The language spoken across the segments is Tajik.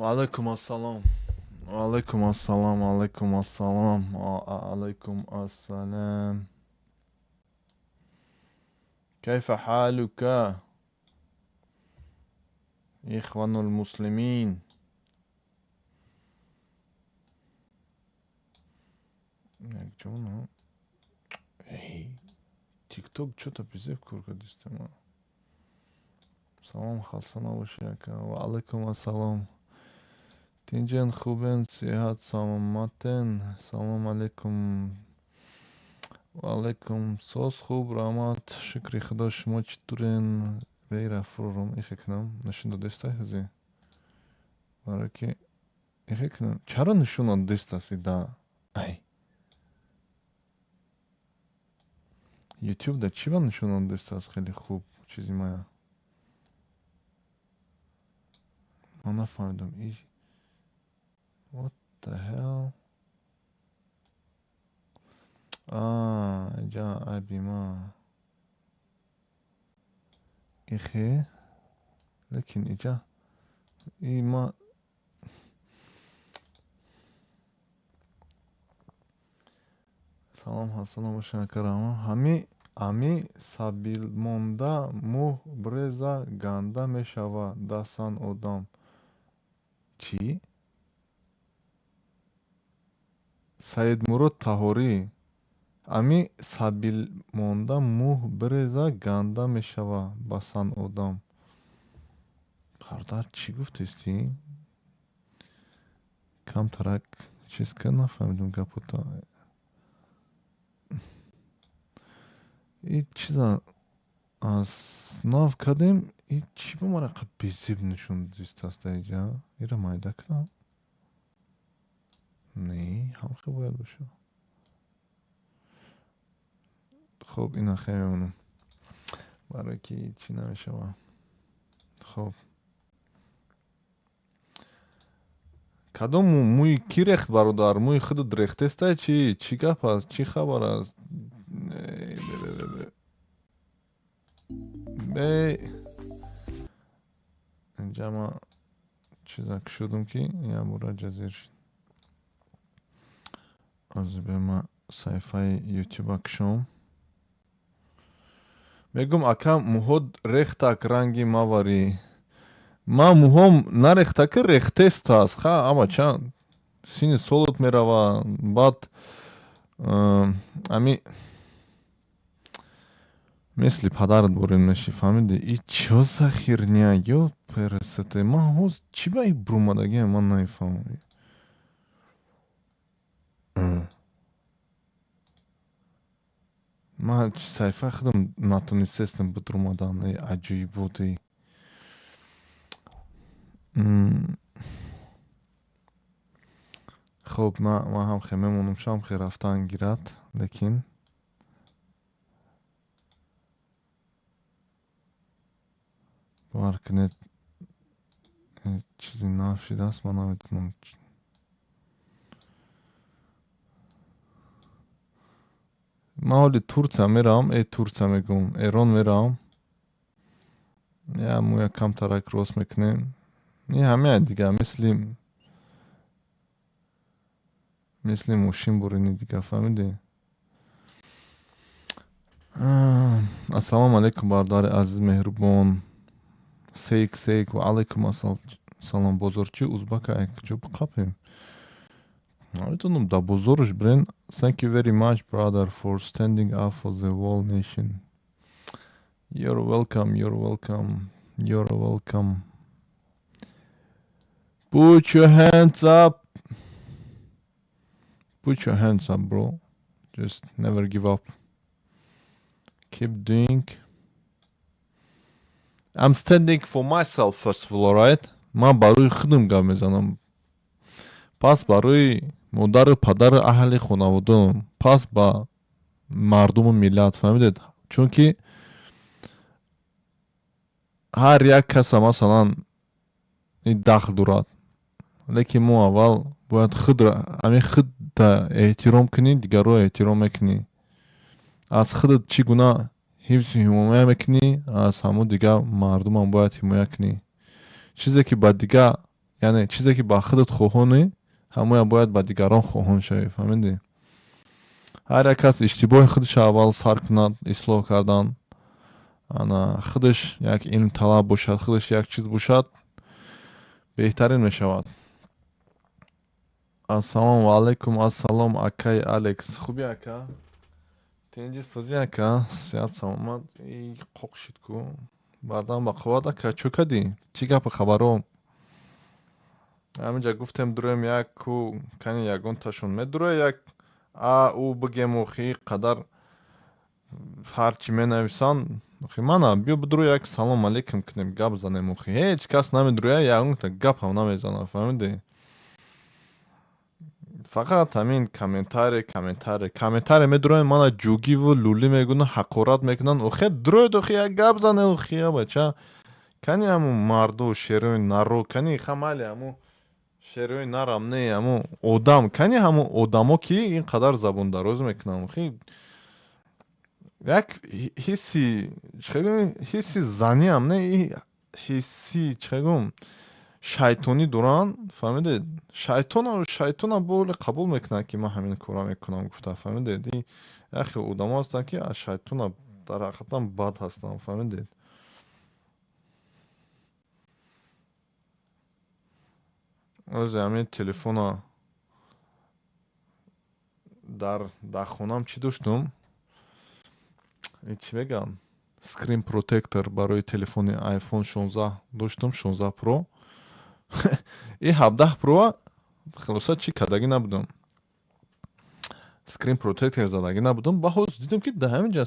Ваалайкум ассалом, ваалайкум ассалом, алайкум ассалом, алайкум ассалом. Кайфа ҳалука, ихванул муслимин? Якҷон, ТикТок чё-то безеб кор кардистема. Салом, хаста набошӣ, ака. Ваалайкум ассалом. Тинҷен, хубен, сиҳат саломатен? Салом алейкум. Ваалайкум. Соз, хуб, раҳмат, шукри Худо. Шумо чӣ турен? Бейра фурорум, ихе кунам, нишон додестай ҳози, барое ки ихе кунам. Чаро нишон надодестаси? Да, ай, Ютуб да чӣ ба нишон надодестааст? Хеле хуб, чизи мая ман нафаҳмидам. И what the hell? Иҷа айби ма ихе, лекин иҷа и ма. Салом, хаста набошед, ака, раҳмат. Ҳами ами сабилмонда мӯ бреза, ганда мешава дасан одам. Чӣ? Саидмурод Таҳорӣ, ами сабилмонда мӯ бреза, ганда мешава басан одам. Бародар, чӣ гуфтестӣ? Камтарак чиз ка, нафаҳмидум гапота. И чиза аз нав кардем. И чӣ ба ман ақа безеб нишон додистааст дар иҷа? Ира майда кунам? Не, ҳамхел бояд боша. Хуб, ина хе мемонам, барое ки чӣ намешава. Хуб, кадом мӯи кӣ рехт, бародар? Мӯи худат рехтестай? Чӣ, чӣ гап аст, чӣ хабар аст? Бе, инҷа ма чиза кушодум, ки якбора ҷазир шид. Ҳозир бе, ма саҳифаи Ютуба кушом. Мегум, ака, мӯҳот рехтак, ранги маварӣ. Ма мӯҳом нарехтаки, рехтестааст. Ха, ама чанд синни солот мерава, баъд ами мисли падарат борин мешӣ, фаҳмидӣ? И чё за херня, ёпрст? Ман ҳоз чӣ ба и бурумадагиам, ман намефаҳмам. Ман саҳифаи худам натонистестам бидурумадан. Аҷоиботи. Хуб, ман ҳам хе мемонам, шам хе рафтан гирад, лекин бовар кунед, чизи нав шидааст, ман намедонам. Ман ҳоли Турсия меравам, э, Турсия мегӯм, Эрон меравам, я мӯя камтарак рост мекунем. И ҳамеа дига мисли мошин бурини дига, фаҳмидӣ? Ассалому алайкум, бародари азиз, меҳрубон. Сейк, сейк. Ва алайкум ассалом. Бозорчи узбака ай куҷо биқапем, намедонам, да бозорш бирен. Thank you very much, brother, for standing up for the whole nation. You're welcome, you're welcome, you're welcome. Put your hands up, put your hands up, bro. Just never give up, keep doing. I'm standing for myself first of all, alright? Ман барои худам гап мезанам, пас барои модару падару аҳли хонаводаам, пас ба мардуму миллат, фаҳмидед? Чунки ҳар як каса, масалан, ин дахл дорад, лекин мо аввал бояд худро, ҳамин худта эҳтиром кунӣ, дигарро эҳтиром мекунӣ. Аз худат чӣ гуна ҳифзу ҳимоя мекунӣ, аз ҳамун дигар мардумам бояд ҳимоя кунӣ. Чизе ки ба дигар Яъне чизе ки ба худат хоҳонӣ, ҳамоя бояд ба дигарон хоҳон шавӣ, фаҳмидӣ? Ҳар як кас иштибоҳи худашро аввал сар кунад ислоҳ кардан, ана худаш як илмталаб бошад, худаш як чиз бошад, беҳтарин мешавад. Ассалому алайкум. Ассалом, акаи Алекс, хубӣ, ака? Тинҷи, сӯзӣ, ака, сиҳат, саломат. Қоқ шид ку, бардам ба қувват, ака. Чӯ кардӣ? Чӣ гапу хабаро? Ҳаминҷа гуфтем, дуроем як ку, кани ягонташон медуроя, як а ӯ бигем. Охи, қадар ҳарчи менависанд, охи, мана биё бидуро, як салом алейкум кунем, гап занем. Охи, ҳеҷ кас намедуроя, ягонта гапам намезанад, фаҳмидӣ? Фақат ҳамин комментарий, комментарий, комментарий медуроем, мана ҷугиву лулӣ мегӯнанд, ҳақорат мекунанд. Охе, дуроед, охи, як гап занед. Охи, бача, кани ҳамун марду шерои наро, кани хамали ҳамун шерои нарам, не ҳамун одам, кани ҳамун одамо, ки ин қадар забондароз мекунанд. Охи, як ҳисси чӣ, ҳисси заниам не, ҳисси чӣ гум, шайтонӣ доранд, фаҳмидед? Шайтона, шайтона боле қабул мекунанд, ки ман ҳамин корро мекунам гуфта, фаҳмидед? Як хел одамо ҳастанд, ки аз шайтона дар ҳақиқатан бад ҳастанд, фаҳмидед? Ози ҳамин телефона дар хонам чӣ доштум, чӣ мегӯям, screen protector барои телефони iPhone 16 доштум, 16 Pro. И 17 Pro хулоса чӣ кардагӣ набудам, screen protector задагӣ набудам. Ба ҳоз дидам, ки дар ҳамин ҷа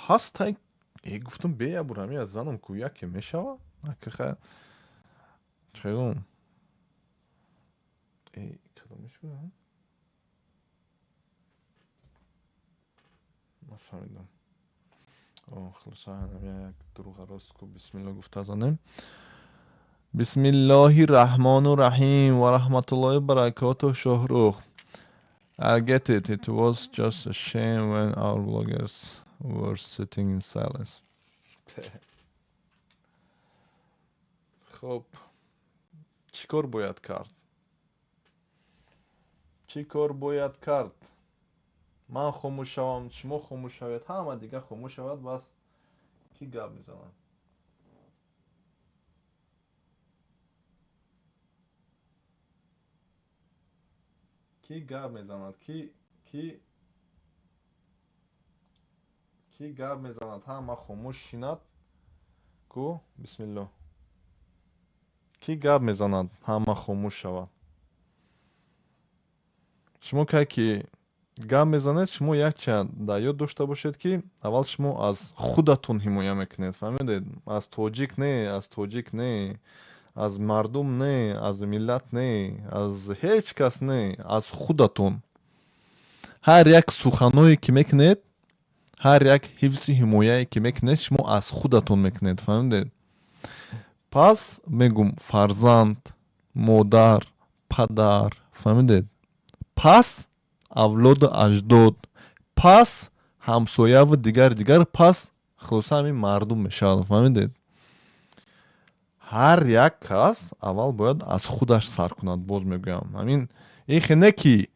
ҳастай. Э, гуфтам, бе ябур ҳамин занам ку, яке мешава. Чегум, кадомиш буд, нафаҳмидам. Хулоса, як дуруға рост ку, бисмилло гуфта занем. Бисмиллоҳи раҳмону раҳим ва раҳматуллоҳи баракотуҳ. Шоҳрух, I get it. It was just a shame when our bloggers were sitting in silence. Хуб, чӣ кор бояд кард? Чӣ кор бояд кард? Ман хомӯш шавам, шумо хомӯш шавед, ҳама дига хомӯш шавад, бас кӣ гап мезанад? Кӣ гап мезанад? Кӣ гап мезанад? Ҳама хомӯш шинад ку, бисмилло. Кӣ гап мезанад? Ҳама хомӯш шавад. Шумо кай ки гап мезанед, шумо якча дар ёд дошта бошед, ки аввал шумо аз худатон ҳимоя мекунед, фаҳмидед? Аз тоҷик не, аз тоҷик не, аз мардум не, аз миллат не, аз ҳеҷ кас не, аз худатон. Ҳар як суханое ки мекунед, ҳар як ҳифзи ҳимояе ки мекунед, шумо аз худатон мекунед, фаҳмидед? Пас мегум, фарзанд, модар, падар, фаҳмидед, пас авлоду аҷдод, пас ҳамсояву дигар дигар, пас хулоса ҳамин мардум мешавад, фаҳмидед? Ҳар як кас аввал бояд аз худаш сар кунад. Боз мегӯям, ҳамин ихе не ки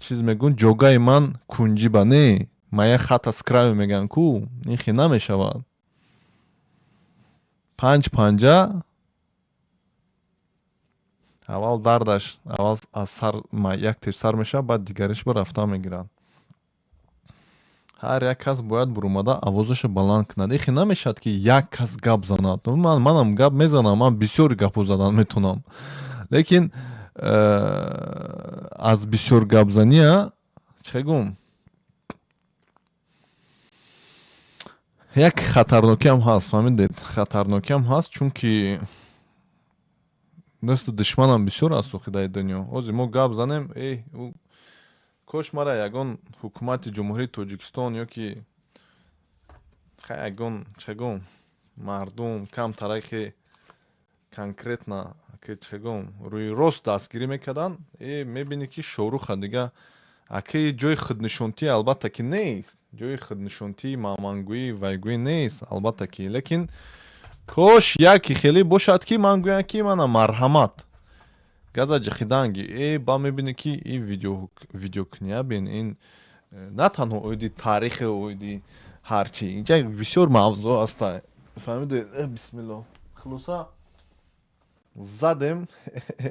чиз мегӯн, ҷогаи ман кунҷиба не, моя хата с краю мегӯянд ку, ихе намешавад. Панҷ панҷа аввал дардаш аввал аз сар як тир сар мешавад, баъд дигариш ба рафтан мегирад. Ҳар як кас бояд бурумада овозашо баланд кунад. Ихе намешавад, ки як кас гап занад. Манам гап мезанам, ман бисёр гапҳо задан метавонам, лекин аз бисёр гапзания чӣ гум, як хатарнокиам ҳаст, фаҳмидед? Хатарнокиам ҳаст, чунки дасту душманам бисёр аст охи дар дунё. Ҳозир мо гап занем, э кош мара ягон ҳукумати Ҷумҳурии Тоҷикистон ё ки ягон чегум мардум камтарахе конкретно ки чегум рӯи рост дастгирӣ мекарданд, э мебинӣ, ки Шоруха дига аки ҷои худнишонтӣ албатта ки нест, ҷои худнишонтӣ, мамангӯӣ, вайгӯӣ нест албатта ки, лекин Кош яке хеле бошад, ки ман гӯям, ки мана, марҳамат, газа ҷихиданги. Э, ба мебинӣ, ки ин видеокуния бин, ин на танҳо оиди таърихи, оиди ҳарчи, инҷа бисёр мавзӯъ аста, фаҳмиде? Бисмилло. Хулоса, задем.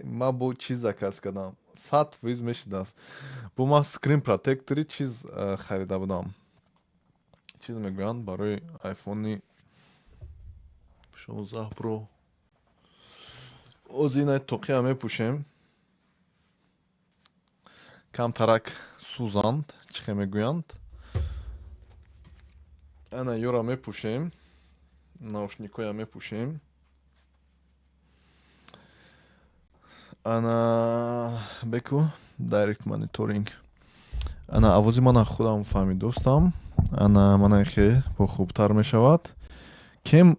Ман бо чиз заказ кардам, 100% мешидааст. Бо ман screen protector и чиз харида будам, чиз мегӯянд, барои айфони 16 Pro. Оз ина тоқия мепӯшем, камтарак сӯзанд, чӣ хе мегӯянд, ана ёра мепӯшем, наушникоя мепӯшем. Ана беку direct monitoring. Ана овози мана худам фаҳмидостам, ана мана хе бо хубтар мешавад. Кем,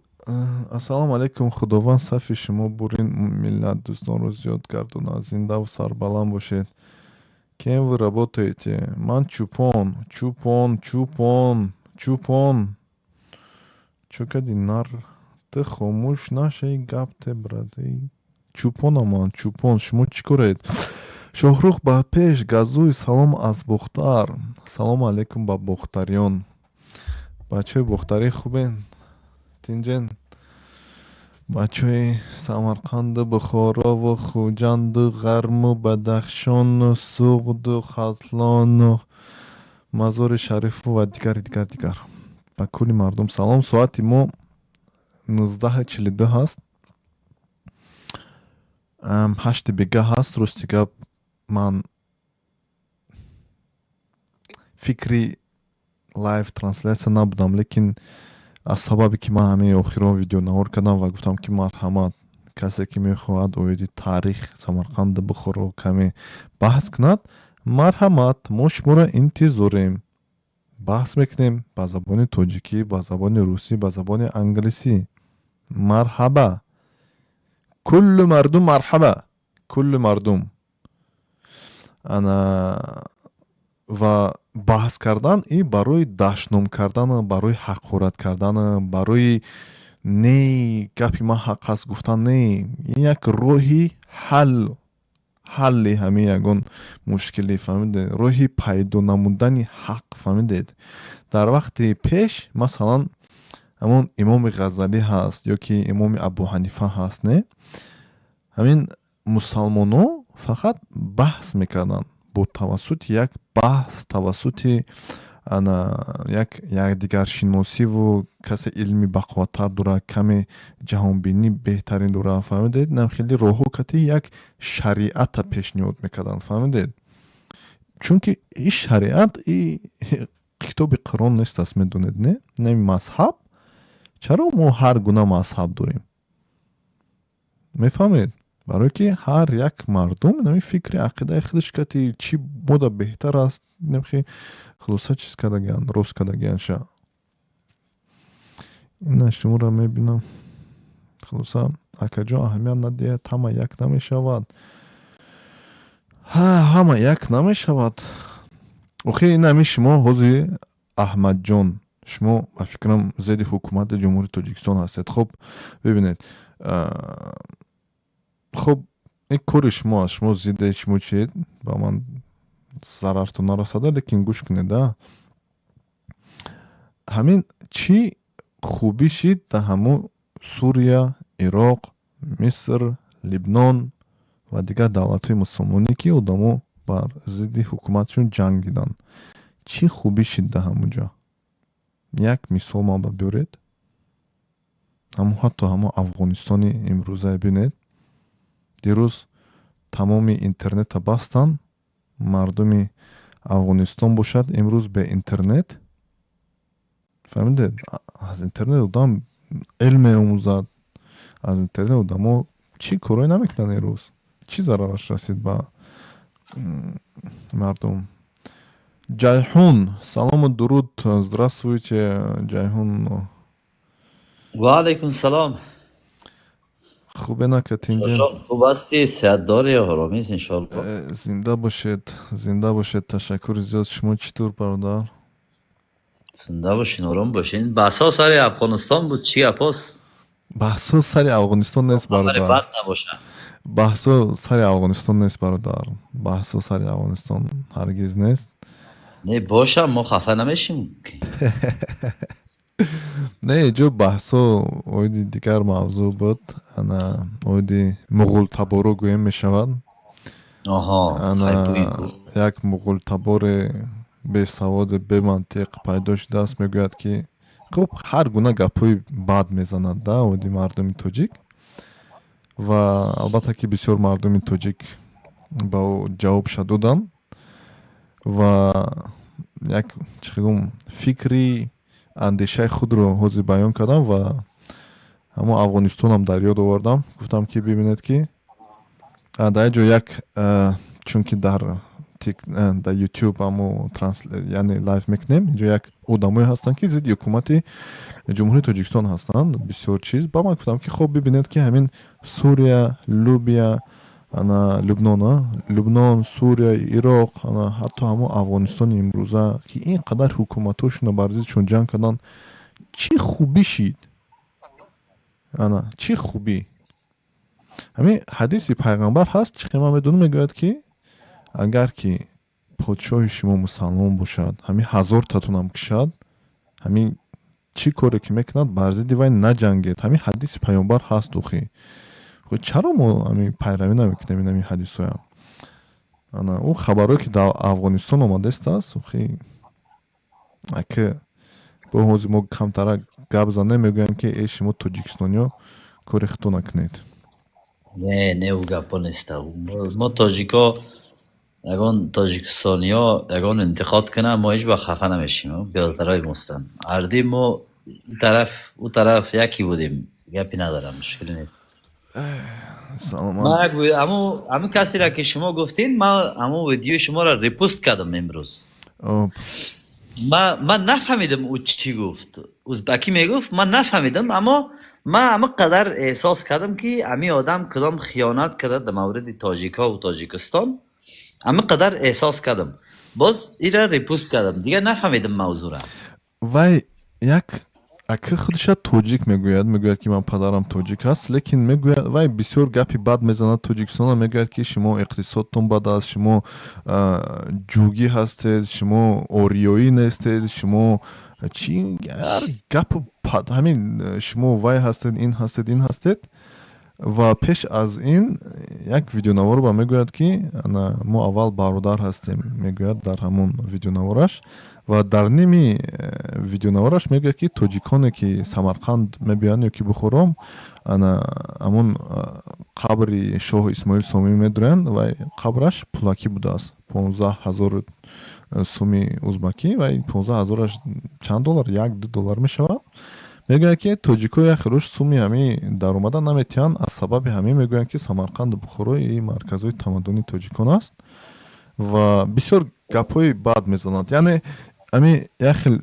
ассалому алайкум, Худованд сафи шумо бурин миллат дӯстонро зиёд гардонад, зиндаву сарбаланд бошед. Кем вы работаете? Ман чӯпон, чӯпон, чӯпон, чӯпон. Чо кади, нар, ты хомӯш нашаи, гап те, брат. Чӯпонам ман, чӯпон. Шумо чӣ коред? Шоҳрух, ба пеш, газуй. Салом аз Бохтар. Салому алайкум ба бохтариён. Бачаҳои бохтарӣ хубен, тинҷен? Бачаҳои Самарқанду Бухорову Хуҷанду Ғарму Бадахшону Суғду Хатлону Мазори Шарифу ва дигари дигар дигар, ба кулли мардум салом. Соати мо 19:42 ҳаст, 8-и бега ҳаст. Рости гап, ман фикри live трансляция набудам, лекин аз сабабе ки ман ҳамин охирон видеонавор кардам ва гуфтам, ки марҳамат, касе ки мехоҳад оиди таърих Самарқанду Бухоро каме баҳс кунад, марҳамат, мо шуморо интизорем, баҳс мекунем ба забони тоҷикӣ, ба забони русӣ, ба забони англисӣ. Марҳаба, куллу мардум, марҳаба, куллу мардум. Ана ва баҳс кардан и барои дашном кардан, барои ҳақорат кардан, барои не, гапи ман ҳақ аст гуфтан не, ин як роҳи ҳал, ҳалли ҳамин ягон мушкилӣ, фаҳмидед, роҳи пайдо намудани ҳақ, фаҳмидед? Дар вақти пеш, масалан, ҳамон Имоми Ғазалӣ ҳаст ё ки Имоми Абӯҳанифа ҳаст, не, ҳамин мусалмоно фақат баҳс мекарданд, бо тавассути як баҳс, тавассути ана як якдигаршиносиву касе илми бақувваттар дорад, каме ҷаҳонбинӣ беҳтарин дорад, фаҳмидед, нам хеле роҳҳо кати як шариата пешниҳод мекарданд, фаҳмидед? Чунки и шариат и китоби Қуръон нест аст, медонед, не? Нами мазҳаб, чаро мо ҳар гуна мазҳаб дорем, мефаҳмед? Барое ки ҳар як мардум нами фикри ақидаи худаш кати чӣ мода беҳтар аст, намхи хулоса чиз кардагиан, рост кардагиан ша. Ина шуморо мебинам. Хулоса, акаҷон, аҳамият надиҳед, ҳама як намешавад, ҳама як намешавад. Охи, ин ҳамин шумо ҳозир, Аҳмадҷон, шумо ба фикрам зидди ҳукумати Ҷумҳурии Тоҷикистон ҳастед. Хуб, бибинед, хуб, ин кори шумо аст, шумо зидди шумо чиед, ба ман зарартон нарасада, лекин гӯш кунед, а ҳамин чӣ хубӣ шид дар ҳамун Сурия, Ироқ, Миср, Либнон ва дигар давлатҳои мусулмонӣ, ки одамо бар зидди ҳукуматшон ҷанг диданд? Чӣ хубӣ шид дар ҳамун ҷо? Як мисол ман ба биёред. Ҳамун ҳатто ҳамон Афғонистони имрӯза бинед, дирӯз тамоми интернета бастанд, мардуми Афғонистон бошад имрӯз бе интернет, фаҳмидед? Аз интернет одам илм меомӯзад, аз интернет одамо чӣ корое намекунанд имрӯз? Чӣ зарараш расид ба мардум? Ҷайҳун, салому дуруд, здравствуйте, Ҷайҳун. Ва алайкум салом. Хубе, нака, тинҷем? Хуб ҳастӣ, сеҳат дорӣ, оромист, иншоалло? Зинда бошед, зинда бошед, ташаккури зиёд. Шумо чӣ тур, бародар? Зинда бошин, ором бошин. Баҳсҳо сари Афғонистон буд, чӣ гапост? Баҳсо сари Афғонистон нест, Хабари бародар. бад набошад. Баҳсо сари Афғонистон нест, бародар. Баҳсо сари Афғонистон ҳаргиз нест. Не боша, мо хафа намешим. Не, ҷо баҳсо оиди дигар мавзӯъ буд. Ана, оиди муғултаборо гӯем мешавад. Оҳо, Ана, хай, бугӯй ку. Як муғултаборе бесаводи, бемантиқ пайдо шудааст, мегӯяд, ки хуб, ҳар гуна гапҳои бад мезанад да оиди мардуми тоҷик ва албатта ки бисёр мардуми тоҷик ба ӯ ҷавобша доданд ва як, чӣ гум, фикри андешаи худро ҳозир баён кардам ва ҳамон Афғонистонам дар ёд овардам. Гуфтам, ки бибинед, ки дар як ҷо як, чунки дар Ютуб ҳамо, яъне live мекунем, инҷо як одамое ҳастанд, ки зидди ҳукумати Ҷумҳурии Тоҷикистон ҳастанд, бисёр чиз. Ба ман гуфтам, ки хоб, бибинед, ки ҳамин Сурия, Лубия, ана Любнон, Любнон, Сурия, Ироқ, ана ҳатто ҳамон Афғонистони имрӯза, ки ин қадар ҳукуматҳошонро бар зиддшон ҷанг карданд, чӣ хубӣ шид? Ана, чӣ хубӣ? Ҳамин ҳадиси пайғамбар ҳаст, чӣ ман медонам, мегӯяд, ки агар ки подшоҳи шумо мусалмон бошад, ҳамин 1000 татунам кушад, ҳамин чӣ коре ки мекунад, бар зидди вай наҷангед. Ҳамин ҳадиси паёмбар ҳаст. Охи, чаро мо ҳамин пайравӣ намекунем ин ҳамин ҳадисҳоям? Ана, ӯ хабарое ки дар Афғонистон омадааст, охи, аки бо ҳозир мо камтара гап занем, мегӯям, ки э, шумо тоҷикистониё кори худто накунед. Не, не, ӯ гапҳо неста. Мо тоҷико, ягон тоҷикистониё ягон интиқод кунанд, мо ҳеҷ вақт хафа намешем. Бародарои мостанд. Ҳарди мо ин тараф, ӯ тараф якӣ будем. Гапе надорам, мушкиле нест. Саломат. Ҳамун касеро, ки шумо гуфтин, ман ҳамун видеои шуморо репост кардам имрӯз. Ман нафаҳмидам, ӯ чӣ гуфт. Узбакӣ мегуфт, ман нафаҳмидам, аммо ман ҳама қадар эҳсос кардам, ки ҳамин одам кадом хиёнат карда дар мавриди тоҷикҳо тоҷикистон. Ҳама қадар эҳсос кардам, боз ира репост кардам, дигар нафаҳмидам мавзӯра. Вай як ака худша тоҷик мегӯяд, мегӯяд, ки ман падарам тоҷик аст, лекин мегӯяд, вай бисёр гапи бад мезанад Тоҷикистона. Мегӯяд, ки шумо иқтисодтон бад аст, шумо ҷугӣ ҳастед, шумо ориёӣ нестед, шумо чӣ, ҳар гапу ҳамин, шумо вай ҳастед, ин ҳастед, ин ҳастед. Ва пеш аз ин як видеонавор ба мегӯяд, ки мо аввал бародар ҳастем, мегӯяд дар ҳамон видеонавораш. Ва дар ними видеонавораш мегӯяд, ки тоҷиконе, ки Самарқанд мебиёянд ё ки Бухоро, ана ҳамон қабри шоҳ Исмоил Сомӣ медуранд ва қабраш пулакӣ будааст, 15 000 суми узбакӣ. Ва 15 000-аш чанд доллар, 1-2 доллар мешавад. Мегӯяд, ки тоҷикҳо як хелош суми ҳамин даромада наметиҳанд. Аз сабаби ҳамин мегӯянд, ки Самарқанду Бухоро и марказҳои тамаддуни тоҷикон аст. Ва бисёр гапҳои бад мезанад. Яъне ҳамин як хел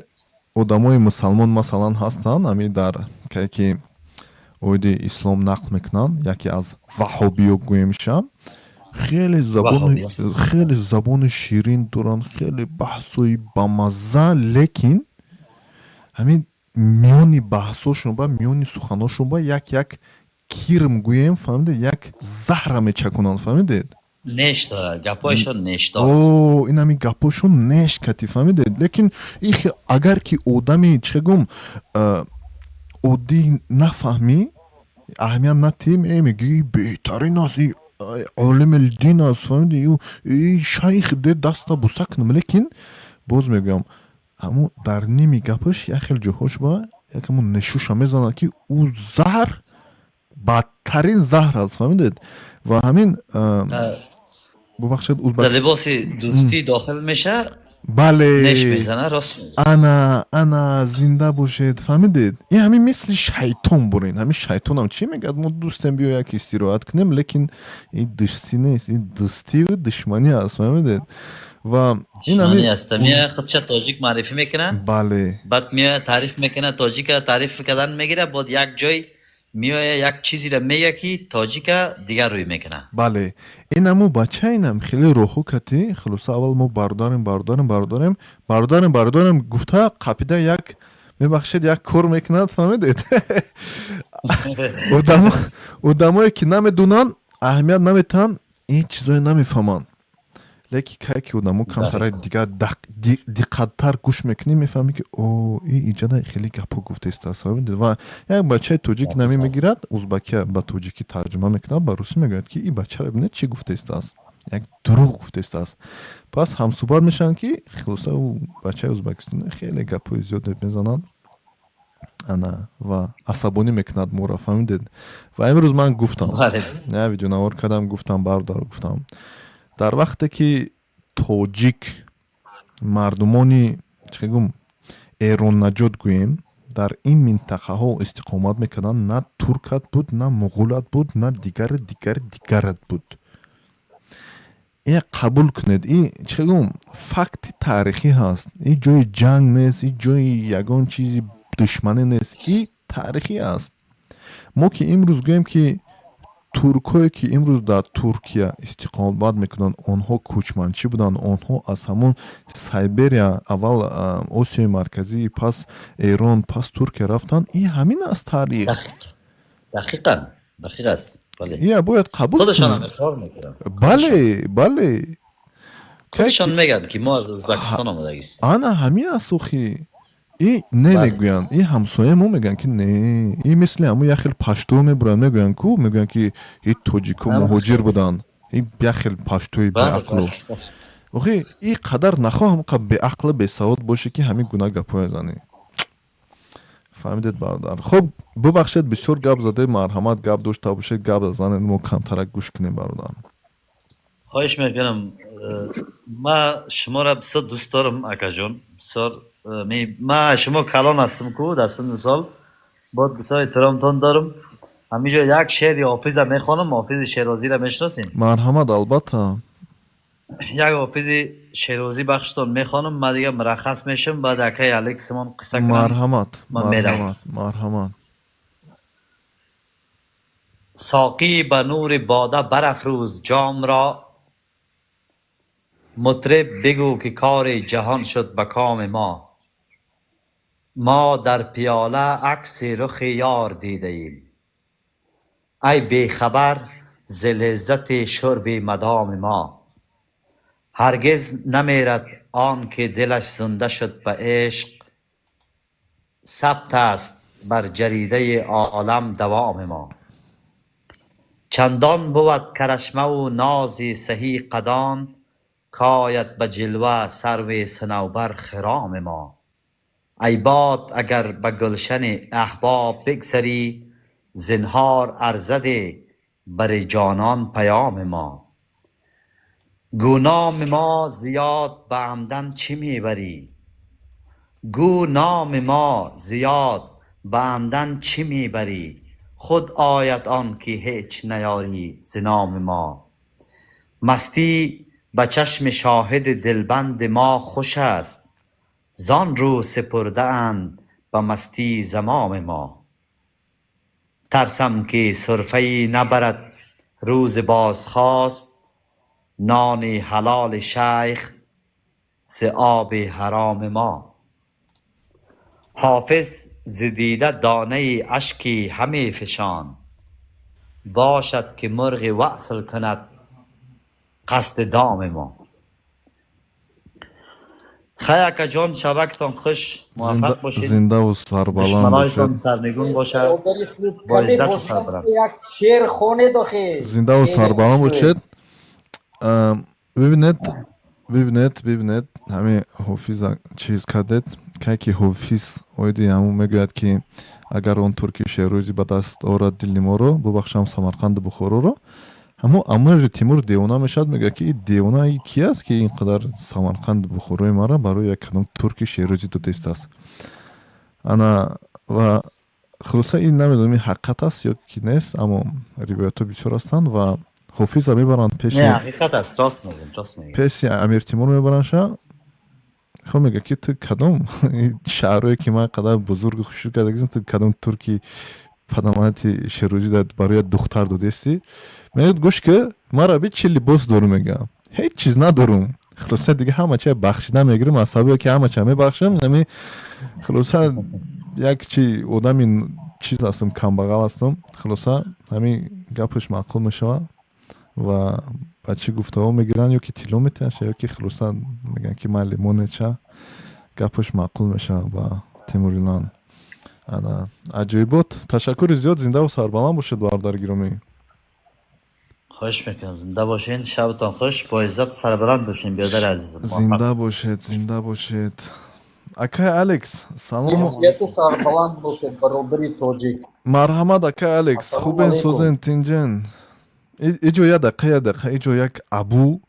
одамои мусалмон, масалан, ҳастанд, ҳамин дар кае ки оиди ислом нақл мекунанд, яке аз ваҳобиё гӯемшам, хеле забони ширин доранд, хеле баҳсҳои бамазза, лекин ҳамин миёни баҳсҳошон ба миёни суханошон ба як кирм гӯем, фаҳмидед, як заҳра мечаконанд, фаҳмидед? Неш дорад гапҳояшон, нешдор. О, ин ҳамин гапҳошон неш кати, фаҳмидед? Лекин агар ки одами, чӣ гум, оддӣ нафаҳмӣ, аҳамият натиҳӣ, мегӯӣ, беҳтарин аст, олими дин аст, фаҳмиди, шайх, де даста буса кунам. Лекин боз мегӯям, ҳамун дар ними гапаш як хел ҷоҳош ба як ҳамун нешуша мезанад, ки ӯ заҳр, бадтарин заҳр аст, фаҳмидед? Ва ҳамин, бубахшед. Дар либоси дӯстӣ дохил меша. Бале. Неш мезана, рост. Ана, ана, зинда бошед, фаҳмидед? Ин ҳамин мисли шайтон бурин. Ҳамин шайтонам чӣ мегӯяд? Мо дӯстем, биё як истироҳат кунем. Лекин ин дӯстӣ нест, ин дӯстиву душманӣ аст, фаҳмидед? Ва ин аст, меояд, худша тоҷик муаррифӣ мекунад. Баъд меояд, таъриф мекунад тоҷика, таъриф кардан мегирад, бод як ҷой меояд, як чизеро мега, ки тоҷика дигар рӯй мекунад. Бале, ин ҳамун бача инам хеле роҳу кати. Хулоса, аввал мо бародарем, бародарем, бародарем, бародарем, бародарем гуфта, қапида як Мебахшед, як кор мекунад, фаҳмидед? Одамое ки намедонанд, аҳамият наметаҳанд, ин чизое намефаҳманд. Лекин кай ки одамо камтара дигар диққаттар гӯш мекунӣ, мефаҳмӣ, ки о, ин иҷада хеле гапҳо гуфтаистааст, фаҳмидед? Ва як бачаи тоҷик нами мегирад, узбакия ба тоҷикӣ тарҷума мекунад, ба русӣ мегӯяд, ки ин бачаро бинед, чӣ гуфтаистааст, як дурӯғ гуфтаистааст. Пас ҳамсӯҳбат мешаванд, ки хулоса ӯ бачаи узбакистон хеле гапҳои зиёде мезананд ана ва асабонӣ мекунад моро, фаҳмидед? Ва имрӯз ман гуфтам, як видеонавор кардам, гуфтам: бародар, гуфтам, дар вақте ки тоҷик мардумони, чӣ гум, эроннаҷот гӯем, дар ин минтақаҳо истиқомат мекарданд, на туркат буд, на муғулат буд, на дигари дигари дигарат буд. Ин қабул кунед, ин, чӣ гум, факти таърихӣ ҳаст. Ин ҷои ҷанг нест, ин ҷои ягон чизи душманӣ нест, ин таърихӣ аст. Мо ки имрӯз гӯем, ки туркҳое, ки имрӯз дар Туркия истиқомат мекунанд, онҳо кӯчманчӣ буданд, онҳо аз ҳамон Сайберия аввал Осиёи Марказӣ, пас Эрон, пас Туркия рафтанд, ин ҳамин аст таърих. Дақиқан, дақиқ аст. Ия бояд қабул. Бале. Худшон мегӯянд, ки мо аз Ӯзбекистон омадагистем. Ана ҳамин аст охи. И не, мегӯянд, и ҳамсояи мо мегӯянд, ки не, и мисли ҳамун як хел паштуо мебуранд, мегӯянд ку, мегӯянд, ки и тоҷико муҳоҷир буданд, и як хел паштуи беақлу. Охи, и қадар нахоҳам қа беақлу бесавод боше, ки ҳамин гуна гапҳое занӣ, фаҳмидед, бародар? Хуб, бубахшед, бисёр гап задед. Марҳамат, гап дошта бошед, гап занед, мо камтарак гӯш кунем, бародар. Хоҳиш мекунам. Ма шуморо бисёр дӯст дорам, акаҷон, бисёр. Ма шумо калон ҳастам ку дар синну сол, боз бисёр эҳтиромтон дорам. Ҳаминҷо як шеъри Ҳофиза мехонам. Ҳофизи Шерозиро мешиносем? Марҳамат, албатта. Як Ҳофизи Шерозӣ бахштон мехонам, ма дига мураххас мешам, баъд акаи Алексимон қисса кунам. Марҳамат. Ман меравам. Марҳамат, марҳамат. Соқӣ ба нури бода барафрӯз ҷом ро, мутриб бигӯ, ки кори ҷаҳон шуд ба коми мо. Мо дар пиёла акси рухи ёр дидаем, ай бехабар зи лаззати шурби мадоми мо. Ҳаргиз намерад он ки дилаш зинда шуд ба ишқ, сабт аст бар ҷаридаи олам давоми мо. Чандон бувад карашмаву нози саҳӣ қадон, кояд ба ҷилва сарви сунавбар хироми мо. Ай бод, агар ба гулшани аҳбоб бигзарӣ, зинҳор арзаде бари ҷонон паёми мо. Гӯ номи мо зиёд ба амдан чӣ мебарӣ, гӯ номи мо зиёд ба амдан чӣ мебарӣ, худ ояд он ки ҳеҷ наёрӣ зи номи мо. Мастӣ ба чашми шоҳиди дилбанди мо хуш аст, зон рӯ супурдаанд ба мастӣ замоми мо. Тарсам, ки сурфае набарад рӯзи бозхост нони ҳалоли шайх зи оби ҳароми мо. Ҳофиз зи дида донаи ашке ҳаме фишонд, бошад, ки мурғи васл кунад қасди доми мо. Хай, акаҷон, шабактон хуш, муваффақ бошед. Зиндаву сарбаланд. Душманоятон бошед. Сарнигун бошад. Бародари хуб. Бо каме иззату бошад. сарбаланд. Як шеър хонед охе. Зиндаву шеъри сарбаланд хушрӯй. бошед. Бибинед, бибинед, бибинед, ҳамин Ҳофиза чиз кардед. Кай ки Ҳофиз оиди ҳамун мегӯяд, ки агар он турки шерӯзӣ ба даст орад дили моро, бубахшам Самарқанду Бухороро, ҳамун Амири Тимур девона мешавад, мегӯяд, ки ин девона ки аст, ки ин қадар Самарқанду Бухорои маро барои як кадом турки шерӯзӣ додистааст? Ана, ва хулоса, ин намедонам, ин ҳақиқат аст ё ки нест, аммо ривоятҳо бисёр ҳастанд ва Ҳофиза мебаранд пеши Не, ҳақиқат аст, рост мегӯем, рост мегӯем. Пеши Амир Тимур мебарандша. Хоб, мега, ки ту кадом шаҳрое, ки ман қадар бузургу хушрӯ кардагистам, ту кадом турки падамати шерӯзӣ барои як духтар додестӣ? Мегӯяд: гӯш ки, мара би, чӣ либос дорум? Мегӯям, ҳеҷ чиз надорум. Хулоса, дига ҳама чиа бахшида мегирам, аз сабабе ки ҳама чиа мебахшам, ами. Хулоса, як чи одами чиз ҳастам, камбағал ҳастам. Хулоса, ҳамин гапаш маъқул мешавад ва ба чӣ гуфтаҳо мегиранд, ё ки тилло метиҳанд, ё ки хулоса мегӯянд, ки майли, монеча. Гапаш маъқул мешавад ба Темурилан. Ана, аҷоибот. Ташаккури зиёд, зиндаву сарбаланд бошед, бародари гиромӣ. Хоҳиш мекунам, зинда бошен, шабатон хуш, бо иззат, сарбаланд бошен, биёдари азизам. Зинда бошед, зинда бошед. Акай Алекс, салом. Сияту сарбаланд бошед, бародари тоҷик. Марҳамат, акай Алекс. Ассалому Хубен? алайкум. Созен, тинҷен? Иҷо як дақиқа, як дақиқа, иҷо як абу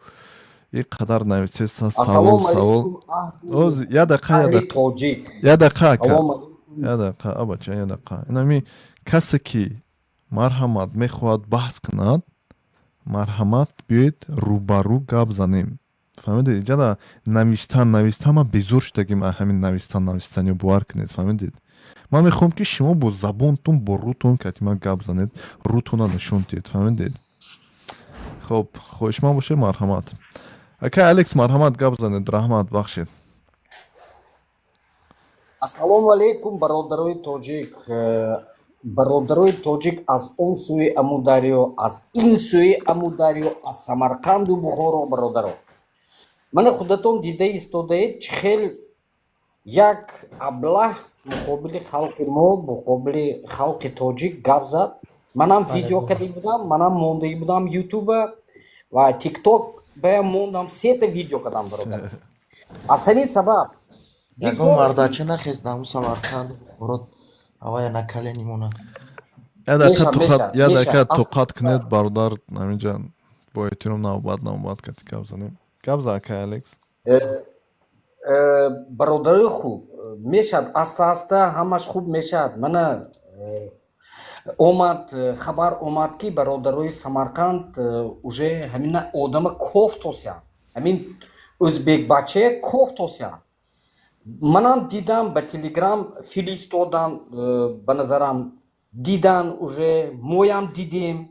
и қадар нависеса савол. Ассалому Савол. алайкум, аҳли Оз, як дақиқа, як аҳли дақиқа. тоҷик. Як дақиқа, ака. Салому алайкум. Як дақиқа, абача, як дақиқа. Инами касе ки, марҳамат, мехоҳад баҳс кунад, марҳамат, биёед, рӯбарӯ гап занем, фаҳмидед? Иҷада навистан, навистан, ман безор шудагим аз ҳамин навистан, навистан, ё бовар кунед, фаҳмидед? Ман мехоҳам, ки шумо бо забонтон, бо рӯтон кати ман гап занед, рӯтона нишон диҳед, фаҳмидед? Хоб, хоҳишманд бошед, марҳамат, акай Алекс, марҳамат, гап занед. Раҳмат, бахшед. Ассалому алайкум, бародарои тоҷик. Бародарои тоҷик аз он сӯи Амударё, аз ин сӯи Амударё, аз Самарқанду Бухоро, бародаро, мана худатон дида истодаед, чӣ хел як аблаҳ муқобили халқи мо, муқобили халқи тоҷик гап зад. Манам видео карда будам, манам мондагӣ будам Ютуба ва Тикток баям мондам, сета видео кардам, бародар. Аз ҳамин сабаб Ягон мардача нахест ҳамун Самарқанду Бухоро авая на колени монад. Як дақиқа. Мешавад, Тоқат. мешавад, Як дақиқа. мешавад. Тоқат кунед, бародар, ҳаминҷа бо эҳтиром навбат навбат кати гап занем. Гап зан, акай Алекс. Бародарои хуб, мешавад, аста аста ҳамаш хуб мешавад. Мана омад, хабар омад, ки бародарои Самарқанд уже ҳамина одама кофтосянд, ҳамин ӯзбекбачае кофтосянд. Манам дидам, ба Телеграм фиристодан, ба назарам дидан, уже моям дидем,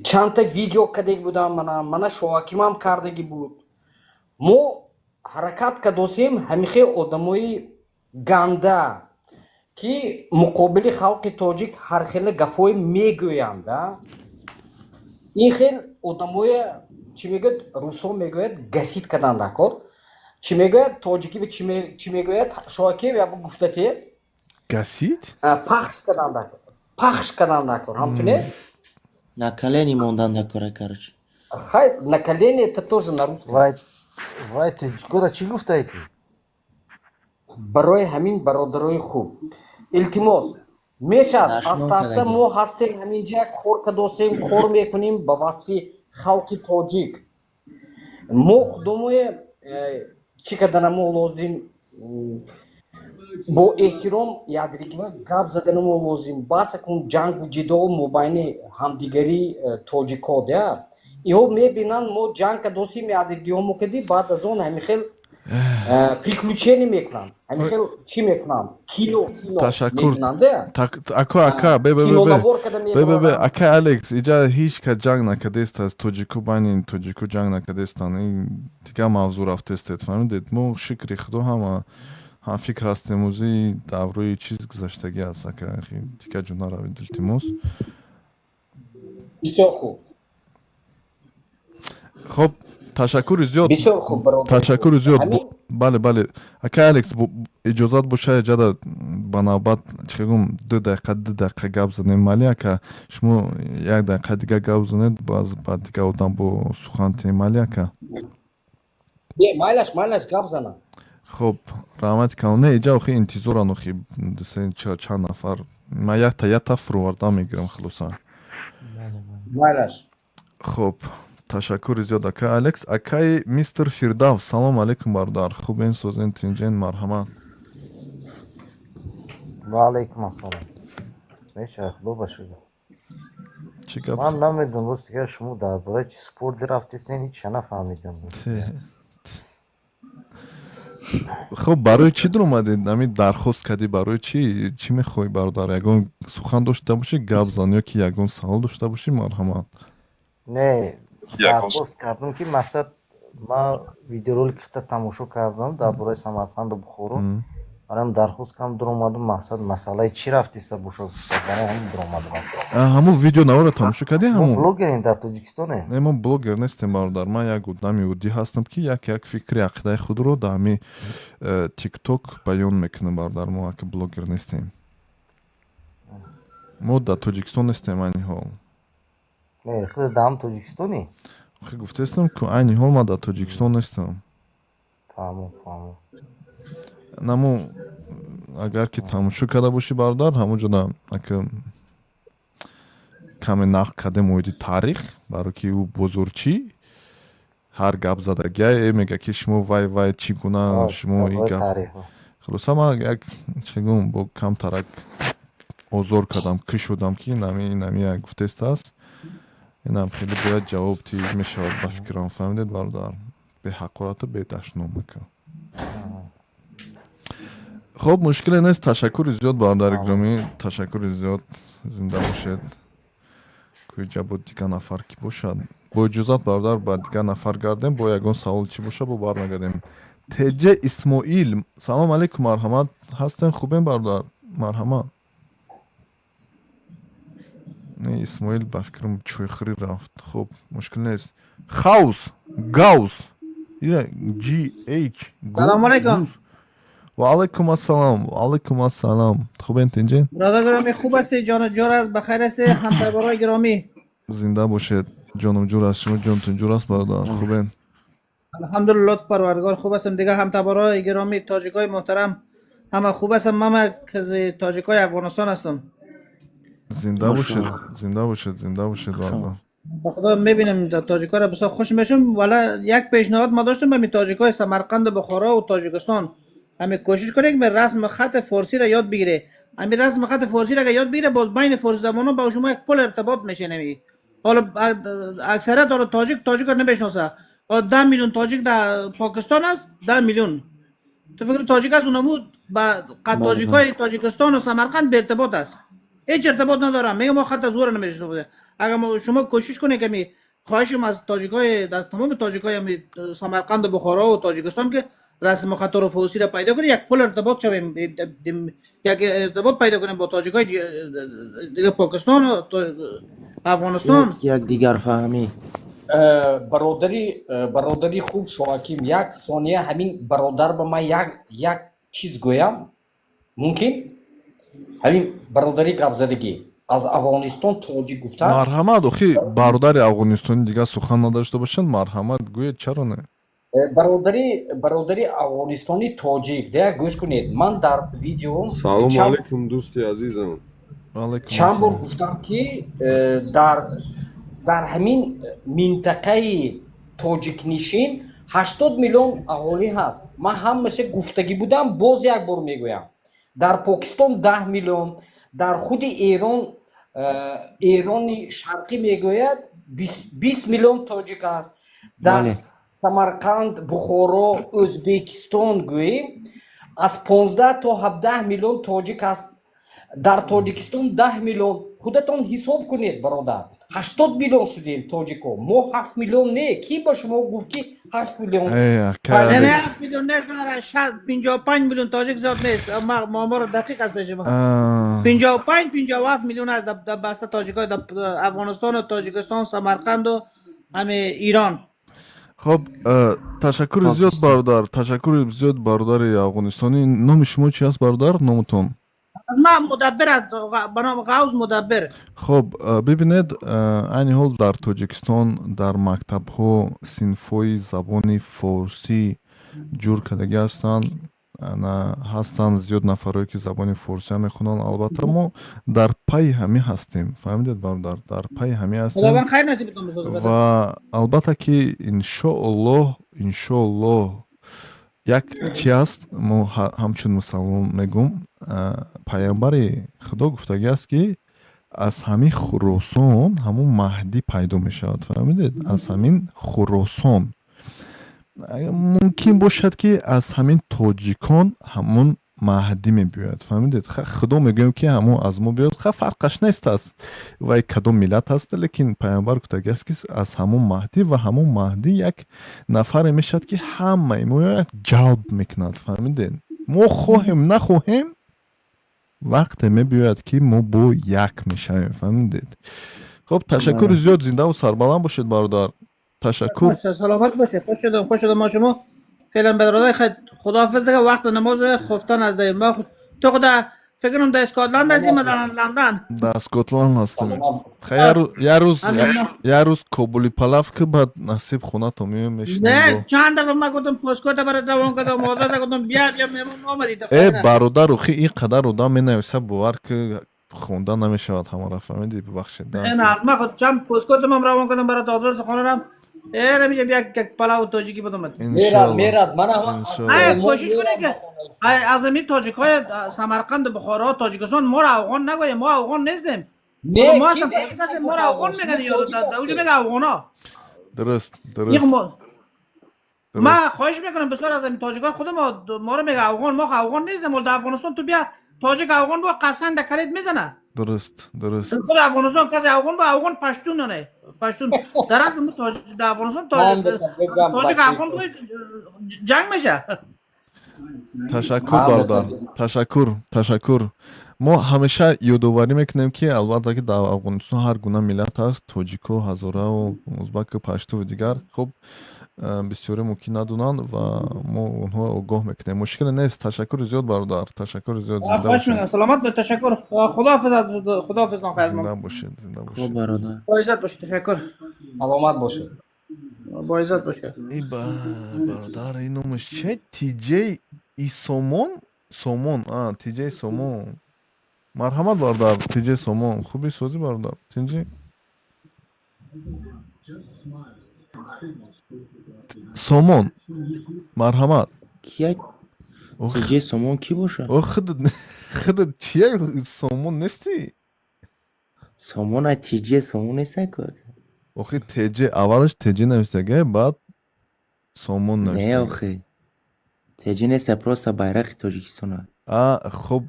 чандта видео кардагӣ будам, мана Шоҳакимам кардагӣ буд. Мо ҳаракат кардосем, ҳамихел одамои ганда, ки муқобили халқи тоҷик ҳархела гапҳое мегӯянд, ин хел одамое, чӣ мегӯяд, русҳо мегӯяд, гасить кардан дар кор. Чӣ мегӯяд тоҷикӣ, чӣ мегӯяд, Шоҳаким, ябо гуфтате? Гасить. Пахш кардан дар кор, пахш кардан дар кор, ҳамтуне. На колени мондан дар кора, короче. Хай, на колени — это тоже на русском. Вай, вай, тоҷикора чӣ гуфтаед? Барои ҳамин, бародарои хуб, илтимос, мешавад, аста аста мо ҳастем ҳаминҷа, кор кадосем, кор мекунем ба васфи халқи тоҷик. Мо худомое чӣ карданамо лозим, бо эҳтиром якдигар гап заданамо лозим. Бас акун ҷангу ҷидол мобайни ҳамдигарӣ тоҷико я. Иҳо мебинанд, мо ҷанг кадосим якдигиҳомо кадӣ, баъд аз он ҳамин хел приключение мекунанд, ҳамин хел чӣ мекунанд, кино, кино. Ташаккур. Мекунанд. Ако, ака, бе, бе, бе, бе, бе, бе, ака Алекс, иҷа ҳеҷ кас ҷанг накардест, аз тоҷику, байни тоҷику ҷанг накардестанд. Ин дигар мавзӯъ рафтестед, фаҳмидед? Мо, шукри Худо, ҳама ҳамфикр ҳастем. Ӯзи даврои чиз гузаштагӣ аст, ака, дигар ҷо наравед, илтимос. Бисёр хуб. Хоб, ташаккури зиёд. Бисёр хуб. Ташаккури зиёд. Бале, бале, ака Алекс, иҷозат боша, иҷада ба навбат, чӣ гум, 2 дақиқа, 2 дақиқа гап занем. Майли, ака, шумо як дақиқа дига гап занед, баъз ба дигар одам бо сухан тиҳем. Майли, ака? Майлаш, майлаш, гап занам. Хоб, раҳмати калон. Не, иҷа охи интизоран, охи чанд нафар. Ман якта якта фурӯвардан мегирам, хулоса. Майлаш. Хоб, ташаккури зиёд, акай Алекс. Акаи мистер Фирдавс, салом алейкум, бародар, хубен, созен, тинҷен? Марҳамат. Ва алайкум ассалом. Мешавад, Худо ба шукр. Чӣ гап? Ман намедонам, рост дигар, шумо дар бораи чӣ спорте рафтесен, ҳечша нафаҳмидам. Хуб, барои чӣ дуромадед? Ами дархост кардӣ, барои чӣ? Чӣ мехоҳӣ, бародар? Ягон сухан дошта бошӣ, гап зан, ё ки ягон савол дошта бошӣ, марҳамат. Не, дархост кардам, ки мақсад, ман видеоролик хита тамошо кардам дар бораи Самарқанду Бухоро. Барои дархост кардам, дуромадум. Мақсад, масъалаи чӣ рафтиса боша гуфта, барои ҳамин дуромадум. Ҳамун видео навора тамошо кардӣ? Шумо ҳамун блогерин, дар Тоҷикистонен? Не, мо блогер нестем, бародар. Ман як одами оддӣ ҳастам, ки як фикри, ақидаи худро дар ҳамин ТикТок баён мекунам, бародар. Мо ака блогер нестем, мо дар Тоҷикистон нестем айни ҳол. Не, худ дар ҳам Тоҷикистонӣ? Охи, гуфтаистам, ку айни ҳол ман дар Тоҷикистон нестам. Фаҳмум. Намо агар ки тамошо карда бошӣ, бародар, ҳамон ҷода ака каме нақл кардем оиди таърих, баро ки ӯ бозорчӣ ҳар гап задагия мега, ки шумо вай вай чӣ гуна шумо и гап. Хулоса, ман як чегум бо камтарак озор кардам, кишудам, ки нами як гуфтест аст, инам хеле бояд ҷавоб тӣ мешавад, ба фикрам. Фаҳмидед, бародар? Беҳақорату бедашном ака. Хоб, мушкиле нест. Ташаккури зиёд, бародари гиромӣ, ташаккури зиёд, зинда бошед. Куҷа бо дигар нафар ки бошад? Бо иҷозат, бародар, ба дигар нафар гардем. Бо ягон савол чӣ боша, бо бармегардем. Теҷе Исмоил, салом алейкум, марҳамат. Ҳастен, хубем, бародар? Марҳамат. Не, Исмоил, ба фикрам, чойхӯрӣ рафт. Хуб, мушкил нест. Хаус гаус, G H. Салом алейкум. Ва алайкум ассалом, ва алайкум ассалом. Хубен, тинҷен? Бародар гиромӣ, хуб ҳастӣ? Ҷону ҷур аст, бахайр ҳастӣ? Ҳамтаборҳои гиромӣ? Зинда бошед, ҷонум ҷур аст, шумо ҷонтун ҷур аст, бародар, хубен? Алҳамдулилла, лутф Парвардигор, хуб ҳастам. Дигар ҳамтаборҳои гиромӣ, тоҷикои муҳтарам, ҳама хуб ҳастам. Ман аз тоҷикои Афғонистон ҳастам. Зинда бошед, зинда бошед, зинда бошед, бародар. Ба худо, мебинам тоҷикоро, бисёр хуш мешавам. Вале як пешниҳод ма доштам ба ҳамин тоҷикои Самарқанду Бухоро ва Тоҷикистон: ҳамин кӯшиш кунед, ки расми хати форсиро ёд бигире. Ҳамин расми хати форсиро агар ёд бигире, боз байни форсизабонон ба шумо як пул иртибот мешавад. Ҳамин ҳоло аксарият ҳоло тоҷик тоҷикро намешиносад. Ҳоло 10 миллион тоҷик дар Покистон аст, 10 миллион. Ту фикр, тоҷик аст, унаму ба тоҷикои Тоҷикистону Самарқанд беиртибот аст, ҳеҷ иртибот надорам. Мегӯям, мо хат аз ӯро намешиносем. Агар шумо кӯшиш кунед, ки хоҳишам аз тоҷикои, аз тамоми тоҷикои ҳами Самарқанду Бухоро ва Тоҷикистон, ки расми хаттору форсиро пайдо кунед, як пул иртибот шавем, як иртибот пайдо кунем бо тоҷикои дигар Покистону Афғонистон. Як дигарфаҳмӣ. Бародари хуб Шоҳаким, як сония, ҳамин бародар ба ман як чиз гӯям мумкин? Ҳамин бародари гапзадагӣ аз Афғонистон, тоҷик гуфтан. Марҳамат. Охи, бародари афғонистони дигар сухан надошта бошанд, марҳамат, гӯед, чаро не? Бародари афғонистони тоҷик, дея, гӯш кунед, ман дар видеом Салому алейкум, дӯсти азизам. Чанд бор гуфтам, ки дар ҳамин минтақаи тоҷикнишин 80 миллион аҳолӣ ҳаст. Ман ҳамаша гуфтагӣ будам, боз як бор мегӯям: дар Покистон 10 миллион, дар худи Эрон, Эрони Шарқӣ мегӯяд, 20 миллион тоҷик аст, дар Самарқанд, Бухоро, Ӯзбекистон гӯем, аз 15 то 17 миллион тоҷик аст, дар Тоҷикистон 10 миллион. Худатон ҳисоб кунед, бародар, 80 миллион шудем тоҷико, мо 7 миллион. Не, кӣ ба шумо гуфт, ки 7 миллион? 7 миллион нест, 55 миллион тоҷик зиёд нест. Оморо дақиқ аст пеши мо, 55, 57 миллион аст дар баста тоҷикои дар Афғонистону Тоҷикистон, Самарқанду ҳами Эрон. Хоб, ташаккури зиёд, бародар, ташаккури зиёд, бародари афғонистонӣ. Номи шумо чи аст, бародар, номатон? Ман Мудаббир аст, ба номи Ғавз Мудаббир. Хоб, бибинед, айни ҳол дар Тоҷикистон дар мактабҳо синфҳои забони форсӣ ҷур кардагӣ ҳастанд. Ҳастанд зиёд нафарое, ки забони форсия мехонанд. Албатта, мо дар пайи ҳамин ҳастем, фаҳмидед, бародар, дар пайи ҳамин ҳастем. Худованд хайр насибатон бисозад. Ва албатта ки, иншоаллоҳ, иншоаллоҳ, як чи аст, мо ҳамчун мусалмон мегӯм, пайғамбари Худо гуфтагӣ аст, ки аз ҳамин Хуросон ҳамун Маҳдӣ пайдо мешавад. Фаҳмидед? Аз ҳамин Хуросон. Мумкин бошад, ки аз ҳамин тоҷикон ҳамун Маҳдӣ мебиёяд. Фаҳмидед? Худо мегӯем, ки ҳамун аз мо биёяд, ха, фарқаш нест аст вай кадом миллат аст, лекин пайғамбар гуфтагӣ аст, ки аз ҳамун Маҳдӣ, ва ҳамун Маҳдӣ як нафаре мешавад, ки ҳамаи моро як ҷалб мекунад. Фаҳмидед? Мо хоҳем, нахоҳем, вақте мебиёяд, ки мо бо як мешавем, фаҳмидед? Хуб, ташаккури зиёд, зиндаву сарбаланд бошед, бародар, ташаккур. Саломат бошед, хуш шудам, хуш шудам. Мо шумо феълан, бародар, хай, худоҳофиз. Дига вақти намоз хуфтан аз даем. Ма ту худа фикр кунам дар Скотланд ҳастӣ, ма дар Лондон. Дар Скотланд ҳастем. Хай, як рӯз, як рӯз кобули палав ки, баъд насиб хонато меоем, мешинем. Не, чанд дафъа ма гуфтам, посткарта барат равон кардам, адреса гуфтам, бия, бия, меҳмон омадӣ. Э, бародару, хи, ин қадар одам менависа, бовар ки, хонда намешавад ҳамаро, фаҳмидӣ? Бибахшед. Не, аз ма худ чанд посткартам равон кардам барат, адреси хонарам. Э, намиша, як як палаву тоҷикӣ будам. Мерад, мерад, мана. Кӯшиш кунед, ки аз ҳамин тоҷикҳои Самарқанду Бухоро, Тоҷикистон моро афғон нагӯем, мо афғон нестем. Мо ҳастам тоҷик ҳастем, моро афғон мегӯянд, ё уҷо мега афғоно. Дуруст, дуруст. Ман хоҳиш мекунам бисёр аз ҳамин тоҷикҳои худ мо, моро мега афғон, мо афғон нестем. Дар Афғонистон ту бия, тоҷик афғон бо, қасдан дар калид мезана. Дуруст, дуруст. Худ Афғонистон касе афғон бо, афғон паштун, не паштун. Дар асл дар Афғонистон тоҷик афғон бо, ҷанг меша. Ташаккур, бародар, ташаккур, ташаккур. Мо ҳамеша ёдоварӣ мекунем, ки албатта, ки дар Афғонистон ҳар гуна миллат ҳаст: тоҷико, ҳазораву узбаку, паштуву дигар. Хуб, бисёре мумкин надонанд ва мо онҳоро огоҳ мекунем, мушкиле нест. Ташаккури зиёд, бародар, ташаккури зиёд. Хоҳиш мекунам, саломат бошед, ташаккур, худоҳофиз, худоҳофиз. Зинда бошед, зинда бошед. Бародар. Бо иззат бошед, ташаккур. Саломат бошед. Бо иззат бошед. И бародар, ин номаш че? Тиҷей Исомон, Сомон, а Тиҷей Сомон. Марҳамат, бародар Тиҷей Сомон, хуби, созӣ, бародар, тинҷи? Сомон, марҳамат. Кия? Тиҷей Сомон кӣ боша? О, худат чия, Сомон нестӣ? Сомон а, Тиҷей Сомон неста ку. Охи, Теҷе, аввалаш Теҷе навистага, баъд Сомон Не. навистага. Охи, Теҷе неста, просто байрақи Тоҷикистон. А, хуб,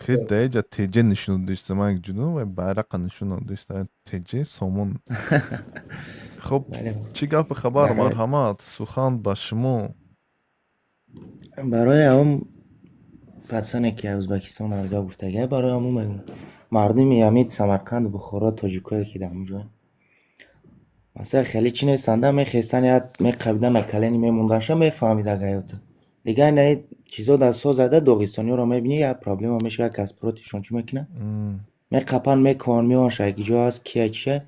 хи, деҷа Теҷе нишон диста, ман ҷудо ва байрақа нишон диста, Теҷе Сомон. Хуб, чӣ гапи хабар? Марҳамат, сухан ба шумо. Барои ҳамон пацане, ки Ӯзбекистон арга гуфтага, барои ҳамон мегӯм, мардуми ҳамин Самарқанду Бухоро, тоҷикое, ки дар ҳамонҷо, масалан, хеле чӣ нестанда, мехестанд, як меқабидан, на колени мемонданша, мефаҳмида гаёта. Дигар инаи чизо дар созада, доғистониёро мебинӣ, як проблема мешавад, як кас протившон чӣ мекунад, меқапанд, мекӯҳанд, меоянд, ки ҷо ҳаст, кия, чия,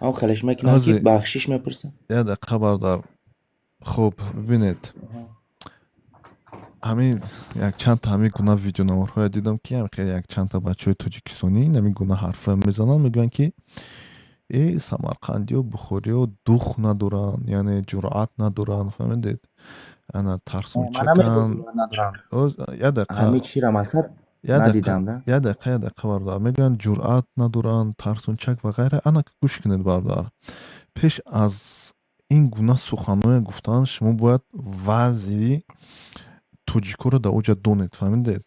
ҳамон хелеш мекунанд, ки бахшиш мепурсанд. Як дақиқа, бародар. Хуб, бибинед, ҳамин якчандта ҳамин гуна видеонаворҳое дидам, ки хеле якчандта бачаҳои тоҷикистонӣ ҳамин гуна ҳарфҳое мезананд, мегӯянд, ки э, самарқандиё, бухориё дух надоранд, яъне ҷуръат надоранд, фаҳмидед? Ана тарсончаканд. Як дақиқа. Як дақиқа, як дақиқа, бародар. Мегӯянд, ҷуръат надоранд, тарсончак ва ғайра. Ана, гӯш кунед, бародар, пеш аз ин гуна суханҳое гуфтан шумо бояд вазъи тоҷикоро дар оҷа донед, фаҳмидед?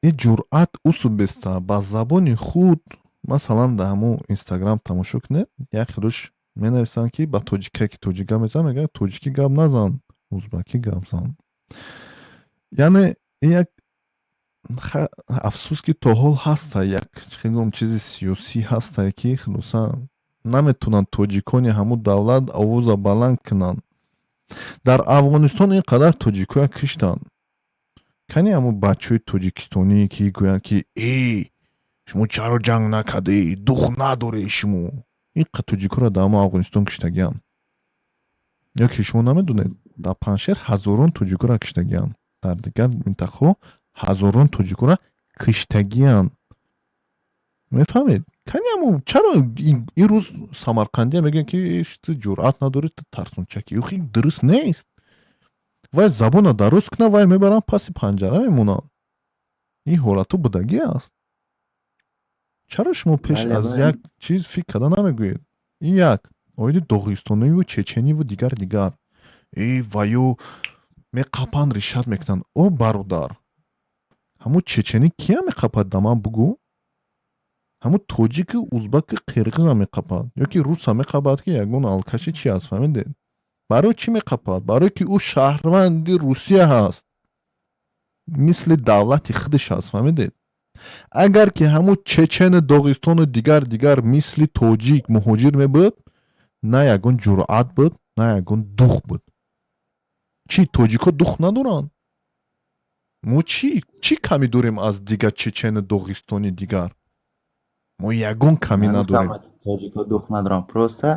Ин ҷуръат усу беста ба забони худ. Масалан, дар ҳамун Инстаграм тамошо кунед, як хелош менависанд, ки ба тоҷика, ки тоҷик гап мезанад, мегӯяд: «Тоҷикӣ гап назан, узбакӣ гап зан». Яъне ин як, афсӯс, ки то ҳол ҳаста як чӣ чизи сиёсӣ ҳастае, ки хулоса наметавонанд тоҷикони ҳамун давлат овоза баланд кунанд. Дар Афғонистон ин қадар тоҷикоя киштанд, кани ҳамун бачаҳои тоҷикистонӣ, ки гӯянд, ки э, шумо чаро ҷанг накардӣ, дух надоред шумо? Ин қад тоҷикоро дар ҳамон Афғонистон киштагианд. Ё ки шумо намедонед, дар Паншер ҳазорон тоҷикоро киштагианд, дар дигар минтақаҳо ҳазорон тоҷикоро киштагианд, мефаҳмед? Кани ҳамун, чаро ин рӯз самарқандия мегӯянд, ки ту ҷуръат надорӣ, ту тарсончакӣ? Охи, дуруст нест. Вай забона дароз кунад, вай мебаранд, паси панҷара мемонанд. Ин ҳолатҳо будагӣ аст. Чаро шумо пеш аз як чиз фикр карда намегӯед? Ин як оиди доғистониву чечениву дигар дигар. Э, ваю меқапанд, ришат мекунанд. О, бародар, ҳамун чеченӣ кия меқапад, да ман бугӯ? Ҳамун тоҷику, узбаку, қирғиза меқапад ё ки руса меқапад, ки ягон алкаши чи аст, фаҳмидед? Барои чӣ меқапад? Барое ки ӯ шаҳрванди Русия ҳаст. Мисли давлати худаш аст, фаҳмидед? Агар ки ҳамун чечену доғистону дигар дигар мисли тоҷик муҳоҷир мебуд, на ягон ҷуръат буд, на ягон дух буд. Чӣ, тоҷикҳо дух надоранд? Мо чӣ камӣ дорем аз дигар чечену доғистони дигар? Мо ягон камӣ надорем. Тоҷикҳо дух надоранд, просто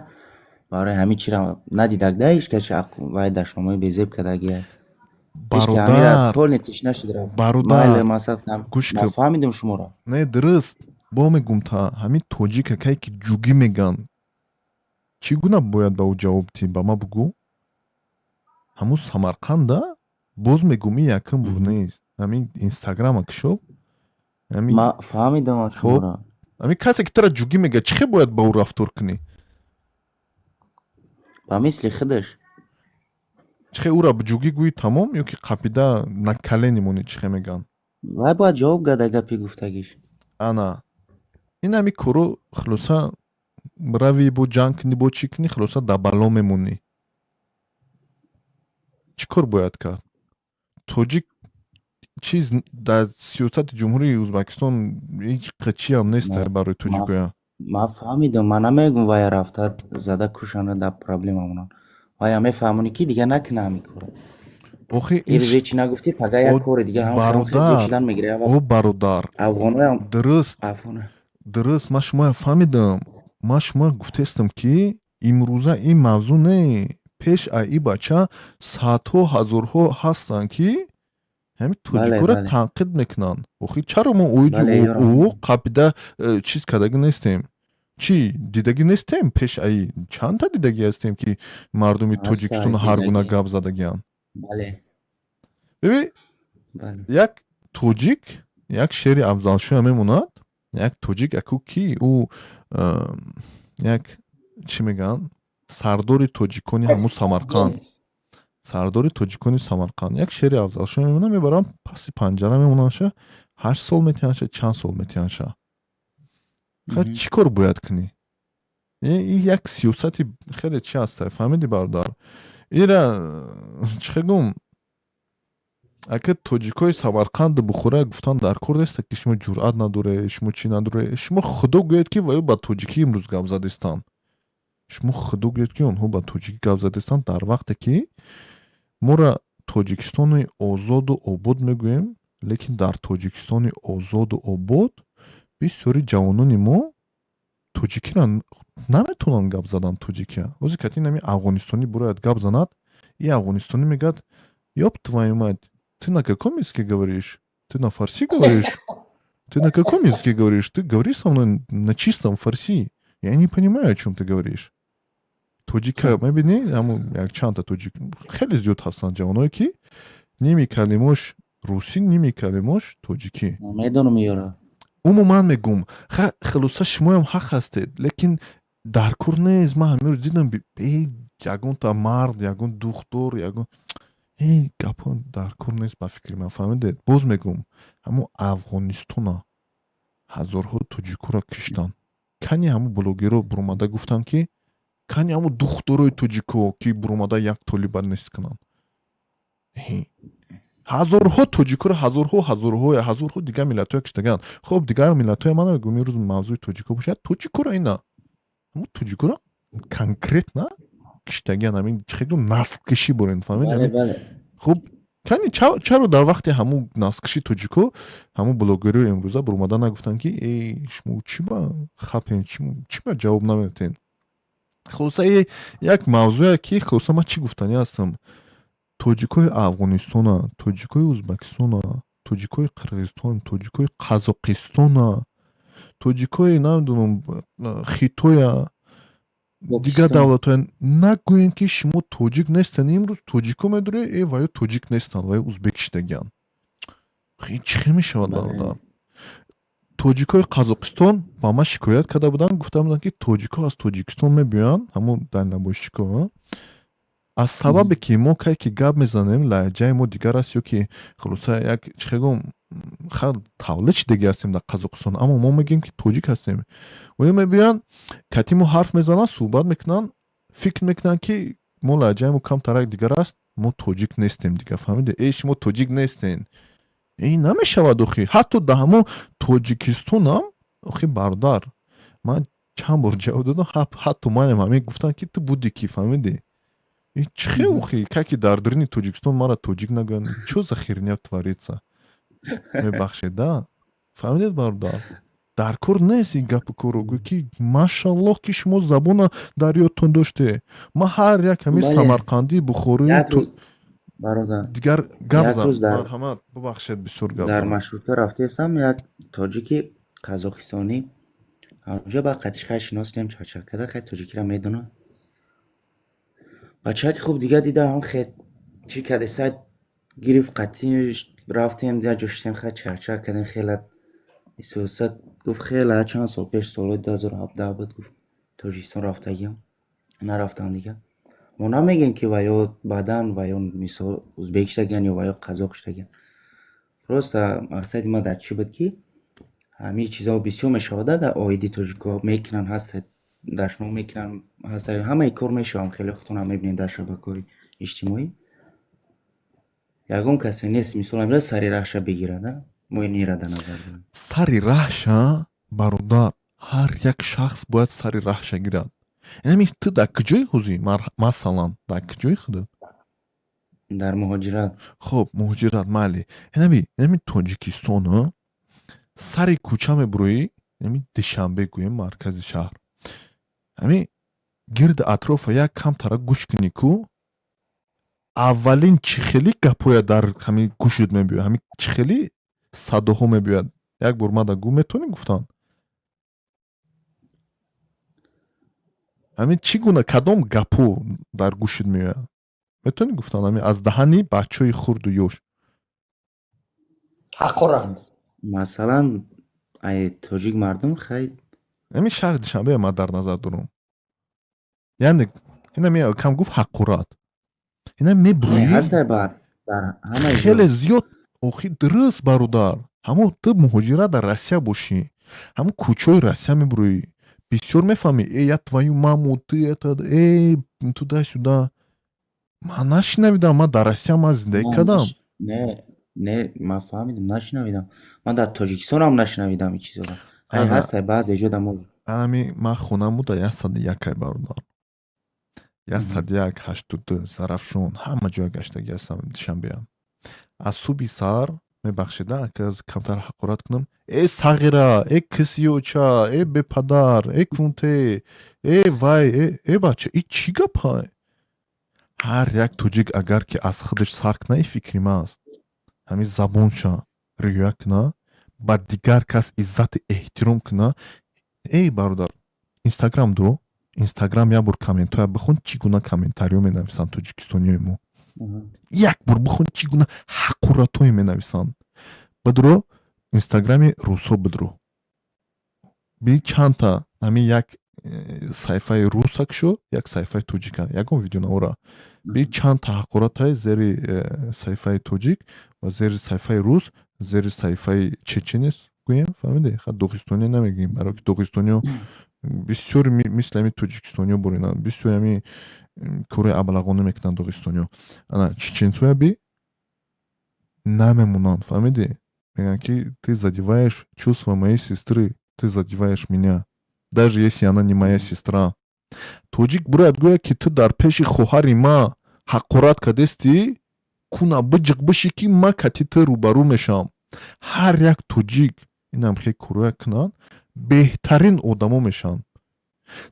барои ҳамин чира надидак да ҳеч каси вай дашномои безеб кардагия. Бародар, бародар, гӯш. Фаҳмидем шуморо. Не, дуруст бо мегум, та ҳамин тоҷик акае ки ҷугӣ меган, чӣ гуна бояд ба ӯ ҷавоб диҳӣ, ба ман бугӯ? Ҳамун Самарқанда, боз мегум, ин якум бур нест, ҳамин Инстаграма кишоб. Фаҳмидам шуморо. Ҳамин касе ки тура ҷугӣ мега, чӣ хел бояд ба ӯ рафтор кунӣ? Ба мисли худаш. Чӣ хел ӯра ҷугӣ гӯӣ, тамом, ё ки қапида на колени монӣ, чӣ хел мегӯянд? Вай бояд ҷавоб гада гапи гуфтагиш. Ана ин ҳами коро, хулоса, рави бо ҷанг кунӣ, бо чӣ кунӣ, хулоса, дар бало мемонӣ. Чӣ кор бояд кард? Тоҷик чиз дар сиёсати Ҷумҳурии Ӯзбекистон ҳеҷ чиам нест барои тоҷикоя. Ман фаҳмидам, ман намегум вая рафта зада кушана, дар проблема монанд. Вая мефаҳмонӣ, ки дига накуна ҳамин корро. Охи. Ирӯзе чӣ нагуфтӣ, пага як кори дига ҳамшидан мегирад. О бародар. Афғоноям. Дуруст, дуруст, ман шумоя фаҳмидам. Ман шумоя гуфтаистам, ки имрӯза ин мавзӯъ не, пеш ай и бача садҳо ҳазорҳо ҳастанд, ки ҳамин тоҷикоро танқид мекунанд. Охи, чаро мо оиди ӯ қапида чиз кардагӣ нестем? Чӣ дидагӣ нестем? Пеш аи чандта дидагӣ ҳастем, ки мардуми Тоҷикистон ҳар гуна гап задагианд. Бибин, як тоҷик як шеъри Афзалшоя мемонад. Як тоҷик аку, ки ӯ як, чӣ мегӯянд, сардори тоҷикони ҳамун Самарқанд, сардори тоҷикони Самарқанд, як шеъри Афзалшоя мемонад, мебаранд, паси панҷара мемонандша, 8 сол метиҳандша, чанд сол метиҳандша. Чӣ кор бояд кунӣ? Ин як сиёсати хеле чи аст, фаҳмидӣ, бародар? Ира чӣ хел гум, ака, тоҷикои Самарқанду Бухора гуфтан дар кор неста, ки шумо ҷуръат надоре, шумо чӣ надоре. Шумо худо гӯед, ки ваё ба тоҷикӣ имрӯз гап задистанд. Шумо худо гӯед, ки онҳо ба тоҷикӣ гап задистанд, дар вақте ки моро Тоҷикистони озоду обод мегӯем, лекин дар Тоҷикистони озоду обод бисёри ҷавонони мо тоҷикиро наметавонанд гап задан. Тоҷикия ҳозир кати нами афғонистонӣ бурояд гап занад, и афғонистонӣ мегӯяд: «Ёб твою мать, ты на каком языке говоришь? Ты на фарси говоришь? Ты на каком языке говоришь? Ты говори со мной на чистом фарси, я не понимаю, о чем ты говоришь». Тоҷика мебинӣ, ҳамун якчандта тоҷик хеле зиёд ҳастанд, ҷавоное, ки ними калимош русӣ, ними калимош тоҷикӣ. Медонам ёра. Умуман мегум, хулоса, шумоям ҳақ ҳастед, лекин дар кор нест. Ман ҳаминро дидам, ягонта мард, ягон духтур, ягон гапҳо дар кор нест, ба фикри ман, фаҳмидед? Боз мегум, ҳамун Афғонистона ҳазорҳо тоҷикоро киштанд. Кани ҳамун блогерро буромада гуфтанд, ки кани ҳамун духтурои тоҷико, ки буромада як толиба нест кунанд? Ҳазорҳо тоҷикоро, ҳазорҳо, ҳазорҳо, ҳазорҳо дигар миллатҳое киштагианд. Хоб, дигар миллатҳое ман намегӯм, имрӯз мавзӯи тоҷико бошад. Тоҷикоро ина, ҳамун тоҷикоро конкретно киштагианд. Ҳамин чӣ хел наслкишӣ борем, фаҳмидед? Хуб, кани, чаро дар вақти ҳамун наслкиши тоҷико ҳамун блогерҳои имрӯза буромада нагуфтанд, ки эй, шумо чӣ ба хапен, чӣ ба ҷавоб намедиҳед? Хулоса, як мавзӯе, ки хулоса, ман чӣ гуфтанӣ ҳастам: тоҷикои Афғонистона, тоҷикои Ӯзбекистона, тоҷикои Қирғизистон, тоҷикои Қазоқистона, тоҷикои, намедонам, Хитоя, дигар давлатҳоя, нагӯем, ки шумо тоҷик нестед. Имрӯз тоҷико медоред, э, ваё тоҷик нестанд, ваё узбек шидагианд. Чӣ хел мешавад, бародар? Тоҷикои Қазоқистон ба ман шикоят карда буданд, гуфта буданд, ки тоҷико аз Тоҷикистон мебиёянд, ҳамун дальнобойщико, аз сабабе ки мо кай ки гап мезанем, лаҳҷаи мо дигар аст, ё ки хулоса, як чӣ хел гум, тавлид шидаги ҳастем дар Қазоқистон, аммо мо мегӯем, ки тоҷик ҳастем. Оё мебиёянд, кати мо ҳарф мезананд, суҳбат мекунанд, фикр мекунанд, ки мо лаҳҷаи мо камтарак дигар аст, мо тоҷик нестем дигар, фаҳмиде? Эй, шумо тоҷик нестен. Ин намешавад охи. Ҳатто дар ҳамон Тоҷикистонам охи, бародар, ман чанд бор ҷавоб додам, ҳатто манам ҳамин гуфтанд, ки ту буди ки, фаҳмидӣ? Ин чӣ хел охи, как ки дар даруни Тоҷикистон мара тоҷик нагӯянд? Чё за херня творится? Мебахшед, да, фаҳмидед, бародар, дар кор нест ин гапу корро. Гӯй ки машаллоҳ, ки шумо забона дар ёдтон доште. Ман ҳар як ҳамин самарқандӣ, бухорию Як рӯз, бародар, дигар гап як зад. рӯз дар Марҳамат, бубахшед, бисёр гап дар задам. Маршрутка рафтаистам, як тоҷики қазоқистонӣ ҳамҷо ба қатишхай шиносидем, чакчак карда, хай тоҷикиро медонад. Бачаки хуб дига дидам, хе чӣ карде, сайт гирифт, қатъи рафтем, як ҷо шистем, хай чакчак кардем, хела эҳсосат гуфт, хела чанд сол пеш, солҳои 2017 буд, гуфт, Тоҷикистон рафтагиам, нарафтам дига. Мо намегӯем, ки ва ё баъдан ва ё мисол узбек шудагиан ё ва ё қазоқ шудагиан. Просто мақсади ман дар чӣ буд, ки ҳамин чизҳо бисёр мешавад дар оиди тоҷикҳо, мекунанд, ҳаста дашном мекунанд, ҳаста ҳамаи кор мешавам, хеле худтонам мебинед дар шабакаҳои иҷтимоӣ. Ягон касе нест, мисол амира сари раҳша бигирад, а? Мо инира дар назар дорем. Сари раҳша, бародар, ҳар як шахс бояд сари раҳша гирад. Инами ту дар куҷои ҳузӣ, масалан, дар куҷои худат? Дар муҳоҷират. Хуб, муҳоҷират, майли. Инами Тоҷикистон, сари кӯча мебуроӣ, инами Душанбе гӯем, маркази шаҳр, ҳами гирди атрофа як камтара гӯш кунӣ ку, аввалин чӣ хеле гапҳоя дар ҳамин гӯшат мебиёяд, ҳамин чӣ хеле садоҳо мебиёяд? Як бор мада гӯ, метавонӣ гуфтан, ҳамин чӣ гуна, кадом гапҳо дар гӯшат меояд, метавонӣ гуфтан, ҳамин аз даҳани бачаҳои хурду ёш? Ҳақорат. Масалан, ай тоҷик мардум хай. Ҳамин шаҳри Душанбе ман дар назар дорам, яъне инами кам гуфт ҳақорат, ина мебурӯӣ. Ҳастай баъд дар ҳамаи ҷо. Хеле зиёд охи, дуруст, бародар. Ҳамон ту муҳоҷират дар Россия бошӣ, ҳамон кӯчаҳои Россия мебурӯӣ, бисёр мефаҳмӣ: э, я твою маму, ты это, э, туда-сюда. Ман нашинавидам, ман дар Россия ман зиндагӣ Ман кардам. Не, не, ман фаҳмидам, нашинавидам. Ман дар Тоҷикистонам нашинавидам ин чизҳоро. Хай, ҳастай баъзе ҷо дар мо. Ами ман хонам буда 101-ай, бародар, 101, 82, Зарафшон, ҳама ҷоя гаштагӣ ҳастам. Душанбеам аз субҳи саҳар, мебахшед, аз камтар ҳақорат кунам, э сағира, э кисиёча, э бепадар, э кунте, э вай, э, э бача, и чӣ гапай? Ҳар як тоҷик агар ки аз худаш сар куна, и фикри ман аст, ҳамин забонша риоя куна, ба дигар кас иззати эҳтиром куна. Эй бародар, Инстаграм дуро, Инстаграм як бор комментҳоя бихон, чӣ гуна комментариҳо менависанд тоҷикистониёи мо. Як бор бихон, чӣ гуна ҳақоратҳое менависанд. Бидро Инстаграми русҳо, бидро би, чандта ҳамин як саҳифаи русак шо, як саҳифаи тоҷика, ягон видеонавора би, чанд ҳақоратҳои зери саҳифаи тоҷик ва зери саҳифаи рус, зери саҳифаи чеченец гӯем, фаҳмидӣ? Ха, доғистониё намегӯем, барои ки доғистониё бисёр мисли ҳамин тоҷикистониё буринанд, бисёр ҳамин кори аблағонӣ мекунанд доғистониё. Ана чеченцоя би, намемонанд, фаҳмидӣ? Мегӯянд, ки ты задеваешь чувства моей сестры, ты задеваешь меня, даже если она не моя сестра. Тоҷик бурад гӯяд, ки ту дар пеши хоҳари ма ҳақорат кардестӣ, куна биҷиқ бишӣ, ки ма кати ту рӯбарӯ мешавам. Ҳар як тоҷик инам хел короя кунанд, беҳтарин одамо мешаванд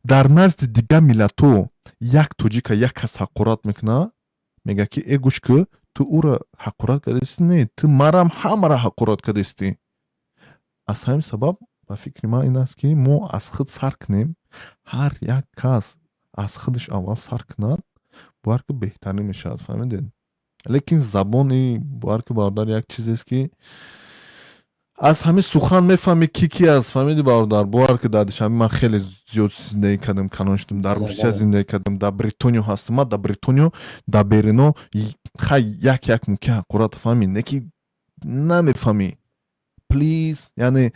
дар назди дигар миллатҳо. Як тоҷика як кас ҳақорат мекунад, мегӯяд, ки э, гӯш ку, ту ӯро ҳақорат кардастӣ, не, ту марам ҳамаро ҳақорат кардастӣ. Аз ҳамин сабаб, ба фикри ман, ин аст, ки мо аз худ сар кунем. Ҳар як кас аз худаш аввал сар кунад, бовар ки, беҳтарин мешавад, фаҳмидед? Лекин забони, бовар ки, бародар, як чизест, ки аз ҳамин сухан мефаҳмӣ, ки ки аст, фаҳмиди, бародар? Бовар ки, дар Душанбе ман хеле зиёд зиндагӣ кардам, калон шудам, дар Русия зиндагӣ кардам, дар Бритониё ҳастам. Ман дар Бритониё, дар берино, хай, як як мумкин ҳақорат фаҳмӣ, не ки намефаҳмӣ. Please, яъне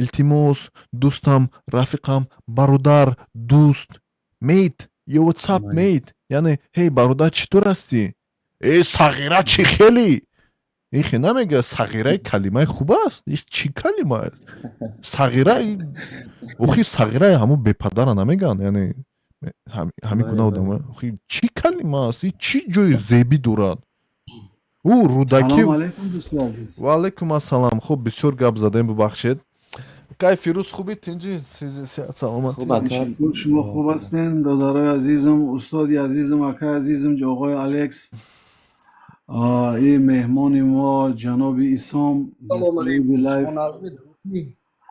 илтимос, дӯстам, рафиқам, бародар, дӯст, mate, yo, what's up, mate, яъне ҳей, бародар, чӣ тур ҳастӣ? Э, сағира, чӣ хеле? Ихе намега, сағираи калимаи хуб аст. Иш чӣ калима аст? Сағира, охи, сағираи ҳамун бепадара намеган, яъне ҳамин гуна одам. Охи, чӣ калима аст? И чӣ ҷои зебӣ дорад? Ӯ Рӯдакӣ. Салом алейкум, дӯсти азиз. Ва алайкум ассалам. Хуб, бисёр гап задем, бубахшед. Кай, Фирӯз, хубӣ, тинҷӣ, сиҳат, саломатӣ? Хуб, ака. Ташаккур, шумо хуб ҳастен, додарои азизам, устоди азизам, акаи азизам, оғои Алекс, ин меҳмони мо, ҷаноби Исом. Салом алейкум. Соҳиби лайф. Шумо назми, дурустми,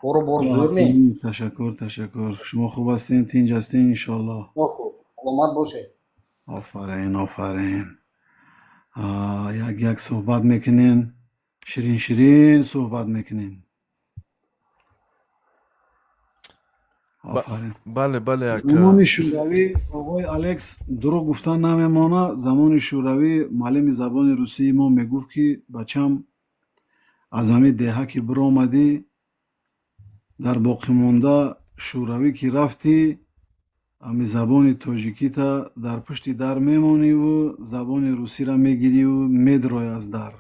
кору бор зӯрме? Ташаккур, ташаккур. Шумо хуб ҳастен, тинҷ ҳастен, иншоаллоҳ? Хуб, саломат бошед. Офарин, офарин. Як як суҳбат мекунен, ширин ширин суҳбат мекунен. Офарин. Бале, ака. Замони шӯравӣ, оғои Алекс, дурӯғ гуфтан намемона, замони шӯравӣ муаллими забони русии мо мегуфт, ки бачам, аз ҳамин деҳа ки биромадӣ, дар боқимонда шӯравӣ ки рафтӣ, ҳами забони тоҷикита дар пушти дар мемониву забони русиро мегириву медрои аз дар.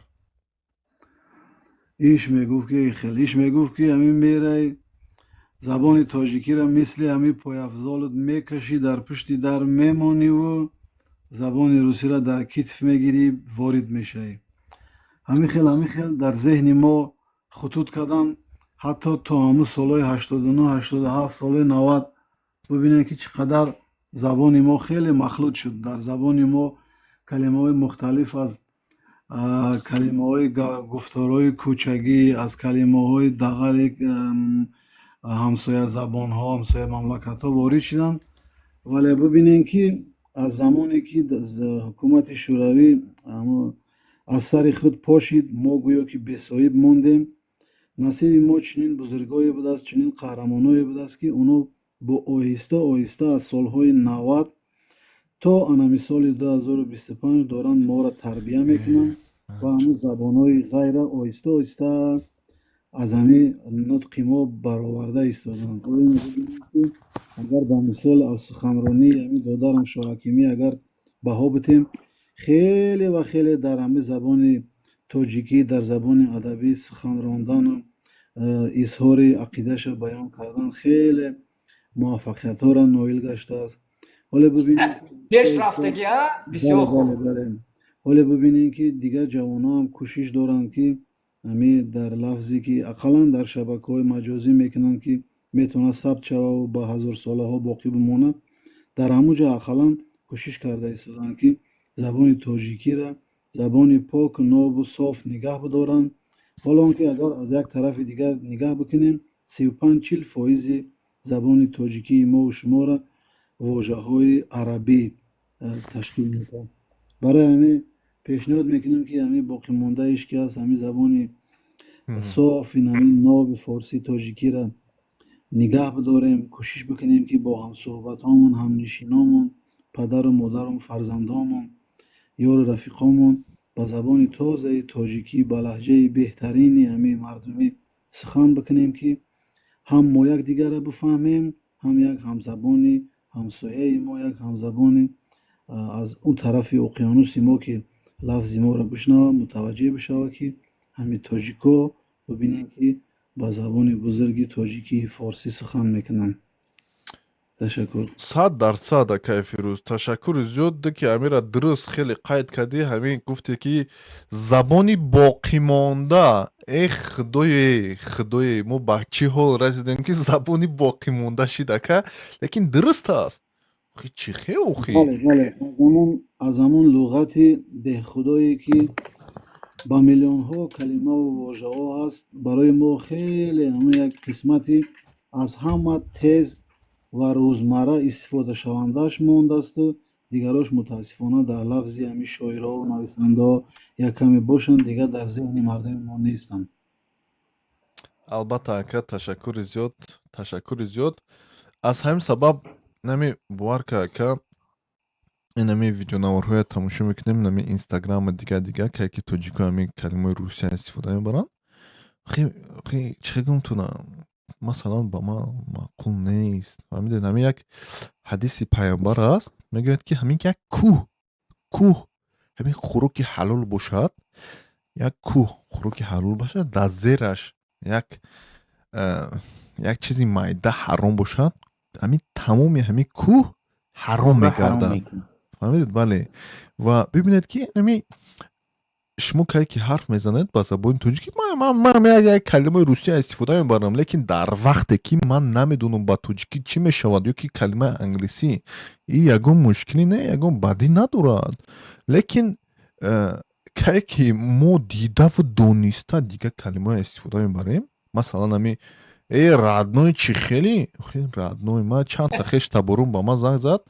Иш мегуфт, ки хел иш мегуфт, ки ҳамин мерай, забони тоҷикиро мисли ҳамин пойафзолут мекашӣ, дар пушти дар мемониву забони русиро дар китф мегирӣ, ворид мешавӣ. Ҳамин хел, ҳамин хел дар зеҳни мо хутут кардан, ҳатто то ҳамун солҳои 89, 87, солҳои 90. Бубинед, ки чӣ қадар забони мо хеле махлут шуд. Дар забони мо калимаҳои мухталиф, аз калимаҳои гуфторҳои кӯчагӣ, аз калимаҳои дағали ҳамсоя забонҳо, ҳамсоя мамлакатҳо ворид шуданд. Вале бубинем, ки аз замоне ки ҳукумати шӯравӣ аз сари худ пошид, мо гӯё ки бесоҳиб мондем. Насиби мо чунин бузургое будааст, чунин қаҳрамоное будааст, ки оно бо оҳиста оҳиста аз солҳои 90 то анами соли 2025 доранд моро тарбия мекунанд ва ҳамун забонҳои ғайра оҳиста оҳиста аз ҳамин нутқи мо бароварда истоданд. Агар ба мисол аз суханронии ҳамин додарам Шоҳакимӣ агар баҳо битем, хеле ва хеле дар ҳамин забони тоҷикӣ, дар забони адабӣ сухан рондану изҳори ақидаша баён кардан хеле муваффақиятҳоро ноил гаштааст. Ҳоле бубинем Пешрафтагӣ бисёр хуб. Ҳоле бубинем, ки дигар ҷавонҳо ҳам кӯшиш доранд, ки ҳами дар лафзе, ки ақаллан дар шабакаҳои маҷозӣ мекунанд, ки метавонад сабт шававу ба ҳазорсолаҳо боқӣ бимонад, дар ҳамун ҷо ақаллан кӯшиш карда истоданд, ки забони тоҷикиро забони поку нобу соф нигаҳ бидоранд. Ҳоло он ки агар аз як тарафи дигар нигаҳ бикунем, 35-40 фоизи забони тоҷикии мову шуморо вожаҳои арабӣ ташкил медиҳад. Барои ҳамин пешниҳод мекунем, ки ҳамин боқимондаиш ки аст, ҳамин забони соф, ин ҳамин ноби форсии тоҷикиро нигаҳ бидорем, кӯшиш бикунем, ки бо ҳамсӯҳбатҳомон, ҳамнишиномон, падару модарон, фарзандомон, ёру рафиқомон ба забони тозаи тоҷикӣ, ба лаҳҷаи беҳтарини ҳамин мардумӣ сухан бикунем, ки ҳам мо якдигарро бифаҳмем, ҳам як ҳамзабони ҳамсояи мо, як ҳамзабони аз он тарафи уқёнуси мо, ки лафзи моро бишнава, мутаваҷҷеҳ бишавад, ки ҳамин тоҷико, бубинем, ки ба забони бузурги тоҷикии форсӣ сухан мекунанд. Ташаккур. 100%, акай Фирӯз, ташаккури зиёд, ки амира дуруст хеле қайд кардӣ. Ҳамин гуфте, ки забони боқимонда. Э худое, худое, мо ба чӣ ҳол расидем, ки забони боқимонда шид, ака? Лекин дуруст аст. Охи, чӣ хел, охи? Бале, аз ҳамон луғати деҳхудое, ки ба миллионҳо калимаву вожаҳо ҳаст, барои мо хеле ҳамон як қисмати аз ҳама тез ва рӯзмарра истифодашавандааш мондасту дигарош, мутаассифона, дар лафзи ҳамин шоирҳову нависандаҳо як каме бошанд, дигар дар зеҳни мардуми мо нестанд. Албатта, ака, ташаккури зиёд, ташаккури зиёд. Аз ҳамин сабаб нами бовар ка, ака, инами видеонаворҳоя тамошо мекунем, нами Инстаграма, дигар дигар, ке ки тоҷико ҳамин калимаи русия истифода мебаранд, чӣ гум туна, масалан, ба ман маъқул нест. Фаҳмидед, ҳамин як ҳадиси пайғамбар аст, мегӯяд, ки ҳамин як кӯҳ, кӯҳ ҳамин хӯроки ҳалол бошад. Як кӯҳ хӯроки ҳалол бошад, дар зераш як чизи майда ҳаром бошад, ҳамин тамоми ҳамин кӯҳ ҳаром мегардад, фаҳмидед? Бале. Ва бибинед, ки ами шумо кае ки ҳарф мезанед ба забони тоҷикӣ, ман як калимаи русия истифода мебарам, лекин дар вақте ки ман намедонам, ба тоҷикӣ чӣ мешавад ё ки калимаи англисӣ, и ягон мушкилӣ не, ягон бадӣ надорад. Лекин кае ки мо дидаву дониста дигар калимаро истифода мебарем, масалан, ами родной чӣ, хеле родной, ман чандта хеш таборум ба ман занг зад: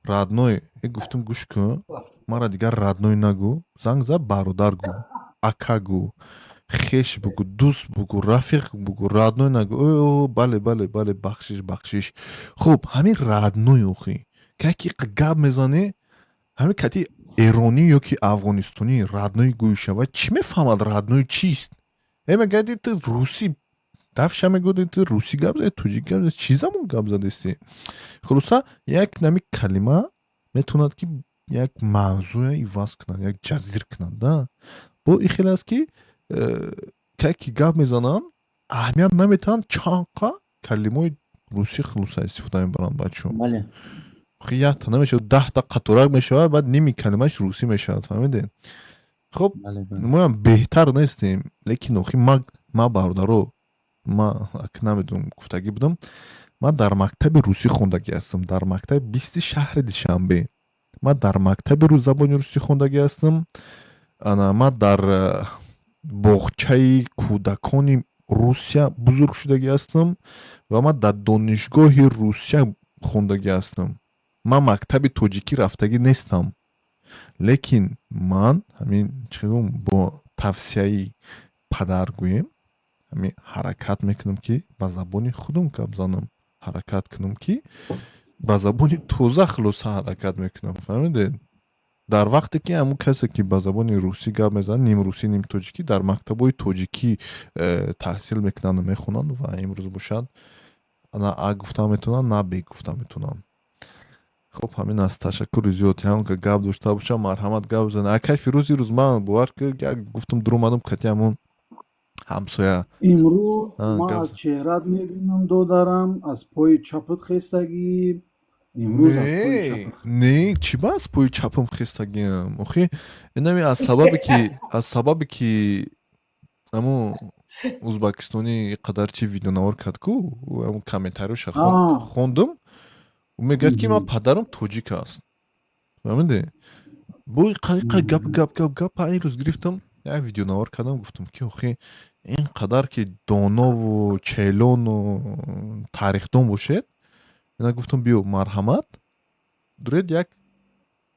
«Родной». Гуфтам: «Гӯш кун, мара дигар родной нагӯ, занг зад бародар гӯ, ака гӯ, хеш бугӯ, дӯст бугӯ, рафиқ бугӯ, родной нагӯ». О, бале, бале, бале, бахшиш, бахшиш. Хуб, ҳамин родной, охи, ки гап мезанӣ, ҳамин кати эронӣ ё ки афғонистонӣ родной гӯй шавад, чӣ мефаҳмад, родной чист? Мегади, ту русӣ дафша мегӯди, ту русӣ гап зади, тоҷик гап зади, чӣ забон гап задисти? Хулоса, як нами калима метавонад, ки як мавзӯя иваз кунад, як ҷазир кунад, да. Бо ин хел аст, ки кае ки гап мезананд, аҳамият наметиҳанд, чанқа калимаи русӣ, хулоса, истифода мебаранд бачаҳо. Якта намешавад, 10та қаторак мешавад, баъд ними калимааш русӣ мешавад, фаҳмидед? Хуб, моям беҳтар нестем, лекин охи ма, бародаро, ма ак намедонам, гуфтагӣ будам, ман дар мактаби русӣ хондагӣ ҳастам, дар мактаби 20-и шаҳри Душанбе. Ман дар мактаби забони русӣ хондагӣ ҳастам. Ана, ман дар боғчаи кӯдакони Русия бузург шудагӣ ҳастам ва ман дар донишгоҳи Русия хондагӣ ҳастам. Ман мактаби тоҷикӣ рафтагӣ нестам, лекин ман ҳамин, чӣ гӯм, бо тавсияи падар гӯем, ҳамин ҳаракат мекунам, ки ба забони худам гап занам, ҳаракат кунам, ки ба забони тоза, хулоса, ҳаракат мекунам, фаҳмидед? Дар вақте ки ҳамун касе, ки ба забони русӣ гап мезанад, ним русӣ, ним тоҷикӣ, дар мактабҳои тоҷикӣ таҳсил мекунанду мехонанд ва имрӯз бошад, на а гуфта метавонанд, на б гуфта метавонанд. Хуб, ҳамин аст. Ташаккури зиёд. Ҳамон ка гап дошта бошам, марҳамат, гап бизанед. Акай Фирӯз, ирӯз ман бовар ки як гуфтам, дуромадам кати ҳамон ҳамсоя. Имрӯз ман гап аз чеҳрат мебинам, додарам, аз пои чапат хестагӣ. Имрӯз аз пои Не, чапат. не, чӣ ба аз пои чапам хестагиам? Охи, инами аз сабабе ки ҳамун узбакистонӣ қадар чи видеонавор кард ку, ҳамун комментариёша хондум, ӯ мегӯяд, ки ман падарам тоҷик аст, фаҳмидӣ? Бо иқа гап, гап, гап, гап. Ин рӯз гирифтам, як видеонавор кардам, гуфтам, ки охи, ин қадар ки донову челону тарихдон бошед, ина гуфтам, биё, марҳамат, дуред, як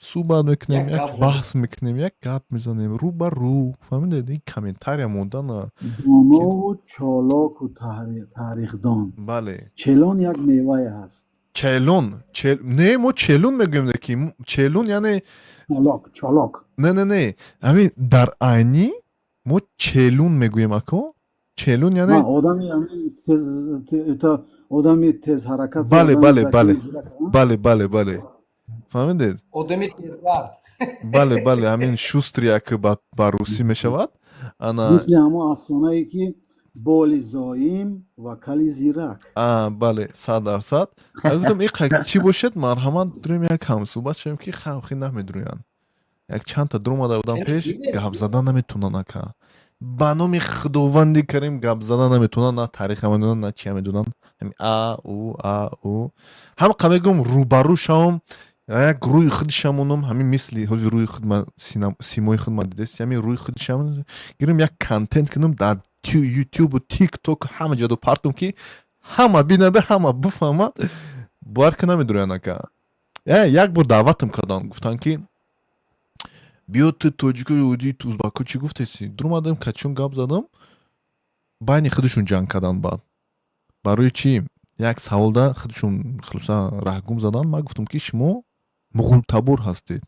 суҳбат мекунем, Як як гап. баҳс мекунем, як гап мезанем рӯ ба рӯ, фаҳмидед? Ин комментария мондана. Донову чолоку тарихдон. Бале. Челон як мевае ҳаст. Челон, не, мо челун мегӯем, ки челун яъне Чолок, чолок. Не, не, не, ҳамин дар айнӣ мо челун мегӯем, ако, челун яъне На, одами ҳамин это одами тезҳаракат. Бале, одами бале, закии бале. зирак, а? Бале, бале, бале, фаҳмидед? Одами тезгард. Бале, бале, ҳамин шустрый як ба русӣ мешавад, ана. Мисли ҳамон афсонае, ки боли зоим ва кали зирак. А, бале, 100%. Гуфтам, иқа чӣ бошед, марҳамат, дурем, як ҳамсӯҳбат шавем, ки хавхи намедурӯянд. Як чандта дуромада будам пеш, гап зада наметавонанд, ака, ба номи Худованди Карим, гап зада наметавонанд, на тариха медонанд, на чия медонанд. Ҳами а у а у ҳамқа мегӯм, рӯбарӯ шавам, як рӯи худшамонам, ҳамин мисли ҳозир рӯи худ, симои худ ма дидест, ҳамин рӯи худшам гирем, як контент кунам, дар Ютубу Тикток ҳама ҷадо партум, ки ҳама бинада, ҳама бифаҳмад. Бовар ки намедурӯянд, ака. Як бор даъватам карданд, гуфтанд, ки биё, ту тоҷико уди узбако чӣ гуфтеси? Дуромадам, качон гап задам, байни худашон ҷанг карданд. Баъд барои чӣ як саволда худашон, хулоса, раҳгум заданд. Ман гуфтам, ки шумо муғултабор ҳастед.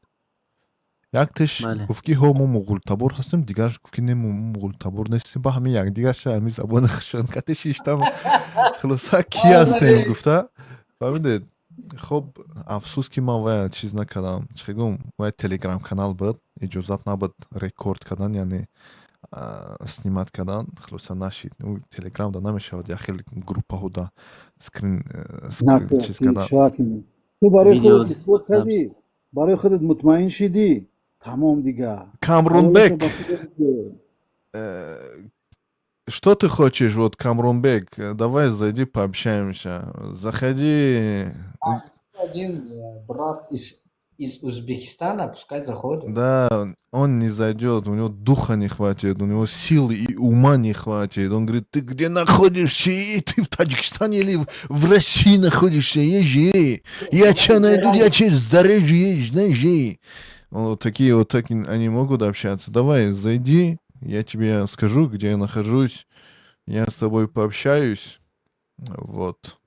Яктеш гуфт, ки ҳо, мо муғултабор ҳастем, дигараш гуфт, ки не, мо муғултабор нестем. Ба ҳамин якдигарша ҳамин забони худшон кате шиштам, хулоса, кӣ ҳастем гуфта, фаҳмидед? Хоб, афсӯс, ки ман вая чиз накардам, чӣ гум, вая Телеграм канал буд, иҷозат набуд рекорд кардан, яъне. Снимать кардан, хулоса, нашид. Телеграмда намешавад, як хел группаҳода скрин чиз кардан. Ту барои худат исбот кардӣ, барои худат мутмаин шидӣ, тамом дига. Камрунбек, что ты хочешь? Вот, Камрунбек, давай зайди, пообщаемся. Заходи. Один брат из Узбекистана, пускай заходит. Да, он не зайдет, у него духа не хватит, у него силы и ума не хватит. Он говорит: «Ты где находишься? Ты в Таджикистане или в России находишься? Езжи, я тебя найду, я тебя зарежу, езжи, знаешь». Вот такие вот так они могут общаться. Давай, зайди, я тебе скажу, где я нахожусь, я с тобой пообщаюсь. Вот.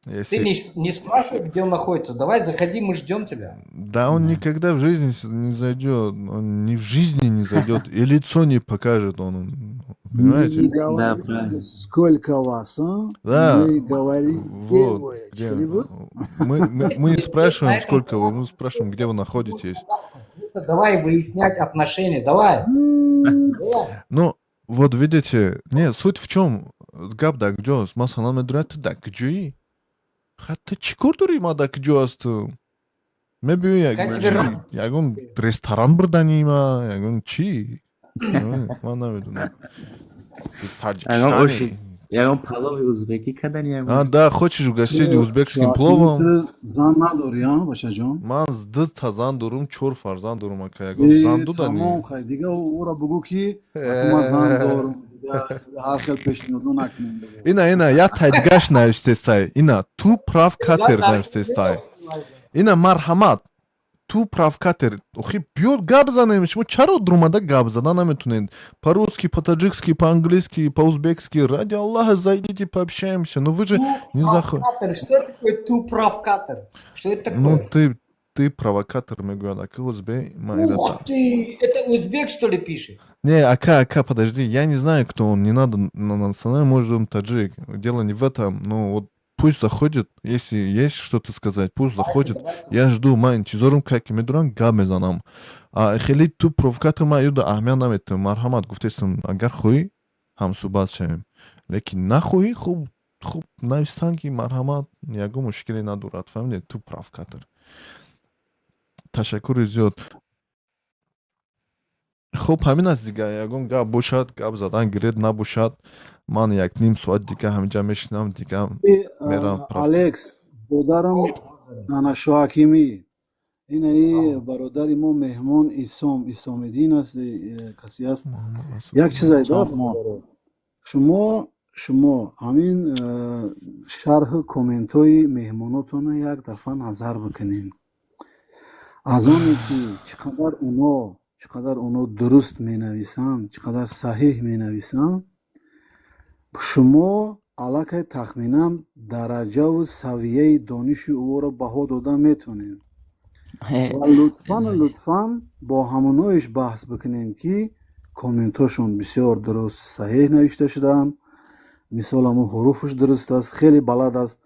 Если... Ты не спрашивай, где он находится. Давай, заходи, мы ждем тебя. Да, он никогда в жизни не зайдет. Он ни в жизни не зайдет. И лицо не покажет он. Понимаете? Не говори, да, сколько вас, а? Да. Мы говорим, вот, где вы? Мы не спрашиваем, сколько вы, мы спрашиваем, где вы находитесь. Давай выяснять отношения, давай. Ну, вот видите, не, суть в чем? Гап да куҷост? Масалан, медонад, ту да куҷоӣ? Ҳатто чӣ кор дорӣ, ма да куҷо ҳастам? Мебиёй, ягон ресторан бурданӣ ма, ягон чӣ? Ман намедонам. Ягон палови узбекӣ кардани. А, да, хочешь угостить узбекским пловом? Зан надорӣ, а, бачаҷон? Ман дута зан дорум, чор фарзанд дорум, ака, ягон зан дудани. Тамом, хай, дига ӯро бугӯ, ки ман зан дорум, ҳар хел пешниҳодо накунем. Ина, ина, як тайдгаш навиштестай. Ина, «ту провокатор» навиштестай. Ина, марҳамат, «ту провокатор». Охи, биё, гап занем. Шумо чаро дурумада гап зада наметунед? По-русски, по-таджикски, по-английски, по-узбекски. Ради Аллаха, зайдите, пообщаемся. Ну вы же не заход. Что такое «ту провокатор»? Что это такое? Ну ты провокатор, мегӯяд, ака узбек. Ух ты, это узбек, что ли, пишет? Не, ака, ака, подожди, я не знаю, кто он, не надо на национальный, может, он таджик. Дело не в этом, ну вот пусть заходит, если есть что-то сказать, пусть заходит. Я жду, ма интизорум, как медурам, гап мезанам. А хеле «ту провокатор» ма юда аҳамият наметам. Марҳамат, гуфтестам, агар хоҳӣ, ҳамсӯҳбат шавем. Лекин нахоҳӣ, хуб, хуб навистан, ки марҳамат, ягон мушкиле надорад, фаҳмидед? «Ту провокатор». Ташаккури зиёд. Хуб, ҳамин аст дига. Ягон гап бошад, гап задан гиред, набошад, ман як ним соат дига ҳаминҷа мешинам, дига мерам. Алекс, додарам, ана Шоҳакимӣ, инаи бародари мо, меҳмон Исом Исомиддин аст, касе аст, як чизе дор. Шумо ҳамин шарҳу комментҳои меҳмонотонро як дафъа назар бикунед, аз оне ки чӣ қадар оно дуруст менависанд, чӣ қадар саҳеҳ менависанд, шумо аллакай тахминан дараҷаву савияи дониши ӯро баҳо дода метавонед. Ва лутфан, лутфан бо ҳамоноиш баҳс бикунем, ки комментҳошон бисёр дуруст, саҳеҳ навишта шудаанд, мисол, ҳамун ҳуруфаш дуруст аст, хеле балад аст.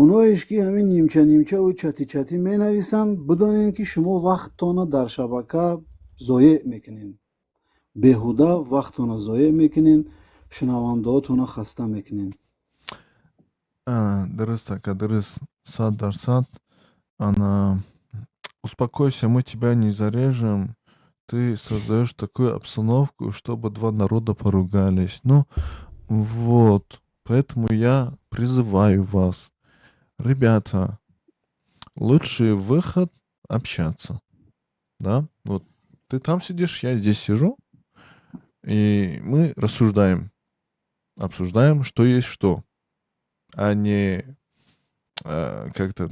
Оноеш ки ҳамин нимча нимчаву чати чатӣ менависанд, бидонед, ки шумо вақттона дар шабака зоеъ мекунед, беҳуда вақтона зоеъ мекунед, шунавандаотона хаста мекунед. Дуруст, ака, дуруст, 100%. Ана, «успокойся, мы тебя не зарежем, ты создаешь такую обстановку, чтобы два народа поругались». Ну вот, поэтому я призываю вас, ребята, лучший выход — общаться, да. Вот ты там сидишь, я здесь сижу, и мы рассуждаем, обсуждаем, что есть что, а не как-то,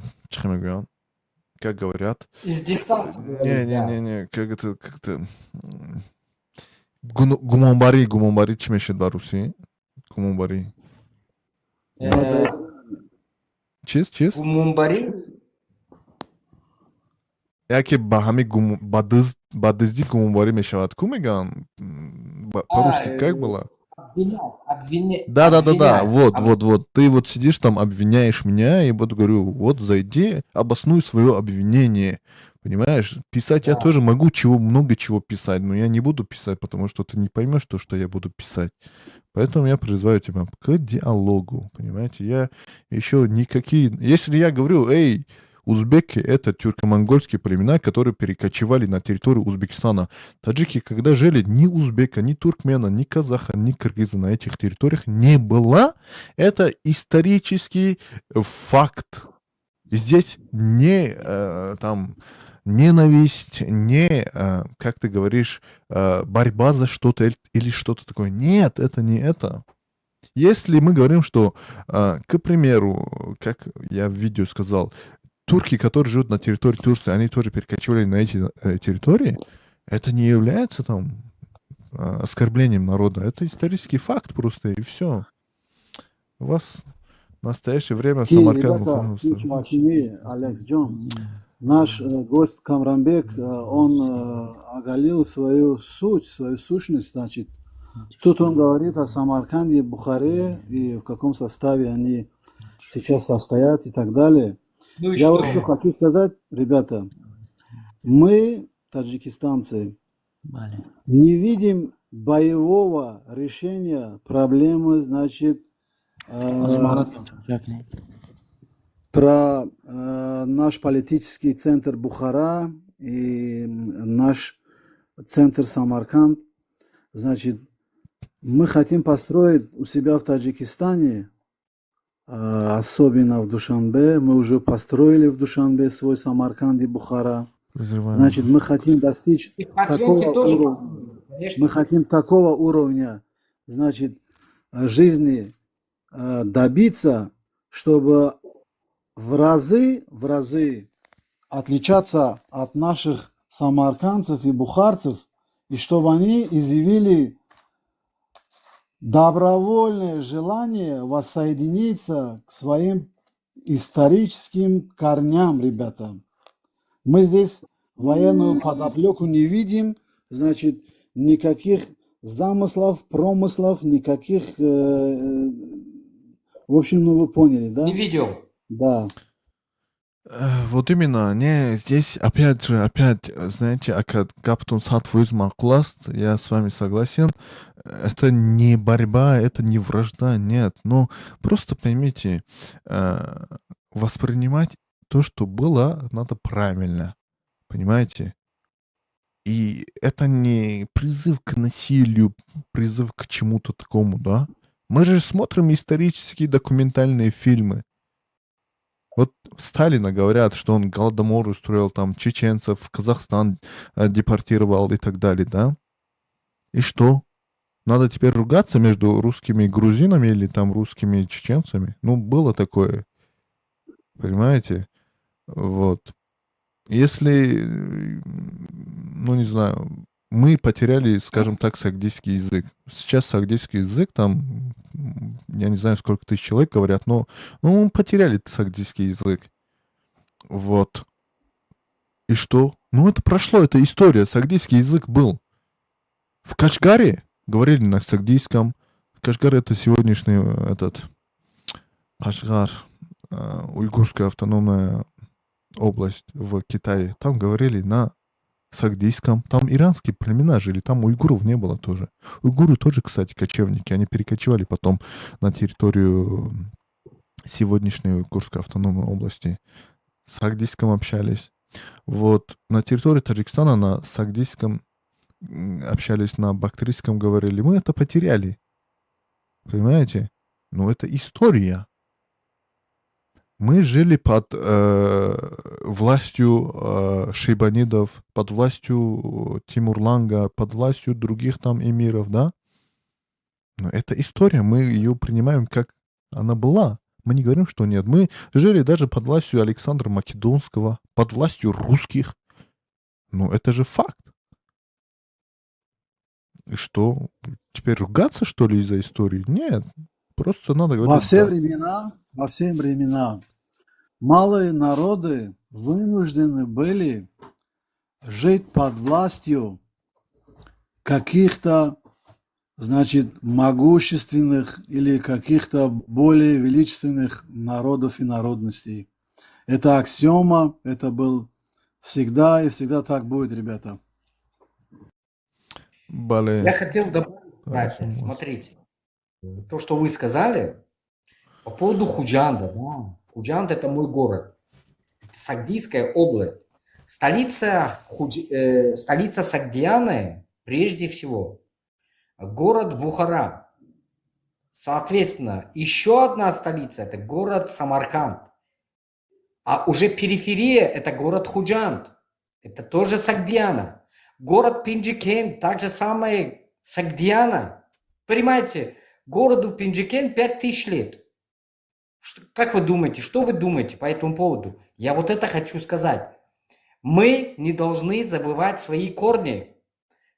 как говорят. Из дистанции. Не, не, не, не, как это, как-то гумонбарӣ, гумонбарӣ чӣ мешавад ба русӣ? Гумонбарӣ. Чиз, чиз? Гумонбарӣ? Яке ба ҳами ба дузд, ба дуздӣ гумонбарӣ мешавад ку, мегӯянд, по-русски как было? Обвинять, обвинять. Да, вот, вот, вот. Ты вот сидишь там, обвиняешь меня, и вот говорю, вот зайди, обоснуй свое обвинение. Понимаешь? Писать я тоже могу чего, много чего писать, но я не буду писать, потому что ты не поймешь то, что я буду писать. Поэтому я призываю тебя к диалогу, понимаете? Я еще никакие. Если я говорю: «Эй, узбеки — это тюрко-монгольские племена, которые перекочевали на территорию Узбекистана». Таджики, когда жили, ни узбека, ни туркмена, ни казаха, ни кыргыза на этих территориях не было. Это исторический факт. Здесь не там ненависть, не, как ты говоришь, борьба за что-то или что-то такое. Нет, это не это. Если мы говорим, что, к примеру, как я в видео сказал, турки, которые живут на территории Турции, они тоже перекочевали на эти территории, это не является там оскорблением народа. Это исторический факт просто, и все. У вас в настоящее время Самарканд. Ребята, Алекс Джон, наш гость Камранбек, он оголил свою суть, свою сущность, значит, тут он говорит о Самарканде, Бухаре и в каком составе они сейчас состоят и так далее. Ну, я вот что хочу сказать, ребята, мы, таджикистанцы, не видим боевого решения проблемы, значит, про наш политический центр Бухара и наш центр Самарканд. Значит, мы хотим построить у себя в Таджикистане, особенно в Душанбе. Мы уже построили в Душанбе свой Самарканд и Бухара. Значит, мы хотим достичь такого уровня, мы хотим такого уровня, значит, жизни добиться, чтобы в разы отличаться от наших самаркандцев и бухарцев, и чтобы они изъявили добровольное желание воссоединиться к своим историческим корням, ребята. Мы здесь военную подоплеку не видим, значит, никаких замыслов, промыслов, никаких. В общем, ну вы поняли, да? Не видел. Да. Вот именно, не, здесь опять же, опять, знаете, ака гаптон 100% маъқул аст, я с вами согласен. Это не борьба, это не вражда, нет. Но просто поймите, воспринимать то, что было, надо правильно. Понимаете? И это не призыв к насилию, призыв к чему-то такому, да? Мы же смотрим исторические документальные фильмы. Вот Сталина говорят, что он Голодомор устроил, там чеченцев в Казахстан депортировал и так далее, да? И что? Надо теперь ругаться между русскими и грузинами или там русскими и чеченцами? Ну, было такое. Понимаете? Вот. Если, ну, не знаю, мы потеряли, скажем так, согдийский язык. Сейчас согдийский язык, там, я не знаю, сколько тысяч человек говорят, но, ну, мы потеряли согдийский язык. Вот. И что? Ну, это прошло, это история. Согдийский язык был. В Кашгаре говорили на согдийском. Кашгар — это сегодняшний этот Кашгар, уйгурская автономная область в Китае. Там говорили на согдийском. Там иранские племена жили, там уйгуров не было тоже. Уйгуры тоже, кстати, кочевники. Они перекочевали потом на территорию сегодняшней Уйгурской автономной области. С согдийском общались. Вот на территории Таджикистана на согдийском общались, на бактрийском говорили. Мы это потеряли. Понимаете? Но это история. Мы жили под властью шейбанидов, под властью Тимурланга, под властью других там эмиров, да? Но это история, мы ее принимаем, как она была. Мы не говорим, что нет. Мы жили даже под властью Александра Македонского, под властью русских. Ну, это же факт. И что? Теперь ругаться, что ли, из-за истории? Нет. Просто надо говорить. Во все времена малые народы вынуждены были жить под властью каких-то, значит, могущественных или каких-то более величественных народов и народностей. Это аксиома, это был Всегда и всегда так будет, ребята. Бале. Я хотел добавить, братья, смотрите, то, что вы сказали по поводу Худжанда, да. Худжанд – это мой город. Это Сагдийская область. Столица Сагдианы, прежде всего, город Бухара. Соответственно, еще одна столица – это город Самарканд. А уже периферия – это город Худжанд. Это тоже Сагдиана. Город Пенджикент, так же самое Сагдиана. Понимаете, городу Пенджикент 5000 лет. Как вы думаете, что вы думаете по этому поводу? Я вот это хочу сказать. Мы не должны забывать свои корни.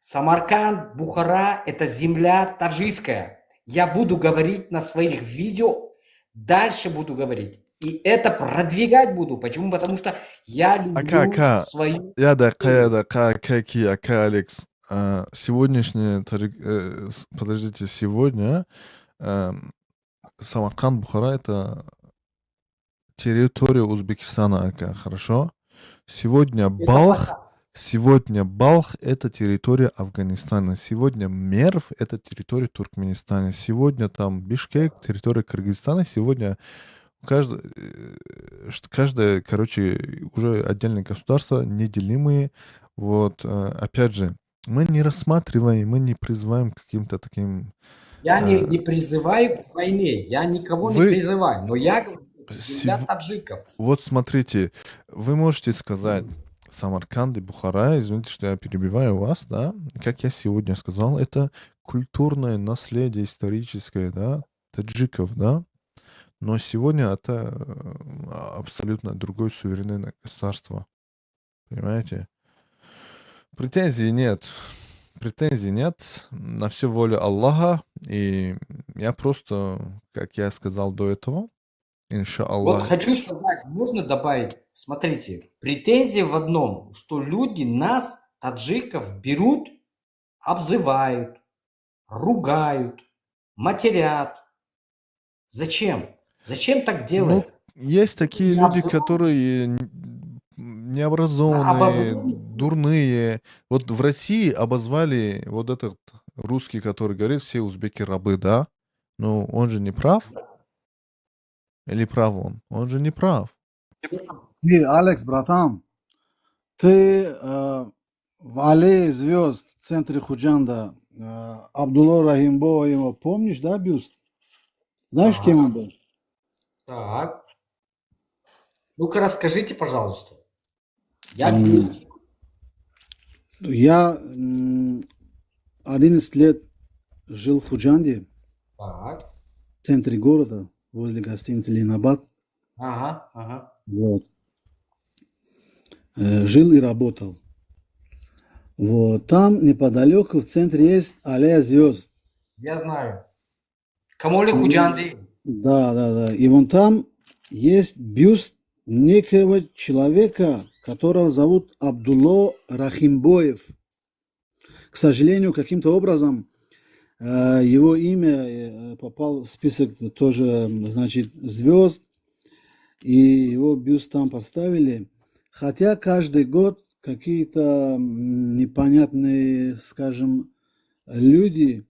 Самарканд, Бухара – это земля таджикская. Я буду говорить на своих видео, дальше буду говорить. И это продвигать буду. Почему? Потому что я люблю Ака, ака, свою. Я дақиқа, я дақиқа, ака ки, ака Алекс. Сегодняшняя, подождите, сегодня Самарканд, Бухара – это территория Узбекистана, ака, хорошо? Сегодня Это Балх, пока. Сегодня Балх – это территория Афганистана. Сегодня Мерв – это территория Туркменистана. Сегодня там Бишкек – территория Кыргызстана. Сегодня каждое, короче, уже отдельное государство, неделимые. Вот, опять же, мы не рассматриваем, мы не призываем к каким-то таким. Я не призываю к войне, я никого не Вы призываю, но я говорю, это земля таджиков. Вот смотрите, вы можете сказать, Самарканд и Бухара, извините, что я перебиваю вас, да, как я сегодня сказал, это культурное наследие историческое, да, таджиков, да, но сегодня это абсолютно другое суверенное государство, понимаете? Претензий нет, претензий нет, на все воля Аллаха, и я просто, как я сказал до этого, Вот иншаллах. Хочу сказать, можно добавить, смотрите, претензия в одном, что люди нас, таджиков, берут, обзывают, ругают, матерят. Зачем? Зачем так Ну, делать? есть такие Не люди, обзывают, которые необразованные, обозвали. Дурные. Вот в России обозвали вот этот русский, который говорит, все узбеки рабы, да? Ну, он же не прав? Или прав он? Он же не прав. Не, Алекс, братан, ты в Аллее звезд в центре Худжанда Абдулла Рахимбоева его помнишь, да, бюст? Знаешь, кем он был? Так. Ну-ка расскажите, пожалуйста. Я Я 11 лет жил в Худжанде, в центре города, возле гостиницы Ленабад. Вот. Жил и работал. Вот. Там неподалеку в центре есть Аллея звезд. Я знаю. Камоли Худжанди. Да. И вон там есть бюст некоего человека, которого зовут Абдулло Рахимбоев. К сожалению, каким-то образом его имя попал в список тоже, значит, звезд, и его бюст там поставили. Хотя каждый год какие-то непонятные, скажем, люди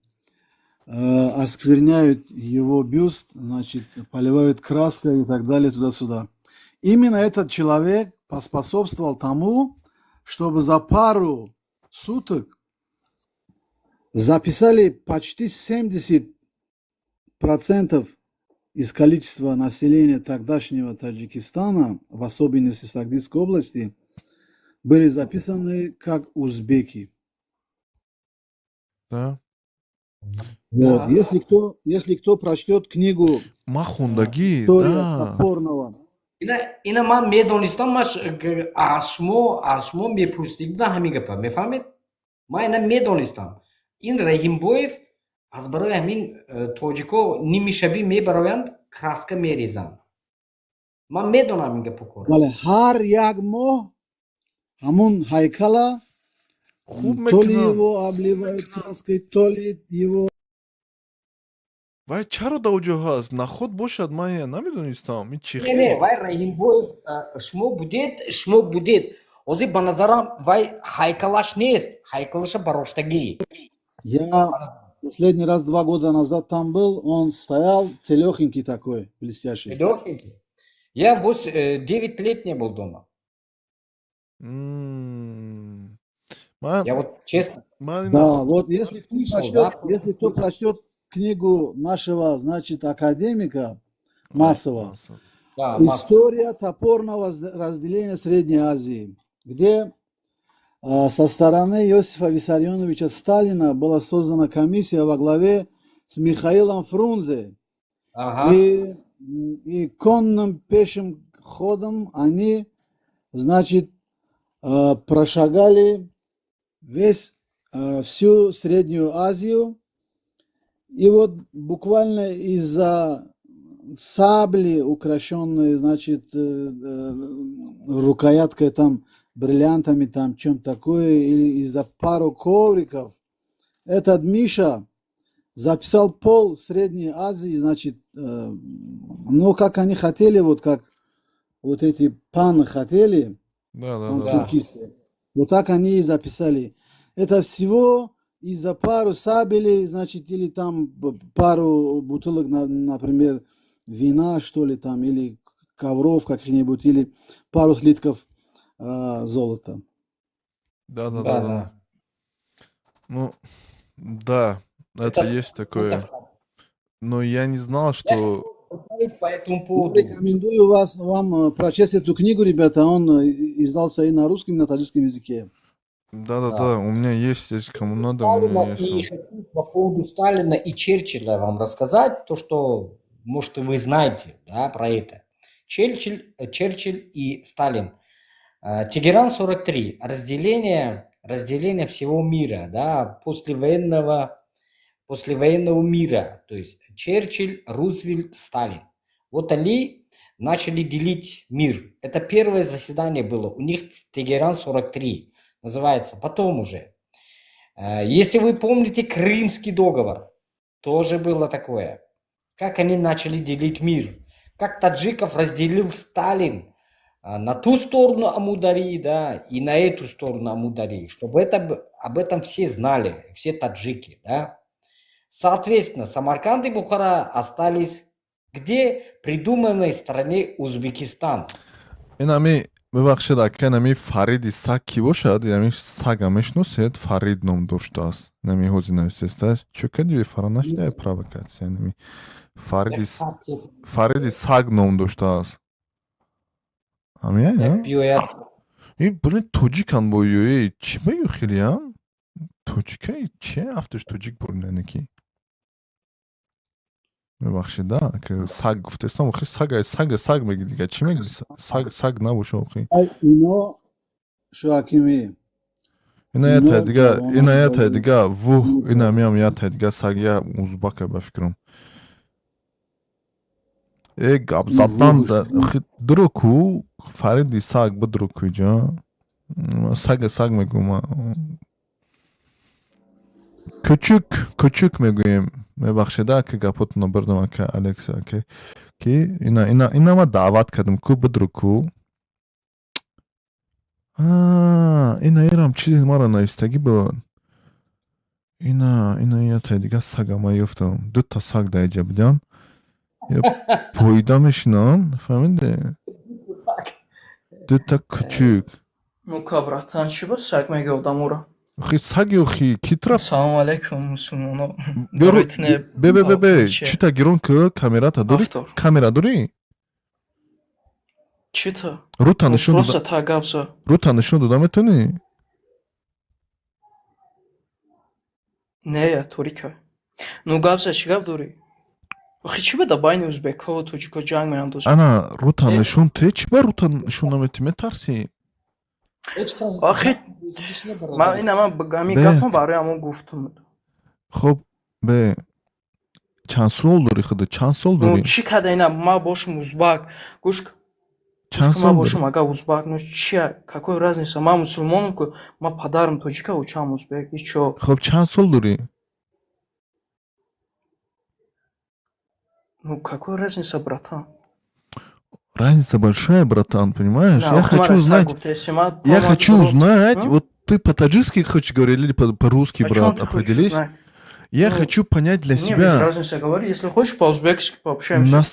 оскверняют его бюст, значит, поливают краской и так далее туда-сюда. Именно этот человек поспособствовал тому, чтобы за пару суток записали почти 70% из количества населения тогдашнего Таджикистана, в особенности Сагдийской области, были записаны как узбеки. Да. Вот. Да. Если кто прочтет книгу Ма хондагӣ, «История да. топорного» Ина ман медонистам, аз шумо мепурсидӣ будам ҳамин гапа, мефаҳмед, ман ина медонистам, ин Раҳимбоев аз барои ҳамин тоҷико нимишабӣ мебароянд, краска мерезанд, ман медонам ин гапо кора. Бале, ҳар як моҳ ҳамун ҳайкала Хуб то ли мекунам. Его обливают краской, то ли его Вай чаро дар оҷо ҳаст? Наход бошад, ман я намедонистам. Ин чӣ Не, не, хел? Вай Раҳимбоев, шумо будед. Ҳозир, ба назарам, вай ҳайкалаш нест, ҳайкалаша бароштагӣ. Я последний раз 2 года назад там был, он стоял целехенький такой, блестящий. Целехенький. Я 9 лет не был дома. Ман Я вот честно. Ман Да, вот если кто Слышал, прочтет, да? если кто прочтет книгу нашего, значит, академика Масова, Да, Масов. «История топорного разделения Средней Азии», где со стороны Иосифа Виссарионовича Сталина была создана комиссия во главе с Михаилом Фрунзе. И конным пешим ходом они, значит, прошагали всю Среднюю Азию. И вот буквально из-за сабли, украшенной, значит, рукояткой там, бриллиантами, там, чем такое, или из-за пару ковриков, этот Миша записал пол Средней Азии, значит, ну, как они хотели, вот как вот эти паны хотели, туркисты, вот так они и записали. Это всего из-за пару сабелей, значит, или там пару бутылок, например, вина, что ли, там, или ковров каких-нибудь, или пару слитков золота. Да. Ну, да, это есть такое. Это Но я не знал, Я что хотел поговорить по этому Я поводу. рекомендую вам прочесть эту книгу, ребята. Он издался и на русском, и на таджикском языке. Да-да-да, у меня есть здесь, кому надо, у меня Сталина есть и он. хочу по поводу Сталина и Черчилля вам рассказать, то, что, может, вы знаете, да, про это. Черчилль и Сталин. Тегеран 43. Разделение всего мира, да, послевоенного мира. То есть Черчилль, Рузвельт, Сталин. Вот они начали делить мир. Это первое заседание было. У них Тегеран 43 называется. Потом уже. Если вы помните Крымский договор, тоже было такое. Как они начали делить мир. Как таджиков разделил Сталин на ту сторону Амударьи, да, и на эту сторону Амударьи, чтобы об этом все знали, все таджики, да. Соответственно, Самарканд и Бухара остались где? Придуманной стране Узбекистан. Инами, бибахшед, ака, инами Фариди саг кӣ бошад? Инами сага мешиносед? Фарид ном доштааст. Инами ҳозир нависестааст. Чё кардӣ, бефара нашидай провокация? Инами Фариди, Фариди саг ном доштааст. Ҳамия? Биёяд. И, блин, тоҷикан бо ё, чӣ ба ё хелиам? Тоҷикаи чи афташ тоҷик буринане ки? Мебахшед, да, ки саг гуфтестам, охи сага, сага, саг меги дига, чӣ меги? Саг, саг набоша охи. Ай, ино Шоакими. Ина я Ино тай дига, ҷавонон ина я тай дига, вуҳ, ина миам я тай дига саг, я узбака ба фикрам. Э, гап задан да, охи дуро ку, Фариди саг бидро ку иҷа. Сага саг мегӯм. Кӯчук, кӯчук мегӯем. Мебахшеда, ки гапотона бурдам, ака Алекс, ака. Ки ина ма даъват кардам ку, бидро ку. А, ина ирам чизе мара наистагӣ буд. Ина я тай дига сага ма ёфтам. Дута саг дар иҷа будян. Я поида мешинам, фаҳмиде? Дута кӯчук. Ну-ка, братан, чӣ ба саг меги одаморо? Охи саги, охи китра. Салому алейкум, мусулмоно. Беру, Барои тне бе бе бе бе, чӣ? чита гирон ку, камерата дорӣ? Автор. Камера дорӣ? Чита? Рута Ну, нишон просто дода. та гап за. Рута нишон дода метавонӣ? Не, я торика. Ну, гап за, чӣ гап дорӣ? Охи чӣ ба да байни узбекҳо тоҷикҳо ҷанг меандозӣ? Ана, рута нишон те, чӣ ба рута нишон наметӣ, метарсӣ? Ҳеҷ кас Охи ман ина ман ҳамин Бе. гапам барои ҳамон гуфтум. Хоб, бе, чанд сол дорӣ худат? Чанд сол Ну, дорӣ? чӣ када ина ман бошам узбак? Гӯш Чанд ман сол дорӣ? бошам ага узбак, ну чия, какой разница? Ман мусулмонам ку, ман падарам тоҷика, очам узбек, и чо? Хоб, чанд сол дорӣ? Ну, какой разница, братан? Разница большая, братан, понимаешь? На, Я охи хочу мара саг узнать, гуфтаеси, ма я помад хочу дро. узнать, М? вот ты по-таджикски хочешь говорить или по-русски, О чем брат, ты хочешь определись. узнать? Я Ну, хочу понять для мне без себя, разницы, говори. Если хочешь, по-узбекски пообщаемся.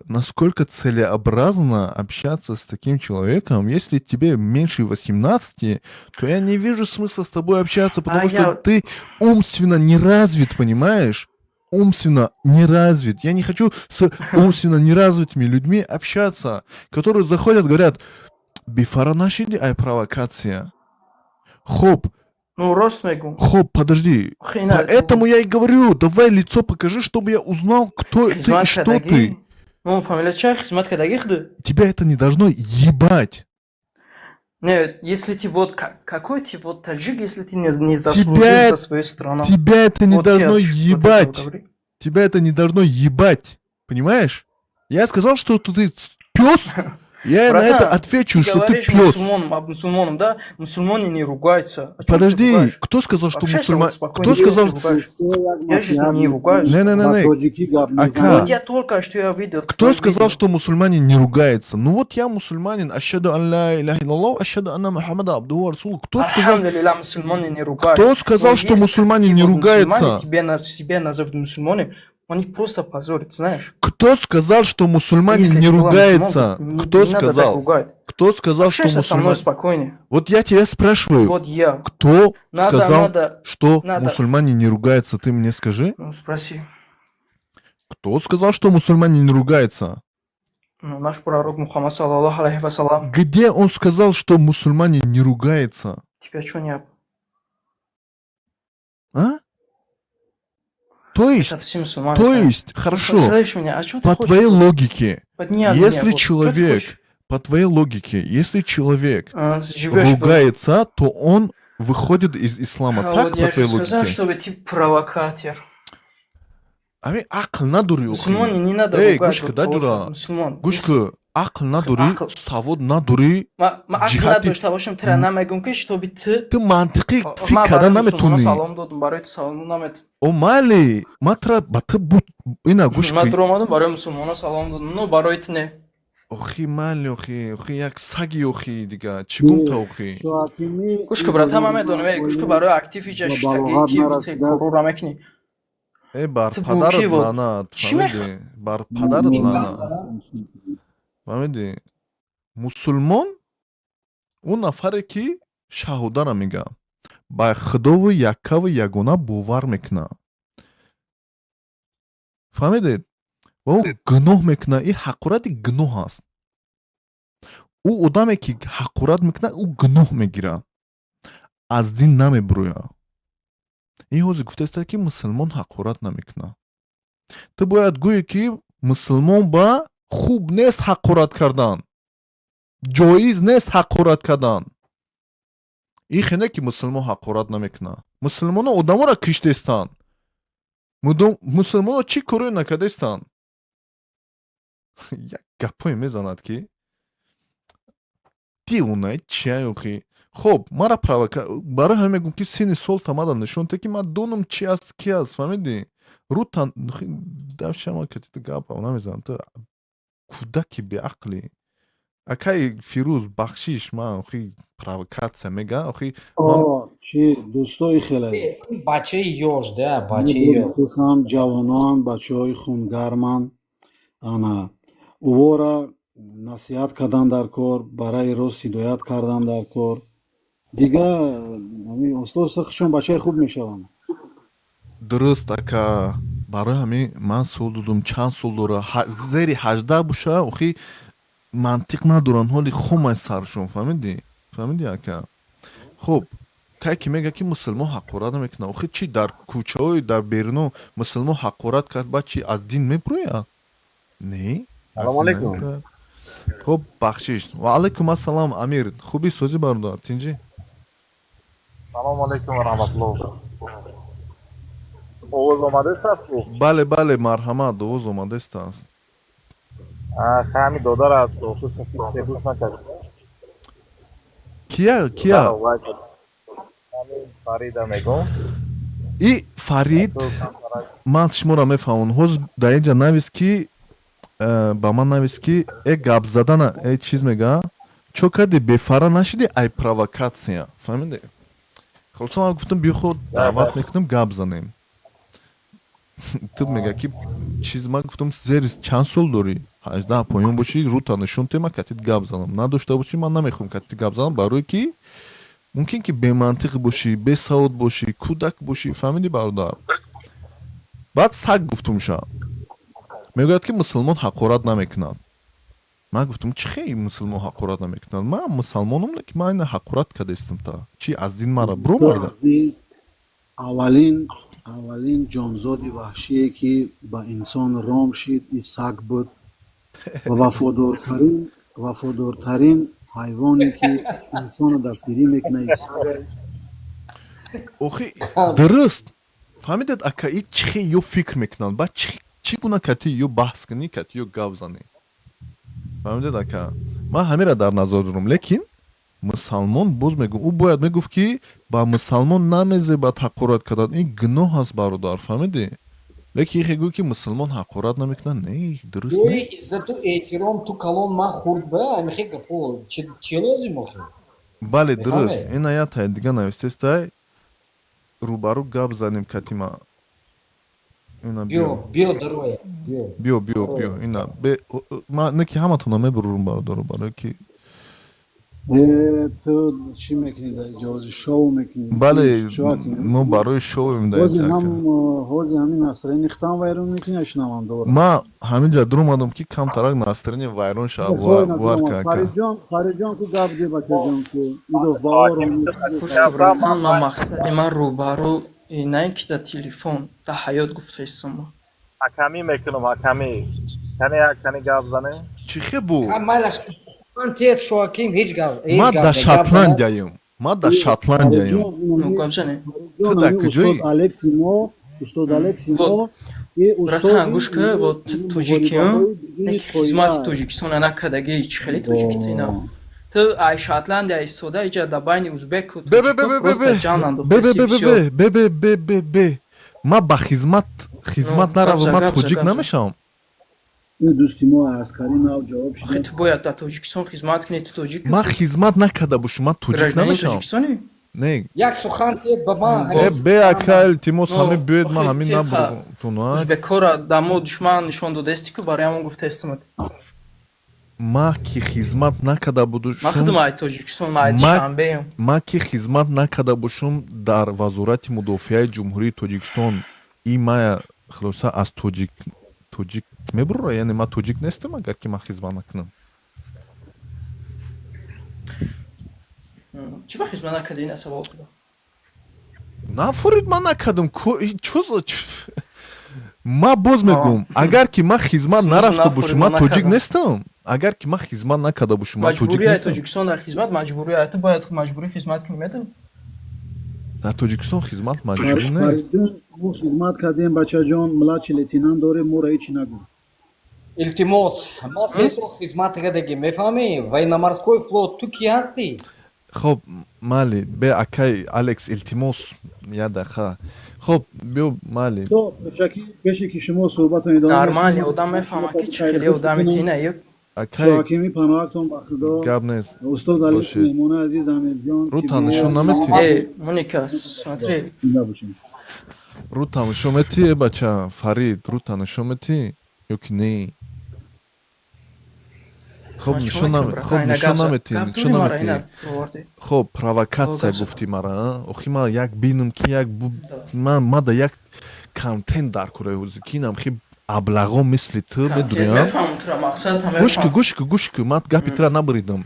насколько целесообразно общаться с таким человеком. Если тебе меньше 18, то я не вижу смысла с тобой общаться, потому А что я ты умственно не развит, понимаешь? Умственно не развит. Я не хочу с умственно неразвитыми людьми общаться, которые заходят, говорят: бифара нашиди, ай провокация. Хоп, Ну, рост мегу. хоп, подожди. Охи, ина Поэтому я и говорю, давай лицо покажи, чтобы я узнал, кто ты и хизмат что кардагӣ. ты. Ну, фамилия чай, хизмат кардагӣ худ. Тебя это не должно ебать. Не, если ты вот, какой ты вот таджик, если ты не заслужил за свою страну? Тебя это не Вот я должно вот этого ебать. говорю. Тебя это не должно ебать. Понимаешь? Я сказал, что ты пес. Я на это Братан, отвечу, ты что ты говоришь пес. мусульманам, об мусульманам, да? Мусульмане не ругаются. О чем ты Подожди, ругаешь? кто сказал, что Общайся мусульман... вот спокойно, Кто чё ты сказал... ругаешь? Я же не ругаюсь. Не-не-не-не. Ба тоҷикӣ гап Ака. мезанад. Вот я только что я видел Кто твое сказал, видео. что мусульмане не ругаются? Ну вот я мусульманин, أشهد أن لا إله إلا الله, أشهد أن محمدا عبده ورسوله. Кто сказал, الحمد لله, мусульмане не ругают. кто сказал, Но что есть мусульмане такие не вот мусульмане, ругаются? тебе себя назовут мусульмане, они просто позорят, знаешь. Кто сказал, что мусульмане Если не ты была ругаются? мусульманкой, не, Кто не надо так сказал? ругать. Кто сказал, что Общайся со мной мусульмане... спокойнее. Вот я тебя спрашиваю, Вот я. кто Надо, сказал, надо, что надо. мусульмане не ругаются? Ты мне скажи. Ну, спроси. Кто сказал, что мусульмане не ругаются? Ну, наш пророк Мухаммад, صلى الله عليه وسلم. Где он сказал, что мусульмане не ругаются? Тебя что не... А? То есть, Это все мусульмане то знают. есть, хорошо, Слышь меня, а что ты по хочешь? твоей Вот? логике, Вот не от меня, если вот. Чё ты человек, хочешь? по твоей логике, если человек А, живешь в ругается, то он выходит из ислама. А Так, вот по я же твоей сказал, логике? чтобы ты провокатор. Ами ақл надорӣ охи. Мусульмане не надо Эй, ругать гӯш вот ка, да, кого-то, ҷура. мусульман. Гӯш ка, ақл надорӣ, Ақл. савод надорӣ, Ма ма ақл ҷиҳати надошта бошам, тира намегум ки чтобы ты ту мантиқӣ фикр ма кардан барои мусулмонон наметонӣ. Салом додум, барои ту салом наметам. О майли, ма тра ба ту буд ина гӯш Ма ки. дуромадам, барои мусулмонон салом додум, но барои ту не. Охи майли, охи, охи як саги охи дига, чӣ гумта охи? Шоакими Гӯш ку, брата, ман медонам, эй, гӯш ку, барои актив иҷа ба шиштагӣ балоғат ки нарасидааст. корора мекунӣ. Э, бар Ту бо падарат ки вот? лаънат, Чӣ мех фаҳмидӣ? Бар падарат лаънат. Фаҳмидӣ? Мусулмон он нафаре ки шаҳодарам мегӯяд, ба худову яккаву ягона бовар мекунад. Фаҳмидед? Ва ӯ гуноҳ мекунад, ин ҳақорати гуноҳ аст. Ӯ одаме ки ҳақорат мекунад, ӯ гуноҳ мегирад. Аз дин намебурӯяд. Ин ҳозир гуфтааст ки мусулмон ҳақорат намекунад. Ту бояд гӯӣ ки мусулмон ба хуб нест ҳақорат кардан. Ҷоиз нест ҳақорат кардан. Ин хене ки мусулмон ҳақорат намекунад. Мусулмоно одаморо киштестанд. Мусулмоно чӣ корое накардестанд? Як гапое мезанад ки девона чия охи. Хоб, мара провока барои ҳамин мегӯм ки синни сол тамада нишон те ки ман донам чи аст, ки аст, фаҳмидӣ? Рутан давшама ки ту гапа намезанам, ту кӯдаки беақлӣ. Акаи Фирӯз, бахшиш, ман охи провокатсия мега, охи ман О, чи дӯстои хеле. Бачаи ёш, да, бачаи ёш. Хусам ҷавонон, бачаҳои хунгарманд. Ана увора насиҳат кардан дар кор, барои рост ҳидоят кардан дар кор. Дига оста оста худшон бачаи хуб мешаванд. Дуруст, ака, барои ҳамин ман суол додум, чанд сол дора, зери 18 боша, охи мантиқ надоранд, ҳоли хомай саршон, фаҳмидӣ? Фаҳмидӣ, ака? Хуб, кай ки мега ки мусулмон ҳақорат намекунад, охи чи дар кӯчаҳои дар беруно мусулмон ҳақорат кард, баъд чи аз дин мебурӯяд? Не, аз Салому дин алайкум. намебурӯяд. Хуб, бахшиш. Ва алайкум ассалом, Амир, хуби, созӣ, бародар, тинҷӣ? Салому алайкум ва раҳматуллоҳ. Овоз омадааст аст хуб? Бале, бале, марҳамат, овоз омадааст аст. Ҳами додара охир фиксе гӯш накардем. Кия, кия? Ҳамин Фарида мегӯм. И Фарид, ман шуморо мефаҳмам, ҳозир дар инҷа навис ки Ба ман навист, ки э гап задана, э чиз мега, чо кардӣ, бефара нашидӣ, ай провокация, фаҳмидӣ? Хулоса, ман гуфтам, биё, хо даъват мекунам, гап занем. Ту мега, ки чиз, ман гуфтам, зери чанд сол дорӣ, 18 поён бошӣ, рута нишон те, ман катит гап занам, надошта бошӣ, ман намехоҳам катит гап занам, барое ки мумкин ки бемантиқ бошӣ, бесавод бошӣ, кӯдак бошӣ, фаҳмидӣ, бародар? Баъд саг гуфтумша, мегӯяд, ки мусулмон ҳақорат намекунад. Ман гуфтам, чӣ хел мусулмон ҳақорат намекунад? Ман мусалмонам, лекин ман ина ҳақорат кардастам, та чӣ аз дин мара биромарда? Азиз, аввалин ҷонзоди ваҳшие, ки ба инсон ром шид, и саг буд ва вафодортарин ҳайвоне, ки инсонро дастгирӣ мекунад, и сага. Охи, дуруст фаҳмидед, ака, и чӣ хел ё фикр мекунанд, баъд чӣ гуна кати ё баҳс кунӣ, кати ё гап занӣ, фаҳмидед, ака? Ман ҳамира дар назар дорам, лекин мусалмон, боз мегӯм, ӯ бояд мегуфт, ки ба мусалмон намезебад ҳақорат кардан, ин гуноҳ аст, бародар, фаҳмидӣ? Лекин ихе гӯй, ки мусалмон ҳақорат намекунад, не, дуруст Ҷои не. Иззату эҳтиром ту калон, ман хурд, ба амихе гапо чӣ лозим охи? Бале, дуруст. Мефаҳме? Ина я тай дига навистестай, рӯбарӯ гап занем катима, ина. Биё. Биё. Биё, дароя, биё. Биё, биё, биё, ина ман не ки ҳаматона мебурурум, бародаро, барое ки Э, ту чӣ мекунӣ дар иҷози шоу мекунӣ? Бале. Шоакӣ? Мо барои шоуем дар ҳози инҷа, ҳам ака. Ҳози ҳамин настроение хитам вайрон мекунӣ, я шунавандора? Ман ҳаминҷа дуромадам, ки камтарак настроение вайрон шавад, бовар кун, ака. Фаридҷон, Фаридҷон, ку гап ди, бачаҷон, ку идо бовар. Гӯш кун, братан, ман мақсади ман рӯбарӯ на ин ки дар телефон, дар ҳаёт гуфтаистам ман. Ҳакамӣ мекунам, ҳакамӣ. Кане як кани гап зане? Чӣ хе бу? Майлаш, ман тиет, Шоаким, ҳеҷ гап, ҳеҷ Ман гап дар не, гап занад. Шотландияем, ман дар Шотландияем. Ну, гап зане. Ту дар куҷоӣ? Устод Алекси мо, устод Алекси мо Вот. и Братан, устоди гӯш кун, вот ту тоҷикиам, не ки хизмати Тоҷикистона накардаги, чӣ хеле тоҷики ту ина. Ту ай Шотландия истода, иҷа дар байни узбеку Бе, бе, бе, тоҷико бе, бе, просто бе. ҷанг Бе, бе, андохтаси, бе, бе, всё. бе, бе, бе, бе, бе, бе, ман ба хизмат Ну, наравам, гап за, ман гап за, тоҷик гап за. намешавам? Ин дӯсти мо аскари нав ҷавоб Охи, шид. ту бояд дар Тоҷикистон хизмат кунӣ, ту тоҷик. Ман хизмат накарда бошам, ман тоҷик Гражданини намешавам? Тоҷикистонӣ? Не. Як сухан тиет ба ман. Э, бе, ака, илтимос, Ну, ҳамин биёед, ман охи, ҳамин теха набуртун. Узбекора дар мо душман нишон додаисти, ку барои ҳамон гуфтаистамад. Ман ки хизмат накарда Ман худам будушум ай Тоҷикистон, ман ай Душанбеам. Ман ки хизмат накарда бошум дар Вазорати мудофиаи Ҷумҳурии Тоҷикистон, и мая, хулоса, аз тоҷик мебурра, яъне ман тоҷик нестам, агар ки ман хизмат накунам. Чӣ ба хизмат накардӣ, ина савол кардам. Нафурид, ман накардам. Ман боз мегӯм, агар ки ман хизмат Смысл нарафта нафурид, бошум, ман ман тоҷик накардам. нестам. Агар ки ман хизмат накарда бошум, ман тоҷик Маҷбурӣ ай нестам. Тоҷикистон дар хизмат маҷбурӣ ай, ту бояд маҷбурӣ хизмат кунӣ, медонӣ? Дар Тоҷикистон хизмат маҷбурӣ нест. Фаридҷон, мо хизмат кардем, бачаҷон, младший лейтенант дорем, моро ҳечи нагӯ. Илтимос, ман 3 сол хизмат кардагӣ, мефаҳмӣ? Военно-морской флот, ту кӣ ҳастӣ? Хоб, майли, бе, акай Алекс, илтимос, як дақиқа, хоб, биё, майли. То пешаки, пеше ки шумо суҳбатон идома Нормалӣ медиҳед, одам ман шумо мефаҳмад, ки хотир чӣ хеле хайрхуш одами мекунам. тина ё. Акай Шоҳакимӣ, паноҳактон ба Худо. Гап нест. Устод Алекс, Бошед. меҳмони азиз Амирҷон, ки Рӯ нишон биёяд. наметӣ? Э, Моника, смотри. Зинда бошем. Рӯ тамошо метӣ, э бача Фарид, рӯ тамошо метӣ ё ки не? Хоб. Ман чӣ Нишон мекунам, наме братан, хоб ина нишон гап за, наметӣ? гап Нишон дорӣ мара, наметӣ? ина овардӣ. Хоб, О, провокатсия гап за. гуфтӣ мара, а? Охи, ман як бинам, ки як ман мада як контент дар кораи ҳозир, ки инам хи аблағо мисли ту Контент медурям. мефаҳмам тура, мақсадата Гӯш ку. мефаҳмам. Гӯш ку, гӯш ку, ман гапи тура набуридам.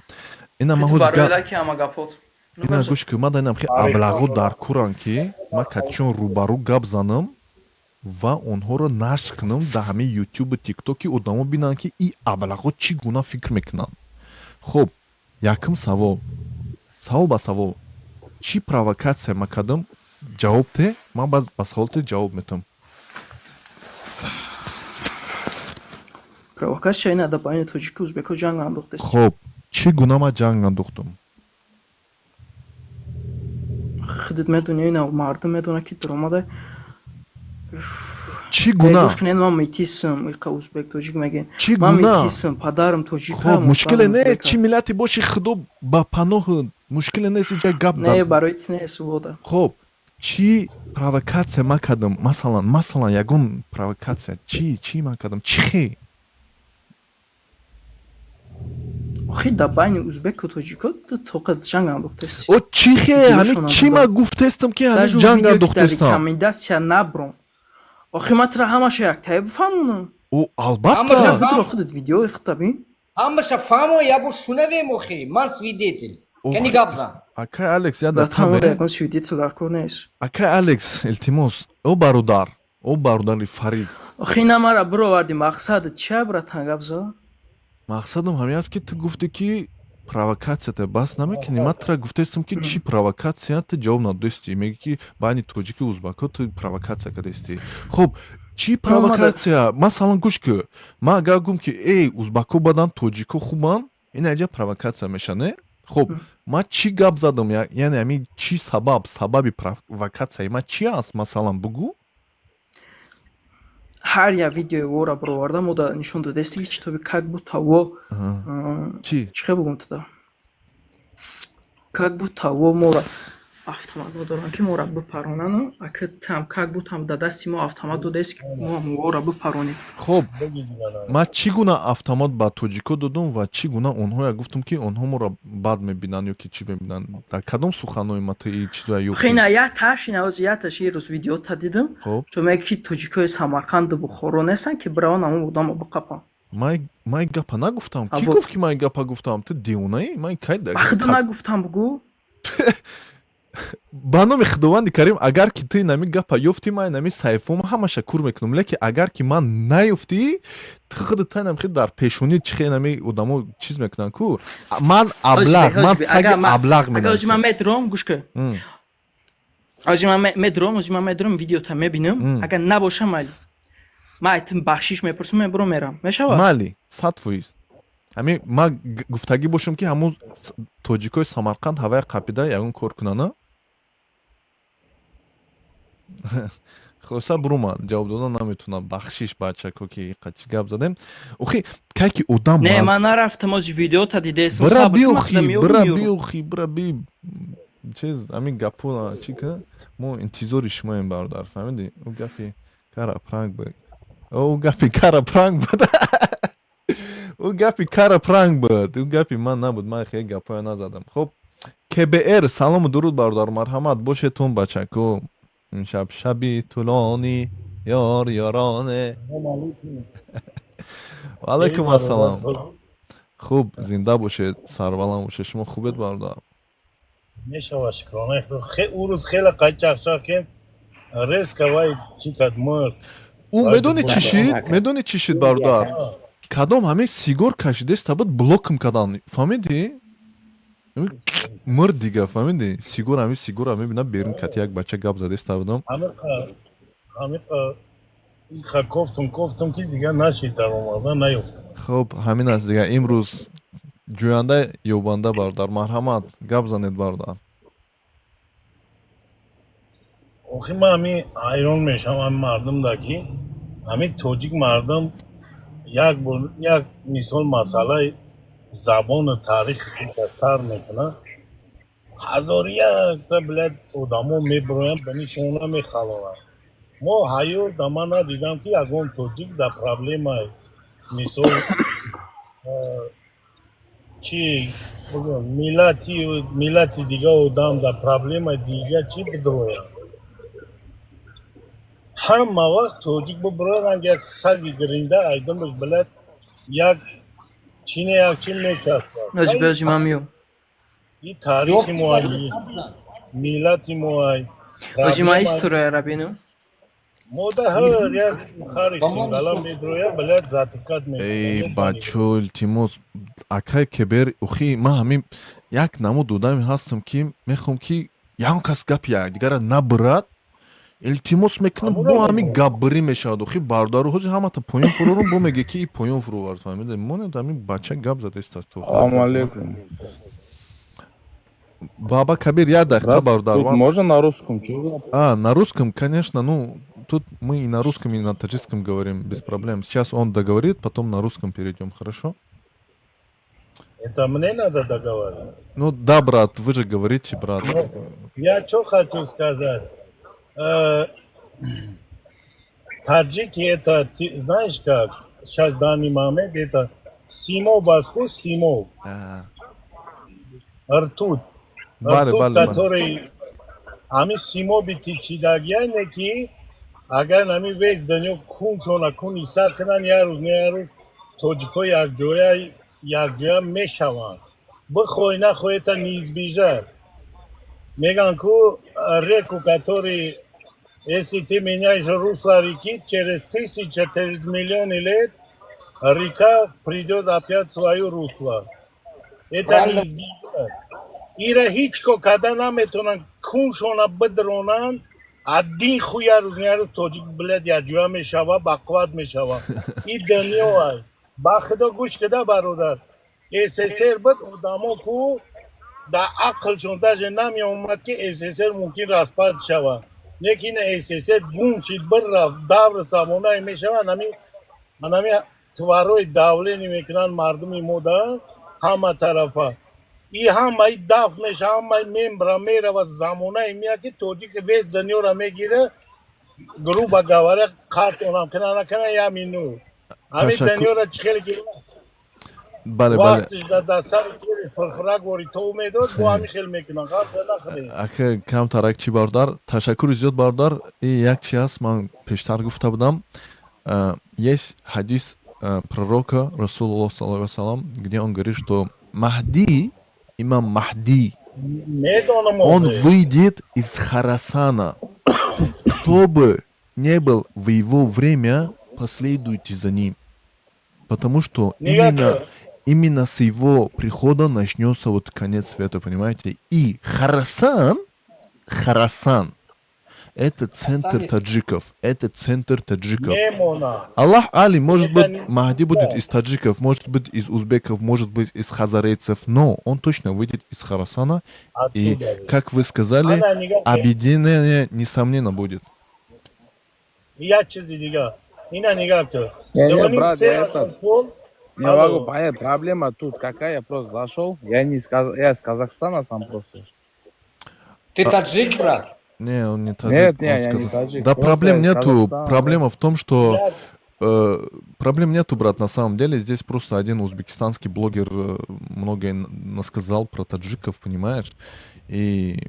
Ина ман Ту ҳозир барои гап лайки ҳама гапот. Ну, ина гап за. гӯш ку, ман инам хи аблағо дар курам, ки ман катишон рӯбарӯ гап занам ва онҳоро нашр кунам дар ҳамаи Ютубу Тиктоки, одамо бинанд, ки и аблағо чӣ гуна фикр мекунанд. Хуб, якум савол, савол ба савол: чӣ провокатсия ма кардам? Ҷавоб те, ман ба савол те ҷавоб метам. Провокатсия ина дар байни тоҷику узбеко ҷанг андохтест. Хоб, чӣ гуна ман ҷанг андохтам? Худат медонӣ, ина мардум медонад, ки даромада. Чӣ Чӣ гуна? Гӯш кунед, ман метисам, иқа узбек тоҷик мегӯен. Чӣ Ман гуна? метисам, падарам тоҷик. Хоб, мушкиле нест, чӣ миллате боши, худо ба паноҳ, мушкиле нест, иҷа гап. Не, барои ти нест, вода. Хоб, чӣ провокатсия ман кардам, масалан, ягон провокатсия чӣ ман кардам, чӣ хе? Охи, дар байни узбеку тоҷико тоқа ҷанг андохтест. О, чӣ хе? Ҳамин чӣ ман гуфтестам, ки ҳамин ҷанг андохтестам? Рекомендация набром. Охи, ман тура ҳамаша яктая бифаҳмонам. О, албатта. Худро худат видеои худта бин. Ҳамаша фаҳмо, ябо шунавем, охи, ман свидетель. Кани гап зан. Акай Алекс, я дақиқа, ягон свидетель дар кор нест. Акай Алекс, илтимос, о бародар, о бародари Фарид. Охи, на мара бироварди, мақсадат чия, братан, гап зад? Мақсадам ҳамин аст, ки ту гуфтӣ, ки провокатсията бас намекунӣ. Ман тура гуфтаистам, ки чӣ провокатсия, ту ҷавоб надодистӣ. Мегӯӣ, ки байни тоҷику узбакҳо ту провокатсия кардастӣ. Хуб, чӣ провокатсия? Масалан, гӯш ки, ман агар гӯм, ки эй, узбакҳо баданд, тоҷикҳо хубанд, ин аҷа провокатсия меша, не? Хуб, ман чӣ гап задам? Яъне ҳамин чӣ сабаб, сабаби провокатсияи ман чӣ аст, масалан, бугӯ. Ҳар як видеои вора бироварда, мо да нишон додасти, ки читоби как будто во чӣ? Чӣ хел бугум туда, как будто во мора автоматҳо доранд, ки мора бипаронану ака там как будто дар дасти мо автомат додааст, ки мо вора бипаронем. Хуб, ман чӣ гуна автомат ба тоҷико додум ва чӣ гуна онҳоя гуфтум, ки онҳо моро бад мебинанд ё ки чӣ мебинанд? Дар кадом суханҳои ма ту ин чизоя ёфтӣ? Хина як таш ина ози як таш рӯз видеота дидам. Хуб. Ту меги, ки тоҷикои Самарқанду Бухоро нестанд, ки бираванд ҳамон одамо биқапанд. Ман ин гапа нагуфтам. Кӣ гуфт, ки ман ин гапа гуфтам? Ту девонаӣ? Ман кай? Ба худо нагуфтам, бугӯ. Ба номи Худованди Карим, агар ки ту инами гапа ёфтӣ, ман инами саҳифаома ҳамаша кур мекунам. Лекин агар ки ман наёфтӣ, ту худат инам хел дар пешонӣ чӣ хел инами одамо чиз мекунанд ку, ман аблағ, ман саги аблағ. Менависам. Ман медурам, гӯш кун, ози ман медурам, ози ман медурам, видеота мебинам. Агар набоша, майли, ман айтим бахшиш мепурсам, мебурам, мерам, мешавад? Майли, 100%. Ҳамин ман гуфтагӣ бошам, ки ҳамун тоҷикои Самарқанд ҳавая қапида ягон кор кунана. Хулоса, бурумад, ҷавоб додан наметавонам. Бахшиш, бачако, ки чӣ гап задем. Охи, кай ки одам Не, ман нарафтам, ози видеота дидесам. Бира биохи, бира биохи, бира би чиз, ҳамин гапо чӣ ка, мо интизори шумоем, бародар, фаҳмидӣ? Ӯ гапи кара пранк буд, ӯ гапи кара пранк буд, ӯ гапи кара пранк буд, ӯ гапи ман набуд, ман хеле гапҳоя назадам. Хуб, КБР, салому дуруд, бародар, марҳамат бошетон, бачако. Имшаб шаби тӯлонӣ, ёр ёроне. Ваалайкум ассалом. Хуб, зинда бошед, сарбаланд бошед. Шумо хубед, бародар? Мешава, шукрона. Ӯ рӯз хеле қайчақчақ кем, резко вай чӣ кард, мурд. Ӯ медонӣ чӣ шид? Медонӣ чӣ шид, бародар? Кадом ҳамин сигор кашидеста буд, блокм кардан, фаҳмидӣ? Мурд дига, фаҳмидӣ? Сигор, ҳамин сигора мебинам, берун кати як бача гап задеста будам. Ҳамиқа кофтум, кофтум, ки дига нашид, даромада наёфтам. Хуб, ҳамин аст дига. Имрӯз ҷӯянда ёбанда, бародар, марҳамат, гап занед, бародар. Охи, ман ҳамин ҳайрон мешавам, ҳамин мардумда, ки ҳамин тоҷик мардум як бор як мисол масъалаи забону таърихи худро сар мекунад, ҳазору якта, блядь, одамо мебироянд, ба нишона мехалонанд. Мо ҳаёт да ман надидам, ки ягон тоҷик дар проблемаи, мисол, чӣ миллати дига одам дар проблемаи дига чӣ бидроянд. Ҳама вақт тоҷик бубирояд, ранг як саги гиринда айдимаш, блядь, як чине як чи мекард. Ози ман миём. И таърихи моай, миллати моай. Ози ман историяра бинам. Мода ҳар як хари хингала медрояд, блядь, затыкать. Эй, бачо, илтимос, акай Кебер. Охи, ман ҳамин як намуд одаме ҳастам, ки мехоҳам, ки ягон кас гапи якдигарра набирад. Илтимос мекунам, бо ҳамин гапбирӣ мешавад. Охи, бародару, ҳозир ҳамата поён фурорум, бо меге, ки и поён фуровард, фаҳмида? Монед, ҳамин бача гап задаистаст. Салому алейкум. Баба Кабир, як дақиқа, бародар. Можно на русском? А, на русском, конечно, ну. Тут мы и на русском, и на таджикском говорим без проблем. Сейчас он договорит, потом на русском перейдем, хорошо? Это мне надо договаривать. Ну да, брат, вы же говорите, брат. Ну, я что хочу сказать. Таджики это, знаешь как, сейчас в данный момент это симоб аст ку, симоб. Ртуть. Бале, Ртуть, бале, бале. который ҳамин симоби тичидагия не ки агар ҳамин весь дунё куншона кун исар кунанд, як рӯз не як рӯз тоҷикҳо якҷоя мешаванд. Бихоҳӣ нахоҳӣ, это неизбежно. Меган ку реку, который, если ты меняешь русло реки, через тысяча, через миллионы лет река придет опять в свое русло. Это Правильно. неизбежно. Ира ҳеҷ ко када наметавонанд куншона бидронанд. Аддин ху як рӯз не як рӯз тоҷик, блядь, якҷоя мешава, бақувват мешава. И дунё ай. Ба худо, гӯш кида, бародар. СССР буд, одамо ку дар ақлшон даже намеомад, ки СССР мумкин распад шава. Лекин СССР гум шид, бирафт, давр замонае мешава, анами тварои давление мекунанд мардуми мо да ҳама тарафа. И ҳамаи дафт меша, ҳамаи мембра мерава, замонае меяд, ки тоҷик весь дунёра мегира, грубо говоря, қартонам кана накана я мину. Ҳамин Ташаккур. дунёра чӣ хеле ки Бале, бале. вақтиш дар сари тори фирфирак вори тов медод, бо ҳамин хел мекунанд. Ғафла нахӯред. Ака, камтарак чӣ, бародар, ташаккури зиёд, бародар. И як чи ҳаст, ман пештар гуфта будам. Есть ҳадис пророка Расулуллоҳ саллаллоҳу алайҳи васаллам, где он говорит, что Маҳди, имам Маҳди, Медонам. он Охе. выйдет из Харасана. Кто бы не был в его время, последуйте за ним. Потому что Нигоҳ именно, кун. именно с его прихода начнется вот конец света, понимаете? И Харасан, Харасан, это центр Останется. таджиков, это центр таджиков. Мемона. Аллах Али, может Это быть, не Махди будет да. из таджиков, может быть, из узбеков, может быть, из хазарейцев, но он точно выйдет из Харасана. И, Отсюда. как вы сказали, Ана нигоҳ кун. объединение, несомненно, будет. Як чизи дигар. Ина нигоҳ кун. Не, не, Дуваним брат, се я ҳазор этот, сол. не Алло. могу понять, проблема тут какая, я просто зашел, я не из я из Казахстана сам просто. Ты таджик, брат? Не, он не таджик. Нет, не, он из я не таджик, Да просто проблем я из нету. Казахстана, да. Проблема в том, что Я проблем нету, брат, на самом деле. Здесь просто один узбекистанский блогер многое насказал про таджиков, понимаешь? И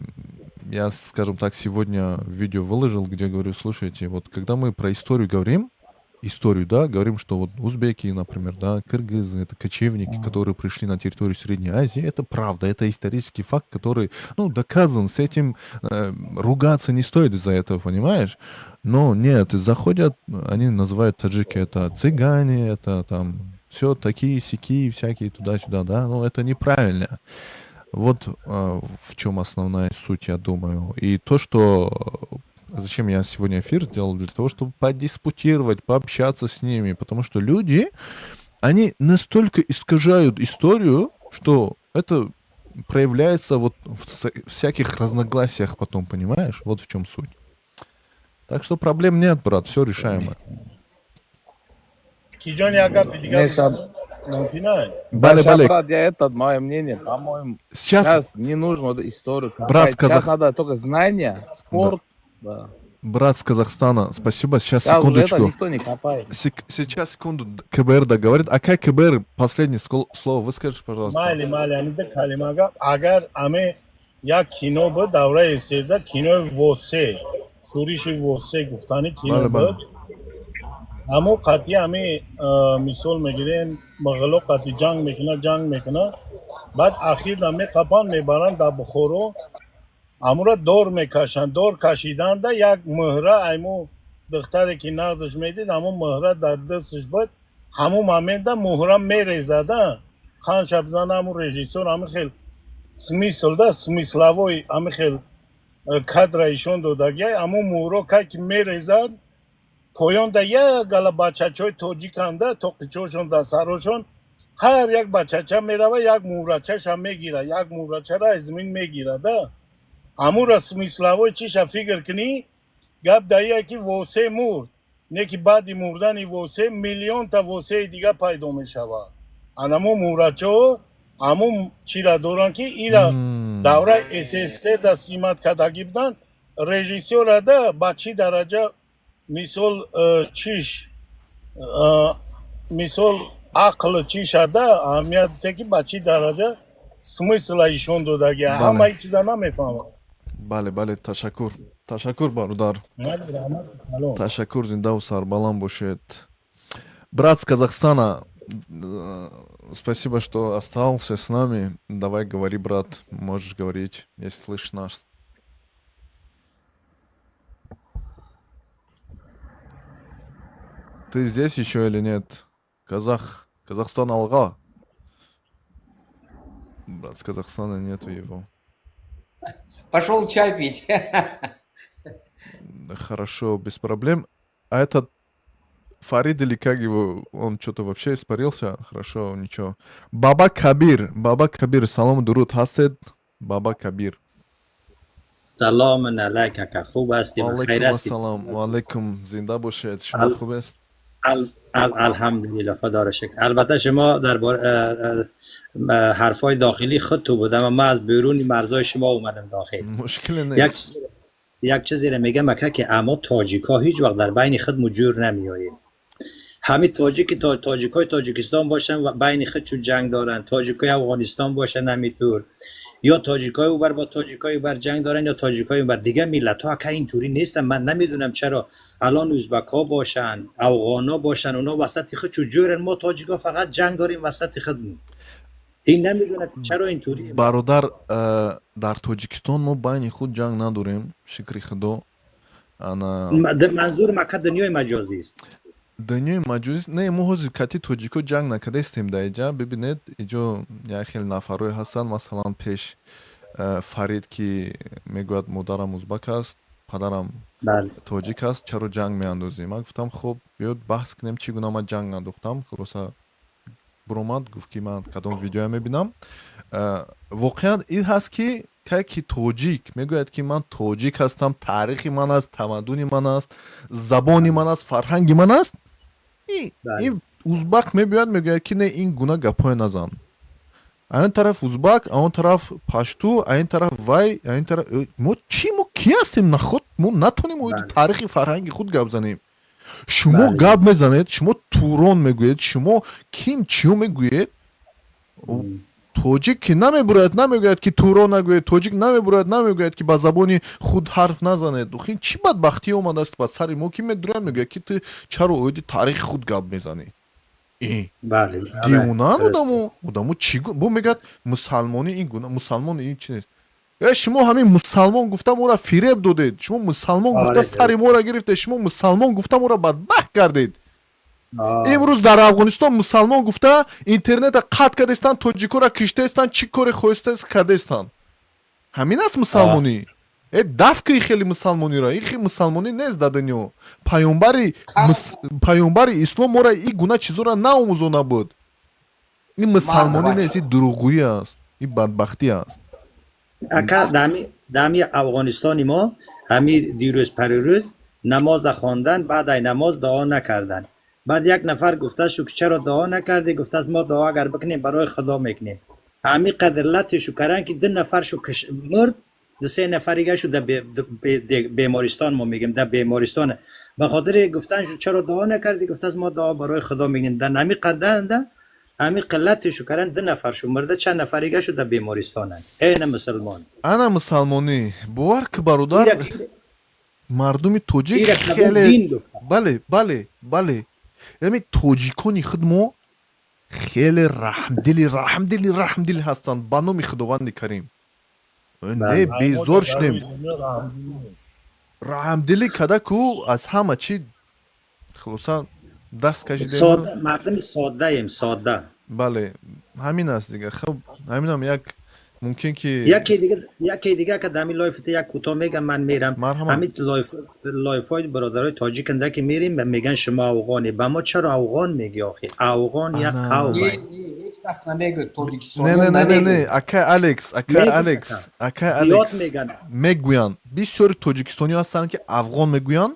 я, скажем так, сегодня видео выложил, где говорю: слушайте, вот когда мы про историю говорим, историю, да, говорим, что вот узбеки, например, да, кыргызы, это кочевники, которые пришли на территорию Средней Азии, это правда, это исторический факт, который, ну, доказан, с этим ругаться не стоит из-за этого, понимаешь? Но нет, заходят, они называют таджики, это цыгане, это там все такие сяки, всякие туда-сюда, да, но это неправильно. Вот в чем основная суть, я думаю. И то, что зачем я сегодня эфир сделал, для того, чтобы подиспутировать, пообщаться с ними, потому что люди, они настолько искажают историю, что это проявляется вот в всяких разногласиях потом, понимаешь? Вот в чем суть. Так что проблем нет, брат, все решаемо. Киҷон, як гапи дигар Не, ща, мумкин ай? Бале, ща, бале. брат, я этот, мое мнение, по-моему, Сейчас, сейчас не нужно вот историю брат с копать, сейчас надо только знания, спорт, да. Брат с Казахстана, спасибо. Сейчас, Сейчас уже это секундочку. никто не копает. Сейчас, секунду, КБР договорит. А как КБР последнее слово выскажешь, пожалуйста? Майли, майли, ҳамида калима гап. Агар аме як кино буд, давраи СССР, кинои Восе, шӯриши Восе гуфтани кино Бале, бале. буд. Ҳамо қатъи ҳами мисол мегирем, муғуло қатъи ҷанг мекунад, ҷанг мекунад, баъд ахирда меқапанд, мебаранд дар Бухоро, ҳамура дор мекашанд. Дор кашиданда як муҳра айму духтаре ки нағзаш медид, ҳамун муҳра дар дасташ буд. Ҳамун момента муҳра мерезада, қанша бизана, ҳамун режиссёр ҳамин хел смысл да, смысловой ҳамин хел кадра ишон додагиай. Ҳамун муҳро кай ки мерезад, поёнда як гала бачачаҳои тоҷиканда, тоқичошон дар сарошон, ҳар як бачача мерава, як муҳрачаша мегира, як муҳрачара аз замин мегирада. Ҳамура смысловой чиша фикр кунӣ. Гап даия ки Восе мурд, не ки баъди мурдани Восе миллионта Восеи дига пайдо мешавад. Анамо мурачаҳо ҳамун чира доранд, ки ира давраи СССР да снимать кардагӣ буданд. Режиссёрада ба чӣ дараҷа, мисол, чиш, мисол, ақл чишада аҳамият те, ки ба чӣ дараҷа смысла ишон додагӣ, ҳамаи чиза намефаҳмам. Бале, ташаккур, ташаккур, бародар, ташаккур, зиндаву сарбаланд бошед. Брат с Казахстана, спасибо, что остался с нами. Давай, говори, брат, можешь говорить, если слышишь нас. Ты здесь еще или нет? Казах, Казахстан алға. Брат с Казахстана, нету его. Пошел чай пить. Хорошо, без проблем. А этот Фарид или как его, он что-то вообще испарился? Хорошо, ничего. Баба Кабир, Баба Кабир, салом, дуруд, ҳастед? Баба Кабир. Салом алайк, ака, хуб ҳастӣ? Алайкум ассалом, ва алайкум, зинда бошед, шумо хуб аст? الحمدلله، خدا رو شکر. البته شما در حرفای داخلی خود تو بود، اما من از بیرون مرزای شما اومدم داخل. مشکل نیست. یک چیزی رو میگم اکا، که اما تاجیکا هیچ وقت در بین خود جور نمیاییم. همین تاجیک تا تاجیکای تاجیکستان باشن و بین خود چون جنگ دارن، تاجیکای افغانستان باشن همینطور، یا تاجیکای اوبر با تاجیکای اوبر جنگ دارن، یا تاجیکای اوبر دیگه ملت ها که اینطوری نیستن. من نمیدونم چرا الان ازبک ها باشن، افغان ها باشن، اونا وسط خود چون جورن، ما تاجیکا فقط جنگ داریم وسط خودمون. این نمیدونم چرا اینطوریه. Бародар, дар Тоҷикистон мо байни худ ҷанг надорем, шукри Худо. Ана منظور مکه دنیای مجازی است. Дунёи маҷозӣ не, мо ҳозир кати тоҷико ҷанг накардаистем дар иҷа. Бибинед, иҷо як хел нафарое ҳастанд, масалан, пеш Фарид, ки мегӯяд, модарам узбак аст, падарам тоҷик аст, чаро ҷанг меандозӣ? Ман гуфтам, хуб, биёд баҳс кунем, чӣ гуна ман ҷанг андохтам. Хулоса, буромад, гуфт, ки ман кадом видеоя мебинам. Воқеан ин ҳаст, ки кай ки тоҷик мегӯяд, ки ман тоҷик ҳастам, таърихи ман аст, тамаддуни ман аст, забони ман аст, фарҳанги ман аст, ин узбак мебиёяд, мегӯяд, ки не, ин гуна гапҳое назан. Айн тараф узбак, он тараф пашту, айн тараф вай, айн тараф мо чӣ? Мо кӣ ҳастем? Наход мо натонем оиди таърихи фарҳанги худ гап занем? Шумо гап мезанед, шумо Турон мегӯед, шумо ким чиё мегӯед. Тоҷик ки намебурояд, намегӯяд, ки Турон нагӯед. Тоҷик намебурояд, намегӯяд, ки ба забони худ ҳарф назанед. Охи, чӣ бадбахтӣ омадааст ба сари мо, ки медурояд, мегӯяд, ки ту чаро оиди таърихи худ гап мезанӣ? Девонаанд одамо. Одамо чӣ бо мегӯяд, мусалмонӣ ин гуна, мусалмон ин чи нест. Э, шумо ҳамин мусалмон гуфта моро фиреб додед, шумо мусалмон гуфта сари моро гирифтед, шумо мусалмон гуфта моро бадбахт кардед. Имрӯз дар Афғонистон мусалмон гуфта интернета қатъ кардаистанд, тоҷикоро киштаистанд, чӣ коре хоҳистааст кардаистанд. Ҳамин аст мусалмонӣ? Э, даф кӣ хеле мусалмониро, ин хел мусалмонӣ нест дар дунё. Паёмбари ислом моро ин гуна чизоро наомӯзона буд. Ин мусалмонӣ нест, ин дурӯғгӯӣ аст, ин бадбахтӣ аст. Ака, дами Афғонистони мо ҳами дирӯз парирӯз намоз хондан, баъд ай намоз дуо накардан. Баъд як нафар гуфта шуд, ки чаро дуо накардӣ? Гуфтааст, мо дуо агар бикунем, барои Худо мекунем. Ҳами қадр латишу каран, ки ду нафар шу мурд, ду се нафарига шу дар бемористон, мо мегем, дар бемористон. Ба хотири гуфтан шуд, чаро дуо накардӣ? Гуфтааст, мо дуо барои Худо мекунем. Дар ҳами қадр ҳами қиллатишу каран, ду нафар шу мурда, чанд нафарига шу дар бемористонанд. Эй, на мусулмон. Ана мусалмонӣ, бовар ки, бародар, мардуми тоҷик хеле, бале, яъне тоҷикони худ мо хеле раҳмдили, раҳмдили, раҳмдил ҳастанд, ба номи Худованди Карим. Не, безор шудем. Раҳмдилӣ када ку аз ҳама чи, хулоса, даст кашидем. Мардуми соддаем, содда. Бале, ҳамин аст дига. Хуб, ҳаминам як мумкин ки Яке дига ка, ҳамин лайфта як кӯтоҳ мегам, ман мерам. Ҳамин лайфҳои бародарои тоҷиканда ки мерим, меган, шумо афғонӣ. Ба мо чаро афғон меги охи? Афғон як қавм. Кас намегӯяд, Не, тоҷикистониё не, не, не, не, намегӯяд. Акай Алекс, акай Мегӯянд, Алекс, ака. Акай Зиёд Алекс. мегӯянд. Мегӯянд. Бисёри тоҷикистониё ҳастанд, ки афғон мегӯянд.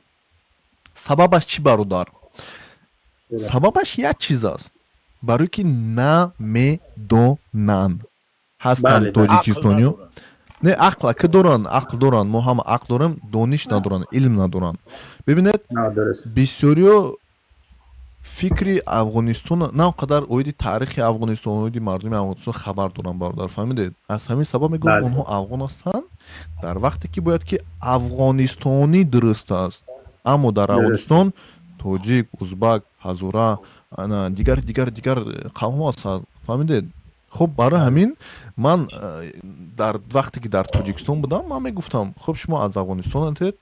Сабабаш чӣ, бародар? Сабабаш як чиз аст. Барои ки намедонанд. Ҳастанд Бале, бале. тоҷикистониё. Не, ақл ака доранд, ақл доранд. Мо ҳама ақл дорем, дониш надоранд, илм надоранд. Бибинед, Нодуруст. бисёриё фикри Афғонистон на он қадар оиди таърихи Афғонистон, оиди мардуми Афғонистон хабар доранд, бародар, фаҳмидед? Аз ҳамин сабаб мегӯям, онҳо афғон ҳастанд, дар вақте ки бояд ки афғонистонӣ дуруст аст, аммо дар Афғонистон тоҷик, узбак, ҳазора, ана дигар, дигар, дигар қавмҳо ҳастанд, фаҳмидед? Хуб, барои ҳамин ман дар вақте ки дар Тоҷикистон будам, ман мегуфтам: хуб, шумо аз Афғонистон ҳастед,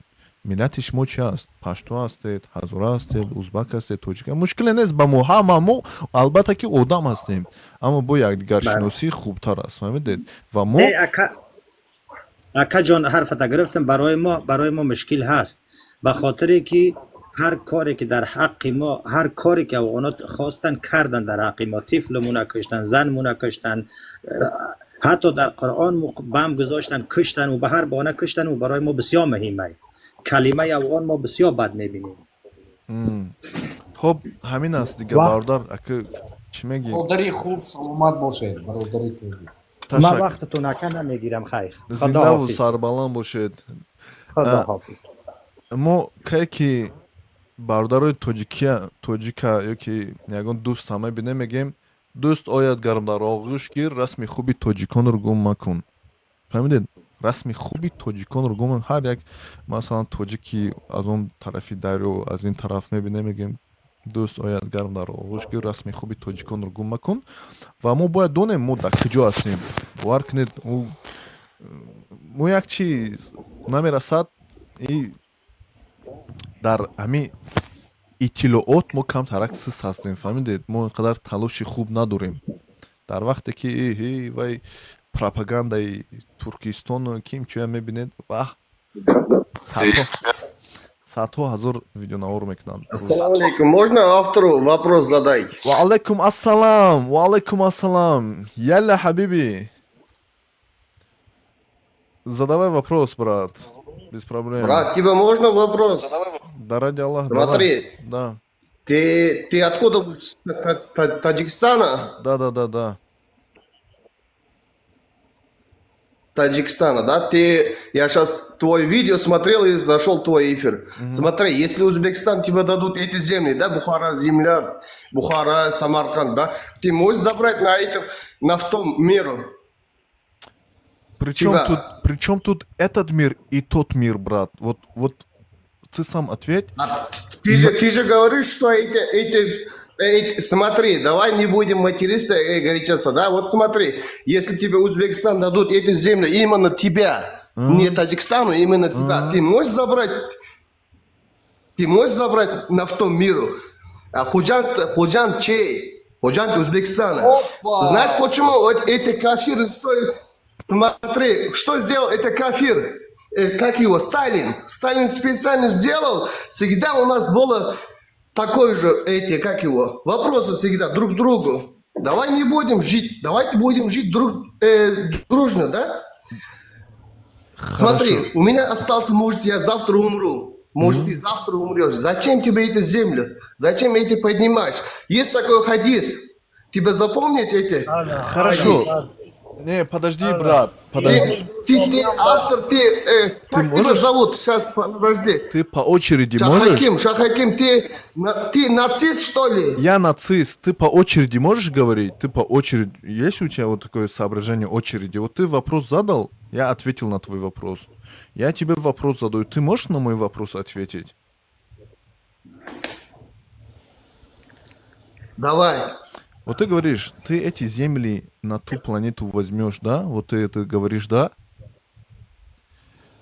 миллати шумо чи аст? Пашту ҳастед, ҳазора ҳастед, узбак ҳастед, тоҷик, мушкиле нест ба мо, ҳама мо албатта ки одам ҳастем, аммо бо якдигаршиносӣ хубтар аст, фаҳмидед? Ва мо Не, ака, акаҷон, ҳарфата гирифтам. Барои мо мушкил ҳаст, ба хотире ки ҳар коре ки дар ҳаққи мо, ҳар коре ки афғонот хостан кардан дар ҳаққи мо, тифлмуна куштан, занмуна куштан, ҳатто дар Қуръон бам гузоштан, куштан ва ба ҳар баҳона куштан ва барои мо бисёр муҳим аст калимаи афғон, мо бисёр бад мебинем. Хуб, ҳамин аст дига, бародар, ака, чӣ мегӣ? Бародари хуб, саломат бошед, бародари тоҷик. Ман вақтатон, ака, намегирам, хайр. Зиндаву сарбаланд бошед. Худоҳофиз. Мо кае ки бародарои тоҷикия, тоҷика ё ки ягон дӯст ҳам мебинем, мегӯем: дӯст ояд гарм дар оғӯш гир, расми хуби тоҷиконро гум макун. Фаҳмидед? Расми хуби тоҷиконро гум. Ҳар як, масалан, тоҷики аз он тарафи дарё, аз ин тараф мебинем, мегӯем: дӯст ояд гарм дар оғӯш гир, расми хуби тоҷиконро гум макун. Ва мо бояд донем, мо дар куҷо ҳастем. Бовар кунед, мо як чиз намерасад и дар ҳамин иттилоот мо камтарак сист ҳастем, фаҳмидед? Мо ин қадар талоши хуб надорем. Дар вақте ки вай пропагандаи Туркистону ким чия мебинед, ваҳ, садҳо ҳазор видеонавор мекунанд. Ассалому алейкум. Можно автору вопрос задать? Ва алайкум ассалам, ва алайкум ассалам. Ялла, ҳабиби, задавай вопрос, брат, без проблем. Брат, тебе можно вопрос? Да, ради Аллаха. Смотри. Да. Ты откуда? С Таджикистана? Да. Таджикистана, да? Ты, я сейчас твой видео смотрел и зашел твой эфир. Смотри, если Узбекистан тебе дадут эти земли, да, Бухара, земля, Бухара, Самарканд, да, ты можешь забрать на этом, на в том миру? Причем Тебя. тут, причем тут этот мир и тот мир, брат? Вот, вот ты сам ответь. Ты же говоришь, что эти, смотри, давай не будем материться и горячаться, да? Вот смотри, если тебе Узбекистан дадут эти земли, именно тебя, не Таджикистану, именно тебя, ты можешь забрать на в том миру? А Худжанд, Худжанд чей? Худжанд Узбекистана. Опа! Знаешь почему вот эти кафиры, что, смотри, что сделал это кафир? Как его, Сталин. Сталин специально сделал, всегда у нас было такой же, эти, как его, вопросы всегда друг к другу. Давай не будем жить, давайте будем жить дружно, да? Смотри, у меня остался, может, я завтра умру. Может, ты завтра умрешь. Зачем тебе эти землю? Зачем эти поднимаешь? Есть такой хадис. Тебя запомнить эти? Хорошо. Не, подожди, брат, подожди. Ты автор, ты, как тебя можешь? зовут? Сейчас, подожди. Ты по очереди можешь? Шахаким, Шахаким, ты нацист, что ли? Я нацист. Ты по очереди можешь говорить? Ты по очереди. Есть у тебя вот такое соображение очереди? Вот ты вопрос задал, я ответил на твой вопрос. Я тебе вопрос задаю. Ты можешь на мой вопрос ответить? Давай. Вот ты говоришь, ты эти земли на ту планету возьмешь, да? Вот ты это говоришь, да?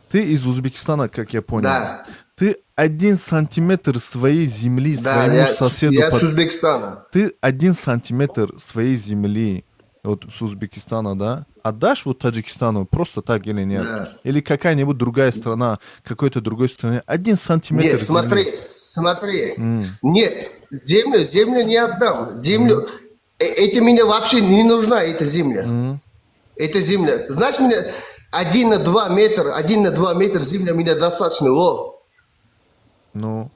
Ты из Узбекистана, как я понял. Да. Ты 1 сантиметр своей земли Да, своему соседу... я с Узбекистана. Ты 1 сантиметр своей земли, вот с Узбекистана, да, отдашь вот Таджикистану просто так или нет? Да. Или какая-нибудь другая страна, какой-то другой стране, 1 сантиметр Нет, земли. смотри, смотри. М. Нет, землю не отдам. Землю. Это мне вообще не нужна, эта земля. Эта земля. Знаешь, мне 1 на 2 метра, 1 на 2 метра земля мне достаточно. О, Ну,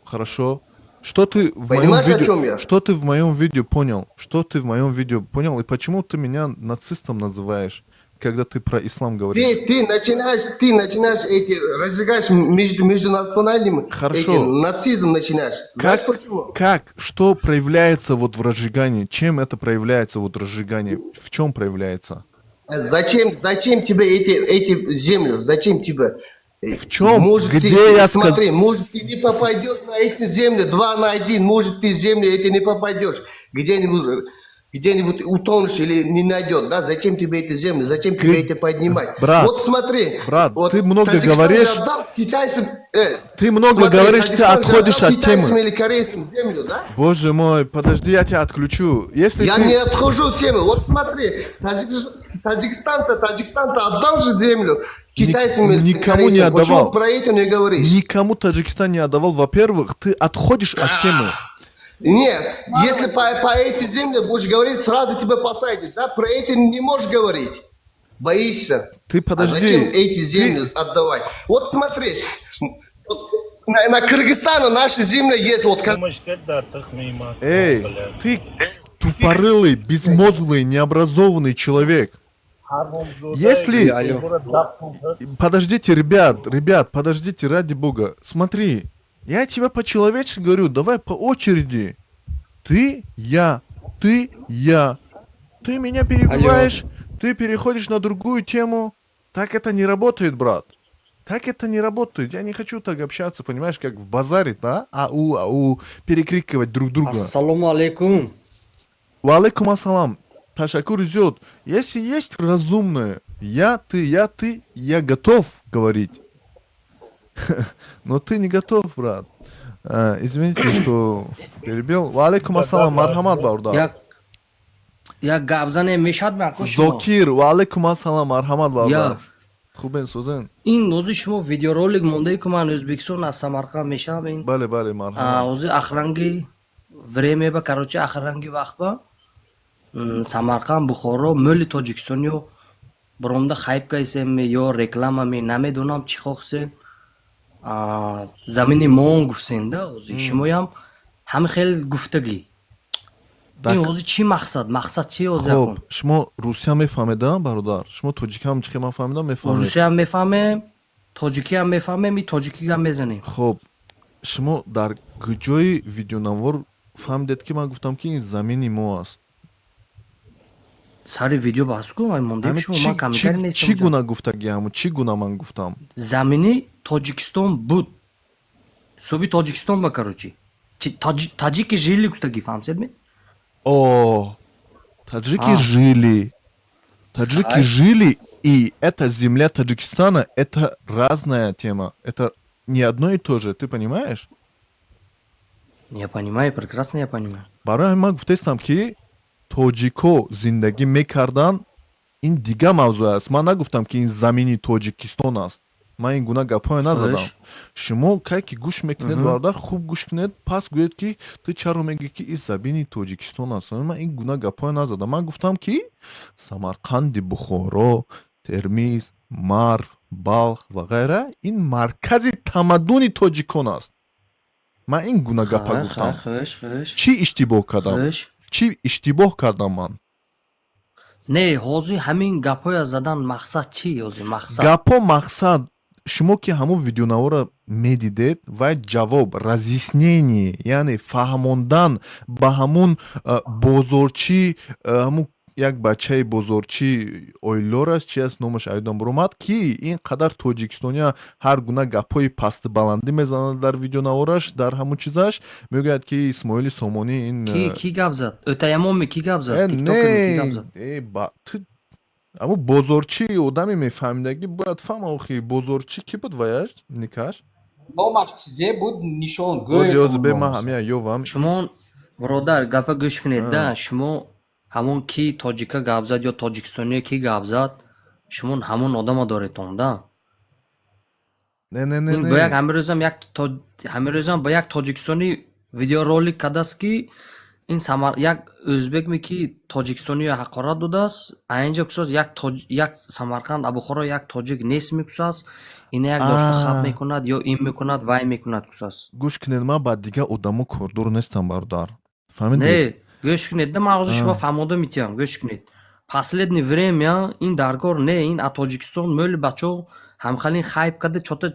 хорошо. Что ты в моем Понимаешь, о видео, чем я? Что ты в моем видео понял? Что ты в моем видео понял? И почему ты меня нацистом называешь, когда ты про ислам говоришь? Ты начинаешь эти, разжигаешь между национальным, Хорошо. эти, нацизм начинаешь. Знаешь Как, почему? Как, что проявляется вот в разжигании? Чем это проявляется вот разжигание? В чем проявляется? А зачем тебе эти землю? Зачем тебе? В чем? Может, Где ты, я смотри, может, ты не попадешь на эти земли 2 на 1, может, ты землю эти не попадешь. Где-нибудь где-нибудь утонешь или не найдет, да? Зачем тебе эти земли? Зачем тебе это поднимать? Брат, вот смотри, брат, вот ты много Таджикистан говоришь. же отдал китайцам, Ты много смотри, говоришь, ты Таджикистан же отходишь отдал от китайцам темы. или корейцам землю, да? Боже мой, подожди, я тебя отключу. Если Я ты... не отхожу от темы. Вот смотри, Таджикистан-то отдал же землю китайцам или Никому не корейцам. Почему отдавал. про это не говоришь? Никому Таджикистан не отдавал. Во-первых, ты отходишь от темы. Не, если по этой земле будешь говорить, сразу тебя посадят, да? Про это не можешь говорить. Боишься. Ты подожди. А зачем эти земли отдавать? Вот смотри, вот на Кыргызстане наша земля есть. Вот Эй, ты тупорылый, безмозглый, необразованный человек. Если... Подождите, ребят, ребят, подождите, ради бога. Смотри, я тебе по-человечески говорю, давай по очереди. Ты, я, ты, я. Ты меня перебиваешь, ты переходишь на другую тему. Так это не работает, брат. Так это не работает. Я не хочу так общаться, понимаешь, как в базаре, да? Ау, ау, перекрикивать друг друга. Ассалому алейкум. Валейкум ассалам. Ташаккур зиёд. Если есть разумное, я, ты, я готов говорить. Но ты не готов, брат. Извините, что перебил. Валейкум ассалам, марҳамат, бародар. Як гап зане мешад мако шумо? Зокир, валейкум ассалам, марҳамат, бародар. Я. Хубен, созен. Ин ҳозир шумо видеоролик мондае ку ман Ӯзбекистон аз Самарқанд мешавам ин. Бале, бале, марҳамат. Ҳозир ахранги время ба, короче, ахранги вақт ба Самарқанд, Бухоро, мӯли Тоҷикистониё биромда хайп кайсем ё рекламаме, намедонам чӣ хохсем. Замини мон гуфтсен да ҳозир шумоям ҳами хел гуфтагӣ. Ин ҳозир чӣ мақсад? Мақсад чи ҳозир Хоб, акун? Шумо русия мефаҳмеда, бародар? Шумо тоҷикам чӣ ман фаҳмидам, мефаҳмед. Русиям мефаҳмем, тоҷикиам мефаҳмем, и тоҷикиам мезанем. Хоб, шумо дар куҷои видеонавор фаҳмидед, ки ман гуфтам, ки ин замини мо аст? Сари видео баҳс кун, ай мондаи Ҳамин шумо ман комментарий нестам. Чӣ гуна гуфтагӣ ҳамун? Чӣ гуна ман гуфтам? Замини Тоҷикистон буд. Суби Тоҷикистон ба, короче. Таджики жили гуфтагӣ, фаҳмсед ме? О, таджики А. жили. Таджики Ай. жили, и это земля Таджикистана, это разная тема. Это не одно и то же, ты понимаешь? Я понимаю, прекрасно я понимаю. Барои ман гуфтаистам, ки тоҷико зиндагӣ мекарданд, ин дигар мавзӯъ аст. Ман нагуфтам, ки ин замини Тоҷикистон аст. Ман ин гуна гапҳое назадам. Шумо кай ки гӯш мекунед, бародар, хуб гӯш кунед, пас гӯед, ки ту чаро мегӯӣ, ки ин замини Тоҷикистон аст. Ман ин гуна гапҳое назадам. Ман гуфтам, ки Самарқанди, Бухоро, Термиз, Марв, Балх ва ғайра ин маркази тамаддуни тоҷикон аст. Ман ин гуна гапа гуфтам. Хуш, хуш. Чӣ иштибоҳ кардам? Хуш. Чӣ иштибоҳ кардам ман? Не, ҳозир ҳамин гапҳоя задан мақсад чӣ ҳозир мақсад? Гапҳо мақсад, шумо ки ҳамон видеонаворо медидед, вай ҷавоб, разъяснение, яъне фаҳмондан ба ҳамун бозорчӣ, ҳамун як бачаи бозорчӣ ойлор аст, чи аст номаш, айдон буромад, ки ин қадар тоҷикистония ҳар гуна гапҳои пасту баландӣ мезанад дар видеонавораш, дар ҳамун чизаш мегӯяд, ки Исмоили Сомонӣ ин Ки ки гап зад? Өтаямоми ки гап зад? Тиктокери ки гап зад? Не, ту ҳамун бозорчӣ, одами мефаҳмидагӣ бояд фаҳма. Охи, бозорчӣ ки буд, ваяш никаш? Номаш чизе буд, нишон. Ози, ози, бе, ман ҳамия ёвам. Шумо, бародар, гапа гӯш кунед да, шумо ҳамон ки тоҷика гап зад ё тоҷикистония ки гап зад, шумо ҳамон одама доретон да. Не, не, не. Ин бо як ҳамин рӯзам як ҳамин рӯзам бо як тоҷикистонӣ видеоролик кардааст, ки Ин Самар як ӯзбекме ки тоҷикистониё ҳақорат додааст, а инҷа кусаз як тоҷ як Самарқанд, Бухоро як тоҷик нест мекусаз, ина як дошта хаб мекунад ё ин мекунад, вай мекунад кусаз. Гӯш кунед, ман ба дигар одамо кордор нестам, бародар. Фаҳмидед? Не, гӯш кунед, да ман ҳозир шумо фаҳмода метиҳам, гӯш кунед. Последнее время ин даркор не, ин а Тоҷикистон мӯли бачаҳо ҳамхалин хайп карда чота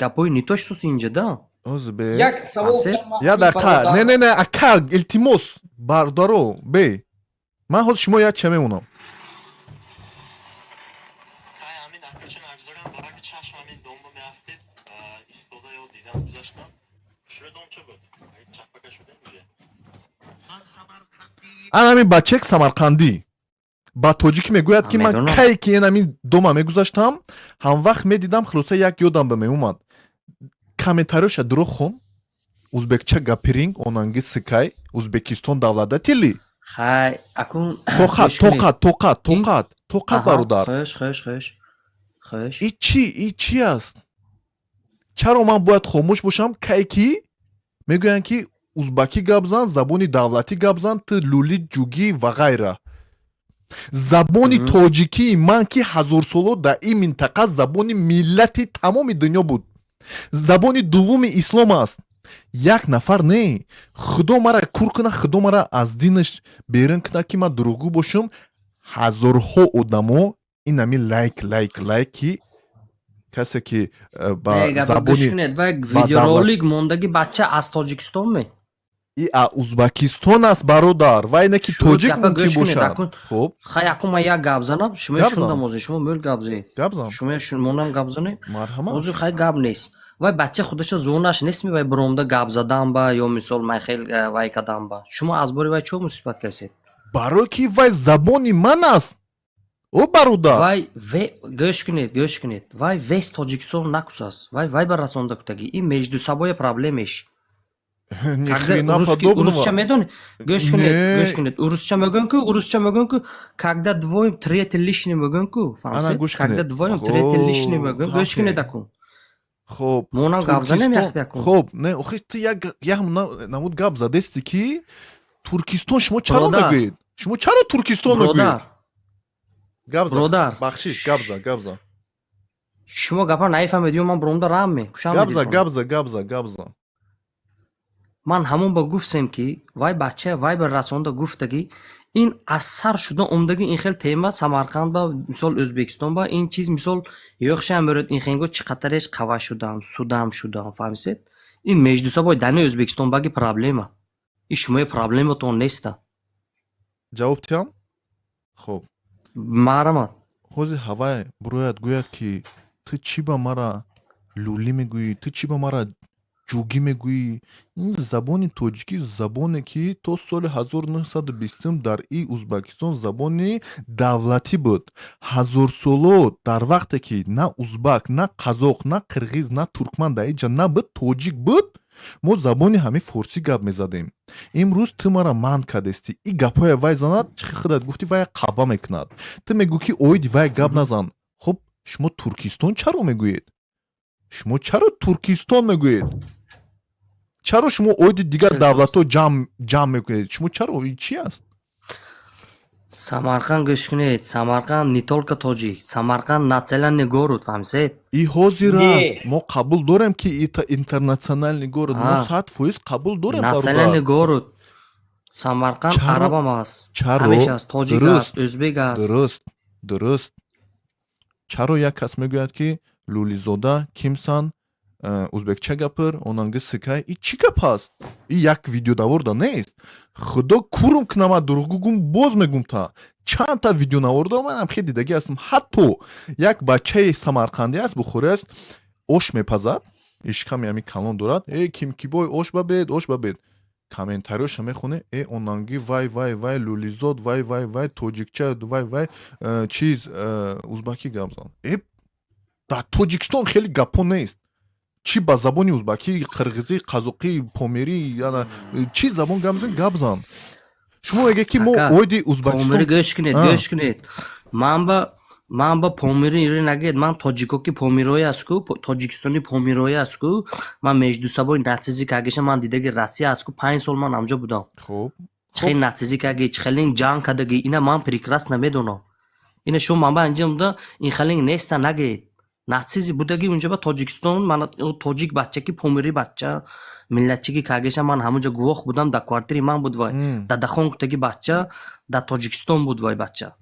гапҳои не то что инҷа да. Ҳозир бе. Як савол. Я дақиқа. Не, не, не, ака, илтимос, бародаро, бе. Ман ҳозир шумо як ча мемонам. Кай ҳамин акача нагузарам, бараки чашм ҳамин домба меафтед, истода ё дидам гузаштам. Хушрӯ домча буд. Чаппака шудем уже. Ан ҳамин бачак самарқандӣ ба тоҷикӣ мегӯяд, ки ман кай ки ин ҳамин дома мегузаштам, ҳамвақт медидам, хулоса, як ёдам ба меомад. Комментариёша дурӯғ хон: узбекча гапиринг, онанги сикай, Узбекистон давлада тили. Хай, акун Тоқат, тоқат, тоқат, тоқат, тоқат, бародар. Хуш, хуш, хуш, хуш. И чӣ, и чӣ аст? Чаро ман бояд хомӯш бошам, кай ки мегӯянд, ки узбакӣ гап зан, забони давлатӣ гап зан, ту лули, ҷугӣ ва ғайра? Забони тоҷикии ман, ки ҳазорсоло дар ин минтақа забони миллати тамоми дунё буд, забони дуввуми ислом аст. Як нафар не, худо мара кур куна, худо мара аз динаш берун куна, ки ман дурӯғгӯ бошам. Ҳазорҳо одамо ин ҳамин лайк, лайк, лайк, ки касе ки ба забони видеоролик мондаги бача аз Тоҷикистон ме? И а Узбакистон аст, бародар, вай не ки тоҷик мумкин бошад. Хуб, хай, акун ман як гап занам, шумо шундам, ҳозир шумо мӯл гап зед. Гап зан. Шумо монам гап занем. Марҳамат. Ҳозир хай, гап нест, вай бача худаша зонаш нестми, вай биромда гап задан ба ё мисол ман хел вай кадан ба шумо аз бори вай чо мусибат касед? Барое ки вай забони ман аст, о бародар. Вай гӯш кунед, гӯш кунед, вай весь Тоҷикистон накусаст, вай ба расонда кутагӣ, ин между собой проблемеш. Урусча медонед? Гӯш кунед, гӯш кунед, урусча мегӯям ку, урусча мегӯям ку, когда двоим третий лишний мегӯям ку, фаҳмсед? Когда двоем третий лишний мегӯям. Гӯш кунед акун. Хоб. Монам гап занем яхте акун. Хоб, не, охи, ту як намуд гап задести, ки Туркистон шумо чаро мегӯед? Шумо чаро Туркистон мегӯед? Гап зан. Бародар. Бахшиш, гап зан, гап зан. Шумо гапа наифаҳмед ё ман биромда рам мекушам. Гап зан, гап зан, гап зан, гап зан. Ман ҳамон ба гуфтем, ки вай бача вай ба расонда гуфтагӣ, ин аз сар шуда омдаги ин хел тема Самарқанд ба, мисол, Ӯзбекистон ба ин чиз, мисол, ёхшам мерояд, ин хенго чӣ қатареш қава шудам, судам шудам, фаҳмисед? Ин между собой дани Ӯзбекистон баги проблема, ин шумои проблематон неста. Ҷавоб тиҳам? Хоб. Маҳрамат. Ҳозир ҳавай бурояд, гӯяд, ки ту чӣ ба мара лӯлӣ мегӯӣ, ту чӣ ба мара ҷугӣ мегӯӣ? Ин забони тоҷикӣ, забоне ки то соли 1920 дар и Узбакистон забони давлатӣ буд, ҳазорсоло, дар вақте ки на узбак, на қазоқ, на қирғиз, на туркман дар инҷа набуд, тоҷик буд, мо забони ҳамин форсӣ гап мезадем. Имрӯз ту мара манъ кардестӣ. И гапҳое вай занад, чӣ худат гуфтӣ, вай қаба мекунад. Ту мегӯ, ки оиди вай гап назан. Хуб, шумо Туркистон чаро мегӯед? Шумо чаро Туркистон мегӯед? Чаро шумо оиди дигар давлатҳо ҷамъ мекунед? Шумо чаро, ин чи аст? Самарқанд, гӯш кунед, Самарқанд не только тоҷик, Самарқанд национальный город, фаҳмисед? И ҳозир аст, мо қабул дорем, ки это интернациональный город, мо 100% қабул дорем. Национальный город Самарқанд, арабам аст, ҳамеша аст, тоҷик аст, ӯзбек аст. Дуруст, дуруст. Чаро як кас мегӯяд, ки лӯлизода кимсан, узбекча гапир, онанги сикай? И чӣ гап аст? И як видеодаворда нест. Худо курум кунама, дурӯғгӯ гум, боз мегум, та чандта видеонавордо манам хеле дидагӣ ҳастам. Ҳатто як бачаи самарқандӣ аст, бухорӣ аст, ош мепазад, ишками ҳами калон дорад. Э, кимкибой, ош бабед, ош бабед. Комментариёша мехоне: э, онанги вай, вай, вай, лӯлизод, вай, вай, вай, тоҷикча, вай, вай, чиз, узбакӣ гап зан. Э, дар Тоҷикистон хеле гапҳо нест. Чӣ ба забони узбакӣ, қирғизӣ, қазоқӣ, померӣ, яна чӣ забон гап зан, гап зан. Шумо мегӯед, ки мо оиди Узбакистон Гӯш кунед, гӯш кунед, ман ба помири ире нагӯед. Ман тоҷико ки помирои аст ку, тоҷикистони помирои аст ку, ман между собой нацизӣ кагиша ман дидаги Россия аст ку, 5 сол ман ҳамҷо будам. Хуб. Чӣ хел нацизӣ каги, чӣ хелин ҷанг кадаги, ина ман прекрасно медонам. Ина шумо манба анҷом да, ин хелин неста нагед. Нацизӣ будаги унҷа ба Тоҷикистон, мана тоҷик бача ки помири бача, миллатчиги кагеша, ман ҳамунҷа гувоҳ будам, дар квартири ман буд вай. Дадахон гуфтаги бача дар Тоҷикистон буд вай бача.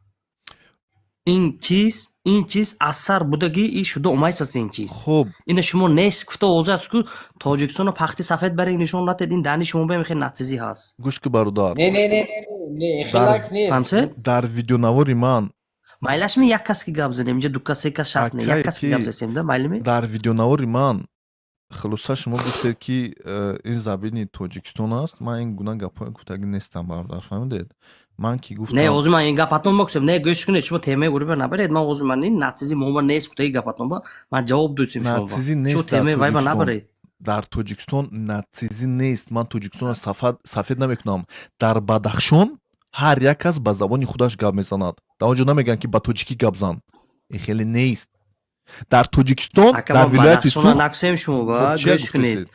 Ин чиз аз сар будаги и шуда омайсаст ин чиз. Хуб. Ина шумо нест гуфта оза аст ку Тоҷикистоно пахти сафед барин нишон натед, ин дани шумо бем хел нацизӣ ҳаст. Гӯш ки, бародар. Не, не, не, не, не, хелак нест. Фаҳмсед? Дар видеонавори ман Майлашми, як кас ки гап занем, инҷа ду кас, се кас шарт не, як кас ки гап засем да, майлими? Дар видеонавори ман, хулоса, шумо гуфтед, ки ин забини Тоҷикистон аст. Ман ин гуна гапҳое гуфтагӣ нестам, бародар, фаҳмидед? Ман ки гуфтам Не, ҳозир ман ин гапатон боксем. Не, гӯш кунед, шумо темаи уриба набаред. Ман ҳозир ман ин нацизи мома нест гуфтаги гапатон ба ман ҷавоб додем шумо. Нацизӣ нест. Шумо темаи вайба набаред. Дар Тоҷикистон нацизӣ нест. Ман Тоҷикистонро сафед намекунам. Дар Бадахшон ҳар як кас ба забони худаш гап мезанад. Дар он ҷо намегӯянд, ки ба тоҷикӣ гап зан. Ин хеле нест дар Тоҷикистон, дар вилояти Суғд. Накусем шумо ба, гӯш кунед,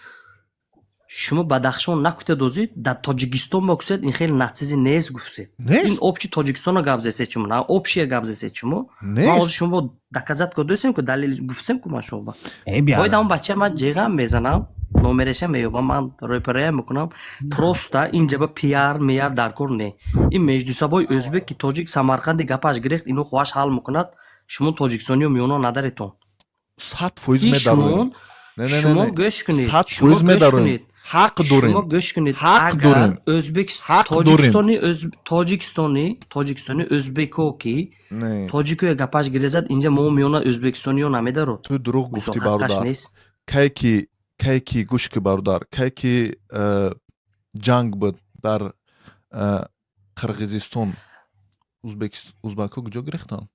шумо Бадахшон накута дозид, дар Тоҷикистон бокусед, ин хеле нацизӣ нест гуфтед. Ин общий Тоҷикистонро гап зесед шумо, на общия гап зесед шумо. Ман ҳозир шумо доказать кардосем ку, далел гуфтем ку ман шумо ба. Бояд ҳамон бача ман ҷеғам мезанам, номереша меёбам, ман рӯпароям мекунам. Просто инҷа ба пиар меяр дар кор не. Ин междусабои ӯзбек ки тоҷик Самарқанди гапаш гирехт, ино хоҳаш ҳал мекунад. Шумо тоҷикистониё миёно надаретон. 100% медароем. Шумо гӯш кунед. 100% медароем, ҳақ дорем. Шумо гӯш кунед. Ҳақ дорем. Ӯзбек, тоҷикистони, тоҷикистони, тоҷикистони ӯзбеко ки тоҷикоя гапаш гирезад, инҷа мо миёна ӯзбекистониё намедарод. Ту дурӯғ гуфтӣ, бародар. Кай ки, гӯш ки, бародар, кай ки ҷанг буд дар Қирғизистон, узбакҳо куҷо гирифтанд?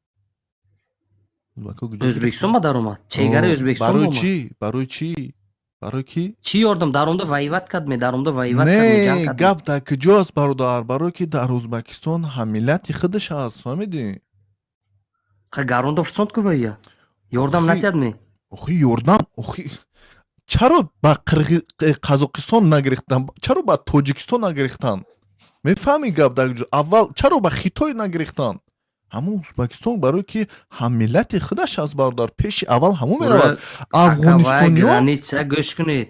Ӯзбекистон ба даромад, чегараи Ӯзбекистон. Барои чӣ? Барои чӣ? Барои ки? Чӣ ёрдам даромда воевать кард ме, даромда воевать кард? Не, гап дар куҷоаст, бародар? Барое ки дар Ӯзбекистон ҳаммиллати худаш ҳаст, фаҳмидӣ? Гаронда фурсонт ку вая ёрдам натиҳад ме? Охи, ёрдам, охи, чаро ба Қазоқистон нагирифтан? Чаро ба Тоҷикистон нагирифтан? Мефаҳмӣ гап дар куҷо? Аввал чаро ба Хитой нагирифтан? Ҳамун Ӯзбекистон, барое ки ҳаммиллати худаш аст, бародар, пеши аввал ҳамун меравад. Афғонистониё Граница, гӯш кунед,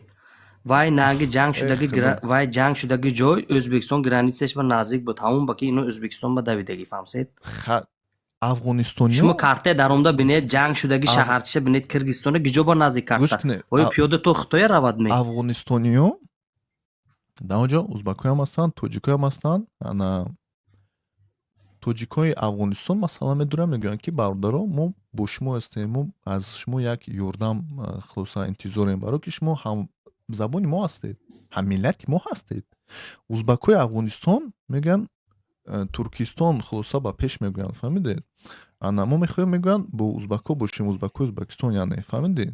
вай нанги ҷанг шудаги, вай ҷанг шудаги ҷой Ӯзбекистон границаш ба наздик буд, ҳамун ба ки ино Ӯзбекистон ба давидаги, фаҳмсед? Афғонистониё Шумо картае даромда бинед, ҷанг шудаги шаҳарчиша бинед, Киргизистона гиҷо ба наздик карта, оё пиёда то Хитоя равад ме? Афғонистониё дар он ҷо узбакҳоям ҳастанд, тоҷикоям ҳастанд. Ана тоҷикҳои Афғонистон, масалан, медуранд, мегӯянд, ки бародаро, мо бо шумо ҳастем, мо аз шумо як ёрдам, хулоса, интизорем, барое ки шумо ҳамзабони мо ҳастед, ҳаммиллати мо ҳастед. Узбакҳои Афғонистон мегӯянд, Туркистон, хулоса, ба пеш мегӯянд, фаҳмидед? Ана мо мехоҳем, мегӯянд, бо узбакҳо бошем, узбакҳои Ӯзбекистон, яъне, фаҳмидед?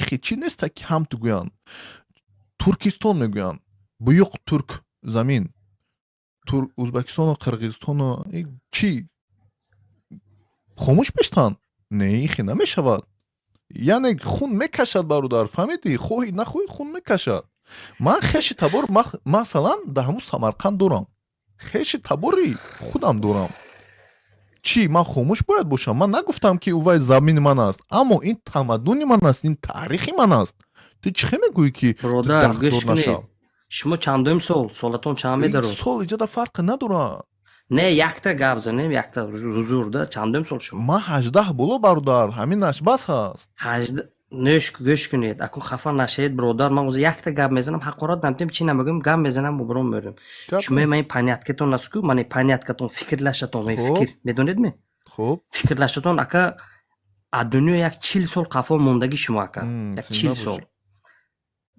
Ихе чӣ неста, ки ҳамту гӯянд Туркистон, мегӯянд буюқ турк замин, Ӯзбекистону Қирғизистону чӣ хомӯш мештанд? Не, ихе намешавад. Яъне хун мекашад, бародар, фаҳмидӣ? Хоҳӣ нахоҳӣ, хун мекашад. Ман хеши табор, масалан, дар ҳамун Самарқанд дорам, хеши табори худам дорам. Чӣ, ман хомӯш бояд бошам? Ман нагуфтам, ки увай замини ман аст, аммо ин тамаддуни ман аст, ин таърихи ман аст. Ту чӣ хе мегӯӣ, ки Бародар, гӯш кунед, шумо чандуюм сол, солатон чанд медарод? Сол иҷода фарқе надорад. Не, якта гап занем, якта ҳузурда, чандуюм сол шумо? Ман 18 боло, бародар, ҳаминаш бас ҳаст. 18. Нӯш, гӯш кунед, акун хафа нашавед, бародар, ман ҳозир якта гап мезанам, ҳақорат намтем, чӣ намегӯям, гап мезанам, бубром мерем. Шумо ман поняткатон астку, ман поняткатон, фикрлашатон, фикр медонедме? Хуб. Фикрлашатон, ака, аз дунё як 40 сол қафо мондагӣ шумо, ака, як 40 сол.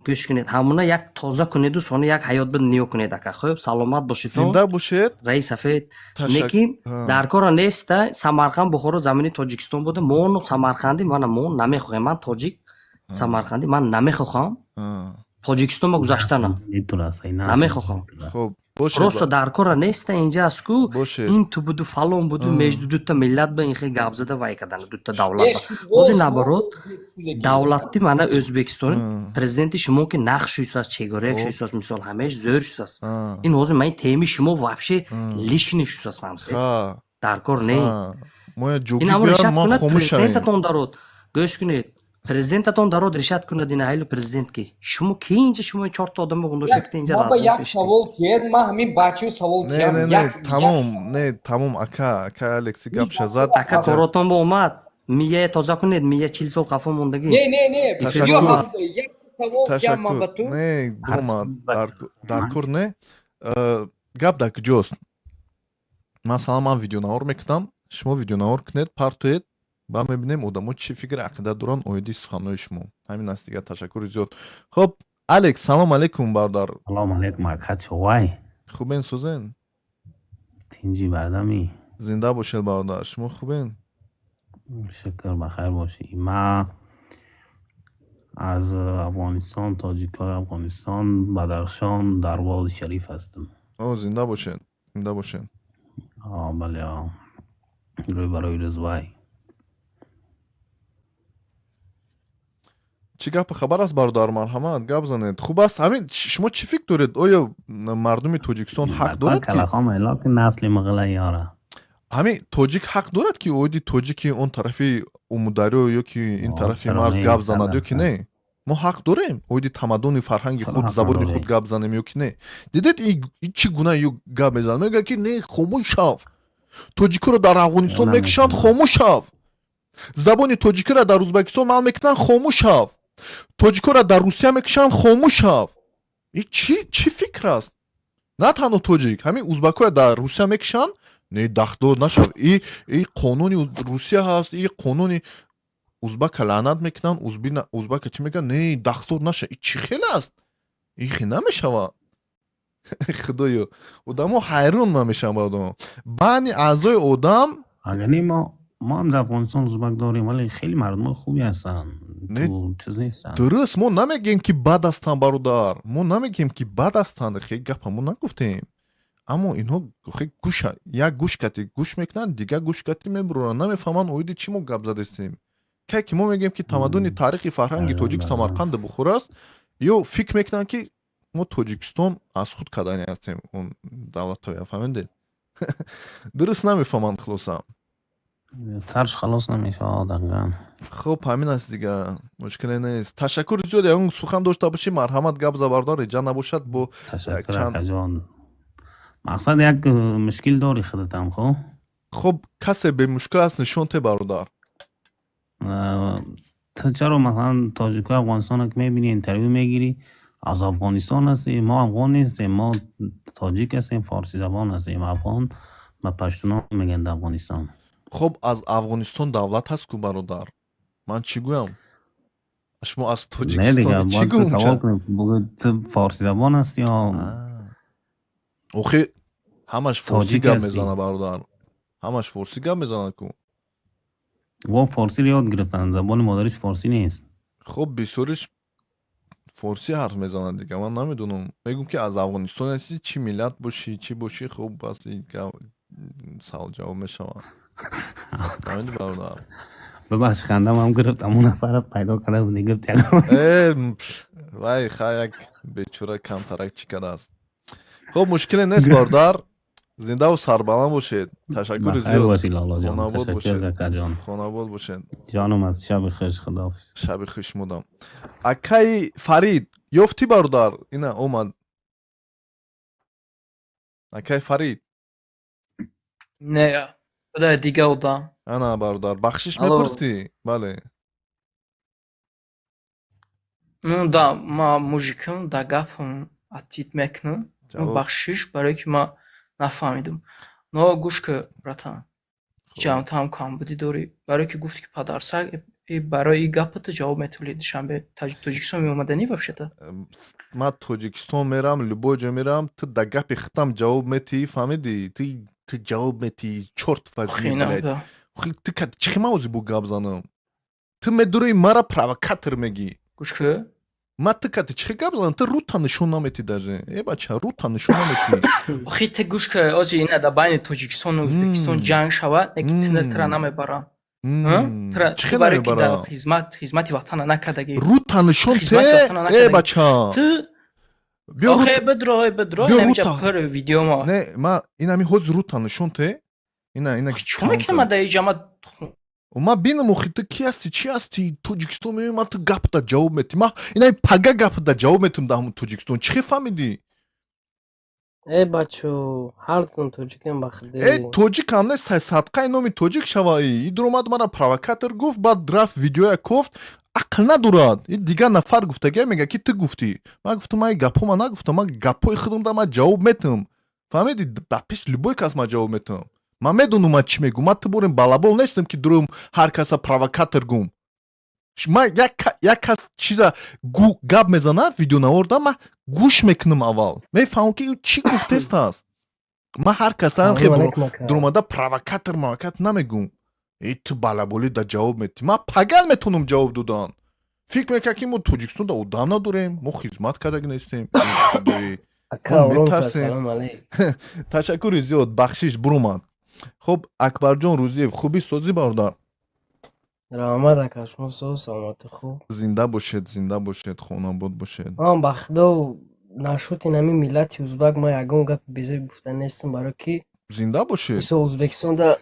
Гӯш кунед, ҳамуна як тоза кунеду сони як ҳаёт ба ниё кунед, ака. Хуб, саломат бошедон. Зинда бошед. Раи сафед. Лекин дар кора неста, Самарқанд, Бухоро замини Тоҷикистон буда, мо самарқандӣ мана мо намехоҳем, ман тоҷик самарқандӣ, ман намехоҳам Тоҷикистон ба гузаштана намехоҳам. Хуб. Бошед. Просто дар кора неста инҷа аст ку Бошед. ин ту буду, фалон буду, между дута миллат ба ин хел гап зада вай кардана, дута давлат Э, ба. шумо Ҳозир шумо наоборот, шудагӣ. Давлати мана Ӯзбекистон президенти шумо ки нақш шуисааст, чегорак Хоб. шуисааст, мисол, ҳамааш зӯр шуисааст. Ин ҳозир ман теми шумо вообще лишний шуисааст, фаҳмсед? Ха. Дар кор не. Ха, моя Ин ҷугӣ ҳамон гӯянд, решат ман кунад хомӯш шавем. президентатон дарод. Гӯш кунед. Президентатон дарод решат кунад ина ҳайлу президент ки. Шумо ки инҷа, шумо чорта одам гундошта ки инҷа Ман ба разм як киштед. савол тиед, ман ҳамин бачаи савол Не, тиям. не, не, Як тамом, не, тамом, ака, ака Алекси гапша зад. Ака, коротон ба омад. Мия тоза кунед, мия 40 сол қафо мондагӣ. Не, не, не. Ё Ташаккур. як савол тиям ман ба Ташаккур. ту. Не, буромад, дар кор не. Гап дар куҷост? Масалан, ман видеонавор мекунам, шумо видеонавор кунед, партоед, ба мебинем, одамо чӣ фикр, ақида доранд оиди суханҳои шумо. Ҳамин аст дигар. Ташаккури зиёд. Хоб, Алекс, салом алейкум, бародар. Салом алейкум, ака, човай? Хубен, сӯзен? Тинҷи, бардами? Зинда бошед, бародар. Шумо хубен? Шукр, бахайр бошӣ. Ман аз Афғонистон, тоҷикҳои Афғонистон, Бадахшон, Дарвози Шариф ҳастам. О, зинда бошед, зинда бошед. Бале, рӯй барои рӯзвай. Чӣ гапу хабар аст, бародар? Марҳамат, гап занед. Хуб аст ҳамин? Шумо чӣ фикр доред, оё мардуми Тоҷикистон ҳақ дорад ки Калахом ки насли мағла яра. Ҳамин тоҷик ҳақ дорад, ки оиди тоҷики он тарафи Умударё ё ки ин тарафи Чаро марз не, гап сад занад ё ки дарсад. не? Мо ҳақ дорем оиди тамаддуни фарҳанги Чаро худ, ҳақ забони надорем? худ гап занем ё ки не? Дидед, и чӣ гуна ё гап мезанад? Мегӯяд, ки не, хомӯш шав, тоҷикоро дар Афғонистон мекушанд, хомӯш шав, забони тоҷикиро дар Узбекистон манъ мекунанд, хомӯш шав, тоҷикоро дар Русия мекушанд, хомӯш шав. И чӣ фикр аст? На танҳо тоҷик, ҳамин узбакоя дар Русия мекушанд, не, дахлдор нашав, и қонуни Русия ҳаст, и қонуни узбака лаънат мекунанд, узбака чӣ мегӯянд, не, дахлдор наша. И чӣ хел аст? И хел намешавад. Худоё, одамо ҳайрон ман мешавам ба одамо, баъни аъзои одам. Агар не, мо ҳам дар Афғонистон узбак дорем, вале хеле мардумои хубе ҳастанд. Ту чиз нестанд. Дуруст, мо намегӯем, ки бад ҳастанд, бародар, мо намегӯем, ки бад ҳастанд, хе гапа мо нагуфтем, аммо инҳо хе гӯша як гӯш кати гӯш мекунанд, дигар гӯш кати мебуранд, намефаҳманд, оиди чӣ мо гап задастем. Кай ки мо мегӯем, ки тамаддуни таърихи фарҳанги тоҷик Самарқанду Бухоро аст, ё фикр мекунанд, ки мо Тоҷикистон аз худ кардани ҳастем, он давлатҳоя, фаҳмидед? Дуруст намефаҳманд, хулоса. Сарш халос намешавад, дақиқан. Хуб, ҳамин аст дигар, мушкиле нест. Ташаккури зиёд. Ягон сухан дошта бошӣ, марҳамат, гап за, бародар. Реҷа набошад, бо Ташаккур, якчанд акаҷон. Мақсад, як мушкил дори худатам, хуб? Хуб, касе бемушкил аст, нишон те, бародар. Ту чаро, масалан, тоҷикои Афғонистонро ки мебинӣ, интервю мегирӣ, аз Афғонистон ҳастӣ? Мо афғон нестем, мо тоҷик ҳастем, форсизабон ҳастем. Афғон ба паштунон мегӯянд дар Афғонистон. Хуб, аз Афғонистон давлат ҳаст ку, бародар, ман чӣ гӯям? Шумо аз Не, Тоҷикистон дигар чӣ бояд ту гӯм? савол кунӣ, бугӯ, ту форсизабон ҳастӣ ё Охи, ҳамаш форсӣ тоҷик гап ҳастӣ? мезанад, бародар, ҳамаш форсӣ гап мезанад ку. Во форсиро ёд гирифтанд, забони модариш форсӣ нест. Хуб, бисёриш форсӣ ҳарф мезанад дигар, ман намедонам. Мегӯм, ки аз Афғонистон ҳастӣ, чӣ миллат бошӣ, чӣ бошӣ, хуб, бас, савол ҷавоб мешавад, фаҳмидӣ, бародар? Бибахш, хандам ҳам гирифт, ҳамон нафара пайдо карда буди, гуфт ягон Э, вай ха, як бечора камтарак чӣ кардааст. Хуб, мушкиле нест, бародар, зиндаву сарбаланд бошед, ташаккури Бахайр зиёд. бошӣ, лолоҷон. Хонабод Ташаккур, бошед. акаҷон. Хонабод бошед. Ҷонам аст, шаби хуш, худоҳофиз. Шаби хуш мудам. Акаи Фарид, ёфтӣ, бародар? Ина омад акаи Фарид. Не, худои, дига одам. Ана, бародар, бахшиш Алло. мепурсӣ, бале. Ну да, ма мужикам, да гапам ответ мекунам. Ну, Ҷавоб. бахшиш, барое ки ман нафаҳмидам. Но гӯш ки, братан, ҷамътам камбудӣ дорӣ. Барое ки гуфтӣ, ки падарсаг, и барои и гапата ҷавоб метаволи Душанбе, Тоҷикистон меомаданӣ вообще-то? Ман Тоҷикистон мерам, любой ҷо мерам, ту да гапи хитам ҷавоб метиҳӣ, фаҳмидӣ? Ту ҷавоб метиҳӣ, чёрт возьми, Хина, блядь. да. Охи, ту чӣ хел ман ози бо гап занам? Ту медурои, мара провокатор мегӣ. Гӯш ки. Ма ту кати чӣ гап занам? Ту рута нишон наметӣ даже. Э, бача, рута нишон наметӣ. Охи, ту гӯш ка, ози ина дар байни Тоҷикистону Ӯзбекистон ҷанг шавад, не ки тира намебарам. Чӣ Чӣ барои ки дар намебарам? хизмати ватана накардагӣ. Рута нишон Хизмати те. ватана Э, накардагӣ. бача. Ту Биё. охе Рута бидро, бидро, биё. инамиҷа Рута. пур видео ма. Не, ма инами ҳозир рута нишон те. Ина. Чӣ мекунам дар иҷа ма? Ма бинам, охи, ту ки ҳасти, чӣ ҳасти? Тоҷикистон меои, ма ту гапта ҷавоб метӣ. Ма инами пага гапта ҷавоб метам дар ҳамун Тоҷикистон. Чӣ хел фаҳмидӣ? Э, бачо, ҳардутон тоҷикем, ба худо. Э, тоҷикам нест, садқаи номи тоҷик шаваи. И дуромад, мара провокатор гуфт, баъд рафт видеоя кофт, ақл надорад. И дигар нафар гуфтагия, мега ки ту гуфтӣ. Ман гуфтам, ман гапҳо ма нагуфтам, ман гапҳои худам да ман ҷавоб метам. Фаҳмидӣ? Дар пеш любой кас ман ҷавоб метам. Ман медонам ман чӣ мегӯм. Ман ту борем балабол нестам, ки дурум ҳар каса провокатор гум. Ман як кас чиза гап мезана видеонаворда, ман гӯш мекунам аввал, мефаҳмам, ки чӣ гуфтест аст. Ман ҳар каса дуромада провокатор мавакат намегӯм. Э, ту балаболӣ да ҷавоб метӣ, ман пагал метавонам ҷавоб додан. Фикр мекард, ки мо Тоҷикистонда одам надорем, мо хизмат кардаги нестем. Метарсем. Ташаккури зиёд, бахшиш, буромад. Хуб, Акбарҷон Рӯзиев, хубӣ, созӣ, бародар? Раҳмат, ака, шумо соз, саломатӣ, хуб? Зинда бошед, зинда бошед, хонобод бошед. Ман, ба худо, нашуд ин ҳамин миллати узбак ман ягон гапи безеб гуфта нестам, барое ки Зинда бошед. мисол, Ӯзбекистонда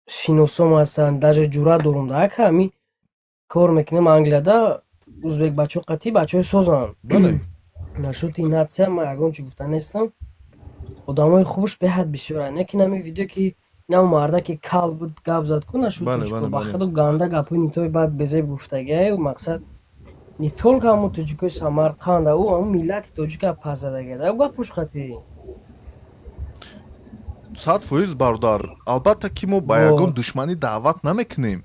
шиносом ҳастанд, даже ҷуръат дорум да, ака, ҳами кор мекунем Англияда, узбек бачаҳо қатъи бачаҳои созанд. Нашуди нация ман ягон чи гуфта нестам, одамои хубш беҳад бисёранд. Лекин ҳамин видео, ки инам мардаки кал буд, гап зад ку нашуд, ба худо, ганда гапҳои нитои бад безеб гуфтагиаю. Мақсад, не только ҳамун тоҷикои Самарқанда, ӯ ҳамун миллати тоҷика пас задагиад ӯ гапуш қатъи. 100%, бародар, албатта, ки мо ба ягон душманӣ даъват намекунем.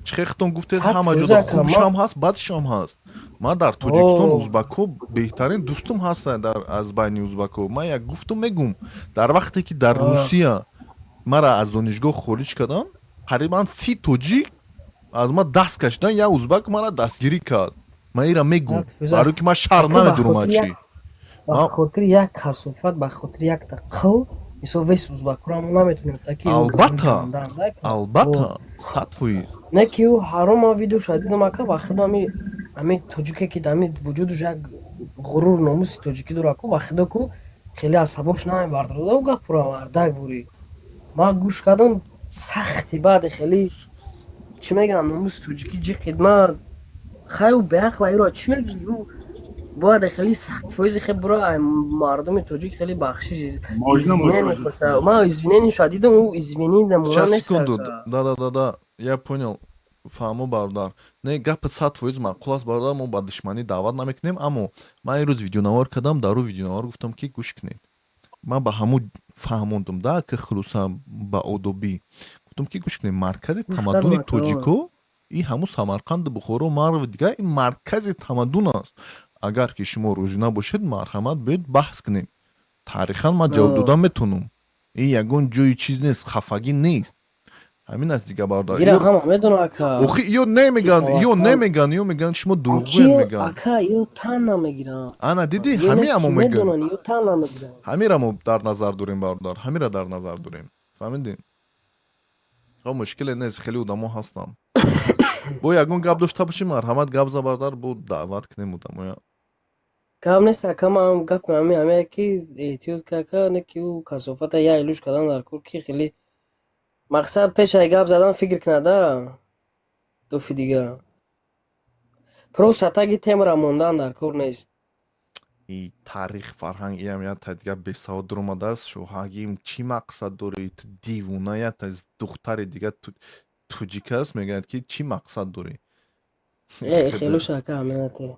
Чӣ хел худтон гуфтед, ҳама ҷода хубшам ҳаст, бадшам ҳаст. Ман дар Тоҷикистон узбакҳо беҳтарин дӯстум ҳастанд. Дар аз байни узбакҳо ман як гуфтум, мегум, дар вақте ки дар Русия мара аз донишгоҳ хориҷ кардам, қарибан 30 тоҷик аз ман даст кашидан, як узбак мара дастгирӣ кард. Ман ира мегум, барое ки ман шарм намедурам аз чӣ. Ба хотири як касофат, ба хотири якта қил, мисол, весь узбакҳоро мо наметонем таки. Албатта, албатта, 100%. Не ки ӯ ҳаром, ман видеоша дидам, ака, ба худо, ами тоҷике ки ами вуҷудаш як ғурур, номуси тоҷикӣ дорад ку, ба худо ку, хеле асабош намебардорад ӯ гапура. Мардак вури ман гӯш кардам, сахти баъде хеле, чӣ мегӯям, номуси тоҷикӣ ҷиқид. Ман хай, ӯ беақла, иро чӣ мегӯӣ? Ӯ бояд хеле 100% хе бура мардуми тоҷик хеле бахшиш, извинение мепурса. Ман извинение шояд дидам, ӯ извинение намуна Сейчас, нест. секунду. Да, да, да, да, я понял, фаҳмо, бародар. Не, гапи 100% маъқул аст, бародар. Мо ба душманӣ даъват намекунем, аммо ман имрӯз видеонавор кардам. Дар ӯ видеонавор гуфтам, ки гӯш кунед, ман ба ҳамун фаҳмондум да, ки хулоса ба одобӣ гуфтам, ки гӯш кунед, маркази тамаддуни тоҷико и ҳамун Самарқанду Бухоро, Марв, дигар ин маркази тамаддун аст. Агар ки шумо розӣ набошед, марҳамат, биёед баҳс кунем. Таърихан ман ҷавоб додан метавонам. Ин ягон ҷои чиз нест, хафагӣ нест, ҳамин аст дига, бародар. Ира ҳама медонад, ака. Охи, ё немеган, ё немеган, ё меган, шумо дурӯғгӯян, меган. Ака, ё тан намегиранд. Ана дидӣ, ҳамиамо мегӯем. Медонанд, ё тан намегиранд. Ҳамира мо дар назар дорем, бародар, ҳамира дар назар дорем, фаҳмидем. Хо, мушкиле нест, хеле одамо ҳастанд. Бо ягон гап дошта бошӣ, марҳамат, гап за, бародар, бо даъват кунем одамоя. Гап нест, ака, ман гап ҳами ҳамее ки эҳтиёт ака, не ки ӯ касофата як илӯш кардан дар кор, ки хеле мақсад пешаи гап задан фикр кунада дуфи дига, просто таги темра мондан дар кор нест. И таърих, фарҳанг, иам ята дига бесавод дуромадааст. Шоҳагим, чӣ мақсад дорӣ ту, дивона? Ята духтари дига тоҷик аст, мегӯяд, ки чӣ мақсад дорӣ? Э, хелуш, ака, ҳаминате.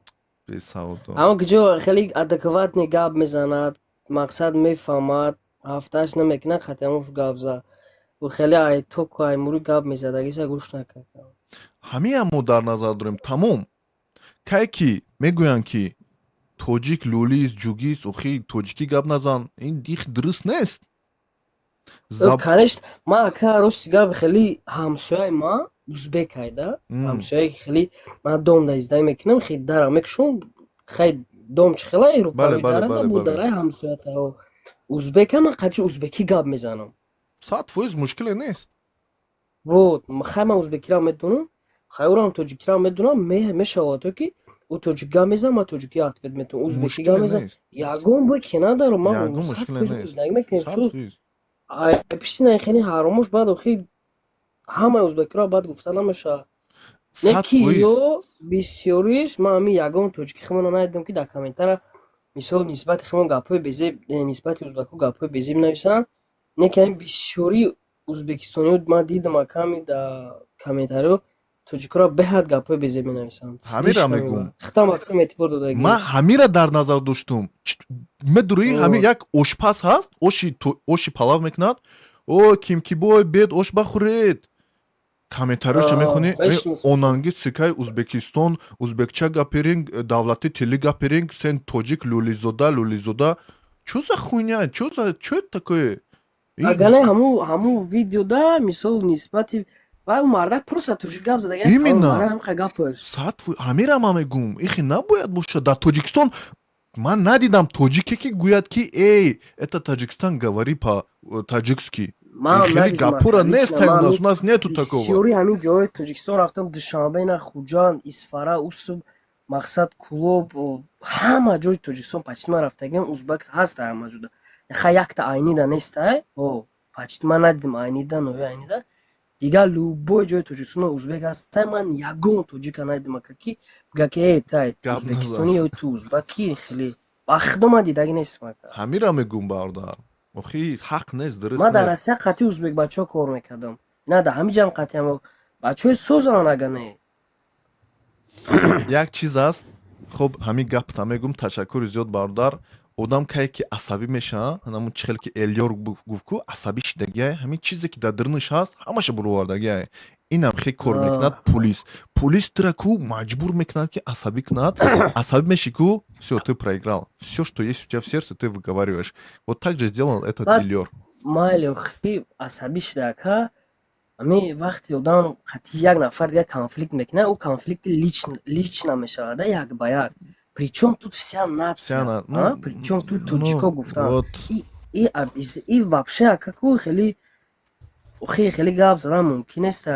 Бесаводо. Аммо киҷо хеле адекватный гап мезанад, мақсад мефаҳмад, ҳафтааш намекунад, хатиамош гап зад. Ӯ хеле ай току ай мури гап мезадагиша гӯш накард. Ҳамиам мо дар назар дорем, тамом. Кай ки мегӯянд, ки тоҷик лӯлист, ҷугист, охи, тоҷикӣ гап назан, ин дих дуруст нест. Конечно, ман, ака, рости гап, хеле ҳамсояи ман узбек айда, ҳамсояи, хеле ман дом да издагӣ мекунам, хеле дара мекушом. Хай дом чӣ хела Бале, рӯпарои бале, дарада бале, бо бале. дараи ҳамсоятао. Узбека ман қачи узбекӣ гап мезанам. 100% мушкиле нест. Вот, хай ман узбекиро медонам, хай ӯрам тоҷикиро медонам, мешавад то ки ӯ тоҷик гап мезанад, ман тоҷикӣ ответ метавам, узбекӣ гап Мушкиле мезанад. нест. Ягон бой ки надарам, ман Ягон сад мушкиле фоиз нест. зиндагӣ мекунем. Сад Суз фоиз. ай пишти наихени ҳаромош баъд охи ҳамаи узбекиро баъд гуфта намешавад. Не Сад ки фоиз. ё бисёриш ман ҳамин ягон тоҷики худмона надидам, ки дар комментара мисол нисбати худмон гапҳои безеб, нисбати узбекҳо гапҳои безеб нависанд. Не ки ҳамин бисёри узбекистониё ман дидам аками дар комментариҳо тоҷикҳоро беҳад гапҳои безеб менависанд. Ҳамира Слишком мегӯм. хитам ба фикрам эътибор додагӣ. Ман ҳамира дар назар доштум. Медурӣ ҳамин Вот. як ошпаз ҳаст, оши палав мекунад. О, ким ки бой бед ош бахӯред. Комментарияшо мехонӣ, Мешиносам. Онанги сикаи Узбекистон, узбекча гапиринг, давлати тили гапиринг, сен тоҷик лӯлизода, лӯлизода. Чё за хуйня? Чё за чё это такое? Агане ҳамун видеода мисол нисбати вай мардак просто тоҷик гап зада. Именно. Барои ҳамин гап аст. 100% ҳамира ман мегӯм. Ихи набояд бошад. Дар Тоҷикистон ман надидам тоҷике, ки гӯяд, ки эй, это Таджикистан, говори по таджикски. Ман Хеле надидам, гапура ака, нест лично у ман нас, у нас нету такого. Бисёри ҳамин ҷоҳои Тоҷикистон рафтам, Душанбе, на Хуҷанд, Исфара, Усуб, мақсад Кулоб, ҳама ҷои Тоҷикистон почти ман рафтагиам, узбак ҳаст дар ҳама ҷода. Ха якта Айнида нестай, о, почти ман надидам Айнида, ноҳияи Айнида. Дигар любой ҷои Тоҷикистон узбек ҳастай, ман ягон тоҷика надидам, ака, ки бигӯяд, ки эй, тай Гап узбекистонӣ назан. ё ту узбакӣ, хеле ба худо ман дидагӣ нестам, ака. Ҳамира мегӯм, бародар. Охи ҳақ нест, дуруст Ман дар нест. Россия қатъи узбек бачаҳо кор мекардам. На дар ҳамин ҷам қатъи ҳам бачаҳои созанд, ага не. Як чиз аст, хоб, ҳамин гапта мегӯм. Ташаккури зиёд, бародар. Одам кае ки асабӣ мешавад, ҳамун чӣ хеле ки Элёр гуфт ку, асабӣ шидагиай, ҳамин чизе ки дар дарунаш ҳаст, ҳамаша буровардагиай. Инам хе кор мекунад. Пулис тура ку маҷбур мекунад, ки асабӣ кунад. Асабӣ меши ку, всё, ты проиграл. Всё, что есть у тебя в сердце, ты выговариваешь. Вот так же сделал этот Баъд Элёр. Майли, охи асабӣ шида, ака, ҳамин вақте одам қатъи як нафар дигар конфликт мекунад, ӯ конфликти лично мешавад, як ба як. Причём тут вся нация? Вся на- А? Ну, Причём тут ну, тоҷико гуфтан? Вот. И вообще, ака, ку хеле охи хеле гап задан мумкин нест.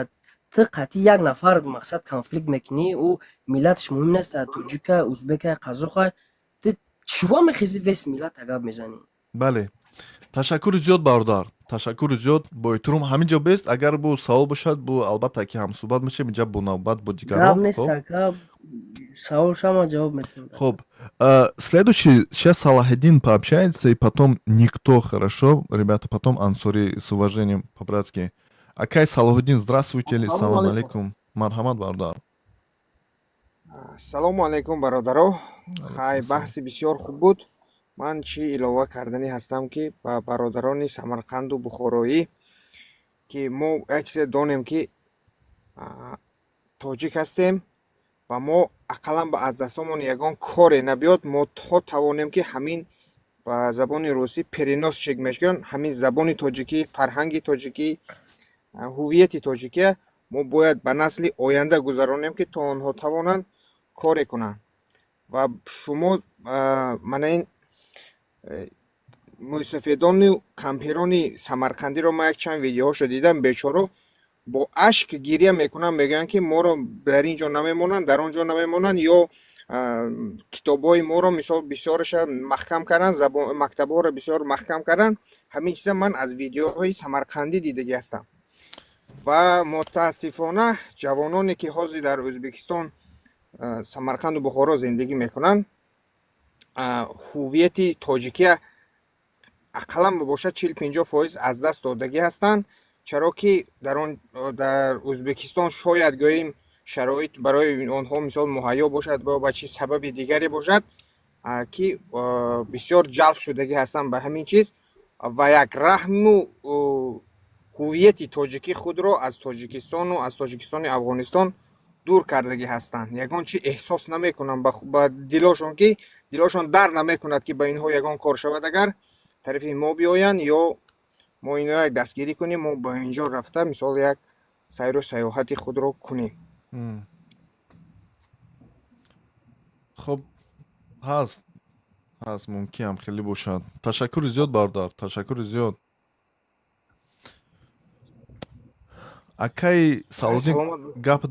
Ту қатъи як нафар мақсад конфликт мекунӣ, ӯ миллаташ муҳим нест, тоҷика, узбека, қазоқа, ту чува мехези, весь миллата гап мезанӣ? Бале, ташаккури зиёд, бародар, ташаккури зиёд, бо эҳтиром. Ҳамин ҷо бест. Агар бу савол бошад, бу албатта ки ҳамсӯҳбат мешавем инҷа бо навбат бо Гап дигарон. нест. Хоб. Ака, савол шама ҷавоб метавонам. Хоб, следующий сейчас Салахеддин пообщается, и потом никто, хорошо, ребята, потом Ансори, с уважением, по-братски. Акай Салахуддин, здравствуйте, Ассалому салам алайкум. алейкум. Марҳамат, бародар. Ассалому алайкум, бародаро. Хай, баҳси бисёр хуб буд. Ман чӣ илова карданӣ ҳастам, ки ба бародарони Самарқанду Бухороӣ, ки мо як чизе донем, ки тоҷик ҳастем ва мо ақаллан ба аз дастомон ягон коре набиёд, мо то тавонем, ки ҳамин ба забони русӣ переносчик мешаванд, ҳамин забони тоҷикӣ, фарҳанги тоҷикӣ, ҳувияти тоҷикия мо бояд ба насли оянда гузаронем, ки то онҳо тавонанд коре кунанд. Ва шумо мана ин мӯйсафедону кампирони самарқандиро ман якчанд видеоҳошо дидам, бечоро бо ашк гиря мекунанд, мегӯянд, ки моро дар ин ҷо намемонанд, дар он ҷо намемонанд, ё китобҳои моро мисол бисёраша маҳкам карданд, мактабҳоро бисёр маҳкам карданд. Ҳамин чиза ман аз видеоҳои самарқандӣ дидагӣ ҳастам. Ва мутаассифона ҷавононе, ки ҳозир дар Ӯзбекистон, Самарқанду Бухоро зиндагӣ мекунанд, ҳувияти тоҷикия ақаллан бошад 40-50% аз даст додагӣ ҳастанд, чаро ки дар он дар Ӯзбекистон шояд гӯем шароит барои онҳо мисол муҳайё бошад ё ба чӣ сабаби дигаре бошад, ки бисёр ҷалб шудагӣ ҳастанд ба ҳамин чиз ва як раҳму ҳувияти тоҷикӣ худро аз Тоҷикистону аз Тоҷикистони Афғонистон дур кардагӣ ҳастанд. Ягон чи эҳсос намекунанд ба дилошон, ки дилошон дар намекунад, ки ба инҳо ягон кор шавад, агар тарафи мо биёянд ё мо ино як дастгирӣ кунем, мо ба инҷо рафта мисол як сайру сайёҳати худро кунем. Хоб. Ҳаст, ҳаст, мумкин хеле бошад. Ташаккури зиёд, бародар, ташаккури зиёд. Акаи Салодин, Саломат бош. Гап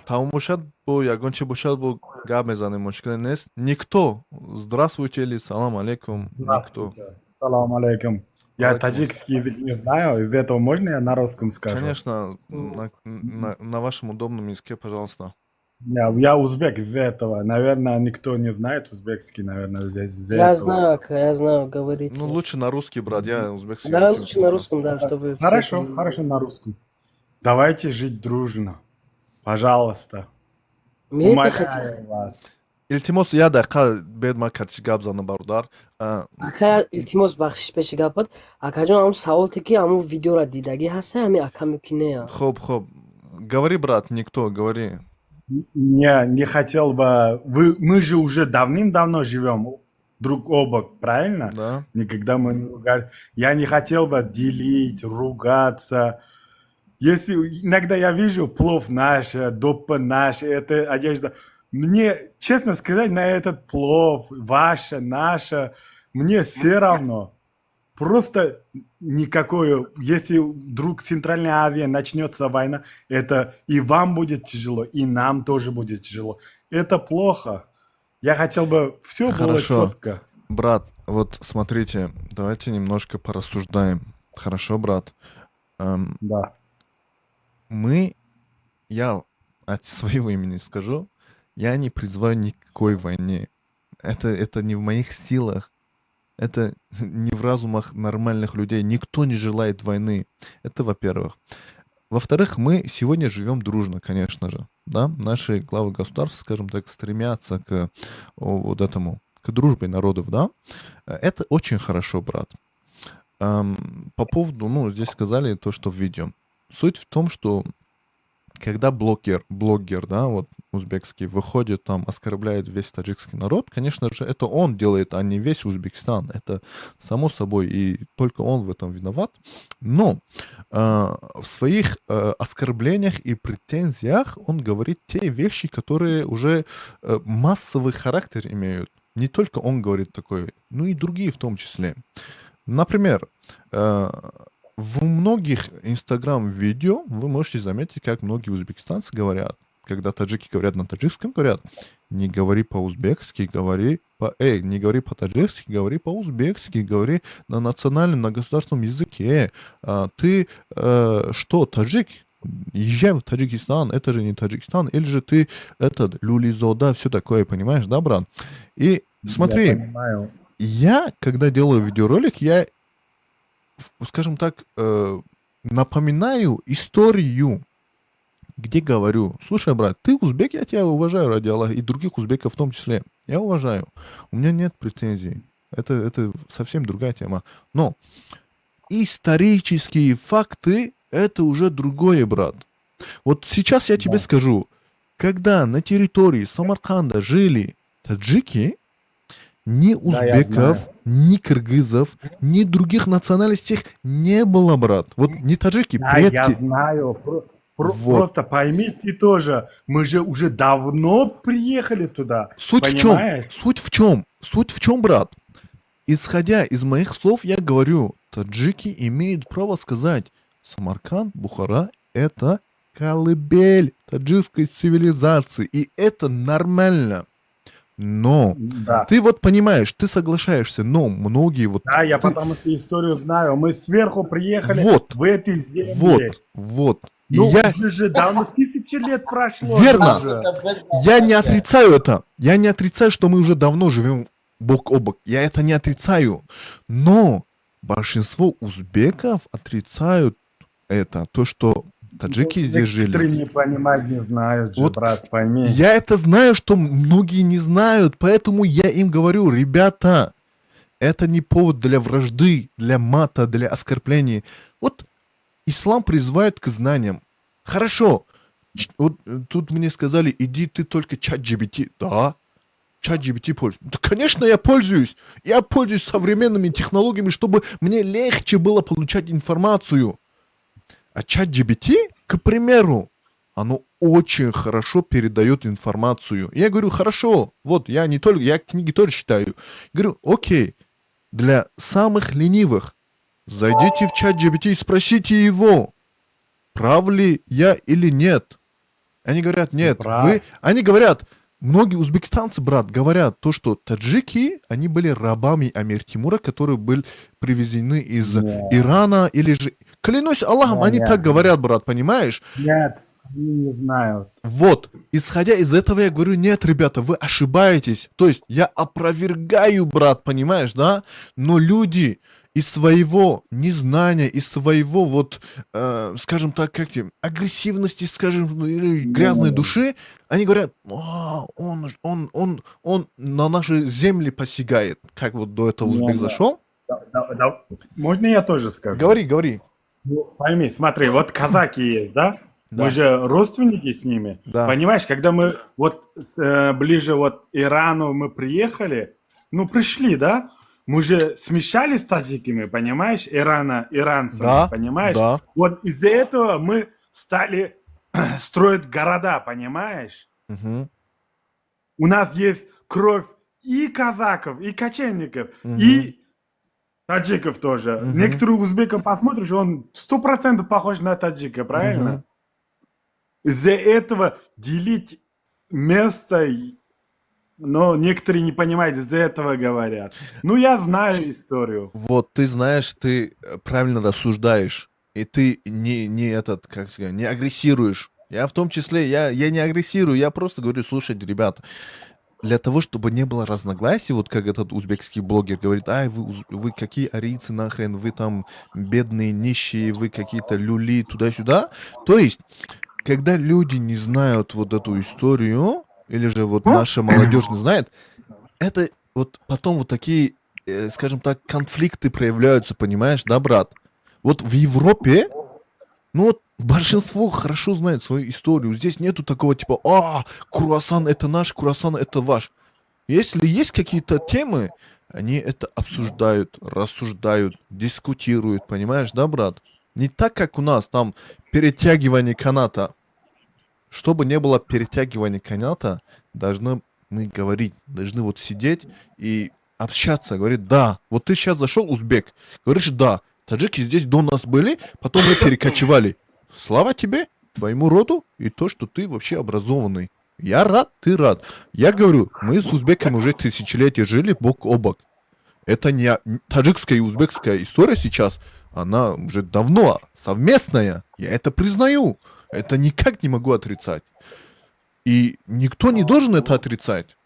тамом бошад, бо ягон чи бошад, бо гап мезанем, мушкиле нест. Никто, здравствуйте или салам алейкум, никто. Здравствуйте. Салам алейкум. Я Алейкум. Таджикский язык не знаю, из этого можно я на русском скажу? Конечно, на вашем удобном языке, пожалуйста. Я узбек из этого. Наверное, никто не знает узбекский, наверное, здесь. Из Я этого. Знаю, ака, я знаю, говорите. Ну, лучше на русский, брат, я узбекский Да, очень лучше на плохо. русском, да, чтобы все Хорошо, понимали. Хорошо, на русском. Давайте жить дружно. Пожалуйста. Мы это Умоляю хотим. Вас. Илтимос, як дақиқа бед, ман катиш гап занам, бародар. Ака, илтимос, бахшиш пеши гапат. Акаҷон, ҳамун саволте ки ҳамун видеора дидагӣ ҳаста, ҳами акаме ки не? Хоб, хоб, говори, брат, никто, говори. Не, не хотел бы... Мы же уже давным-давно живем друг о бок, правильно? Да. Никогда мы не ругали. Я не хотел бы делить, ругаться. Если иногда я вижу плов наш, доппа наш, это одежда. Мне, честно сказать, на этот плов, ваша, наша, мне все равно. Просто никакое, если вдруг в Центральной Азии начнется война, это и вам будет тяжело, и нам тоже будет тяжело. Это плохо. Я хотел бы все было Хорошо. Четко. Брат, вот смотрите, давайте немножко порассуждаем. Хорошо, брат? Да. Я от своего имени скажу, я не призываю ни к какой войне. Это не в моих силах. Это не в разумах нормальных людей. Никто не желает войны. Это во-первых. Во-вторых, мы сегодня живем дружно, конечно же. Да? Наши главы государств, скажем так, стремятся к вот этому, к дружбе народов, да? Это очень хорошо, брат. По поводу, ну, здесь сказали то, что в видео. Суть в том, что когда блогер, да, вот узбекский, выходит там, оскорбляет весь таджикский народ, конечно же, это он делает, а не весь Узбекистан. Это само собой, и только он в этом виноват. Но в своих оскорблениях и претензиях он говорит те вещи, которые уже массовый характер имеют. Не только он говорит такое, но и другие в том числе. Например, в многих инстаграм-видео вы можете заметить, как многие узбекистанцы говорят, когда таджики говорят на таджикском, говорят: не говори по-узбекски, говори по... Эй, не говори по-таджикски, говори по-узбекски, говори на национальном, на государственном языке. А, ты что, таджик? Езжай в Таджикистан, это же не Таджикистан, или же ты этот, люлизода, все такое, понимаешь, да, брат? И смотри, Я понимаю. Я, когда делаю видеоролик, я, скажем так, напоминаю историю, где говорю: слушай, брат, ты узбек, я тебя уважаю ради Аллаха, и других узбеков в том числе. Я уважаю. У меня нет претензий. Это совсем другая тема. Но исторические факты — это уже другое, брат. Вот сейчас я тебе скажу, когда на территории Самарканда жили таджики, ни Да, я узбеков, знаю. Ни кыргызов, ни других национальностей не было, брат. Вот не таджики, Да, я предки. Знаю. Вот. Просто пойми ты тоже, мы же уже давно приехали туда. Суть в чем? Понимаешь? Суть в чем? Суть в чем, брат? Исходя из моих слов, я говорю, таджики имеют право сказать: Самарканд, Бухара — это колыбель таджикской цивилизации, и это нормально. Но ты вот понимаешь, ты соглашаешься, но многие вот... Да, я ты потому что историю знаю. Мы сверху приехали Вот. в эти земли. Вот, вот. И Ну, я уже же давно тысячи лет прошло. Верно. Уже. Я не отрицаю это. Я не отрицаю, что мы уже давно живем бок о бок. Я это не отрицаю. Но большинство узбеков отрицают это. То, что таджики здесь жили. Некоторые не понимают, не знают же, Вот брат, пойми. Я это знаю, что многие не знают, поэтому я им говорю: ребята, это не повод для вражды, для мата, для оскорблений. Вот ислам призывает к знаниям. Хорошо. Вот тут мне сказали: иди ты только ChatGPT. Да, ChatGPT пользуюсь. Да, конечно, я пользуюсь. Я пользуюсь современными технологиями, чтобы мне легче было получать информацию. А ChatGPT, к примеру, Оно очень хорошо передает информацию. Я говорю, хорошо, вот я не только, я книги тоже читаю. Говорю, окей, для самых ленивых зайдите в ChatGPT и спросите его, прав ли я или нет. Они говорят, нет, Прав. Вы... Они говорят, многие узбекистанцы, брат, говорят то, что таджики, они были рабами Амир Тимура, которые были привезены из Ирана или же... Клянусь Аллахом, они Нет. так говорят, брат, понимаешь? Нет, они не знают. Вот, исходя из этого, я говорю, нет, ребята, вы ошибаетесь. То есть я опровергаю, брат, понимаешь, да? Но люди из своего незнания, из своего вот, скажем так, как тебе, агрессивности, скажем, ну, или грязной души, они говорят: «А, он на наши земли посягает», как вот до этого узбек Не, зашел. Да, можно я тоже скажу? Говори, говори. Ну, пойми, смотри, вот казаки есть, да? Да. Мы же родственники с ними. Да. Понимаешь, когда мы вот ближе вот Ирану мы приехали, ну пришли, да? Мы же смешались с таджиками, понимаешь, Ирана, иранцами, Да, понимаешь? да. Вот из-за этого мы стали строить города, понимаешь? Мгм. У нас есть кровь и казаков, и кочевников, Мгм. И таджиков тоже. Мгм. Некоторых узбеков посмотришь, он 100% похож на таджика, правильно? Мгм. Из-за этого делить место, но некоторые не понимают, из-за этого говорят. Ну, я знаю историю. Вот, ты знаешь, ты правильно рассуждаешь, и ты не этот, как сказать, не агрессируешь. Я в том числе, я не агрессирую, я просто говорю: слушайте, ребята, для того, чтобы не было разногласий, вот как этот узбекский блогер говорит, ай, вы какие арийцы нахрен, вы там бедные, нищие, вы какие-то люли, туда-сюда. То есть, когда люди не знают вот эту историю, или же вот наша молодежь не знает, это вот потом вот такие, скажем так, конфликты проявляются, понимаешь, да, брат? Вот в Европе, ну вот большинство хорошо знает свою историю. Здесь нету такого типа, а, круассан это наш, круассан это ваш. Если есть какие-то темы, они это обсуждают, рассуждают, дискутируют, понимаешь, да, брат? Не так, как у нас там перетягивание каната. Чтобы не было перетягивания каната, должны мы говорить, должны вот сидеть и общаться, говорить, да, вот ты сейчас зашел, узбек, говоришь, да, таджики здесь до нас были, потом мы перекочевали. Слава тебе, твоему роду и то, что ты вообще образованный. Я рад, ты рад. Я говорю, мы с узбеками уже тысячелетия жили бок о бок. Это не таджикская и узбекская история сейчас, она уже давно совместная. Я это признаю. Это никак не могу отрицать. И никто не должен это отрицать.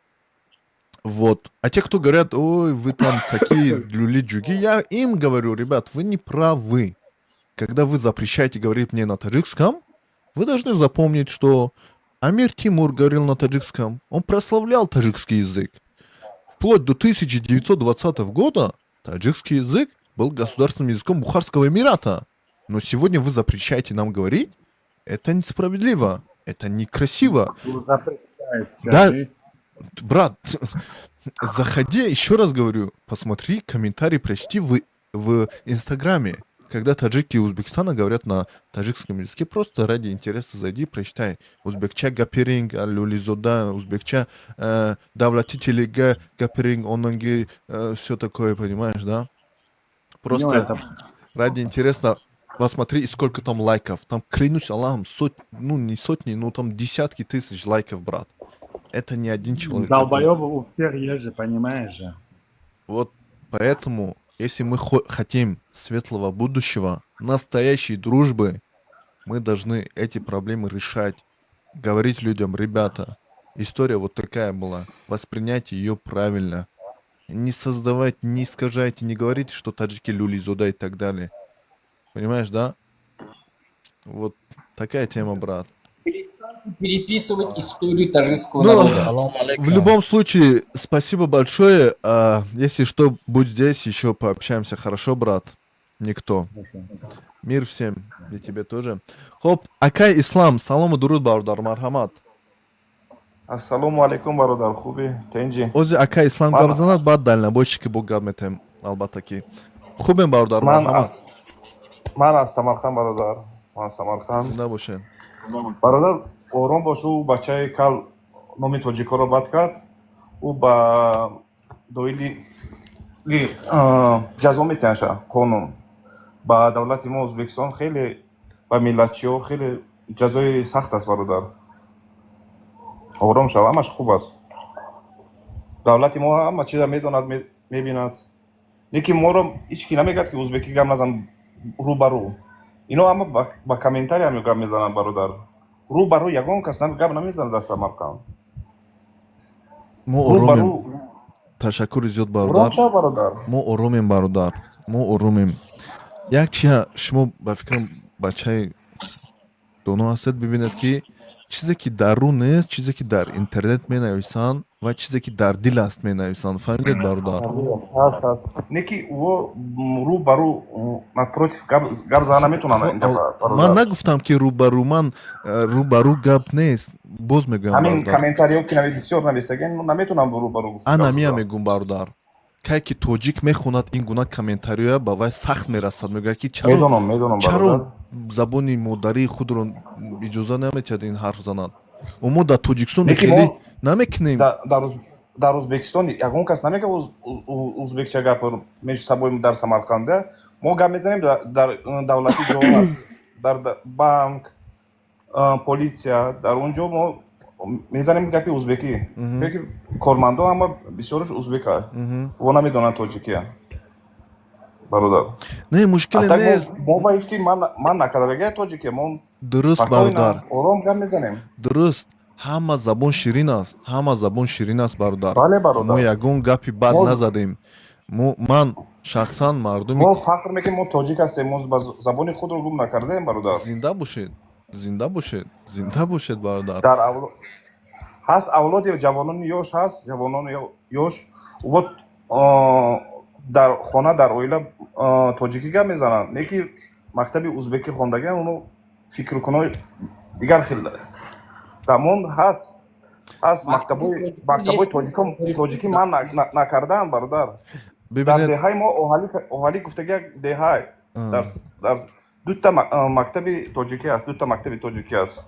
Вот. А те, кто говорят, ой, вы там такие люли-джуги, я им говорю, ребят, вы не правы. Когда вы запрещаете говорить мне на таджикском, вы должны запомнить, что Амир Тимур говорил на таджикском. Он прославлял таджикский язык. Вплоть до 1920 года таджикский язык был государственным языком Бухарского Эмирата. Но сегодня вы запрещаете нам говорить? Это несправедливо. Это некрасиво. Ну, запрещает, Да, скажи. Брат, заходи, еще раз говорю, посмотри комментарий, прочти в Инстаграме. Когда таджики Узбекистана говорят на таджикском языке, просто ради интереса зайди, прочитай. Узбекча gapiring, люлизода, узбекча давлати tiliga gapiring, onangi, все такое, понимаешь, да? Просто Ну, это- ради интереса посмотри, и сколько там лайков. Там, клянусь Аллахом, ну не сотни, ну там десятки тысяч лайков, брат. Это не один человек. Долбоебы у всех есть же, понимаешь же. Вот поэтому, если мы хотим светлого будущего, настоящей дружбы, мы должны эти проблемы решать. Говорить людям: ребята, история вот такая была, воспринять ее правильно. Не создавать, не искажайте, не говорите, что таджики люлизода и так далее. Понимаешь, да? Вот такая тема, брат. Перестаньте переписывать историю таджикского Ну, народа. в любом случае, спасибо большое. Если что, будь здесь, еще пообщаемся. Хорошо, брат? Никто. Мир всем. И тебе тоже. Хоп, акай Ислам, салому дуруд, бародар, марҳамат. Ассалому алайкум, бародар, хубӣ, тинҷӣ? Ози акай Ислам Ман гап занад, баъд дальнобойщики бо гап метем, албатта ки. Хубем, бародар, ман марҳамат. Аз ман аз Самарқанд, бародар, ман аз Самарқанд. Зинда бошед. Бародар, ором бош. Ӯ бачаи кал номи тоҷикоро бад кард. Ӯ ба доили ҷазо метиҳанша қонун. Ба давлати мо Ӯзбекистон хеле, ба миллатчиҳо хеле ҷазои сахт аст. Бародар, ором шав, ҳамаш хуб аст. Давлати мо ҳама чиза медонад, мебинад. Лекин моро ҳеҷ ки намегӯяд, ки узбекӣ гап назан рӯ ба рӯ. Ино ҳама ба комментария гап мезананд, бародар. Рӯ ба рӯ ягон кас гап намезанад дар Самарқанд. Мо Рӯ ба оромем. рӯ. Ташаккури зиёд, Ором бародар. шав, бародар. Мо оромем, бародар, мо оромем. Як чия, шумо, ба фикрам, бачаи доно ҳастед. Бибинед, ки чизе ки дар рӯ нест, чизе ки дар интернет менависанд ва чизе ки дар дил аст менависанд. Фаҳмидед, бародар? Ҳаст, ҳаст. Не ки ӯ рӯ ба рӯ, напротив гап зада наметавонанд ин дафъа, Ман бародар. нагуфтам, ки рӯ ба рӯ. Ман рӯ ба рӯ гап нест, боз мегӯям, Ҳамин бародар. комментариҳо ки бисёр нависагин, наметавонам рӯ ба рӯ гуфт гап Ана мия зада. мегӯм, бародар, кай ки тоҷик мехонад ин гуна комментариҳоя, ба вай сахт мерасад. Мегӯяд, ки чаро Медонам, медонам, чаро бародар. забони модарии худро иҷоза наметиҳад ин ҳарф занад. Мо дар Тоҷикистон Лекин хеле мо намекунем. Дар Ӯзбекистон ягон кас намегӯяд узбекча гап между собой. Дар Самарқанда мо гап мезанем, дар давлатӣ ҷо ҳаст, дар банк, полиция, дар он ҷо мо мезанем гапи узбекӣ, ки кормандо ҳама бисёраш узбека, во намедонанд тоҷикия, бародар. Не, мушкиле А так нест. Мо ба ҳеҷ ки ман накардагия тоҷикия мо. Дуруст. Спокойно, Бародар. ором гап мезанем. Дуруст, ҳама забон ширин аст, ҳама забон ширин аст, бародар. Бале, бародар. Мо ягон гапи бад назадем. Ман шахсан мардуми Мо фахр мекунем, мо тоҷик ҳастем, мо ба забони худро гум накардаем, бародар. Зинда бошед, зинда бошед, зинда бошед, бародар. Дар ҳаст авлоди ҷавонони ёш, ҳаст ҷавонони ёш, вот дар хона, дар оила тоҷикӣ гап мезананд, не ки мактаби узбекӣ хондагиан, оно фикркунои дигар хел дамон ҳаст. Ҳаст мактабҳои тоҷикӣ ман накардаам, бародар. Дар Бибинед. деҳаи мо, Оҳалӣ гуфтаги як деҳай, дар дута мактаби тоҷикӣ аст, дута мактаби тоҷикӣ аст.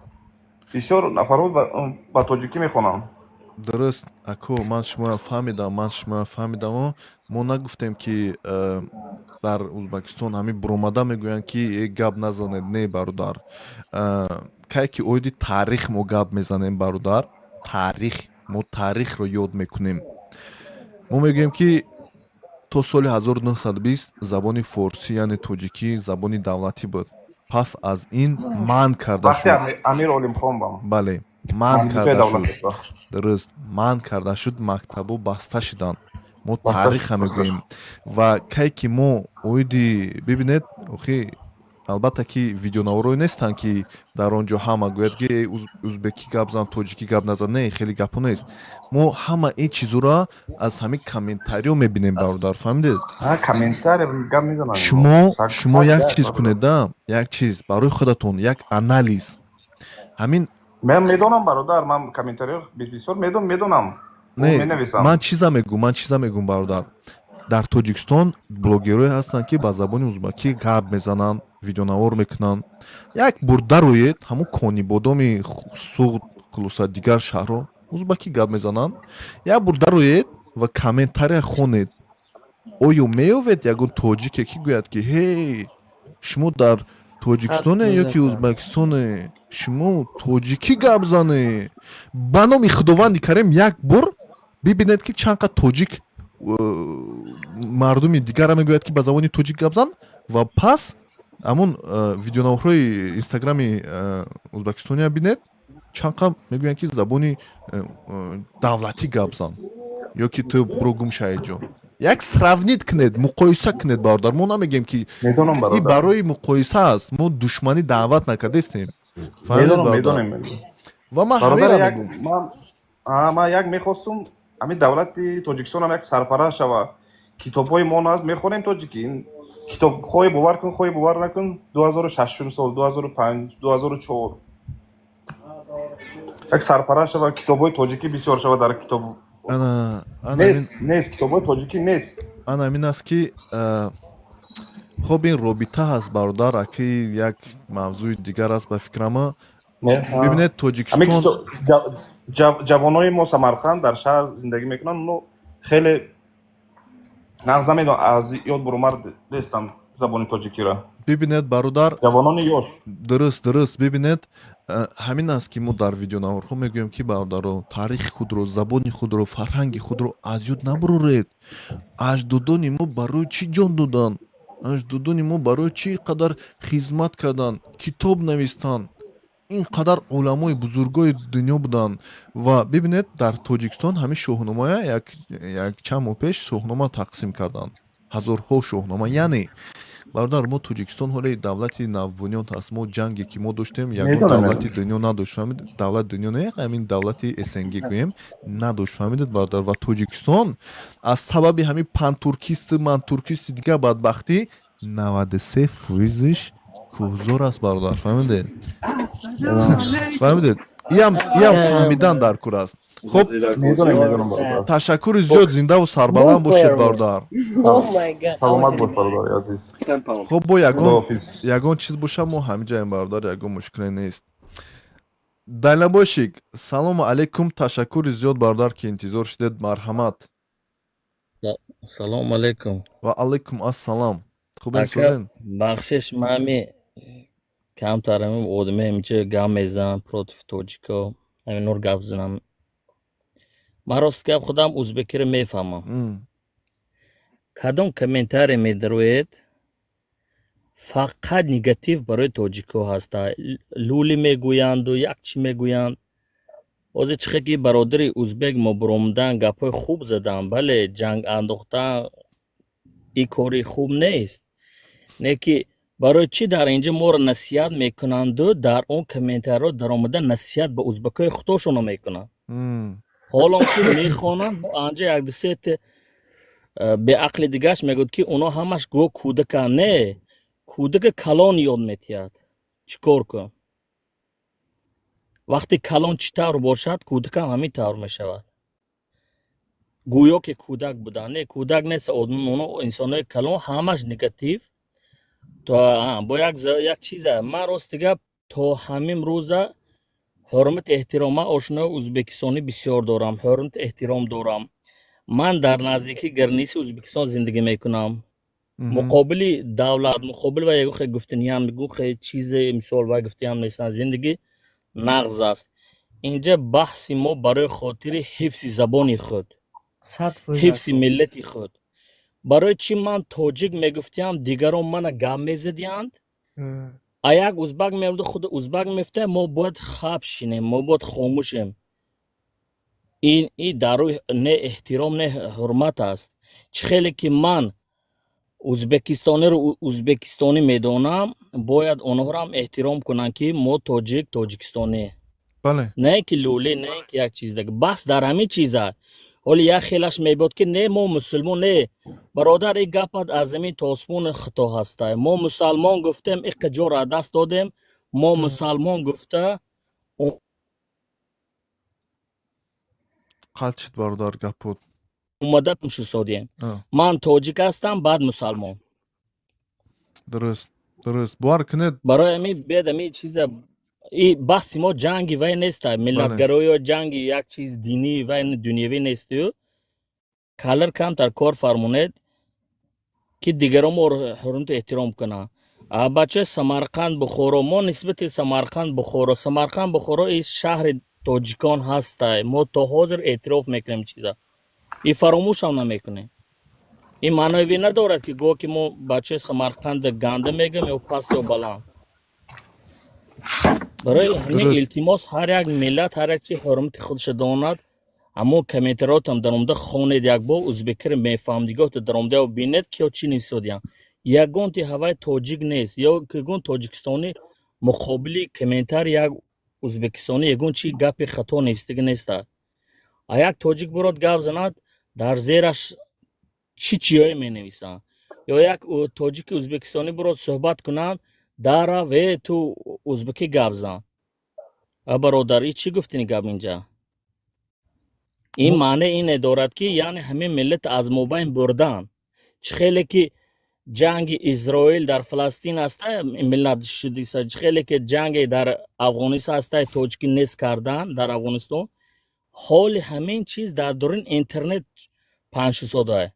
Бисёр нафарҳо ба тоҷикӣ мехонанд. Дуруст, ако, ман шуморо фаҳмидам, ман шуморо фаҳмидамо. Мо нагуфтем, ки дар Узбекистон ҳамин буромада мегӯянд, ки э, гап назанед. Не, бародар. Кай ки оиди таърих мо гап мезанем, бародар, таърих, мо таърихро ёд мекунем. Мо мегӯем, ки то соли 1920 забони форсӣ, яъне тоҷикӣ, забони давлатӣ буд. Пас аз ин манъ карда Вақти шуд. Амир Олимхон бам. Бале, манъ Милитсияи карда шуд. давлатӣ. Дуруст, манъ карда шуд, мактабҳо баста шиданд. Мо Баста таъриха шуд, баста мегӯем. шуд. Ва кай ки мо оиди, бибинед, охи, албатта ки видеонаворое нестанд, ки дар он ҷо ҳама гӯяд, ки «Эй, узбекӣ гап зан, тоҷикӣ гап назан». Не, хеле гапҳо нест. Мо ҳама ин чизҳоро аз ҳамин комментариё мебинем, бародар, фаҳмидед? Ҳа, комментария гап мезананд. Шумо шумо Саг як як, чиз бародар. кунед, да, як чиз барои худатон, як анализ ҳамин. Ман медонам, бародар, ман комментариё бисёр медонам. Не. Менависам. Ман чиза мегӯм, ман чиза мегӯм, бародар. Дар Тоҷикистон блогерое ҳастанд, ки ба забони узбакӣ гап мезананд, видеонавор мекунанд. Як бор дароед ҳамун Конибодоми, Суғд, хулоса, дигар шаҳрҳо узбакӣ гап мезананд. Як бор дароед ва комментария хонед. Оё меёвед ягон тоҷике, ки гӯяд, ки ҳей, шумо дар Тоҷикистоне ё ки Узбекистоне, шумо тоҷикӣ гап занед? Ба номи Худованди Карим, як бор бибинед, ки чанд қад тоҷик мардуми дигара мегӯяд, ки ба забони тоҷик гап зан. Ва пас ҳамун видеонаворҳои инстаграми узбекистония бинед, чанд қад мегӯянд, ки забони давлатӣ гап зан ё ки ту буро гум шаи ҷо. Як сравнить кунед, муқоиса кунед, бародар. Мо намегӯем, ки Медонам, и бародар. барои муқоиса аст, мо душманӣ даъват накардастем. Фаҳмидед, Медонам, бародар? медонем. Ва ман Бародар, ҳаминро як мегӯм. ман як мехостум, ҳамин давлати Тоҷикистон ҳам як сарпараст шава. Китобҳои мо мехонем тоҷикӣ. Ин китоб, хоҳӣ бовар кун, хоҳӣ бовар накун, 2006 сол, 2005, 2004. Як сарпараст шава, китобҳои тоҷикӣ бисёр шава дар китоб. Ана, ана. Нест, нест, китобҳои тоҷикӣ нест. Ана ҳамин аст, ки хоб, ин робита ҳаст, бародар, аки як мавзӯи дигар аст, ба фикрама. Бибинед, Тоҷикистон Ҷавонои мо Самарқанд дар шаҳр зиндагӣ мекунанд, но хеле нағз намедонам, аз ёд бурумар нестам забони тоҷикиро. Бибинед, бародар. Ҷавонони ёш. Дуруст, бибинед, ҳамин аст, ки мо дар видеонаворҳо мегӯем, ки бародаро, таърихи худро, забони худро, фарҳанги худро аз ёд набуроред. Аҷдодони мо барои чӣ ҷон доданд? Аҷдодони мо барои чӣ қадар хизмат карданд, китоб навистанд, ин қадар уламои бузургои дунё буданд? Ва бибинед, дар Тоҷикистон ҳамин шоҳномая як чанд моҳ пеш шоҳнома тақсим карданд, ҳазорҳо шоҳнома. Яъне, бародар, мо Тоҷикистон ҳоле давлати навбунёд аст. Мо ҷанге ки мо доштем, ягон давлати дунё надошт, фаҳмид? Давлати дунё не, ҳамин давлати СНГ гӯем, надошт, фаҳмидед, бародар? Ва Тоҷикистон аз сабаби ҳамин пантуркисти, мантуркисти, дигар бадбахтӣ 93 фоизиш кӯҳзор аст, бародар, фаҳмидед? Фаҳмидед? Иам фаҳмидан дар кор аст. Хуб, ташаккури зиёд, зиндаву сарбаланд бошед, бародар. Саломат бош, бародари азиз. Хуб, бо ягон чиз боша, мо ҳамиҷаем, бародар, ягон мушкиле нест. Дальнобойщик, салому алайкум, ташаккури зиёд, бародар, ки интизор шудед, марҳамат. Салому алайкум. Ва алайкум ассалом, хубен, созен? Бахшиш, ман ҳами камтар ҳами одаме ҳаминҷа гап мезанам против тоҷико, ҳаминор гап занам. Ман, рост гап, худам узбекиро мефаҳмам. Кадом комментарий медароед, фақат негатив барои тоҷикҳо ҳаста. Лӯлӣ мегӯянду як чӣ мегӯянд. Ҳозир чихе ки бародари узбек мо буромдан, гапҳои хуб задам. Бале, ҷанг андохтан ин кори хуб нест, не ки барои чӣ дар инҷа моро насиҳат мекунанду дар он комментариҳо даромада насиҳат ба узбекҳои худошоно мекунанд? Ҳолон ки мехонанд, анҷа якдусете беақли дигараш мегӯяд, ки оно ҳамаш гӯ кӯдаканд. Не, кӯдака калон ёд метиҳад, чӣ кор кун. Вақте калон чӣ тавр бошад, кӯдакам ҳамин тавр мешавад. Гӯё ки кӯдак буданд. Не, кӯдак нест оно, инсонҳои калон ҳамаш негатив. То бо як чиза, ман, рости гап, то ҳамин рӯза ҳурмат эҳтиром, ман ошнои узбекистонӣ бисёр дорам, ҳурмат эҳтиром дорам. Ман дар наздикии граница и Узбекистон зиндагӣ мекунам. Муқобили давлат, муқобили ва ягон хел гуфтаниям, ягон хел чизе, мисол, вай гуфтаниям нестам. Зиндагӣ нағз аст. Инҷа баҳси мо барои хотири ҳифзи забони худ, 100%. Ҳифзи миллати худ. Барои чӣ ман тоҷик мегуфтиям, дигарон мана гап мезадиянд, а як узбак меомада, худ узбак мефтая, мо бояд хаб шинем, мо бояд хомӯшем? Ин и дар рӯи не эҳтиром, не ҳурмат аст. Чӣ хеле ки ман узбекистониро узбекистонӣ медонам, бояд онҳоро эҳтиром кунанд, ки мо тоҷик, тоҷикистонӣ. Не ки лӯлӣ, не ки як чиз дига. Баҳс дар ҳамин чиза. Ҳоли як хелаш мебиёд, ки не, мо мусулмон не. Бародар, ин гапат аз замин то осмон хато ҳаста. Мо мусалмон гуфтем, иққа ҷоро аз даст додем. Мо мусалмон гуфта Қатъ шуд, бародар, гапот. Омада шусодем. Ман тоҷик ҳастам, баъд мусалмон. Дуруст, бовар кунед. Барои ҳамин бед ҳамин чиза, и баҳси мо ҷанги вай неста, миллатгароӣ ё ҷанги як чиз динӣ вай дунявӣ нестю. Калар камтар кор фармонед, ки дигарон моро ҳурмату эҳтиром кунанд. А бачаи Самарқанд, Бухоро, мо нисбати Самарқанд, Бухоро, Самарқанд, Бухоро и шаҳри тоҷикон ҳастай. Мо то ҳозир эътироф мекунем чиза и фаромӯшам намекунем. Ин маънои ве надорад, ки гоҳ ки мо бачаи Самарқанда ганда мегӯем ё паст ё баланд. Барои ҳамин илтимос, ҳар як миллат, ҳар як чи ҳурмати худша донад. Аммо комментариотам даромада хонед, як бор узбекиро мефаҳмдигоҳто даромада бинед, ки ё чӣ нисодиян. Ягонти ҳавай тоҷик нест ё ягон тоҷикистонӣ муқобили комментари як узбекистонӣ ягон чи гапи хато навистага неста. А як тоҷик бурод гап занад, дар зераш чӣ чиёе менависанд. Ё як тоҷики узбекистонӣ бурод суҳбат кунанд, дара ве ту узбекӣ гап зан. А бародар, и чӣ гуфтини гап инҷа? Ин маъне ине дорад, ки яъне ҳамин миллат аз мобайн бурдан. Чӣ хеле ки Ҷанги Изроил дар Фаластин аста, миллат шудиса, хеле ки ҷанге дар Афғонистон аста, тоҷикӣ нест кардан дар Афғонистон. Ҳоли ҳамин чиз дар дурин интернет паҳн шудааст.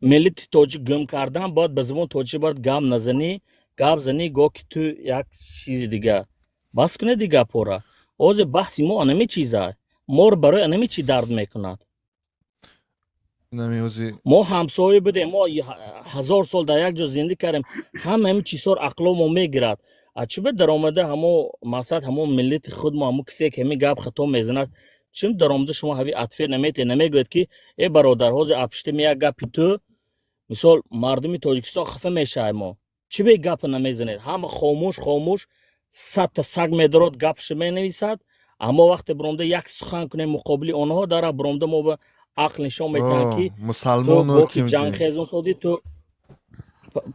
Миллати тоҷик гум кардан, бояд ба забони тоҷикӣ бояд гап назанӣ, гап занӣ, гоҳ ки ту як чизи дигар. Бас кунед ин гапҳоро. Ҳозир баҳси мо анами чиза, моро барои анами чи дард мекунад. Намеози. Мо ҳамсоя будем, мо 1000 сол дар як ҷо зиндагӣ кардем, ҳама ҳамин чизҳоро ақло мо мегирад. А чӣ ба даромада ҳамо мақсад, ҳамо миллати худ мо, ҳамо кисе ки ҳамин гап хато мезанад, чим даромада шумо ҳави ответ наметиҳед, намегӯяд ки э бародар, ҳозир апштими як гапи ту, мисол, мардуми Тоҷикистон хафа мешавад, мо чӣ бе гапа намезанед? Ҳама хомӯш, хомӯш, 100-та саг медорад, гапша менависад, аммо вақте биромда як сухан кунем муқобили онҳо, дара биромда мо ба ақл нишон метиҳанд ки ту мусалмону бо ки ҷангхезон содӣ, ту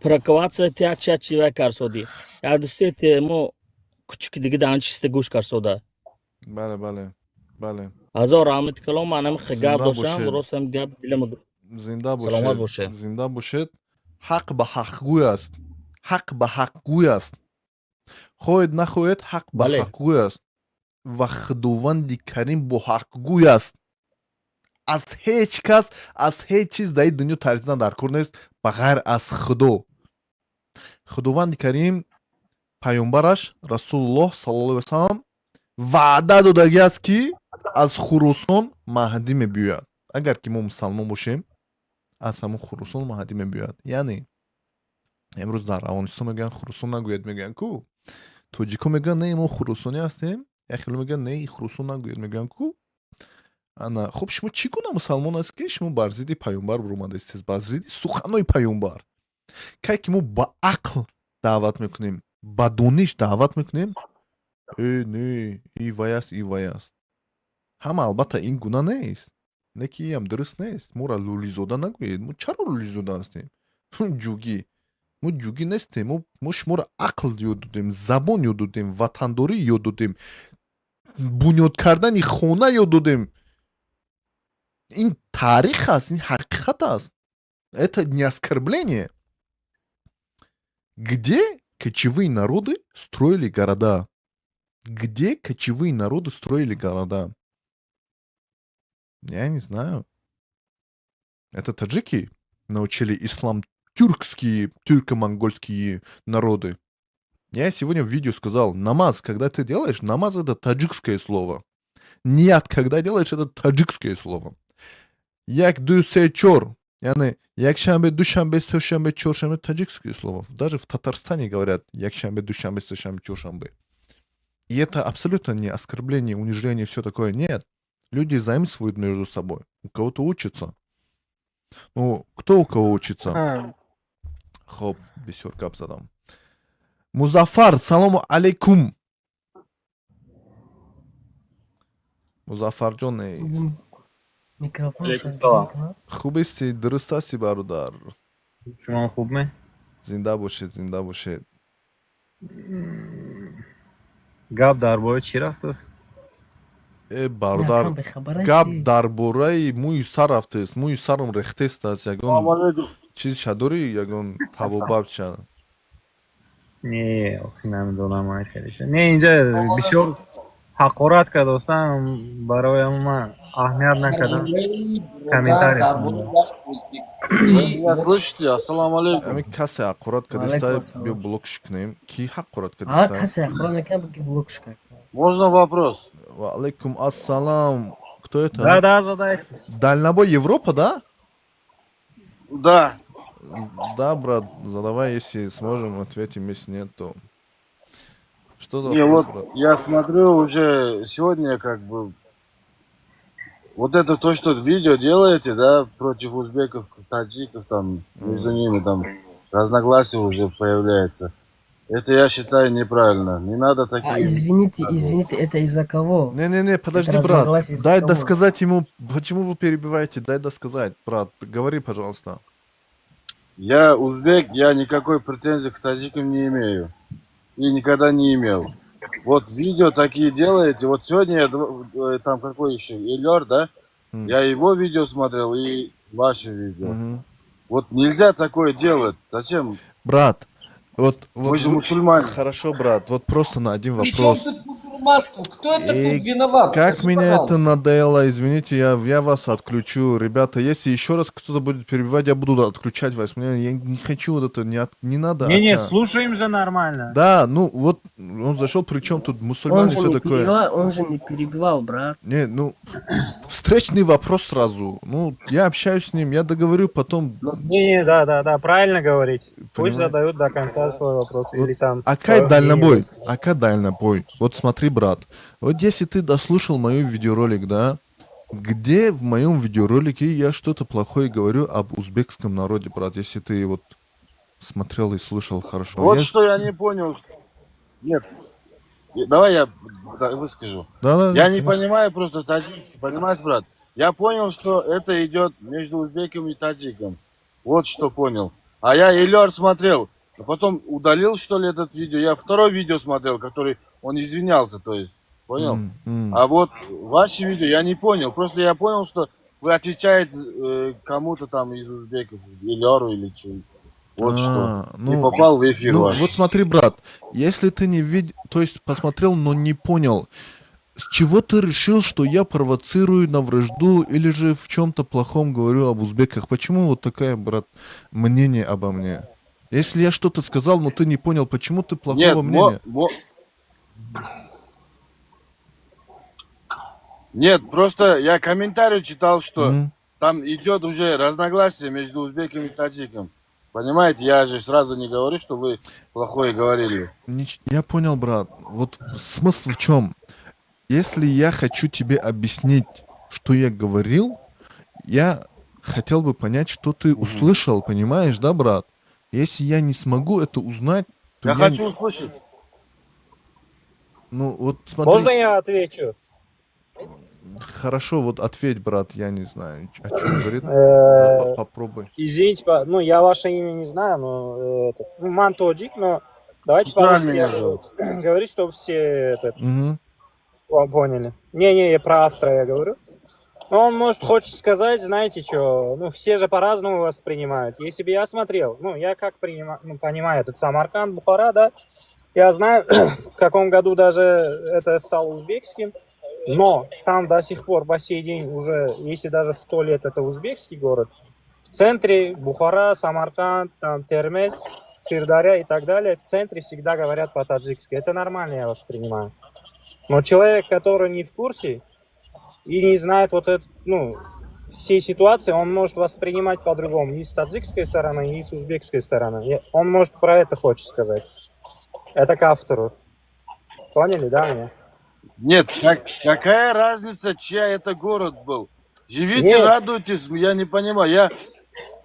провокация тя ча чи вай карсодӣ. Як дӯсте мо кучики дига дар чиста гӯш карсода. Бале. Ҳазор раҳмати калом, ман ҳами гап Зинда доштам, бошед. рост ҳам гап дилама. Зинда Саломат бошед. бошед. Зинда бошед. Ҳақ ба ҳақгӯй аст, ҳақ ба ҳақгӯй аст, хоҳед нахоҳед, ҳақ ба ҳақгӯй аст ва Худованди Карим бо ҳақгӯй аст. Аз ҳеҷ кас, аз ҳеҷ чиз дар ин дунё тарсидан дар кор нест, ба ғайр аз Худо. Худованди Карим паёмбараш Расулуллоҳ саллаллоҳу алайҳи васалам ваъда додагӣ аст, ки аз Хурусон Маҳдӣ мебиёяд. Агар ки мо мусалмон бошем, аз ҳамон Хурусон Маҳдӣ мебиёяд. Яъне имрӯз дар Афғонистон мегӯянд, Хурусон нагӯяд, мегӯянд ку. Тоҷико мегӯянд, не, мо хурусонӣ ҳастем. Як хеле мегӯянд, не, Хурусон нагӯяд, мегӯянд ку. Ана хуб, шумо чӣ гуна мусалмон аст, ки шумо бар зидди паёмбар буромадаистед, бар зидди суханои паёмбар? Кай ки мо ба ақл даъват мекунем, ба дониш даъват мекунем, э не, и вай аст, и вай аст. Ҳама албатта ин гуна нест, не ки иам дуруст нест. Моро лӯлизода нагӯед. Мо чаро лӯлизода ҳастем? Ҷугӣ, мо ҷугӣ нестем. Мо шуморо ақл ёд додем, забон ёд додем, ватандорӣ ёд додем, бунёд кардани хона ёд додем. Ин таърих аст, ин ҳақиқат аст, это не оскорбление. Где кочевые народы строили города? Где кочевые народы строили города? Я не знаю. Это таджики научили ислам тюркские, тюрко-монгольские народы. Я сегодня в видео сказал, намаз, когда ты делаешь, намаз — это таджикское слово. Ният, когда делаешь, это таджикское слово. Як, ду, се, чор. Яъне, якшанбе, душанбе, сешанбе, чоршанбе — таджикское слово. Даже в Татарстане говорят якшанбе, душанбе, сешанбе, чоршанбе. И это абсолютно не оскорбление, унижение, все такое. Нет. Люди заимствуют между собой. У кого-то учатся. Ну, кто у кого учится? Хоб, бисёр гап задам. Музаффар, салому алейкум. Музаффарҷон нест. Микрофон. Хубести, дуруст ҳасти, бародар? Шумо хуб ме? Зинда бошед, зинда бошед. Гап дар бораи чӣ рафтааст? Э, бародар, гап дар бораи мӯи сар рафтааст. Мӯи сарам рехтест аст. Ягон чиз дорӣ, ягон табобатча? Не, охи, намедонам ман хелеша. Не, инҷа бисёр ҳақорат кардостам, барои ман аҳамият накардам. Комментарий. Меня слышите? Ассаламу алейкум. Ами касе ҳақорат кардиста, биё блокш кунем. Ки ҳақорат А кардиста? Касе ҳақорат накард, ки блокш кард. Можно вопрос? Ва алейкум ассалам. Кто это? Да, задайте. Дальнобой Европа, да? Да. Да, брат, задавай, если сможем, ответим, если нет, то... Что за Не, вопрос, вот брат? я смотрю уже сегодня, как бы вот это то, что видео делаете, да, против узбеков, таджиков, там, между ними там разногласия уже появляется. Это я считаю неправильно. Не надо А, такие... извините, извините, это из-за кого? Не-не-не, подожди, Это брат. разногласия из-за Дай кого? досказать ему. Почему вы перебиваете? Дай досказать, брат. Говори, пожалуйста. Я узбек, я никакой претензий к таджикам не имею. И никогда не имел. Вот видео такие делаете. Вот сегодня я, там какой еще, Эльор, да? Я его видео смотрел и ваше видео. Вот нельзя такое делать. Зачем? Брат, вот, Мы вот же мусульмане. Хорошо, брат, вот просто на один При чем вопрос. тут мусульманство? Кто это И тут виноват? как Скажи, меня пожалуйста. Это надоело, извините, я вас отключу. Ребята, если еще раз кто-то будет перебивать, я буду отключать вас. Мне, я не хочу вот это, не надо. Не-не, Ака. Слушаем же нормально. Да, ну вот он зашел, причем тут мусульмане, Он же все не такое. перебивал, он же не перебивал, брат. Не, ну, встречный вопрос сразу. Ну, я общаюсь с ним, я договорю, потом. Не-не, да, правильно говорить. Пусть Понимаю. Задают до конца свой вопрос или там Акай своё мнение дальнобой, высказать. Ака дальнобой. Вот смотри, брат, вот если ты дослушал мой видеоролик, да, где в моем видеоролике я что-то плохое говорю об узбекском народе, брат, если ты вот смотрел и слушал хорошо. Вот Я- что я не понял. Нет, давай я, да, выскажу. Да-да, Я не конечно. понимаю просто таджикский, понимаешь, брат? Я понял, что это идет между узбеком и таджиком. Вот что понял. А я Эльор смотрел, а потом удалил, что ли, этот видео. Я второе видео смотрел, который он извинялся, то есть, понял? А вот ваше видео я не понял. Просто я понял, что вы отвечаете кому-то там из узбеков, Эльору или что. Вот что. А, Не ну, попал в эфир ну, ваш. вот смотри, брат, если ты не видел, то есть посмотрел, но не понял, с чего ты решил, что я провоцирую на вражду или же в чем-то плохом говорю об узбеках? Почему вот такая, брат, мнение обо мне? Если я что-то сказал, но ты не понял, почему ты плохого Нет, мнения? Нет, просто я комментарий читал, что Мгм. Там идет уже разногласие между узбеком и таджиком. Понимаете, я же сразу не говорю, что вы плохое говорили. Я понял, брат. Вот смысл в чем? Если я хочу тебе объяснить, что я говорил, я хотел бы понять, что ты услышал, понимаешь, да, брат? Если я не смогу это узнать, то Я я хочу услышать. Ну, вот смотри. Можно я отвечу? Хорошо, вот ответь, брат, я не знаю, о чем говорит. Попробуй. Извините, ну я ваше имя не знаю, но этот, ну, ман тоҷик, но давайте Правильно по-русски меня я буду зовут. говорить, чтобы все этот, Мгм. поняли. Не-не, я про автора я говорю. Но он, может, хочет сказать, знаете что, ну, все же по-разному воспринимают. Если бы я смотрел, ну, я как принимаю, ну, понимаю, этот Самарканд, Бухара, да, я знаю, в каком году даже это стало узбекским, но там до сих пор, по сей день уже, если даже 100 лет это узбекский город, в центре Бухара, Самарканд, там, Термез, Сырдарья и так далее, в центре всегда говорят по-таджикски. Это нормально, я воспринимаю. Но человек, который не в курсе и не знает вот это, ну, всей ситуации, он может воспринимать по-другому. И с таджикской стороны, и с узбекской стороны. Он может про это хочет сказать. Это к автору. Поняли, да, меня? Нет, какая разница, чья это город был? Живите, Нет. радуйтесь, я не понимаю. Я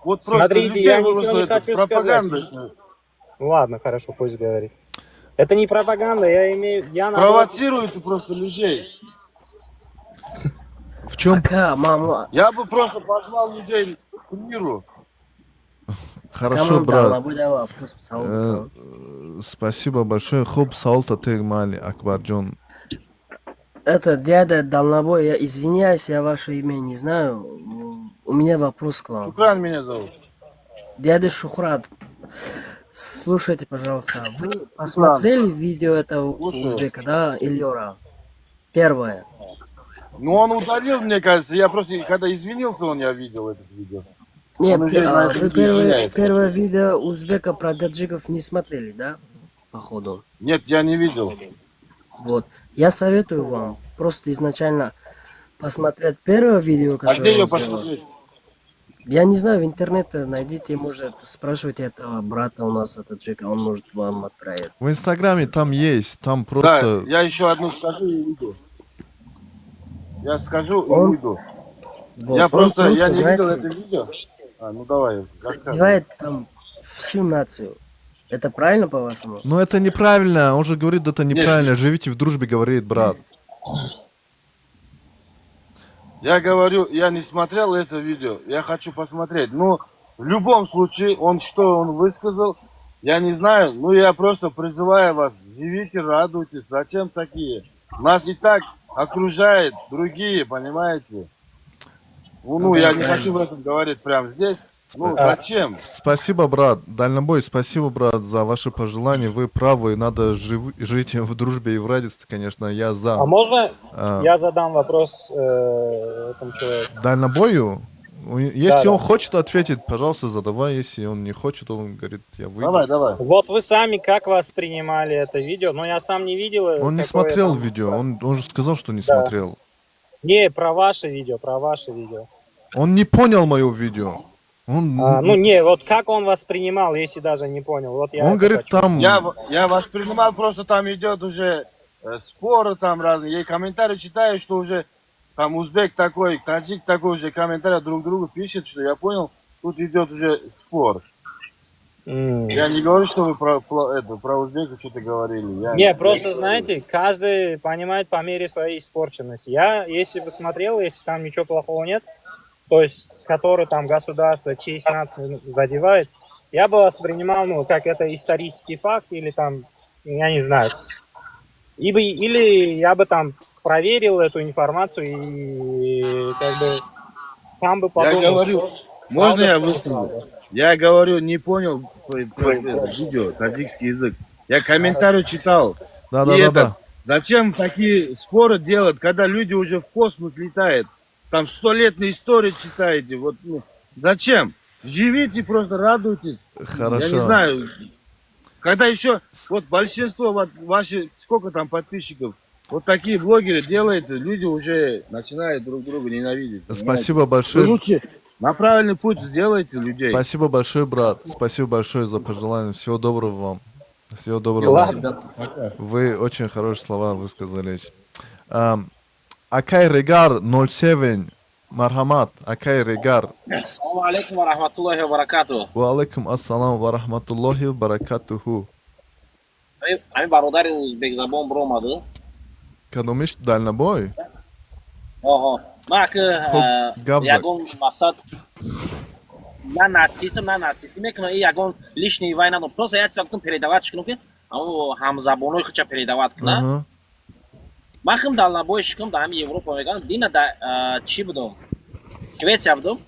вот просто Смотрите, людей я ничего просто не это хочу пропаганда. сказать. Ну ладно, хорошо, пусть говорит. Это не пропаганда, я имею... Я наоборот- Провоцируете просто людей. В чем? Ака, мама. Я бы просто позвал людей к миру. Хорошо, Камон, брат. Далнабой, давай вопрос, савол. Спасибо большое. Хуб, саволта тег майли, Акбарҷон. Это дядя Далнабой, я извиняюсь, я ваше имя не знаю. У меня вопрос к вам. Шукран меня зовут. Дядя Шухрат, слушайте, пожалуйста, вы посмотрели видео этого Слушаю. узбека, да, Ильора? Первое. Ну, он удалил, мне кажется. Я просто, когда извинился, он, я видел этот видео. Не, Он уже на это вы не первое, извиняется. первое видео узбека про таджиков не смотрели, да? Походу. Нет, я не видел. Вот. Я советую вам просто изначально посмотреть первое видео, А которое где ее он сделал. посмотреть? Я не знаю, в интернете найдите, может, спрашивайте этого брата у нас, от таджика, он может вам отправить. В Инстаграме там есть, там просто... Да, я еще одну скажу и уйду. Я скажу и уйду. Вот, Я он просто, я просто, не видел знаете, это видео. А, ну давай, рассказывай. задевает там всю нацию. Это правильно, по-вашему? Но это неправильно, он же говорит, это неправильно. Живите в дружбе, говорит брат. Я говорю, я не смотрел это видео, я хочу посмотреть. Но в любом случае, он что он высказал, я не знаю. Ну, я просто призываю вас, живите, радуйтесь. Зачем такие? Нас и так окружают другие, понимаете? Ну, Да, я не правильно. хочу в этом говорить прямо здесь. Ну, зачем? Спасибо, брат. Дальнобой, спасибо, брат, за ваши пожелания. Вы правы, надо жить в дружбе и в радости, конечно, я за. А можно А, я задам вопрос этому человеку? Дальнобою? Если Да, он да. хочет ответить, пожалуйста, задавай. Если он не хочет, он говорит, я выйду. Давай, давай. Вот вы сами как воспринимали это видео? Но я сам не видел. Он не какое смотрел там- видео, он же сказал, что не Да. смотрел. Не, про ваше видео, про ваше видео. Он не понял мое видео. Он, А, ну не, вот как он воспринимал, если даже не понял. Вот я он это говорит, хочу. там... Я воспринимал, просто там идет уже споры там разные. Я комментарии читаю, что уже там узбек такой, таджик такой уже комментарии друг другу пишет, что я понял, тут идет уже спор. Я не говорю, что вы про узбеков что-то говорили. Я, Не, я просто, говорю. знаете, каждый понимает по мере своей испорченности. Я, если бы смотрел, если там ничего плохого нет, то есть, который там государство, честь нации задевает, я бы воспринимал, ну, как это исторический факт или там, я не знаю. Или я бы там проверил эту информацию и как бы сам бы Я подумал, говорю, что можно правда, я что выскажу? неправда. Я говорю, не понял про это видео, таджикский язык. Я комментарий читал. Да, И да, да, этот, да. Зачем такие споры делать, когда люди уже в космос летают? Там столетные истории читаете. Вот, ну, зачем? Живите, просто радуйтесь. Хорошо. Я не знаю. Когда еще, вот большинство, вот ваши, сколько там подписчиков, вот такие блогеры делают, люди уже начинают друг друга ненавидеть. понимаете? Спасибо большое. Вы лучше на правильный путь сделайте людей. Спасибо большое, брат. Спасибо большое за пожелание. Всего доброго вам. Всего доброго. Ладно. Вы очень хорошие слова высказались. Акай Регар 07. Марҳамат. Акай Регар. Ассалому алайкум ва раҳматуллоҳи ва баракатуҳ. Ва алайкум ассалом ва раҳматуллоҳи ва баракатуху. Ҳамин бародари узбекзабон биромаду. Кадомиш, дальнобой? Оҳо. Ман ки Хуб, гап зад. ягон мақсад на нацизм, на нацистӣ мекунам, и ягон лишний вай надорам. Просто як чиза гуфтам, передавать кунам, ки ҳамо ҳамзабонои худша передавать куна. Ман хим дальнобой шикам, дар ҳами Европа мегӯям, дина да чӣ будум? Швеция будум.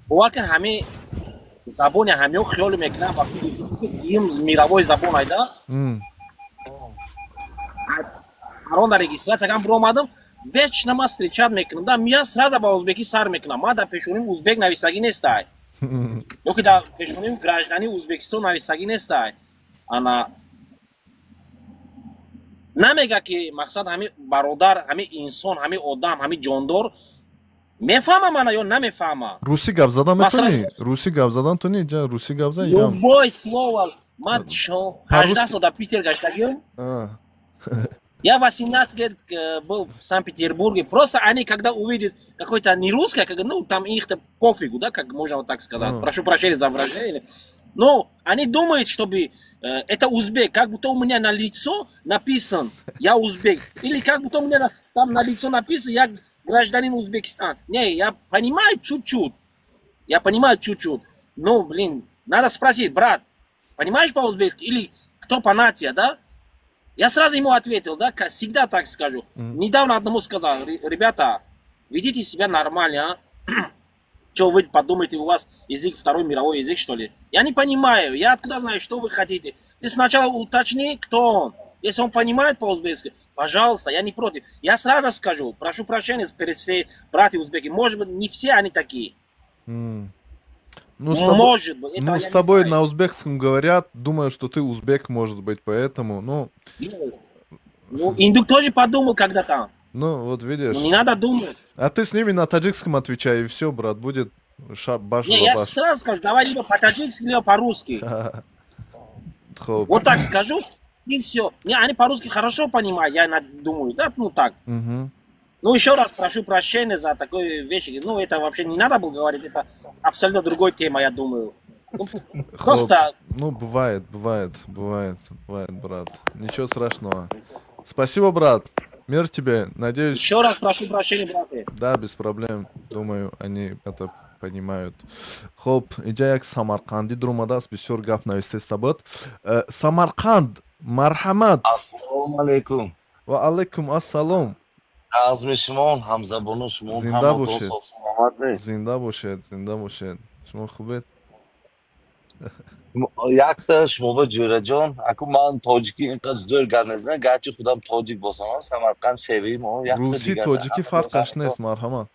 Бовар ки ҳами забони ҳамиҳо хиёле мекунам ва фикр ки дим мировой забон айда. Ҳарон дар регистрация кам биромадам, вечно ман встречать мекунам да, мия сразу ба узбекӣ сар мекунам. Ман дар пешоним узбек нависагӣ нестай ё ки дар пешоним гражданин Узбекистон нависагӣ нестай. Ана намега ки мақсад ҳами бародар, ҳами инсон, ҳами одам, ҳами ҷондор мефаҳма мана ё намефаҳма. Русӣ гап задан Масалан- метавонӣ? Русӣ гап задан тонӣ? Ҷа русӣ гап зан ям. Любой слово. Ман По-русски. 18 сол дар Питер гаштагиам. А. Я 18 лет был в Санкт-Петербурге. Просто они, когда увидят какой-то не русский, как, ну, там их-то пофигу, да, как можно вот так сказать. Прошу прощения за выражение. Но они думают, чтобы это узбек, как будто у меня на лицо написан, я узбек. Или как будто у меня там на лицо написано, я гражданин Узбекистана. Не, я понимаю чуть-чуть. Я понимаю чуть-чуть. Но, блин, надо спросить, брат, понимаешь по-узбекски? Или кто по нации, да? Я сразу ему ответил, да, всегда так скажу. Недавно одному сказал: «Ребята, ведите себя нормально, а? Что вы подумаете, у вас язык второй мировой язык, что ли? Я не понимаю, я откуда знаю, что вы хотите? Ты сначала уточни, кто он. Если он понимает по-узбекски, пожалуйста, я не против. Я сразу скажу, прошу прощения перед всеми братьями узбеки. Может быть, не все они такие. Ну, с тобой, Может быть, этого ну, я с не тобой знаю. На узбекском говорят, думаю, что ты узбек, может быть, поэтому, ну, Ну, индук тоже подумал когда-то. Ну, вот видишь. Ну, не надо думать. А ты с ними на таджикском отвечай, и все, брат, будет баш Не, за я баш. сразу скажу, давай либо по-таджикски, либо по-русски. Хоп. Вот так скажу, и все. Не, они по-русски хорошо понимают, я думаю, да, ну так. Мгм. Ну, еще раз прошу прощения за такие вещи. Ну, это вообще не надо было говорить, это абсолютно другой тема, я думаю. Ну, Хоп. просто Ну, бывает, бывает, бывает, бывает, брат. Ничего страшного. Спасибо, брат. Мир тебе. Надеюсь... Еще раз прошу прощения, братья. Да, без проблем. Думаю, они это понимают. Хоп, иҷа як самарқандӣ дуромадааст, бисёр гап навистеста буд. Самарқанд, марҳамат. Ассалому алайкум. Ва алайкум ассалом. Азми шумон, ҳамзабону шумон, Зинда ҳаматон бошед. соғ саломат. Зинда бошед, зинда бошед. Шумо хубед? Якта шумо ба, Ҷӯраҷон, аку ман тоҷикӣ инқадр зӯр гап мезанам, гарчи худам тоҷик бошам, Самарқанд шеваи мо якта Русӣ, дигар. тоҷикӣ фарқаш нест, марҳамат.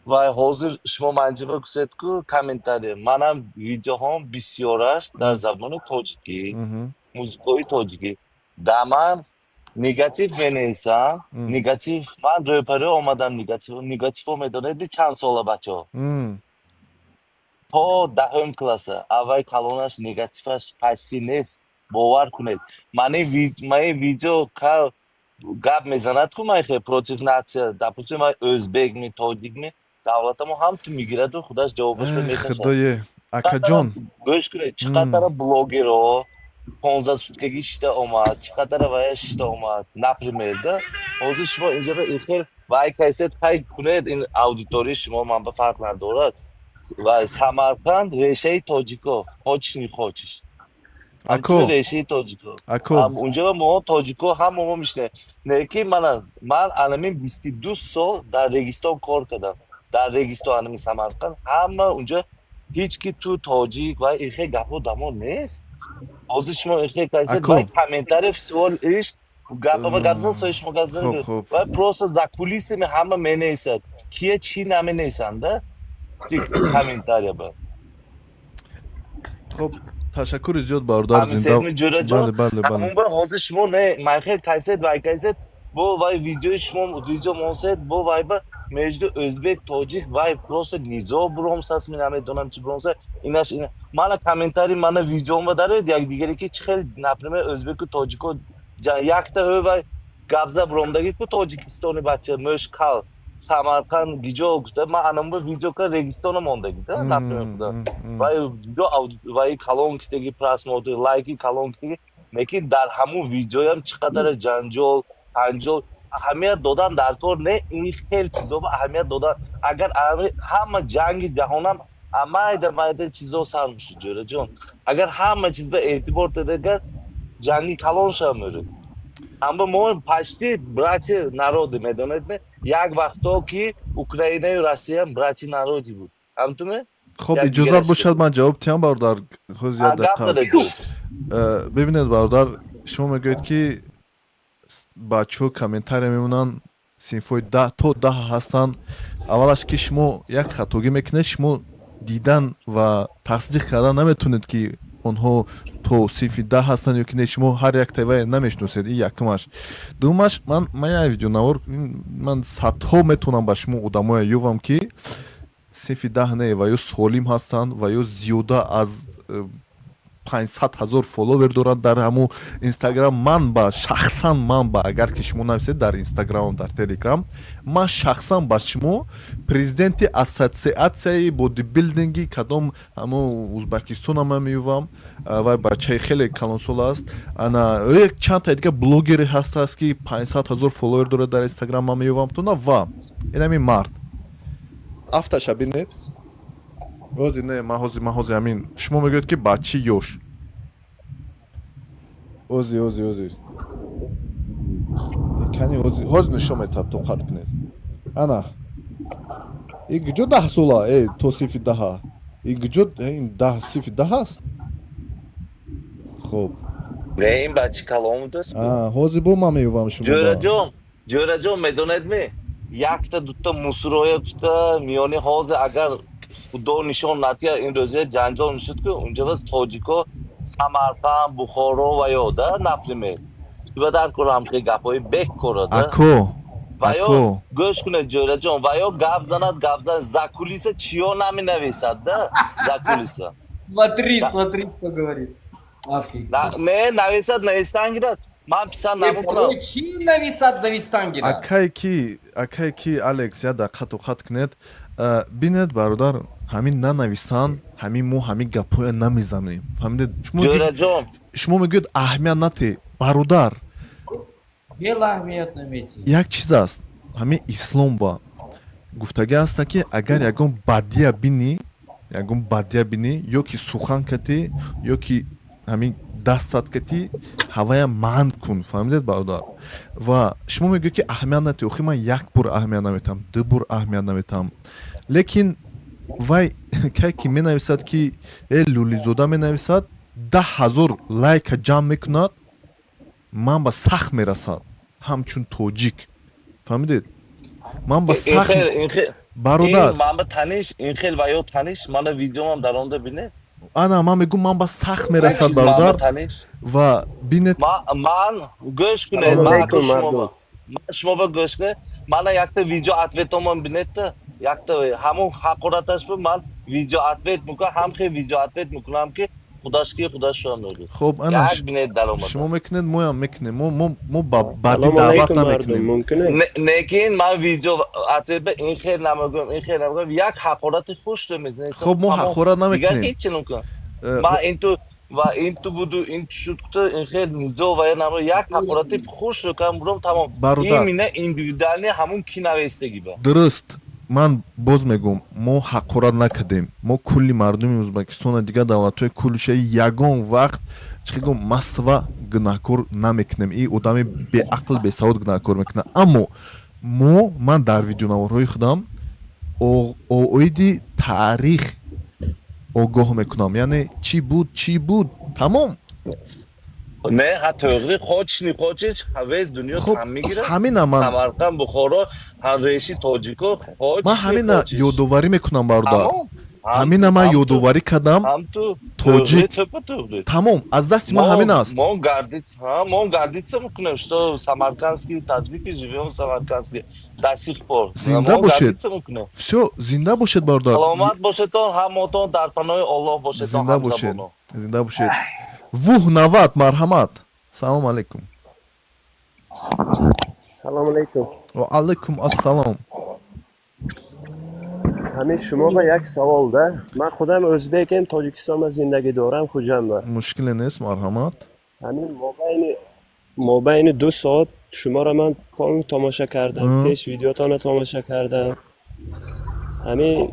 Вай, ҳозир шумо манҷиба гуфтед ку комментарий, манам видеоҳом бисёраш дар забони тоҷикӣ, музикаҳои тоҷикӣ. Да ман негатив менависам, негатив. Ман рӯпарӯ омадам негатив. Негативҳо медонед чанд сола бачаҳо? То 10-ум класса, аввай калонаш негативаш почти нест, бовар кунед. Мани видео гап мезанад ку майхе против нация, допустим, вай ӯзбек ми, тоҷик ми, давлатамо ҳам ту мегираду худаш ҷавобашро мекашад. Худое, акаҷон. Гӯш кунед, чӣ қадара блогерҳо 15 суткагӣ шита омад, чӣ қадара вая шита омад, например, да. Ҳозир шумо инҷо ихел вай кайсед, хай кунед, ин аудиторияи шумо ман ба фарқ надорад. Ва Самарқанд решаи тоҷико, хочешь не хочешь. Ако. Решаи тоҷико. Ако. Унҷо мо тоҷико ҳама мо мешинем. Не ки мана ман анамин 22 сол дар Регистон кор кардам. Дар Регистон, анами Самарқанд, ҳама унҷо ҳеҷ ки ту тоҷик ва ихе гапҳо дамо нест. Ҳозир шумо ихе кайсед, вай комментарий всего лишь гапама гап зан, сои шумо гап зан. Вай просто за кулисами ҳама менависад. Кие чӣ наменависанд, да? Комментария ба. Хуб, ташаккури зиёд, бародар, зинда. Ҷӯраҷон, ҳамон бар ҳозир шумо не майхел кайсед, вай кайсед, бо вай видеои шумо видео монсед, бо вай ба между ӯзбек тоҷик вай просто низо буромсаст, ми намедонам чӣ буромса. Инаш ина мана комментарий, мана видеома даред, якдигаре ки чӣ хел, например, ӯзбеку тоҷико якта ҳӯ вай гапза буромдаги ку тоҷикистони бача мӯш кал Самарқанд гиҷо гуфта, ман анамба видео ка Регистона мондаги да, например, худа вай видео вай калон китаги, просмотр, лайки калон китаги, лекин дар ҳамун видеоям чӣ қадара ҷанҷол панҷол. Аҳамият додан дар кор не, ин хел чизо ба аҳамият додан. Агар ҳама ҷанги ҷаҳонам майда майда чизо сар мешуд, Ҷӯраҷон. Агар ҳама чиз ба эътибор дадагар, ҷанги калон шава мерӯд. Аммо мо почти братья народы, медонед ме, як вақто ки Украинаю Россия братья народы буд, ҳамтуме. Хоб, иҷозат бошад, ман ҷавоб диҳам, бародар. Хоз, як дақиқа. Бибинед, бародар, шумо мегӯед, ки бачаҳо комментария мемонанд, синфҳои то 10 ҳастанд. Аввалаш, ки шумо як хатогӣ мекунед: шумо дидан ва тасдиқ кардан наметавонед, ки онҳо то синфи 10 ҳастанд ё ки не. Шумо ҳар як тайвае намешиносед. Ин якумаш. Дуюмаш, ман як видеонавор, ман садҳо метавонам ба шумо одамое ёвам, ки синфи 10 не, ва ё солим ҳастанд, ва ё зиёда аз 500 000 фолловер доранд дар ҳамун Инстаграм. Ман ба шахсан, ман ба, агар ки шумо нависед дар Инстаграмам, дар Телеграм, ман шахсан ба шумо президенти ассотсиатсияи бодибилдинги кадом ҳамун Узбекистона ман меёвам. Вай бачаи хеле калонсол аст. Ана як чанд та дига блогере ҳастааст, ки 500 000 фолловер дорад дар Инстаграм, ман меёвам туна. Ва инами мард афташа бинед. Ҳозир не, ман ҳозир ҳамин шумо мегӯед, ки бачи ёш. Ози, ози, ози, кани, ози, ҳозир нишон метавад, тоқат кунед. Ана и куҷо 10 сола, э, то синфи 10-а и куҷо ин 10, синфи 10 аст? Хуб. Не, ин бачи калон будааст. Ҳозир бо ман меёвам шумо. Ҷӯраҷон, Ҷӯраҷон, медонед ме, якта дута мусуроя гуфта миёни ҳозир, агар худо нишон натия, ин рӯзия ҷанҷол мешуд, ки унҷа бас тоҷико Самарқанд, Бухоро ва ё да, например, ба дар корам хе гапҳои бек кора да. Ако. Ва ё гӯш кунед, Ҷӯраҷон, ва ё гап занад, гап занад, за кулиса чиё наменависад да, за кулиса. Смотри, смотри, что говорит. Офигеть. Не нависад, навистан гирад, ман писанд намекунам. Чӣ нависад, навистан гирад? Акай ки Алекс, як дақиқа тоқат кунед. Бинед, бародар, ҳамин нанависанд, ҳамин мо ҳамин гапҳоя намезанем, фаҳмидед? Ҷӯраҷон. Шумо мегӯед аҳамият нате, бародар. Бел аҳамият наметӣ. Як чиз аст, ҳамин ислом ба гуфтагӣ аста, ки агар ягон бадия бинӣ, ё ки сухан катӣ, ё ки ҳамин дастат катӣ, ҳавая манъ кун, фаҳмидед, бародар? Ва шумо мегӯед, ки аҳамият натӣ. Охи, ман як бор аҳамият наметам, ду бор аҳамият наметам, лекин Вай кай ки менависад, ки э лӯлизода менависад, 10 000 лайка ҷамъ мекунад, ман ба сахт мерасад ҳамчун тоҷик, фаҳмидед? Ман ба сахт, бародар. Ман ба таниш ин хел ва ё таниш мана видеомам дар онда бинед. Ана, ман мегӯм, ман ба сахт мерасад, бародар, ва бинед. Ман гӯш кунед, ман шумо ба гӯш кунед, мана якта видео ответомон бинедта, якта ҳамун ҳақораташ бу, ман видео ответ мекунам, ҳам хел видео ответ мекунам, ки худаш ки худаш шудан мегӯ. Хоб, ана, бинед даромада. Шумо мекунед, моям мекунем, мо ба бадӣ даъват намекунем. Лекин ман видео ответ ба ин хел намегӯям, ин хел намегӯям, як ҳақорати хуш мекунем. Хоб, мо ҳақорат намекунем. Дигар ҳеч чи намекунам ман. Ин ту ва ин ту буду, ин ту шуд, ин хел низо ва я як ҳақорати хуш кардам, бурам, тамом. Бародар. Именно индивидуальный ҳамун ки навестагӣ ба. Дуруст, ман боз мегӯм, мо ҳақорат накардем. Мо кулли мардуми Ӯзбекистона, дигар давлатҳои куллиша ягон вақт, чӣ гум, масва гунаҳкор намекунем. И одами беақл, бесавод гунаҳкор мекунад. Аммо мо, ман дар видеонаворҳои худам оиди таърих огоҳ мекунам, яъне чӣ буд, чӣ буд, тамом. Не, ҳа, тоғри, хочешь не хочешь, весь дунё там мегирад. Ҳамина ман Самарқанд, Бухоро, ҳам реши тоҷико. Ман ҳамина ёдоварӣ мекунам, бародар, ҳамина ман ёдоварӣ кардам. Тоҷик, тамом, аз дасти ман ҳамин аст. Мо гордиться мекунем, что самаркандские таджики живем самаркандские до сих пор. Зинда бошед, всё, зинда бошед, бародар. Саломат бошедон, ҳамотон дар паноҳи Оллоҳ бошедон. Зинда бошед, зинда бошед. Вуҳ навад, марҳамат, салом алейкум. Салом алейкум. Ва алейкум ассалом. Ҳамин шумо ба як савол да. Ман худам ӯзбекем, Тоҷикистонда зиндагӣ дорам, Хуҷанда. Мушкиле нест, марҳамат. Ҳамин мобайни 2 соат шуморо ман полный тамоша кардам, пеш видеотонро тамоша кардам. Ҳамин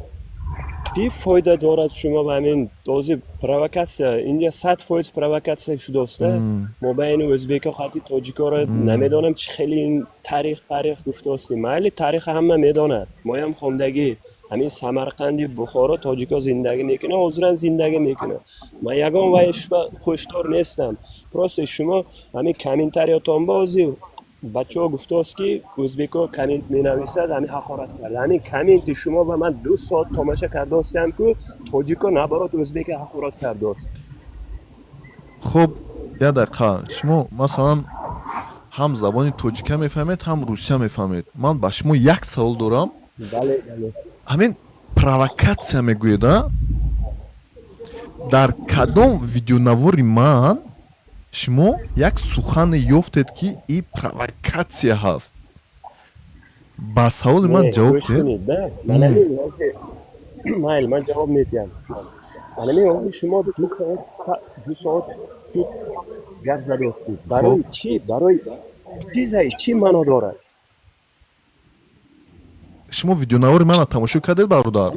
чӣ фоида дорад шумо ба ҳамин дози провокатсия? Инҷа 100% провокатсия шудоста мобайни ӯзбеко хати тоҷикоро. Намедонам, чӣ хеле ин таърих парих гуфтости. Майли, тариха ҳама медонад, моям хондагӣ. Ҳамин Самарқанди, Бухоро тоҷико зиндагӣ мекунад, ҳозирам зиндагӣ мекунад. Ман ягон вайшба қӯштор нестам. Просто шумо ҳамин комментариятон бози бачаҳо гуфтааст, ки ӯзбеко коммент менависад, ҳамин ҳақорат карда. Ҳамин комменти шумо ба ман 2 соат тамоша кардостиам, ку тоҷико наоборот ӯзбека ҳақорат кардааст. Хуб, як дақиқа. Шумо, масалан, ҳам забони тоҷика мефаҳмед, ҳам русия мефаҳмед. Ман ба шумо як савол дорам. Бале, бале. Ҳамин провокатсия мегӯед, а дар кадом видеонавори ман шумо як сухане ёфтед, ки и провокатсия ҳаст? Ба саволи ман ҷавоб диҳед. Майли, ман ҷавоб медиҳам. Манами ҳозир шумо 2 соат, 2 соат шуд гап задостед. Барои чӣ? Барои чизае чӣ маъно дорад? Шумо видеонавори мана тамошо кардед, бародар?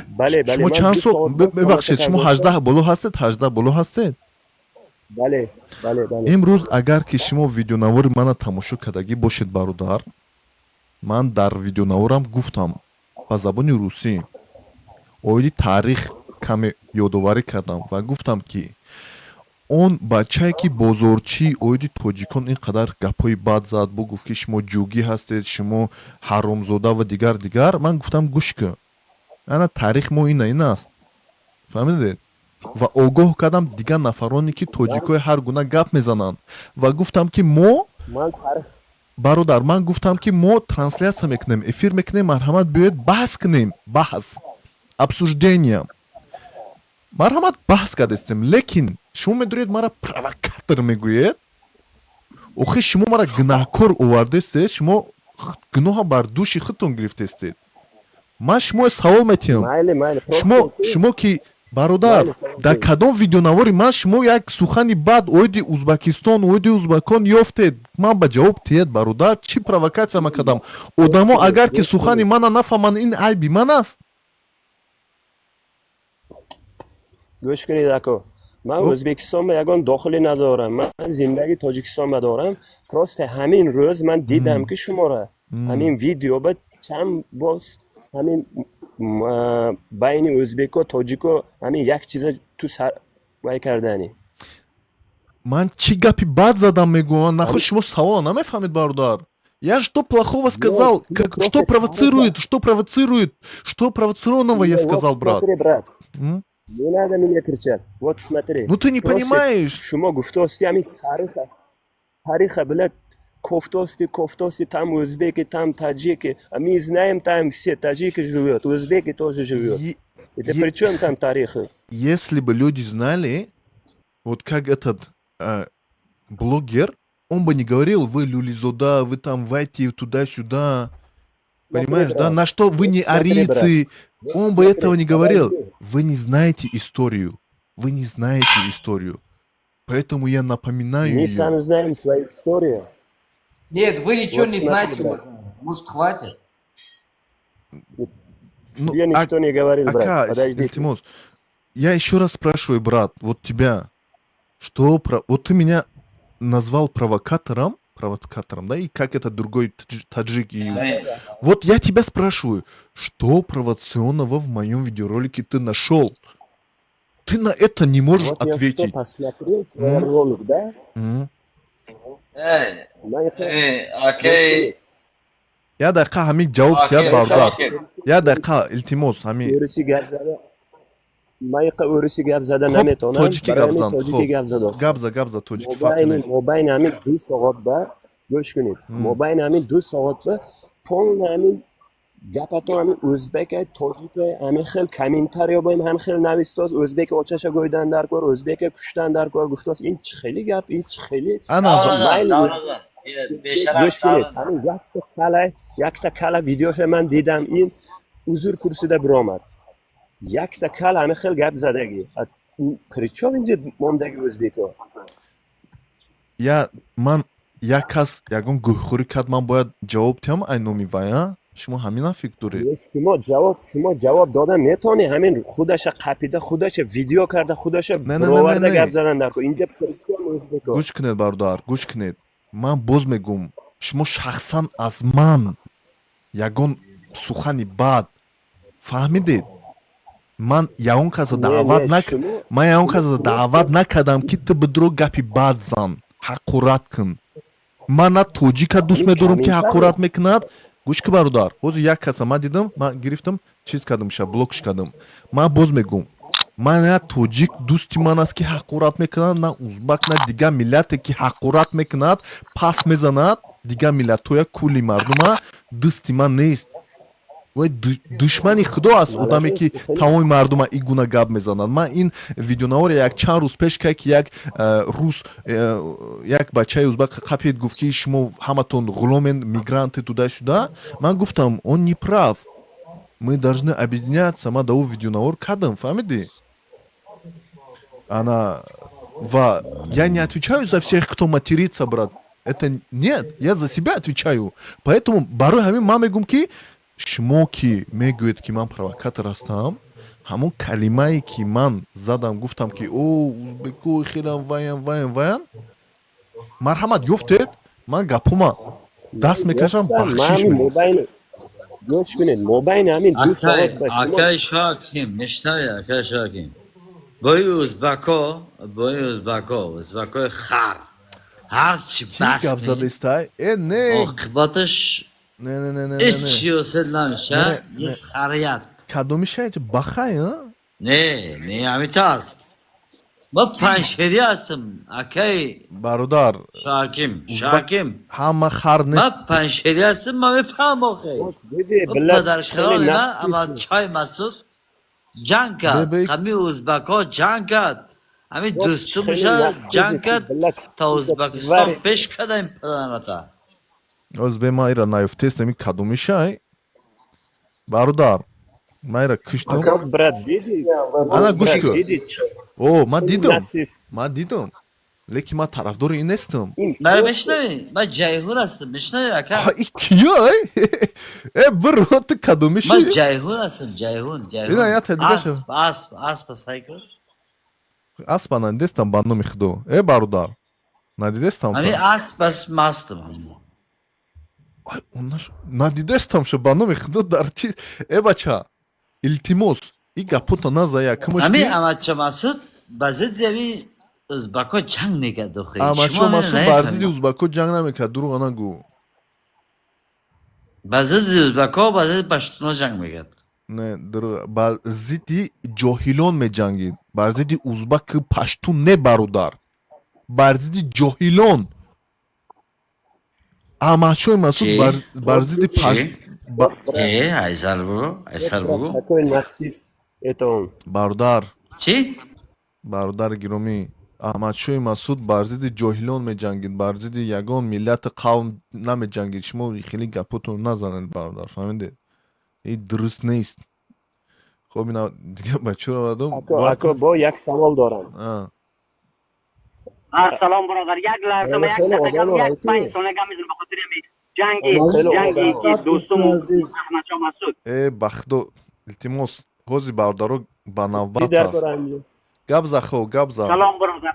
Бале, бале. Шумо чанд сол, бибахшед, шумо 18 боло ҳастед, 18 боло ҳастед? Бале, бале, бале. Имрӯз агар ки шумо видеонавори мана тамошо кардагӣ бошед, бародар, ман дар видеонаворам гуфтам, ба забони русӣ оиди таърих каме ёдоварӣ кардам ва гуфтам, ки он бачае, ки бозорчӣ оиди тоҷикон ин қадар гапҳои бад зад, бо гуфт, ки шумо ҷугӣ ҳастед, шумо ҳаромзода ва дигар дигар. Ман гуфтам, гӯш кун, ана таърих мо ина ин аст, фаҳмидед? Ва огоҳ кардам дигар нафароне, ки тоҷикҳои ҳар гуна гап мезананд, ва гуфтам, ки мо, бародар, ман гуфтам, ки мо трансляция мекунем, эфир мекунем, марҳамат, биёед, баҳс кунем, баҳс, обсуждения, марҳамат, баҳс кардастем. Лекин шумо медоред мара провокатор мегӯед. Охи, шумо мара гунаҳкор овардестед, шумо гуноҳа бар дӯши худтон гирифтестед. Ман шумо савол метиҳам, шумо ки, бародар, дар кадом видеонавори ман шумо як сухани бад оиди Узбакистон, оиди узбакон ёфтед? Ман ба ҷавоб тиҳед, бародар. Чӣ провокатсия ман кардам? Одамо агар ки сухани мана нафаҳманд, ин айби ман аст? Гӯш кунед, ако, ман Ӯзбекистон ба ягон дохилӣ надорам, ман зиндагии Тоҷикистон ба дорам. Просто ҳамин рӯз ман дидам, ки шуморо ҳамин видео ба чанд боз ҳамин Байни ӯзбеко, тоҷико ҳамин як чиза ту вай кардани. Ман чӣ гапи бад задам, мегӯям? Нахуй, шумо савола намефаҳмед, бародар. Я что плохого сказал? Как, что провоцирует? Что провоцирует? Что провоцированного я сказал, брат? Смотри, брат. Не надо меня кричать. Вот смотри. Ну ты не Просто понимаешь. Шумо гуфтости ҳамин тариха. Тариха, блядь, кофтости, кофтости, там узбеки, там таджики. А мы знаем, там все таджики живет, узбеки тоже живет. Это при чем там тарихы? Если бы люди знали, вот как этот блогер, он бы не говорил: вы люлизода, вы там войти туда-сюда. Понимаешь, да? Брат. На что вы Вот не смотри, арийцы. Брат. Он бы Смотри, этого не говорил. Подожди. Вы не знаете историю. Вы не знаете историю. Поэтому я напоминаю Мы ее. сами знаем свою историю. Нет, вы ничего Вот не смотри, знаете брат. уже. Может, хватит? Ну, Тебе никто не говорил, брат. Ака, Подожди. Илтимос, я еще раз спрашиваю, брат, вот тебя, что про... Вот ты меня назвал провокатором, провокатором, да, и как это другой таджик. И... Да. Вот я тебя спрашиваю, что провокационного в моем видеоролике ты нашел? Ты на это не можешь Вот я что ответить. Посмотрел твой М? ролик, да? М? Эй, На это- эй, окей. Я дақиқа ҳамин ҷавоб Окей, тиҳад, бародар. Окей. Я дақиқа, илтимос, ҳамин. Урусӣ гап зада, ман иқа урусӣ гап зада Хоб, наметавонам, тоҷикӣ барои гап ҳамин зан. тоҷикӣ Хоб, гап задам. гап за, гап за тоҷикӣ, фарқе Мобайни нест. Мобайни ҳамин 2 соат ба гӯш кунед, мобайни ҳамин 2 соат ба полный ҳамин гапатон ҳамин ӯзбекай, тоҷикай, ҳамин хел комментариё боем, ҳамин хел навистоз, ӯзбек очаша гӯйдан дар кор, ӯзбека куштан дар кор гуфтоз. Ин чӣ хели гап, ин чӣ хели Ана майли Давразан, бешараф. Гӯш кунед, ҳамин якта кала, якта кала видеоша ман дидам, ин узр пурсида биромад, якта кала ҳамин хел гап задагӣ. Причём инҷа мондаги ӯзбеко? Я ман як кас ягон гӯҳхӯрӣ кард, ман бояд ҷавоб диҳам ай номи вай, а? Шумо ҳаминам фикр доред? Шумо ҷавоб дода метавонӣ, ҳамин худаша қапида, худаша видео карда, худаша Не, не, не, не, бироварда не. гап задан дар кор. Инҷа причём ӯзбеко? Гӯш кунед, бародар, гӯш кунед. Ман боз мегӯм, шумо шахсан аз ман ягон сухани бад фаҳмидед, ман ягон каса Не, даъват не, нак ман ягон каса даъват накардам, ки ту бидро гапи бад зан, ҳақорат кун. Ман на тоҷика дӯст Ҳамин медорам, ки комментарио ҳақорат мекунад. Гӯш ки, бародар, ҳозир як каса ман дидам, ман гирифтам, чиз кардам, ша блокш кардам. Ман боз мегӯм, ман на тоҷик дӯсти ман аст, ки ҳақорат мекунад, на узбак, на дигар миллате, ки ҳақорат мекунад, пас мезанад дигар миллатҳоя, кулли мардума дӯсти ман нест. Вай душмани худо аст, одаме, ки тамоми мардума ин гуна гап мезанад. Ман ин видеонаворе як чанд рӯз пеш кай, ки як рус як бачаи узбак қапид, гуфт, ки шумо ҳаматон ғуломен, мигранты, туда-сюда. Ман гуфтам, он не прав, мы должны объединяться. Ман да ӯ видеонавор кардам, фаҳмидӣ? Ана ва я не отвечаю за всех, кто матерится, брат, это нет, я за себя отвечаю. Поэтому барои ҳамин ман мегӯм, ки шумо ки мегӯед, ки ман провокатор ҳастам, ҳамон калимае, ки ман задам, гуфтам, ки о узбеко хелам ваян, ваян, ваян, марҳамат, ёфтед, ман гапома даст мекашам, бахшиш. Мобайни, гӯш кунед, мобайни ҳамин ду соат ба шумо Акай Шоким, мешнавӣ, акай Шоким? Бои узбако, бои узбако, узбакои хар ҳарчи бас гап задистай? Э, не. Оқибаташ Не, не, не, не. ҳеҷ чиёсед намеша, низ харият. Кадоми шайт бахай, а? Не, не, ҳамитар ма панҷшерӣ ҳастам, акай. Бародар. Шоким, Шоким. Ҳама хар нест. Ма панҷшерӣ ҳастам, ма мефаҳмам охе. Падаркалони ма ама чой Масуд ҷанг кард, ҳами узбакҳо ҷанг кард, ҳами дӯстумша ҷанг кард, то Узбакистон пеш карда ин падарата. Оз бе, ма ира наёфтестам, ин кадоми шай, бародар, ма ира киштам. Брат, диди? Ана, гӯш кун. О, ман дидам, ман дидам, лекин ман тарафдори ин нестам. Мара мешнавӣ? Ман Ҷайҳун ҳастам, мешнавӣ, ака? Киё? Э, биро, ту кадомиши? Ман Ҷайҳун ҳастам, Ҷайҳун, Ҷайҳун. Ина, я тадигаша. Асп, асп, аспа сай кун. Аспа надидестам, ба номи худо, э, бародар, надидестам. Ҳами асп ас мастам. Надидестам ша, ба номи худо, дар чи, э, бача? Илтимос, и гапота наза якумаш. Ҳамин ки Аҳмадшо Масуд ба зидди ҳамин узбакҳо ҷанг мекард охи. Аҳмадшо Шумо ҳаминро Масуд бар зидди нафаҳмед. узбакҳо ҷанг намекард, дурӯға нагӯ. Ба зидди узбакҳо, ба зидди паштуно ҷанг мекард. Не, дурӯға, бар зидди ҷоҳилон меҷангид, бар зидди узбаку паштун не, бародар, бар зидди ҷоҳилон. Аҳмадшоҳи Масуд Чӣ? бар зидди Чӣ? пашт Айсар бугӯ, айсар бугӯ. Какой нацист это он? Бародар. Чӣ? Бародари гиромӣ, Аҳмадшоҳи Масуд бар зидди ҷоҳилон меҷангид, бар зидди ягон миллату қавм намеҷангид. Шумо хеле гапотон назанед, бародар, фаҳмидед? И дуруст нест. Хоб, ина дига ба чӣ равадум? Ако, ако, бо як савол дорам. Салом, бародар, як лаҳза, Ана як хеле дақиқа, одам як ҳайти. 5 сония гап мезанам ба хотири ҳамин ҷанги Ана хеле ҷанги одам. ки дӯстум Аҳмадшоҳ Масуд. Э, бахдо, илтимос, ҳозир бародаро ба Чӣ навбат дар аст. дорам? Гап за, хо, гап за. Салом, бародар.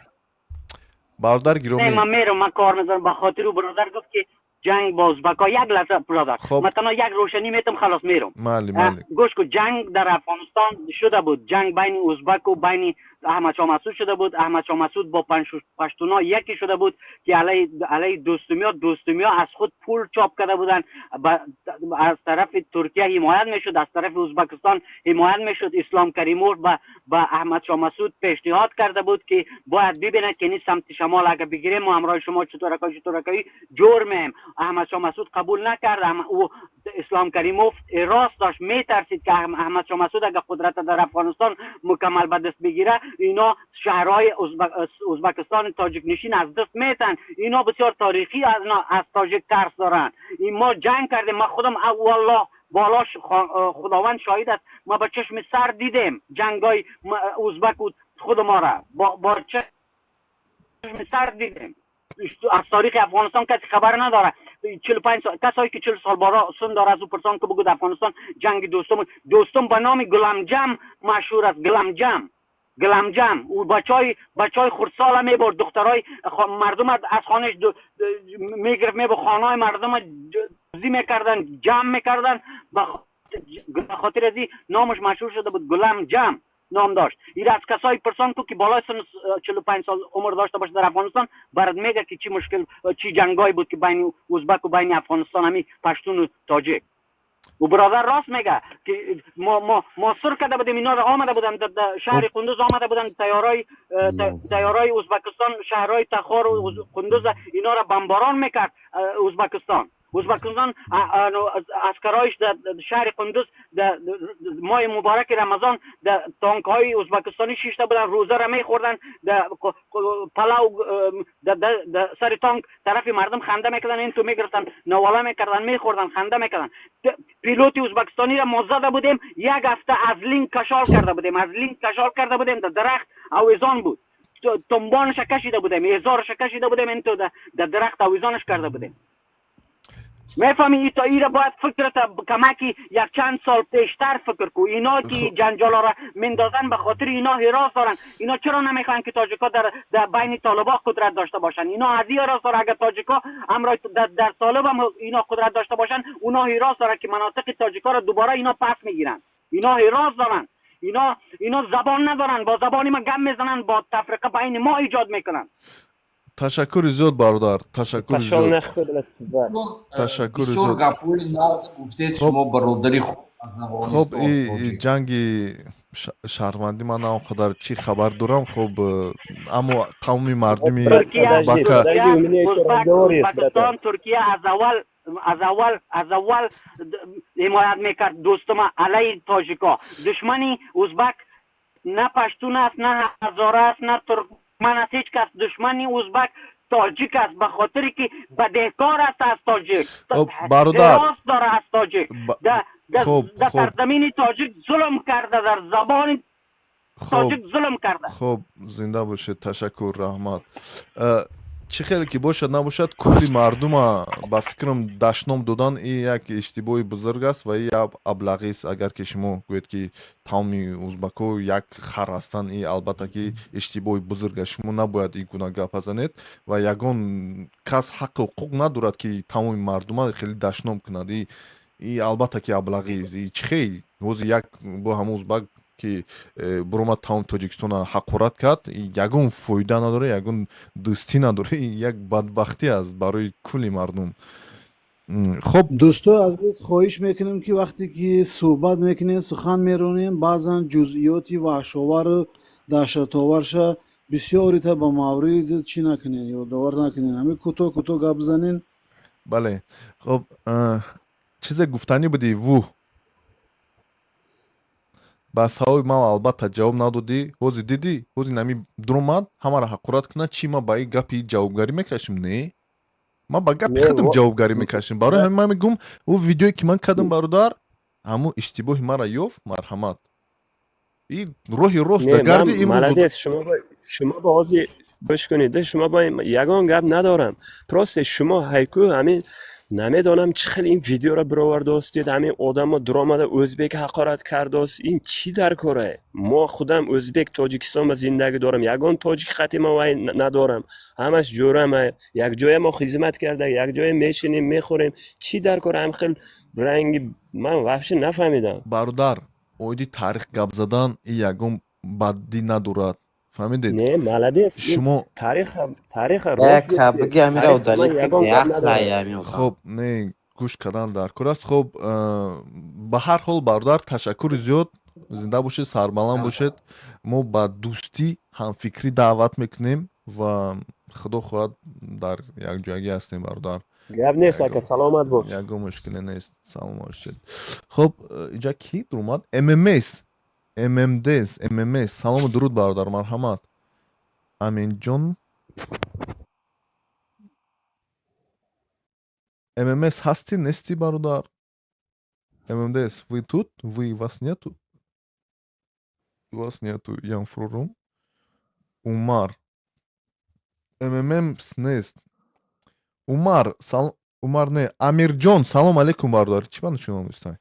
Бародар Не, гиромӣ. ман мерам, ман кор мезанам. Ба хотири ӯ бародар гуфт ки ҷанг бо узбакҳо, як лаҳза, бародар. Хоб. Ман танҳо як рӯшанӣ метам, халос, мерам. Майли, майли. Гӯш кун, ҷанг дар Афғонистон шуда буд, ҷанг байни узбаку байни Аҳмадшоҳ Масуд шуда буд. Аҳмадшоҳ Масуд бо паштуно яке шуда буд ки алайҳи дӯстумиё. Дӯстумиё аз худ пул чоп карда буданд, аз тарафи Туркия ҳимоят мешуд, аз тарафи Узбекистон ҳимоят мешуд. Ислом Каримов ба Аҳмадшоҳ Масуд пешниҳод карда буд ки бояд бибинад ки ин самти шамол агар бигирем, мо ҳамроҳи шумо чуторакои чуторакои ҷур меем. Аҳмадшоҳ Масуд қабул накард. Ӯ Ислом Каримов рост дошт, метарсид ки Аҳмадшоҳ Масуд агар қудрат дар Афғонистон мукаммал ба даст бигира, ино шаҳрҳои Узбекистон тоҷикнишин аз даст метан. Ино бисёр таърихӣ аз тоҷик тарс доранд. Мо ҷанг кардем, ман худам, валлоҳ, болош Худованд шоҳид аст, ма ба чашми сар дидем ҷангҳои узбаку худ мора бо чашми сар дидем. Аз таърихи Афғонистон каси хабар надорад. 45 сол, касое ки 40 сол бора сун дора, аз ӯ пурсон ки бигӯд Афғонистон ҷанги дӯстум. Дӯстум ба номи Гуламҷам машҳур аст. Гуламҷам, Гуламҷам, ӯ бачаҳои хурдсола мебурд, духтарои мардум аз хонаш мегирифт, мебурд, хонаҳои мардума дуздӣ мекардан, ҷамъ мекардан. Ба хотир аз ин номаш машҳур шуда буд, Гуламҷам ном дошт. Ира аз касои пурсон ку ки болои синни 45 сол умр дошта бошад дар Афғонистон, барат мега ки чӣ мушкил, чӣ ҷангҳое буд ки байни узбаку байни Афғонистон, ҳамин паштуну тоҷик. Ӯ бародар рост мега ки мо сур карда будем иноро, омада буданд дар шаҳри Қундуз, омада буданд тайёраи Узбекистон, шаҳрҳои Тахору Қундуз инора бамборон мекард. Узбекистон аскароиш дар шаҳри Қундуз дар моҳи мубораки Рамазон дар танкҳои узбекистонӣ шишта буданд, рӯзаро мехӯрданд, палав дар сари танк, тарафи мардум ханда мекарданд, ин ту мегирифтанд, навола мекарданд, мехӯрданд, ханда мекарданд. Пилоти узбекистониро мо зада будем, як ҳафта аз линк кашол карда будем, аз линк кашол карда будем, дар дарахт овезон буд, тумбонаша кашида будем, эзораша кашида будем, ин ту дар дарахт овезонаш карда будем. Мефаҳми, ито ира бояд фикрата камаки як чанд сол пештар фикр ку. Ино ки ҷанҷолора мендозанд, ба хотири ино ҳирос доранд. Ино чаро намехоҳанд ки тоҷикҳо дар байни толибо қудрат дошта бошанд? Ино аз ин ҳирос доранд. Агар тоҷикҳо ҳамроҳ дар толиб ҳам ино қудрат дошта бошанд, اونا ҳирос доранд ки مناطق тоҷикҳоро дубора ино пас мегиранд. Ино ҳирос доранд. Ино забон надоранд, бо забони ма гап мезананд, бо тафриқа байни мо ایجاد мекунанд. Ташаккури зиёд, бародар, ташаккури Пошел зиёд. нахуй, блядь, тварь. Ташаккури Бисёр зиёд. гапҳои нағз гуфтед. Хоб. Шумо бародари хуб аз Хоб, Афғонистон, и тоҷик. ҷанги шаҳрвандӣ ман на он қадар чӣ хабар дорам, хоб, аммо тамоми мардуми Туркия, Подожди, узбака подожди, у меня еще Узбек, разговор есть, Узбекистон, братан. Туркия аз аввал ҳимоят мекард дӯстума алайҳи тоҷико. Душмани узбак на паштун аст, на ҳазора аст, на туркман аст, ҳеҷ кас. Душмани узбак тоҷик аст, ба хотире ки бадеҳкор аст аз тоҷик. Хоб, бародар. Ҳирос дора аз тоҷик. Хоб, дар хоб. сарзамини тоҷик зулм карда, дар забони Хоб. тоҷик зулм карда. Хоб, зинда бошед, ташаккур, раҳмат. Чӣ хеле ки бошад набошад, кулли мардума ба фикрам дашном додан и як иштибоҳи бузург аст ва и як аблағист. Агар ки шумо гӯед ки тамоми узбакҳо як хар ҳастанд, и албатта ки иштибоҳи бузург аст. Шумо набояд ин гуна гапа занед ва ягон кас ҳаққу ҳуқуқ надорад ки тамоми мардума хеле дашном кунад. И албатта ки аблағист. И чӣ хел Ҳозир як бо ҳамун узбак ки буромад, тамоми Тоҷикистона ҳақорат кард, ягон фоида надора, ягон дӯстӣ надора, як бадбахтӣ аст барои кулли мардум. Хоб. Дӯстои азиз, хоҳиш мекунем, ки вақте ки суҳбат мекунем, сухан меронем, баъзан ҷузъиёти ваҳшовару даҳшатоварша бисёрита ба маврид чӣ накунем, ёдовар накунем, ҳамин кӯтоҳ кӯтоҳ гап бизанем. Бале, хоб, чизе гуфтанӣ будӣ, вуҳ, ба савоби ман албатта ҷавоб надодӣ. Ҳозир дидӣ, ҳозир нами дуромад, ҳамаро ҳақорат кунад. Чӣ, ман ба ин гапи ҷавобгарӣ мекашем? Не, ман ба гапи худам ҷавобгарӣ мекашем. Барои ҳамин ман мегӯм, ӯ видеое ки ман кардам, бародар, ҳамун иштибоҳи маро ёфт, марҳамат, и роҳи рост дагарди. Имрӯз шумо ба ҳозир гӯш кунед, шумо бо ягон гап надорам, просто шумо ҳайку ҳамин намедонам чӣ хел ин видеоро бировардостед. Ҳамин одамо дуромада ӯзбек ҳақорат кардост, ин чӣ дар коре? Мо худам ӯзбек, Тоҷикистон ба зиндагӣ дорам, ягон тоҷик хати ма вай надорам, ҳамаш ҷӯрама, якҷоя мо хизмат карда, якҷоя мешинем, мехӯрем. Чӣ дар кор ҳам хел ранги ман вообще нафаҳмидам. Бародар, оиди таърих гап задан и ягон баддӣ надорад, фаҳмидед? Не, молодец. Шумо тариха, тариха. Хоб, не, гӯш кардан дар кор аст. Хоб, ба ҳар ҳол, бародар, ташаккури зиёд, зинда бошед, сарбаланд бошед. Мо ба дӯстӣ, ҳамфикрӣ даъват мекунем ва худо хоҳад, дар якҷоягӣ ҳастем, бародар. Гап нест, ака, саломат бош. Ягон мушкиле нест, саломат бошед. Хоб, инҷа ки дуромад? ММС, ММДС, ММС. Салому дуруд, бародар, марҳамат. Аминҷон, ММС, ҳастӣ, нестӣ, бародар? ММДС, вы тут? Вы, вас нету, вас нету. Янфрурум Умар, ММС нест. Умар, Умар не, Амирҷон, салом алейкум, бародар. Чӣ ба нишон нистай?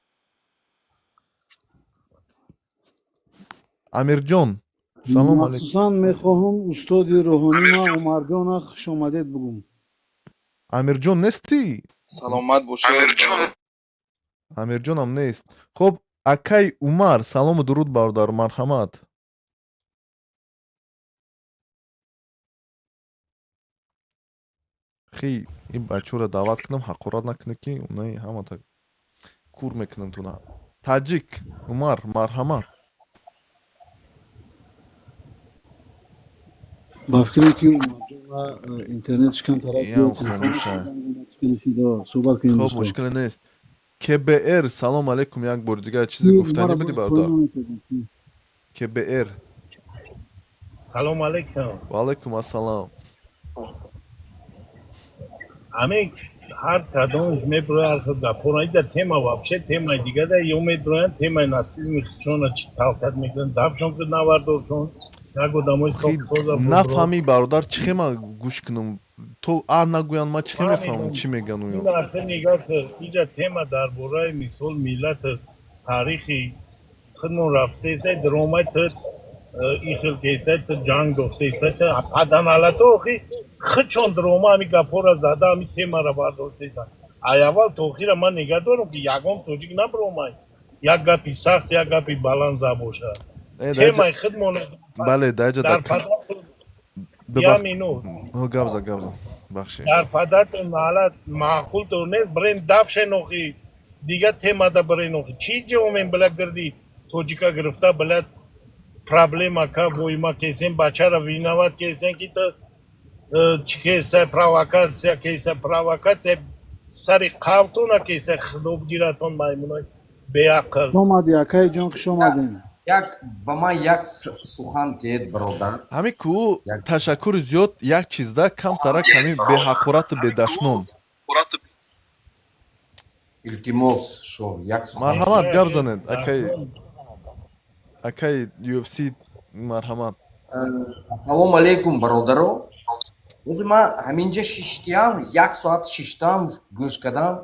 Амирҷон, салом алейкум. Махсусан мехоҳам устоди рӯҳонӣ ма Умарҷона хушомадед бугум. Амирҷон, нестӣ? Саломат бошед. Амирҷонам нест. Хоб, акай Умар, салому дуруд, бародар, марҳамат. Хи, ин бачаро даъват кунам, ҳақорат накунед, ки унаи ҳамата кур мекунам туна. Таҷик Умар, марҳамат. Ба фикре ки Умарҷона интернетш камтар суҳбат кунем. Хоб, мушкиле нест. КБР, салом алейкум, як бори дигар чизе гуфтанӣ будӣ, бародар? КБР. Салом алейкум. Ва алейкум ассалом. Ҳамин ҳар кадомш мебирояд, ҳар хел гапҳоро ида, тема вообще темаи дига да ё медроянд, темаи нацизми хичона чи талқат мекунанд, дафшон ки навардоршон як одамои соксоза. Нафаҳмӣ, бародар, чӣ хел ман гӯш кунам? То а нагӯянд, ман чӣ хел мефаҳмам, чӣ мегӯянд ӯё? Нигоҳ кар, иҷа тема дар бораи мисол миллат, таърихи худмон рафтесай, дромай ту ин хел кесай, ту ҷанг дохтей, ту паданалато охи хичон дрома ҳами гапҳоро зада, ҳами темаро бардоштесан. Ай аввал то охира ман нигаҳ дорам, ки ягон тоҷик набиромай, як гапи сахт, як гапи баланд за бошад, темаи худмон. Бале, даҷа. Дар я минут. Гап за, гап за, бахшиш. Дар падартон налат, маъқултон нест, бирен дафшен охи, дига темада бирен охи. Чӣ ҷавомем, била гирди тоҷика гирифта, била проблема ка воима кесен, бачара виноват кесен, ки ту чӣ кеса, провокатсия кеса, провокатсия сари қавтона кеса, худо бигиратон, маймунои беақл. Омади, акаи ҷон, хуш омадем. Як ба ман як сухан диҳед, бародар. Ҳамин ку, ташаккури зиёд, як чизда камтарак ҳамин беҳақорату бедашном. Илтимос, шоҳ, як сухан. Марҳамат, гап занед, акай, акай UFC, марҳамат. Ассалому алайкум, бародаро. Ози ман ҳаминҷа шиштиям, як соат шиштам, гӯш кардам.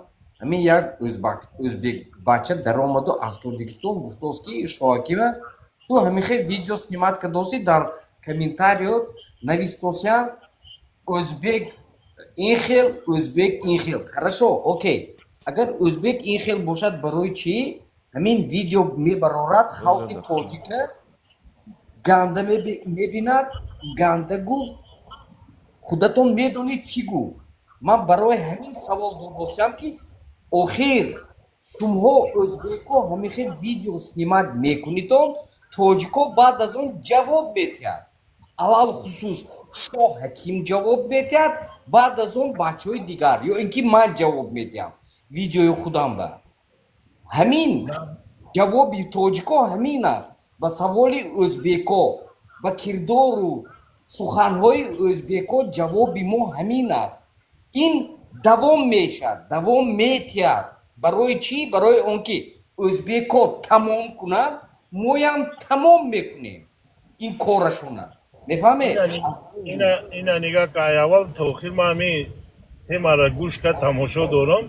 Ҳамин як ӯзбек бача даромаду аз Тоҷикистон гуфтост, ки шоҳакима, ту ҳамихе видео снимать кардоси, дар комментариёт навистосян ӯзбек ин хел, ӯзбек ин хел. Хорошо, окей, агар ӯзбек ин хел бошад, барои чӣ Ҳамин видео мебарорад, халқи тоҷика ганда мебинад, ганда гуфт, худатон медонед чӣ гуфт. Ман барои ҳамин савол додосиям, ки охир шумоҳо ӯзбеко ҳамин хел видео снимать мекунитон, тоҷико баъд аз он ҷавоб метиҳад. Алалхусус Шоҳ Ҳаким ҷавоб метиҳад, баъд аз он бачаҳои дигар ё ин ки ман ҷавоб медиҳам видеои худам ба. Ҳамин ҷавоби тоҷико ҳамин аст ба саволи ӯзбеко, ба кирдору суханҳои ӯзбеко ҷавоби мо ҳамин аст. Ин давом мешавад, давом метиҳад. Барои чӣ? Барои он ки ӯзбеко тамом кунад, моям тамом мекунем ин корашона. Мефаҳмед? Ина нигаҳ ка, аввал то охир ман ҳамин темаро гӯш кард, тамошо дорам.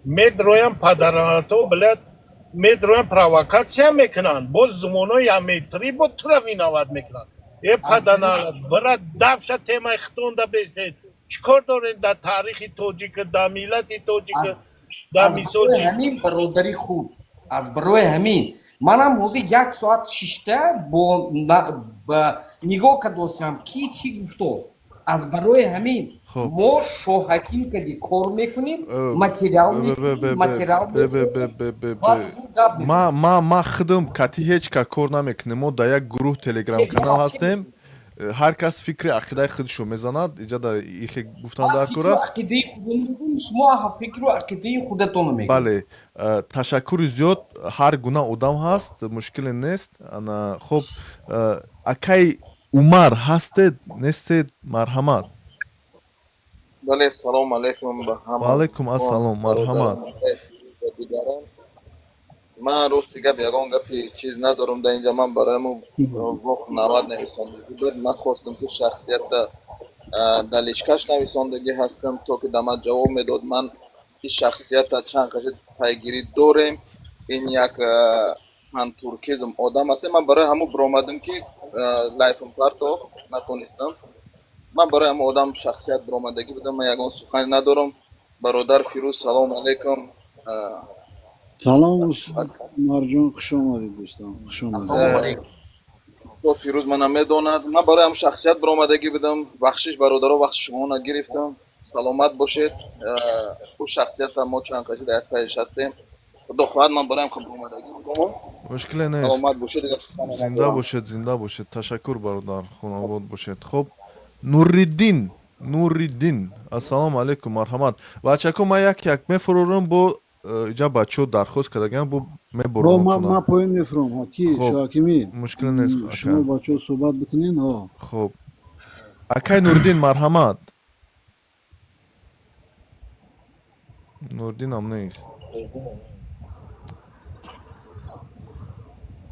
Медроям падаранато, блядь, медроям, провокация мекунанд, боз зумонои аметри бо тура виноват мекунанд. Э, паданалат, бира дафша, темаи хитонда бестед. Чӣ кор доред дар таърихи тоҷика, дар миллати тоҷика, дар Аз мисол барои чи? ҳамин, бародари худ, аз барои ҳамин манам ҳозир як соат шишта бо ба нигоҳ кардосиам, ки чӣ гуфтост. Аз барои ҳамин мо Шоҳҳаким кади кор мекунем, материал мекунем, материал баъд аз он гап. Ма худам кати ҳеҷ ка кор намекунем. Мо дар як гурӯҳ телеграм-канал ҳастем. Ҳар кас фикри ақидаи худшо мезанад. Иҷа да ихе гуфтан дар кор фикру аст. Ақидаи худам мегӯм, шумо фикру ақидаи худатонро мегӯед. Бале, ташаккури зиёд. Ҳар гуна одам ҳаст, мушкиле нест. Ана хуб, акай Умар, ҳастед, нестед? Марҳамат. Бале, салому алайкум ба ҳама. Ваалайкум ассалом, марҳамат. Дигарон, ман рости гап ягон гапи чиз надорам дар инҷа. Ман барои воқ навад нависондагӣ буд. Ман хостам, ки шахсията дар личкаш нависондагӣ ҳастам, то ки дар ман ҷавоб медод. Ман ин шахсията чанд қаши пайгирӣ дорем. Ин як пантуркизм одам аст. Ман барои ҳамун биромадам, ки лайфм партофт, натонистам. Ман барои ҳамун одам шахсият биромадагӣ будам. Ман ягон сухане надорам. Бародар Фирӯз, салому алайкум. Салом, Умарҷон, хуш омадед, дӯстон, хуш омадед. Устод Фирӯз мана медонад. Ман барои ҳамун шахсият биромадагӣ будам. Бахшиш, бародаро, вақти шуморо гирифтам. Саломат бошед. Ӯ шахсията мо чанд қаши дар як пайш ҳастем. Худо хоҳад, ман барои ҳам биромадагӣ будам. Мушкиле нест. Саломат бошед, дигар сухане Зинда надорам. бошед, зинда бошед. Ташаккур, бародар, хонобод бошед. Хуб, Нуриддин, Нуриддин, ассалому алайкум, марҳамат. Бачако, ман як як мефурорам, бо иҷа бачаҳо дархост кардаган, бо Бо мебурам. Ма поён мефуром, ҳаки. Хуб. Шоҳакимӣ. Мушкиле нест. Шумо Ака. бачаҳо суҳбат бикунен, ҳо. Хуб, акай Нуриддин, марҳамат. Нуриддинам нест.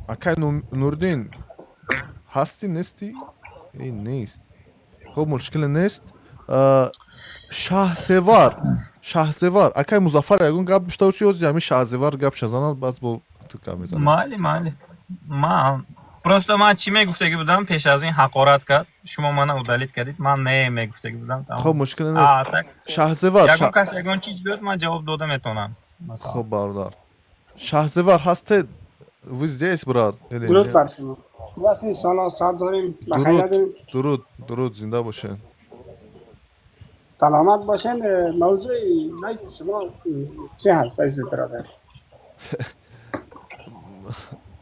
Акай Нуриддин, ҳастӣ, нестӣ? Ин нест. Хуб, мушкиле нест. Шаҳсевар, Шаҳсевар, акай Музаффар, ягон гап дошта бошӣ, ҳозир ҳамин Шаҳзевар гапша занад, баъд бо ту гап мезанем. Майли, майли. Ман просто ман чӣ мегуфтагӣ будам, пеш аз ин ҳақорат кард, шумо мана удалить кардед, ман не мегуфтагӣ будам, тамом. Хуб, мушкиле нест. А, так. Шаҳзевар. Ягон кас ягон чиз гӯяд, ман ҷавоб дода метавонам, масалан. Хуб, бародар Шаҳзевар, ҳастед? Вы здесь, брат, или Дуруд нет? бар шумо. Хуб ҳастем, соло сад дорем, ба хайр Дуруд. дорем. Дуруд, дуруд, зинда бошед. Саломат бошен. Мавзӯи live шумо чӣ ҳаст, азиз бародар?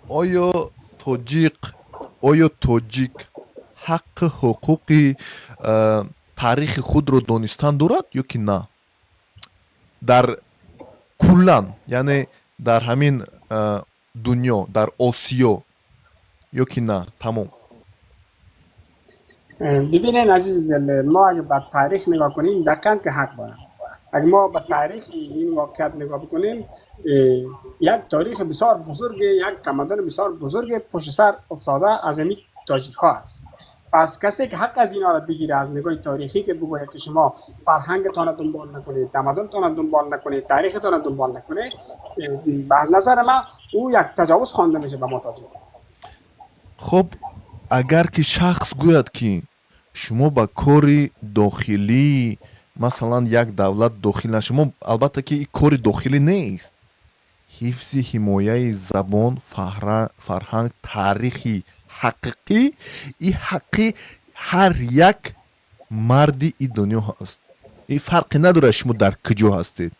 Оё тоҷик ҳаққи ҳуқуқи таърихи худро донистан дорад ё ки на? Дар куллан, яъне дар ҳамин дунё, дар Осиё ё ки на, тамом. ببینین عزیز دل، ما اگه به تاریخ نگاه کنیم، دقیقا که حق دارم. اگه ما به تاریخ این واقعیت نگاه بکنیم، یک تاریخ بسیار بزرگ، یک تمدن بسیار بزرگ پشت سر افتاده از این تاجیک ها است. پس کسی که حق از اینا را بگیره، از نگاه تاریخی که بگوید که شما فرهنگتان را دنبال نکنید، تمدنتان را دنبال نکنید، تاریختان را دنبال نکنید، به نظر من او یک تجاوز خوانده میشه به ما تاجیک. Хуб, агар ки шахс гӯяд, ки шумо ба кори дохилии, масалан, як давлат дохил нашумо, албатта ки ин кори дохилӣ нест. Ҳифзи ҳимояи забон, фарҳанг, таърихи ҳақиқӣ и ҳаққи ҳар як марди и дунё ҳаст. И фарқе надорад, шумо дар куҷо ҳастед.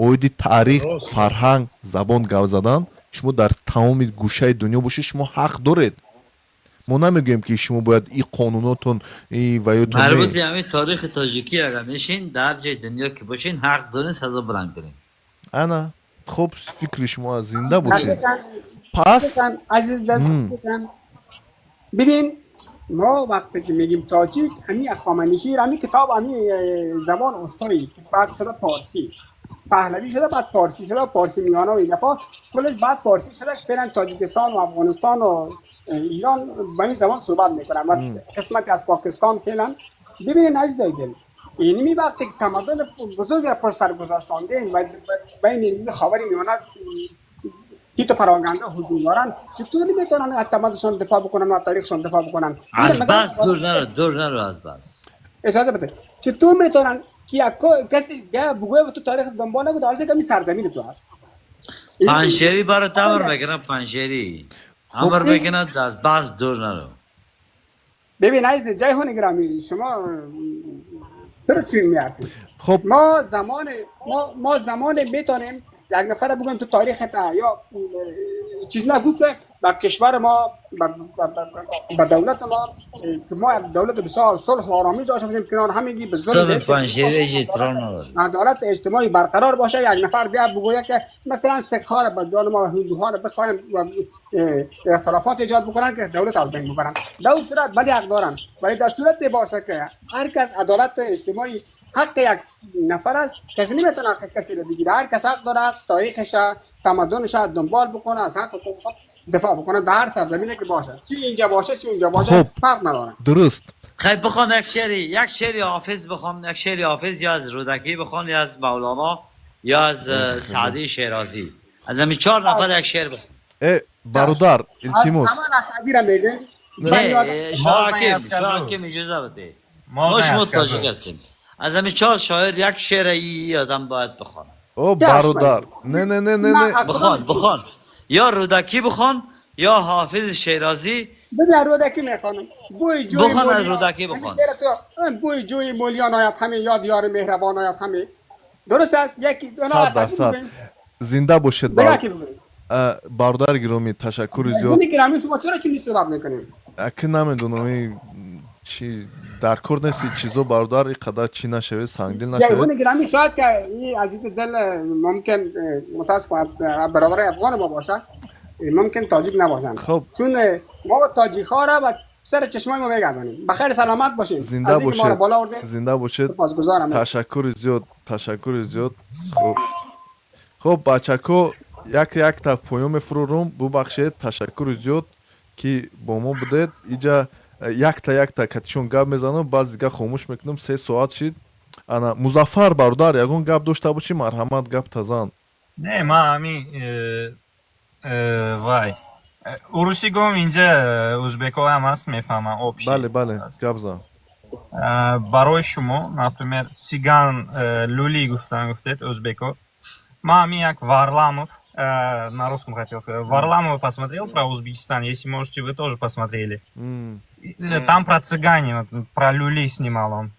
Оиди таърих, фарҳанг, забон гап задан, шумо дар тамоми гӯшаи дунё бошед, шумо ҳақ доред. Мо намегӯем, ки шумо бояд и қонунотон и ваётон. Марбути ҳамин таърихи тоҷикӣ агар мешин, дар ҷои дунё ки бошин, ҳақ дорин садо баланд кунем. Ана, хуб, фикри шумо, зинда бошед. Пас азиз, бибин, мо вақте ки мегим тоҷик, ҳами ахоманишӣ, ҳами китоб, ҳами забон устои, баъд шуда порсӣ, паҳлавӣ шуда, баъд порсӣ шуда, порсӣ миёна ва ин гапҳо кулаш баъд порсӣ шуда. Феълан Тоҷикистон ва Афғонистон ва ایران به این زبان صحبت میکنن و قسمتی از پاکستان فعلا. ببینید عزیزای دل، یعنی می وقتی که تمدن بزرگ را پشت سر گذاشتاندیم و بین این خاور میانه تیت و پراگنده حضور دارن، چطوری میتونن از تمدنشان دفاع بکنن و تاریخشان دفاع بکنن؟ از بس دور نرو، دور نرو از بس. اجازه بده. چطور میتونن که کسی بیا بگوه تو تاریخ دنبال نگو، در حالی که می سرزمین تو هست؟ پنجشیری برات امر میکنم، پنجشیری امر میکنه، از بس دور نرو. ببین عزیز جیحون گرامی، شما چرا چی میحرفی؟ خب. ما زمان میتونیم یک نفر بگویم تو تاریخ تا یا چیز نگو که با کشور ما، با دولت ما، که ما یک دولت بسیار صلح و آرامی داشته باشیم، کنار همگی به ظلم عدالت اجتماعی برقرار باشه، یک نفر بیا بگوید که مثلا سکه ها را به جان ما و هندوها را بخوایم و اختلافات ایجاد بکنن که دولت از بین ببرن، در اون صورت ولی حق دارن. ولی در صورت باشه که هر کس عدالت اجتماعی حق یک نفر است، کسی نمیتونه حق کسی رو بگیره. هر کس حق داره تاریخش، تمدنش دنبال بکنه، از حق حقوق خود دفاع بکنه، در هر سرزمینی که باشه، چی اینجا باشه چی اونجا باشه. خب. فرق نداره. درست. خیلی بخوان یک شعری، یک شعری حافظ بخوان، یک شعری حافظ یا از رودکی بخوان یا از مولانا یا از سعدی شیرازی، از همین چهار نفر یک شعر بخوان. Э, бародар, илтимос. نه، شاکم، شاکم، اجازه بده. ما شما تاجیک هستیم، از همین چهار شاعر یک شعر ای آدم باید بخوانه. О, бародар, не, не, не, не, не. بخوان، بخوان، یا رودکی بخوان یا حافظ شیرازی. ببین، رودکی میخوانم. بوی جوی بخوان، از رودکی بخوان. بوی جوی مولیان آید همی، یاد یار مهربان آید همی. درست است؟ یکی 100%. Зинда бошед, бародари гиромӣ, ташаккури зиёд. Гиромӣ, шумо чаро чунин суҳбат мекунед? Аки намедонам, чи дар кор нест чизо, бародар, ин қадар чӣ нашавед, сангдил нашавед. Гиромӣ, шояд ки ин азизи дил мумкин мутаассиф бародари афғон мо бошад, мумкин тоҷик набошанд. Хоб. Чун мо тоҷикҳо را ба сари чашмои мо мегардонем. Ба хайр, саломат бошед. Зинда бошед, зинда бошед. Сипосгузорам. Ташаккури зиёд, ташаккури зиёд. Хуб, хуб, бачако, як якта поён мефурорум, бубахшед. Ташаккури зиёд, ки бо мо будед. Иҷа якта якта катишон гап мезанам, баъз дигар хомӯш мекунам, 3 соат шид. Ана, Музаффар бародар, ягон гап дошта бошӣ, марҳамат, гап тазан. Не, ма ами вай урусӣ гум, инҷа узбекҳоам ҳаст, мефаҳмам, общий. Бале, бале, гап зан. Барои шумо, например, цыган, люли гуфтан, гуфтед узбеко. Ма ами як Варламов, на русском хотел сказать, Варламова посмотрел про Узбекистан, если можете, вы тоже посмотрели. Там про цыгане, про люли снимал он.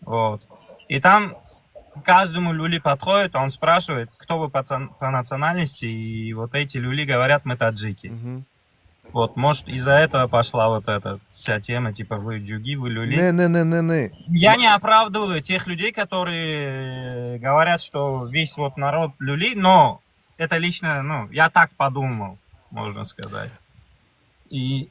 Вот. И там каждому люли подходит, он спрашивает, кто вы по национальности, и вот эти люли говорят: мы таджики. Вот, может, из-за этого пошла вот эта вся тема, типа, вы джуги, вы люли. Не, не, не, не, не. Я не оправдываю тех людей, которые говорят, что весь вот народ люли, но это лично, ну, я так подумал, можно сказать. И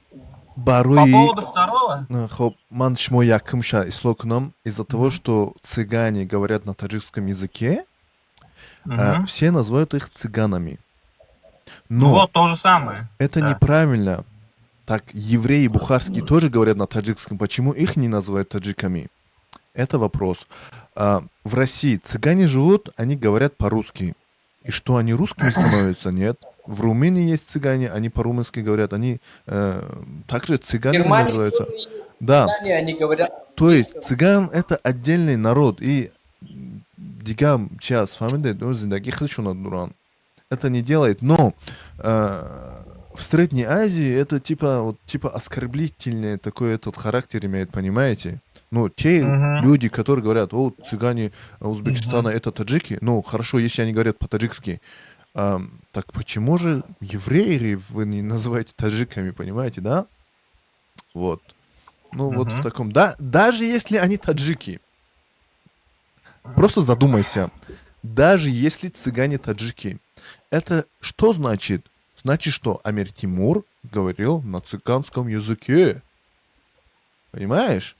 Барои по поводу второго... Хоб, ман шумо якумша ислоҳ кунам. Из-за того, что цыгане говорят на таджикском языке, все называют их цыганами. Но вот то же самое. Это неправильно. Так евреи бухарские тоже говорят на таджикском. Почему их не называют таджиками? Это вопрос. В России цыгане живут, они говорят по-русски. И что, они русскими становятся? Нет. В Румынии есть цыгане, они по-румынски говорят, они также цыганами называются. Да. Цыгане, они говорят. То есть цыган — это отдельный народ. И дигам час, фаҳмидед, зиндагии худшона доранд. Это не делает, но в Средней Азии это типа вот типа оскорбительный такой этот характер имеет, понимаете? Ну, те Мгм. Люди, которые говорят: «О, цыгане Узбекистана это таджики», ну, хорошо, если они говорят по-таджикски, так почему же евреи вы не называете таджиками, понимаете, да? Вот. Ну, вот в Мгм. Таком, да, даже если они таджики, просто задумайся, даже если цыгане таджики, это что значит? Значит, что Амир Тимур говорил на цыганском языке. Понимаешь?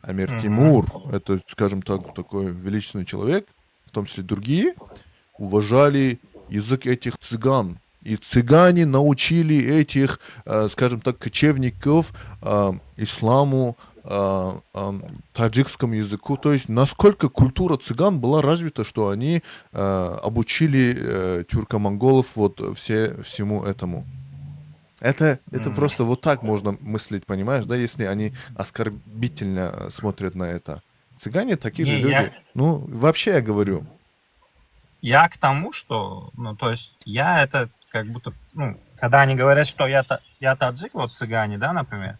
Амир Мгм. Тимур, это, скажем так, такой величественный человек, в том числе другие, уважали язык этих цыган. И цыгане научили этих, скажем так, кочевников исламу, таджикскому языку. То есть насколько культура цыган была развита, что они обучили тюрко-монголов вот всему этому. Это просто вот так можно мыслить, понимаешь, да, если они оскорбительно смотрят на это. Цыгане такие же Не, люди. Ну, вообще я говорю. Я к тому, что, ну, то есть я это как будто, ну, когда они говорят, что я таджик, вот цыгане, да, например,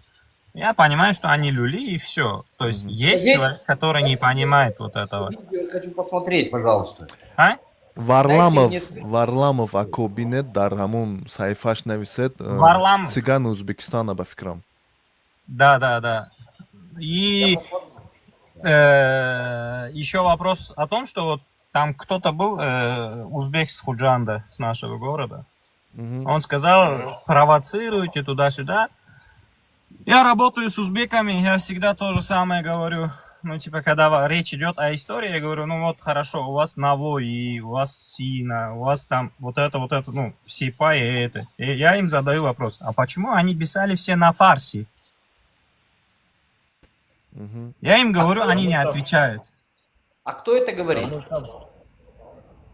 я понимаю, что они люли и все. То есть есть Скажите, человек, который не понимает вот этого. Видео я хочу посмотреть, пожалуйста. А? Варламов, Дайте мне Варламов ако бинед дар ҳамун саҳифааш нависед Варламов. Цыганы Узбекистана ба фикрам. Да. И еще вопрос о том, что вот там кто-то был, узбек с Худжанда, с нашего города. Он сказал: «Провоцируете туда-сюда». Я работаю с узбеками, я всегда то же самое говорю. Ну, типа, когда речь идет о истории, я говорю: «Ну вот хорошо, у вас Навои, у вас Сина, у вас там вот это, ну, все поэты». И я им задаю вопрос: а почему они писали все на фарси? Я им говорю, они не отвечают. А кто это говорит?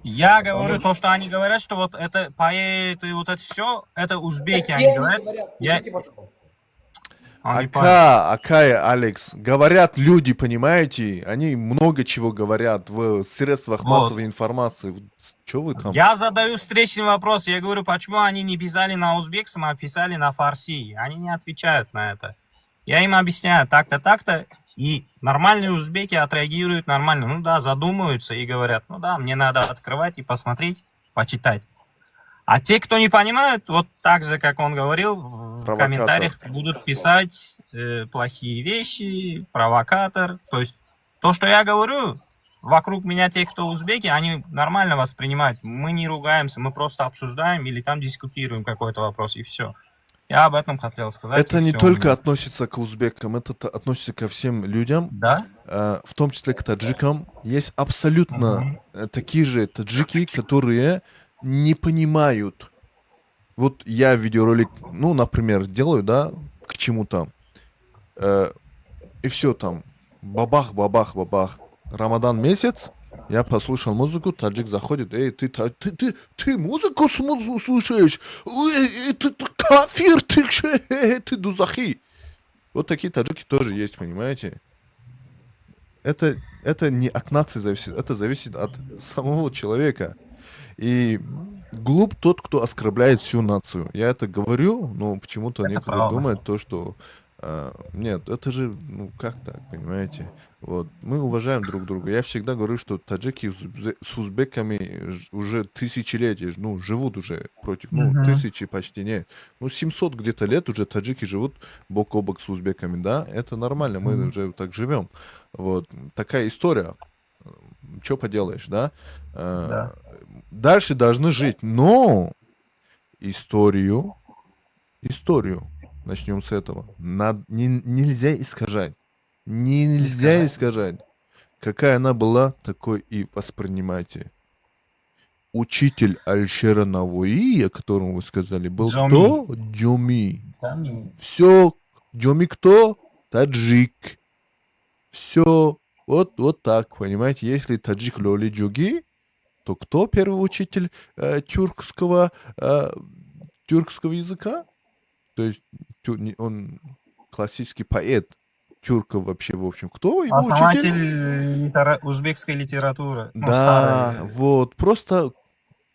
Я говорю то, что они говорят, что вот это поэты, вот это все, это узбеки, Где они они говорят. говорят? Я... Скажите, пожалуйста. Он не понял. Ака, акай, Алекс, говорят люди, понимаете, они много чего говорят в средствах Вот. Массовой информации. Что вы там? Я задаю встречный вопрос. Я говорю: почему они не писали на узбекском, а писали на фарси? Они не отвечают на это. Я им объясняю так-то, так-то. И нормальные узбеки отреагируют нормально. Ну да, задумаются и говорят: «Ну да, мне надо открывать и посмотреть, почитать». А те, кто не понимают, вот так же, как он говорил, в Провокатор. Комментариях будут писать плохие вещи, провокатор. То есть то, что я говорю, вокруг меня те, кто узбеки, они нормально воспринимают. Мы не ругаемся, мы просто обсуждаем или там дискутируем какой-то вопрос, и все. Я об этом хотел сказать. Это И не всё у только меня. Относится к узбекам, это относится ко всем людям, Да? В том числе к таджикам. Есть абсолютно Мгм. Такие же таджики, которые не понимают. Вот я видеоролик, ну, например, делаю, да, к чему-то, и все там, бабах, бабах, бабах. Рамадан месяц, я послушал музыку, таджик заходит: «Эй, ты, ты, ты, ты музыку слушаешь? Эй, эй, ты кафир, ты, ты дузахи». Вот такие таджики тоже есть, понимаете? Это не от нации зависит, это зависит от самого человека. И глуп тот, кто оскорбляет всю нацию. Я это говорю, но почему-то Это некоторые правда. Думают то, что нет, это же, ну как так, понимаете? Вот, мы уважаем друг друга. Я всегда говорю, что таджики с узбеками уже тысячелетия, ну, живут уже против, ну, Мгм. Тысячи почти не. Ну, 700 где-то лет уже таджики живут бок о бок с узбеками, да? Это нормально, мы Мгм. Уже так живем. Вот, такая история. Что поделаешь, да? Да. Дальше должны жить, но историю, начнем с этого, нельзя искажать. Нельзя искажать. Какая она была, такой и воспринимайте. Учитель Алишера Навои, о котором вы сказали, был Джоми. кто? Джоми. Джоми. Все. Джоми кто? Таджик. Все. Вот так, понимаете? Если таджик Лоли Джуги, то кто первый учитель тюркского языка? То есть не, он классический поэт тюрков вообще, в общем. Кто его учитель? Основатель узбекской литературы. Ну, Да, старой. вот. Просто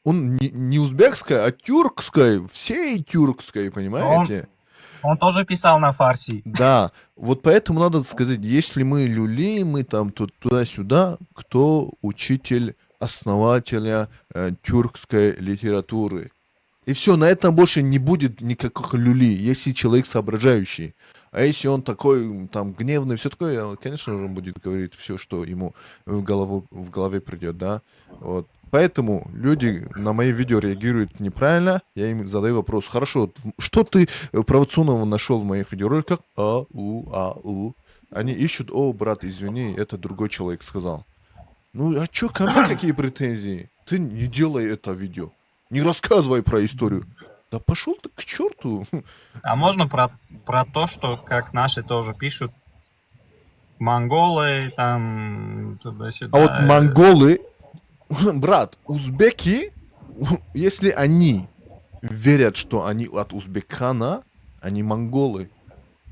Он не узбекской, а тюркской, всей тюркской, понимаете? Он тоже писал на фарси. Да, вот поэтому надо сказать, если мы люли, мы там тут туда-сюда, кто учитель основателя тюркской литературы? И все, на этом больше не будет никаких люли, если человек соображающий. А если он такой, там, гневный, все такое, конечно же, он будет говорить все, что ему в голове придет, да. Вот. Поэтому люди на мои видео реагируют неправильно, я им задаю вопрос: хорошо, что ты провокационного нашел в моих видеороликах? А, У, А, У. Они ищут: о, брат, извини, это другой человек сказал. Ну, а чё ко мне какие претензии? Ты не делай это видео. Не рассказывай про историю. Да пошел ты к черту. А можно про то, что, как наши тоже пишут, монголы, там, туда-сюда. А вот монголы, брат, узбеки, если они верят, что они от Узбекхана, они монголы.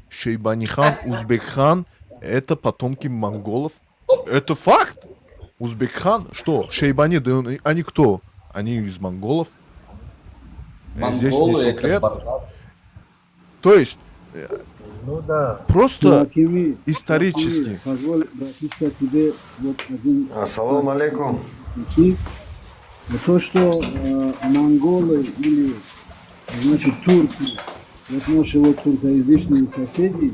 Шейбанихан, Узбекхан — это потомки монголов. Это факт. Узбекхан, что? Шейбани, да они кто? Они из монголов. Здесь не Монголы это секрет. Бардак. То есть, Ну да. просто Акими, исторически. Акими, позволь, братишка, тебе вот один Ассалому алейкум. идти. То, что монголы или, значит, турки, вот наши вот туркоязычные соседи,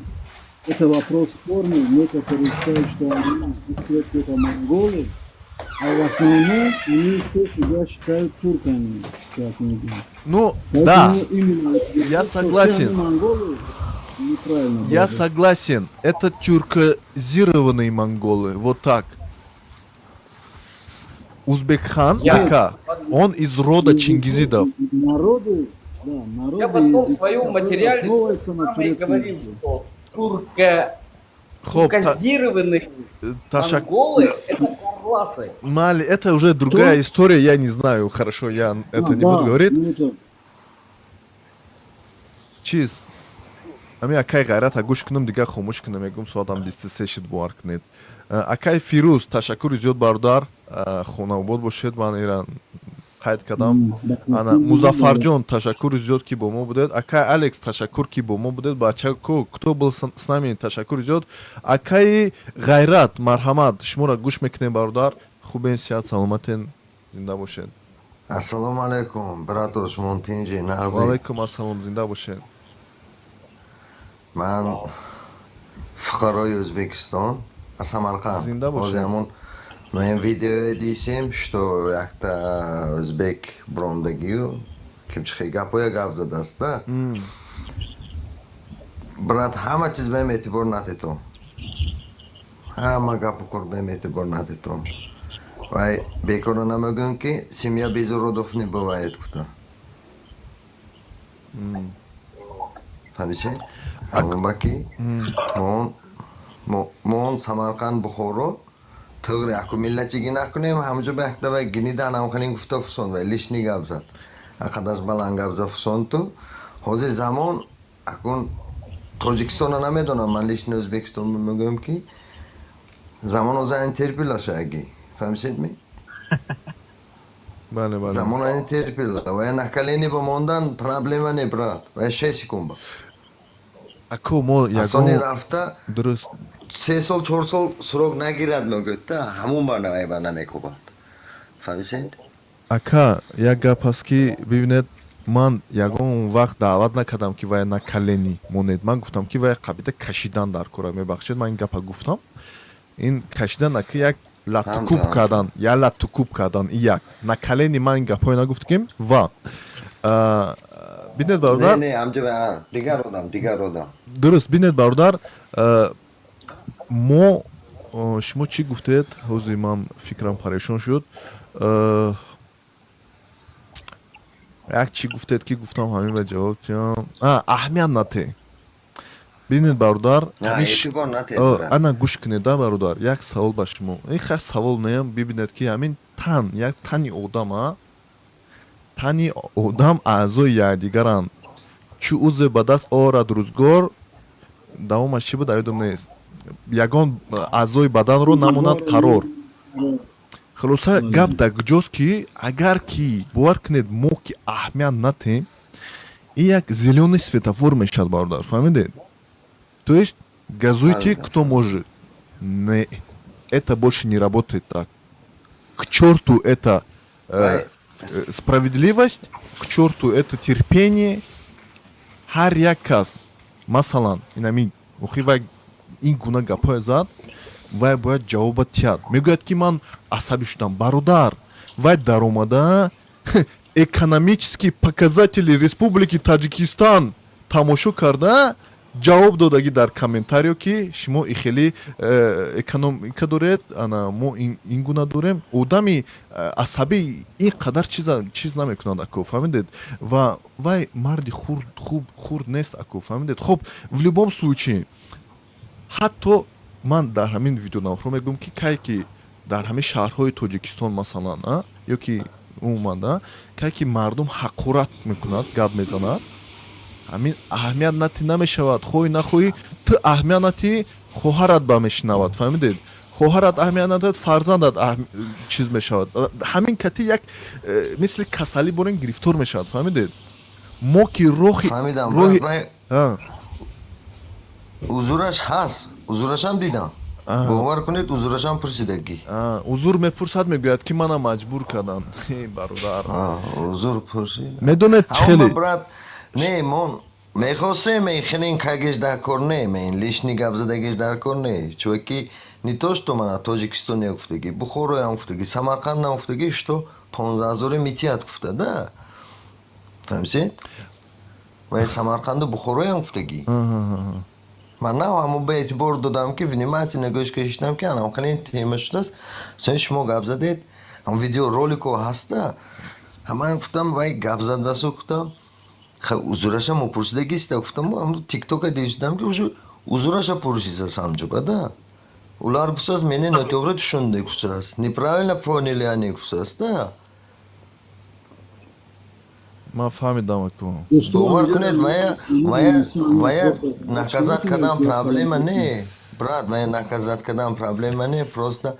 это вопрос спорный. Некоторые считают, что они, их предки это монголы, а в основном они все себя считают турками. Чувак, не знаю. Ну, Поэтому да, именно вот я то, что все они согласен. Монголы, неправильно, Я брат. Согласен. Это тюркозированные монголы. Вот так. Узбекхан, ака, он из рода Чингизидов. Народы, да, народы Я в одном языки, своем которые материале основываются на самое турецком говорил, языке. что турко Хоп, туркозированные монголы это карласы. Мали, это уже другая история, я не знаю, хорошо, я это А, не да, буду говорить. Ну это, Чиз. Ами акай Ғайрата гӯш кунам, дигар хомӯш кунам, мегӯм соатам 23 шид, бовар кунед. Акай Фирӯз, ташаккури зиёд, бародар, хонаобод бошед, ман ира қайд кардам. Ана Музаффарҷон, ташаккури зиёд, ки бо мо будед. Акай Алекс, ташаккур, ки бо мо будед. Бачако, кто был с нами, ташаккури зиёд. Акаи Ғайрат, марҳамат, шуморо гӯш мекунем, бародар. Хубен, сиҳат, саломатен, зинда бошед. Ассалому алайкум, брато, шумо тинҷи, нағзи? Ваалайкум ассалом, зинда бошед. Ман фуқарои Ӯзбекистон аз Самарқанд. Зинда бошед. Ҳозир ҳамон ноем видеое дисем, что якта ӯзбек брондагию кимчихе гапоя гап задаста. Брат, ҳама чиз баем эътибор натетом. Ҳама гапу кор баем эътибор натетом. Вай бекора намегӯям, ки семья без уродов не бывает гуфта. Фаҳмидӣ? Ҳамон мо он Самарқанд, Бухоро туғри аку миллатчиги накунем, ҳамҷо ба якта вай гнидан ҳамхелин гуфта фусон, вай лишний гап зад. Ақадаш баланд гап зад фусон ту. Ҳозир замон акун Тоҷикистона намедонам, ман лично Ӯзбекистон мегӯям, ки замон ҳозир ин терпилашаги. Фаҳмисед ми? Бале, бале. Замон ин терпила. Вай на колени бимондан проблема не, брат. Вай 6 секунд. Ако мо Асони ягон рафта дуруст 3 сол, 4 сол срок нагирад, мегӯяд, та ҳамун ба намекӯбад. Фаҳмисед? Ака, як гап ҳаст, ки бибинед, ман ягон вақт даъват накардам, ки вай на колени монед. Ман гуфтам, ки вай қабида кашидан дар кора. Мебахшед, ман ин гапа гуфтам. Ин кашидан аки як латтукуб Ҳамза. кардан, як латтукуб кардан и як на колени. Ман ин гапҳое нагуфтем ва бинед, Не, бародар. не, ҳамҷо дигар одам, дигар одам. Дуруст, бинед, бародар, мо шумо чӣ гуфтед? Ҳозир ман фикрам парешон шуд. Як чӣ гуфтед, ки гуфтам, ҳамин ба ҷавоб тиям. Аҳамият нате. Бинед, бародар, На, эътибор натед, брат. Ана гӯш кунед, да, бародар, як савол ба шумо. Ин хай савол неям. Бибинед, ки ҳамин тан, як тани одам, а тани одам аъзои якдигаранд. Чӣ узе ба даст орад рӯзгор, давомаш чӣ буд, ёдам нест, ягон аъзои баданро намонад қарор. Хулоса, гап дар куҷост, ки агар ки бовар кунед, мо ки аҳамият натем, ин як зелёный светофор мешавад, бародар, фаҳмидед? То есть газуйте, кто может. Не, это больше не работает так. К черту это справедливость, к черту это терпение. Ҳар як кас, масалан, инами охир вай ин гуна гапҳое зад, вай бояд ҷавоба тиҳад. Мегӯяд, ки ман асабӣ шудам. Бародар, вай даромада экономические показатели Республики Таджикистан тамошо карда, ҷавоб додагӣ дар комментарио, ки шумо и хеле экономика доред, ана мо ин гуна дорем. Одами асабӣ ин қадар чиз намекунад, ако, фаҳмидед? Ва вай марди хурд, хуб, хурд нест, ако, фаҳмидед? Хуб, в любом случае, ҳатто ман дар ҳамин видеонавҳо мегӯям, ки кай ки дар ҳамин шаҳрҳои Тоҷикистон, масалан, ё ки умуман, кай ки мардум ҳақорат мекунад, гап мезанад, ҳамин аҳамият натӣ намешавад. Хоҳӣ нахоҳӣ, ту аҳамият натӣ, хоҳарат ба мешунавад, фаҳмидед? Хоҳарат аҳамият надад, фарзандат чиз мешавад. Ҳамин кати як мисли касалӣ борен гирифтор мешавад, фаҳмидед? Мо ки рохи роҳи узураш ҳаст, узурашам дидам, бовар кунед, узурашам пурсидагӣ. Узур мепурсад, мегӯяд, ки мана маҷбур карданд. Бародар, узур пурсид. Медонед, хеле Брат, не, мон мехостем хелин кагеш дар кор не, мен лишний гап задагеш дар кор не, чунки не то что мана Тоҷикистоне гуфтагӣ, Бухороям гуфтагӣ, Самарқандам гуфтагӣ, что 15 ҳазоре митият гуфта да, фаҳмисед? Ва Самарқанду Бухороям гуфтагӣ. Ман на ҳамо ба эътибор додам, ки внимательно гӯш кашидам, ки анам хеле тема шудааст. Сони шумо гап задед, ҳам видеоролико ҳаста. Ман гуфтам, вай гап задасу, гуфтам, узураша мупурсидагиста, гуфтам, тиктока дидам, ки уже узураша пурсисас ҳамҷоба да. Улар гуфтааст, мени нотоғри тушунди гуфтааст, неправильно поняли они гуфтааст да. Ман фаҳмидам, аку. Бовар кунед, вая наказать кардан проблема не, брат, вая наказать кардан проблема не, просто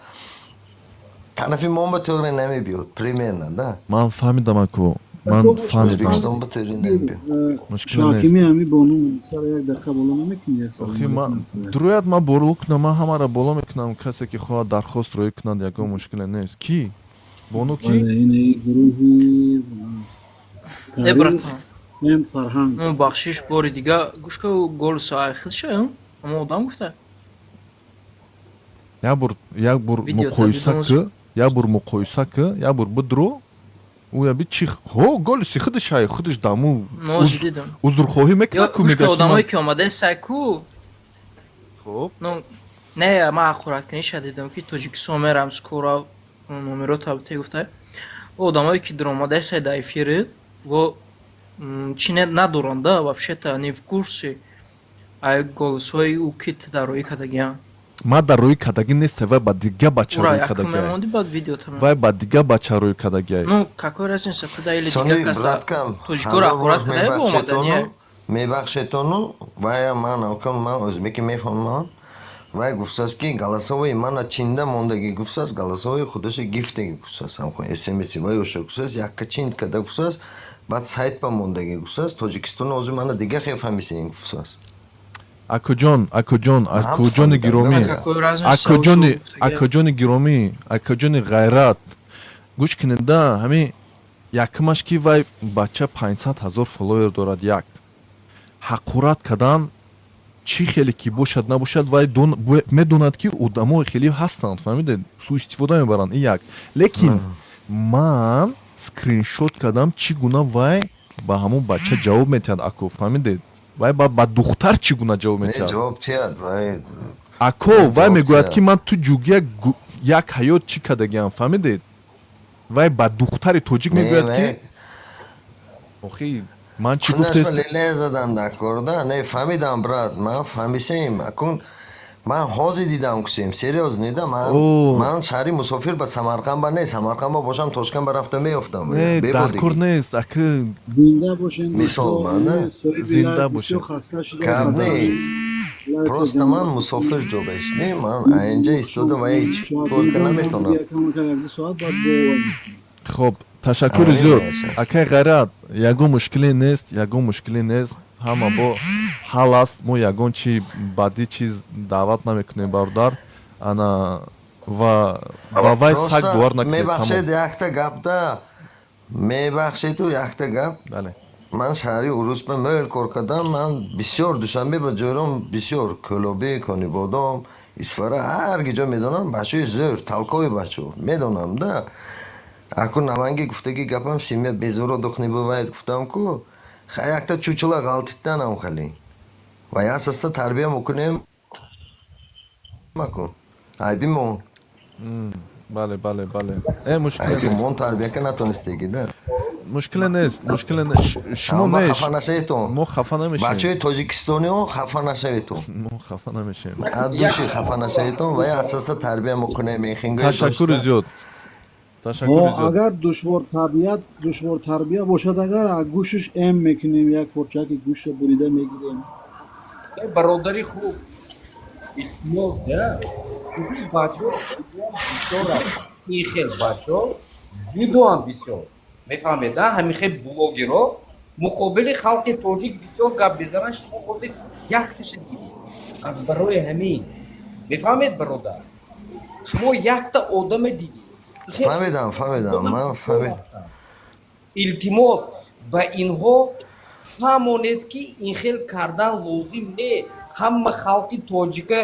тарафи мо ба тоғри намебиёд примерно да. Ман фаҳмидам, аку, ман фаҳмидам. Ӯзбекистон ба тоғри намебиёд. Шоҳакими, ҳами бону сар як дақиқа боло намекунӣ? Дурояд, ман боло кунам, ман ҳамаро боло мекунам. Касе ки хоҳад дархост роӣ кунад, ягон мушкиле нест. Ки бону, ки? Гурӯҳи Э, братан. Ен фарҳанг. Ну, бахшиш, бори дига гӯш ка, голоса худша, ҳамо одам гуфта. Як бор муқоиса ки, як бор муқоиса ки, як бор бидро ӯя би чи ҳо голоси худашай, худаш даму узрхоҳӣ мекунад ку. Мега одамое ки омадаи сайку. Хуб. Ну не, ман ҳақораткуниша дидам, ки Тоҷикистон мерам скоро, номеро табте гуфта. Одамое ки даромадаи сай дар эфири во чи надоранд да, вообще-то не в курсе ай голосҳои ӯ ки дар рӯи кардагиам. Ман дар рӯи кардагӣ нест, вай ба дига бача рӯи кардагиай, вай ба дига бача рӯи кардагиай. Ну, какой разница, туда или дига каса тоҷикоро ҳақорат кардае бо омадания. Мебахшетону, вая ман окам, ман ӯзбеки мефаҳмам. Вай гуфтааст, ки голосовой мана чинда мондагӣ гуфтааст, голосовой худаша гифтаги гуфтааст, смси вай оша гуфтааст, якка чинд карда гуфтааст, баъд сайт ба мондагӣ гуфтааст, Тоҷикистон ҳозир мана дига хел фаҳмисем гуфтааст. Акуҷон, акуҷон, акуҷони гиромӣ, акуҷони, акуҷони гиромӣ, акуҷони ғайрат, гӯш кунед да. Ҳамин якумаш, ки вай бача 500 000 фолловер дорад. Як ҳақорат кардан чӣ хеле ки бошад, набошад, вай медонад, ки одамои хеле ҳастанд, фаҳмидед, суистифода мебаранд. Ин як. Лекин ман скриншот кардам, чӣ гуна вай ба ҳамон бача ҷавоб метиҳад, ако, фаҳмидед? Вай ба духтар чӣ гуна ҷавоб метиҳад? Ако, вай мегӯяд, ки ман ту ҷугия як ҳаёт чӣ кардагиам, фаҳмидед? Вай ба духтари тоҷик мегӯяд, ки охи ман чӣ гуфтест? Леле задан дар корда не, фаҳмидам, брат, ман фаҳмисем. Акун ман ҳозир дидам, кусем, серьёз неда. Ман шаҳри мусофир ба Самарқанд ба не, Самарқанд ба бошам, Тошканд ба рафта меёфтам. Не, дар кор нест, аки. Зинда бошен. Мисол. Зинда бошен. Гап не. Просто ман мусофир ҷо бешне, ман инҷа истода ва ҳеҷ кор ка наметонам. Хоб, ташаккури зиёд, акай Ғайрат. Ягон мушкиле нест, ягон мушкиле нест, ҳама бо ҳал аст. Мо ягон чи бадӣ чиз даъват намекунем, бародар. Ана ва ба вай саг бовар накунед. Мебахшед, якта гапда, мебахшеду, якта гап. Бале. Ман шаҳри Урус ба мӯл кор кардам. Ман бисёр Душанбе ба ҷойром, бисёр Кӯлобӣ, Конибодом, Исфара, ҳар ги ҷо медонам. Бачаҳои зӯр, толковый бачаҳо медонам да. Аку наманги гуфтаги гапам: «Семья без уродов не бывает», гуфтам ку. Якта чучула ғалтиданам хали ва яс аста тарбия мекунем, макун, айби мон. Бале, мушкиле. Айби мон, тарбия ка натонистеги да. Мушкиле нест, мушкиле шумо не. Хафа нашаведтон. Мо хафа намешем. Бачаҳои тоҷикистониҳо, хафа нашаведтон. Мо хафа намешем. Аз души хафа нашаведтон ва асоса тарбия мекунем. Ташаккури зиёд, ташаккури зиёд. Агар душвортарбият, душвортарбия бошад, агар гӯшиш эм мекунем, як порчаки гӯшша бурида мегирем. Бародари хуб, илтимос, бачаҳо бисёр аст, ин хел бачаҳо ҷудоам бисёр, мефаҳмед, ҳамин хел блогеро муқобили халқи тоҷик бисёр гап мезананд. Шумо ҳозир якташа дидед. Аз барои ҳамин, мефаҳмед, бародар, шумо якта одаме дидед. Фаҳмидам, фаҳмидам, ман фаҳмидам. Илтимос, ба инҳо фаҳмонед, ки ин хел кардан лозим не. Ҳама халқи тоҷика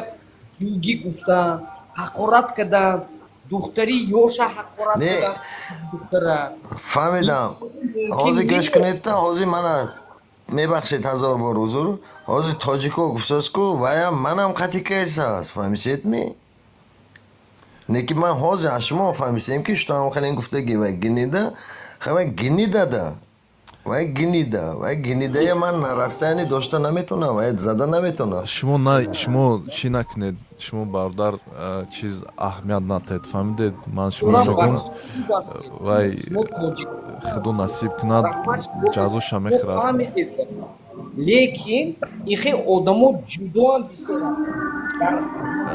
ҷугӣ гуфтан, ҳақорат кардан, духтари ёша ҳақорат кардан, духтара. Фаҳмидам. Ҳозир гӯш кунедта, ҳозир мана, мебахшед, ҳазор бор узр. Ҳозир тоҷико гуфтааст-ку, ваям манам қатӣ кайсааст, фаҳмиседми? Не ки ман ҳозир аз шумо фаҳмисем, ки шутам хеле гуфтаги вай гнида, вай гнидада, вай гнида, вай гнидая ман на расстоянии дошта наметонам, вай зада наметонам. Шумо на, шумо чӣ накунед, шумо, бародар, чиз аҳамият натед, фаҳмидед? Ман шумо мегӯм, вай худо насиб кунад, ҷазоша мехӯрад. Лекин ин хел одамо ҷудоам бисёранд дар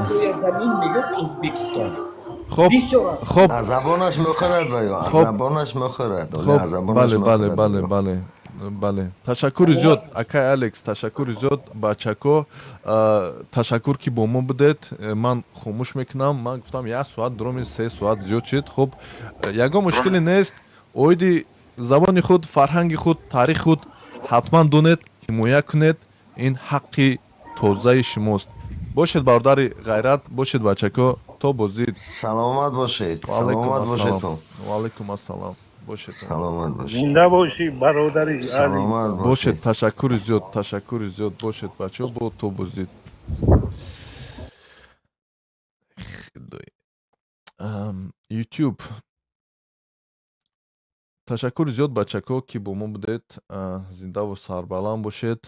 рӯя замин, мегӯям, Ӯзбекистон. Хоб, хоб. Аз забонаш мехӯрад ва аз забонаш мехӯрад. Бале, бале, бале, бале, бале. Ташаккури зиёд, акай Алекс, ташаккури зиёд, бачако, ташаккур, ки бо мо будед. Ман хомӯш мекунам. Ман гуфтам як соат дуроми, 3 соат зиёд шид. Хуб, ягон мушкиле нест. Оиди забони худ, фарҳанги худ, таърихи худ ҳатман донед, ҳимоя кунед, ин ҳаққи тозаи шумост. Бошед, бародари Ғайрат, бошед, бачако, то боздид. Саломат бошед, саломат бошедтон. Ваалайкум ассалом, бошед. Саломат бошед. Зинда бошӣ, бародари. Саломат. Бошед, ташаккури зиёд, ташаккури зиёд. Бошед, бачаҳо, бо то боздид. Ютуб, ташаккури зиёд, бачако, ки бо мо будед. Зиндаву сарбаланд бошед.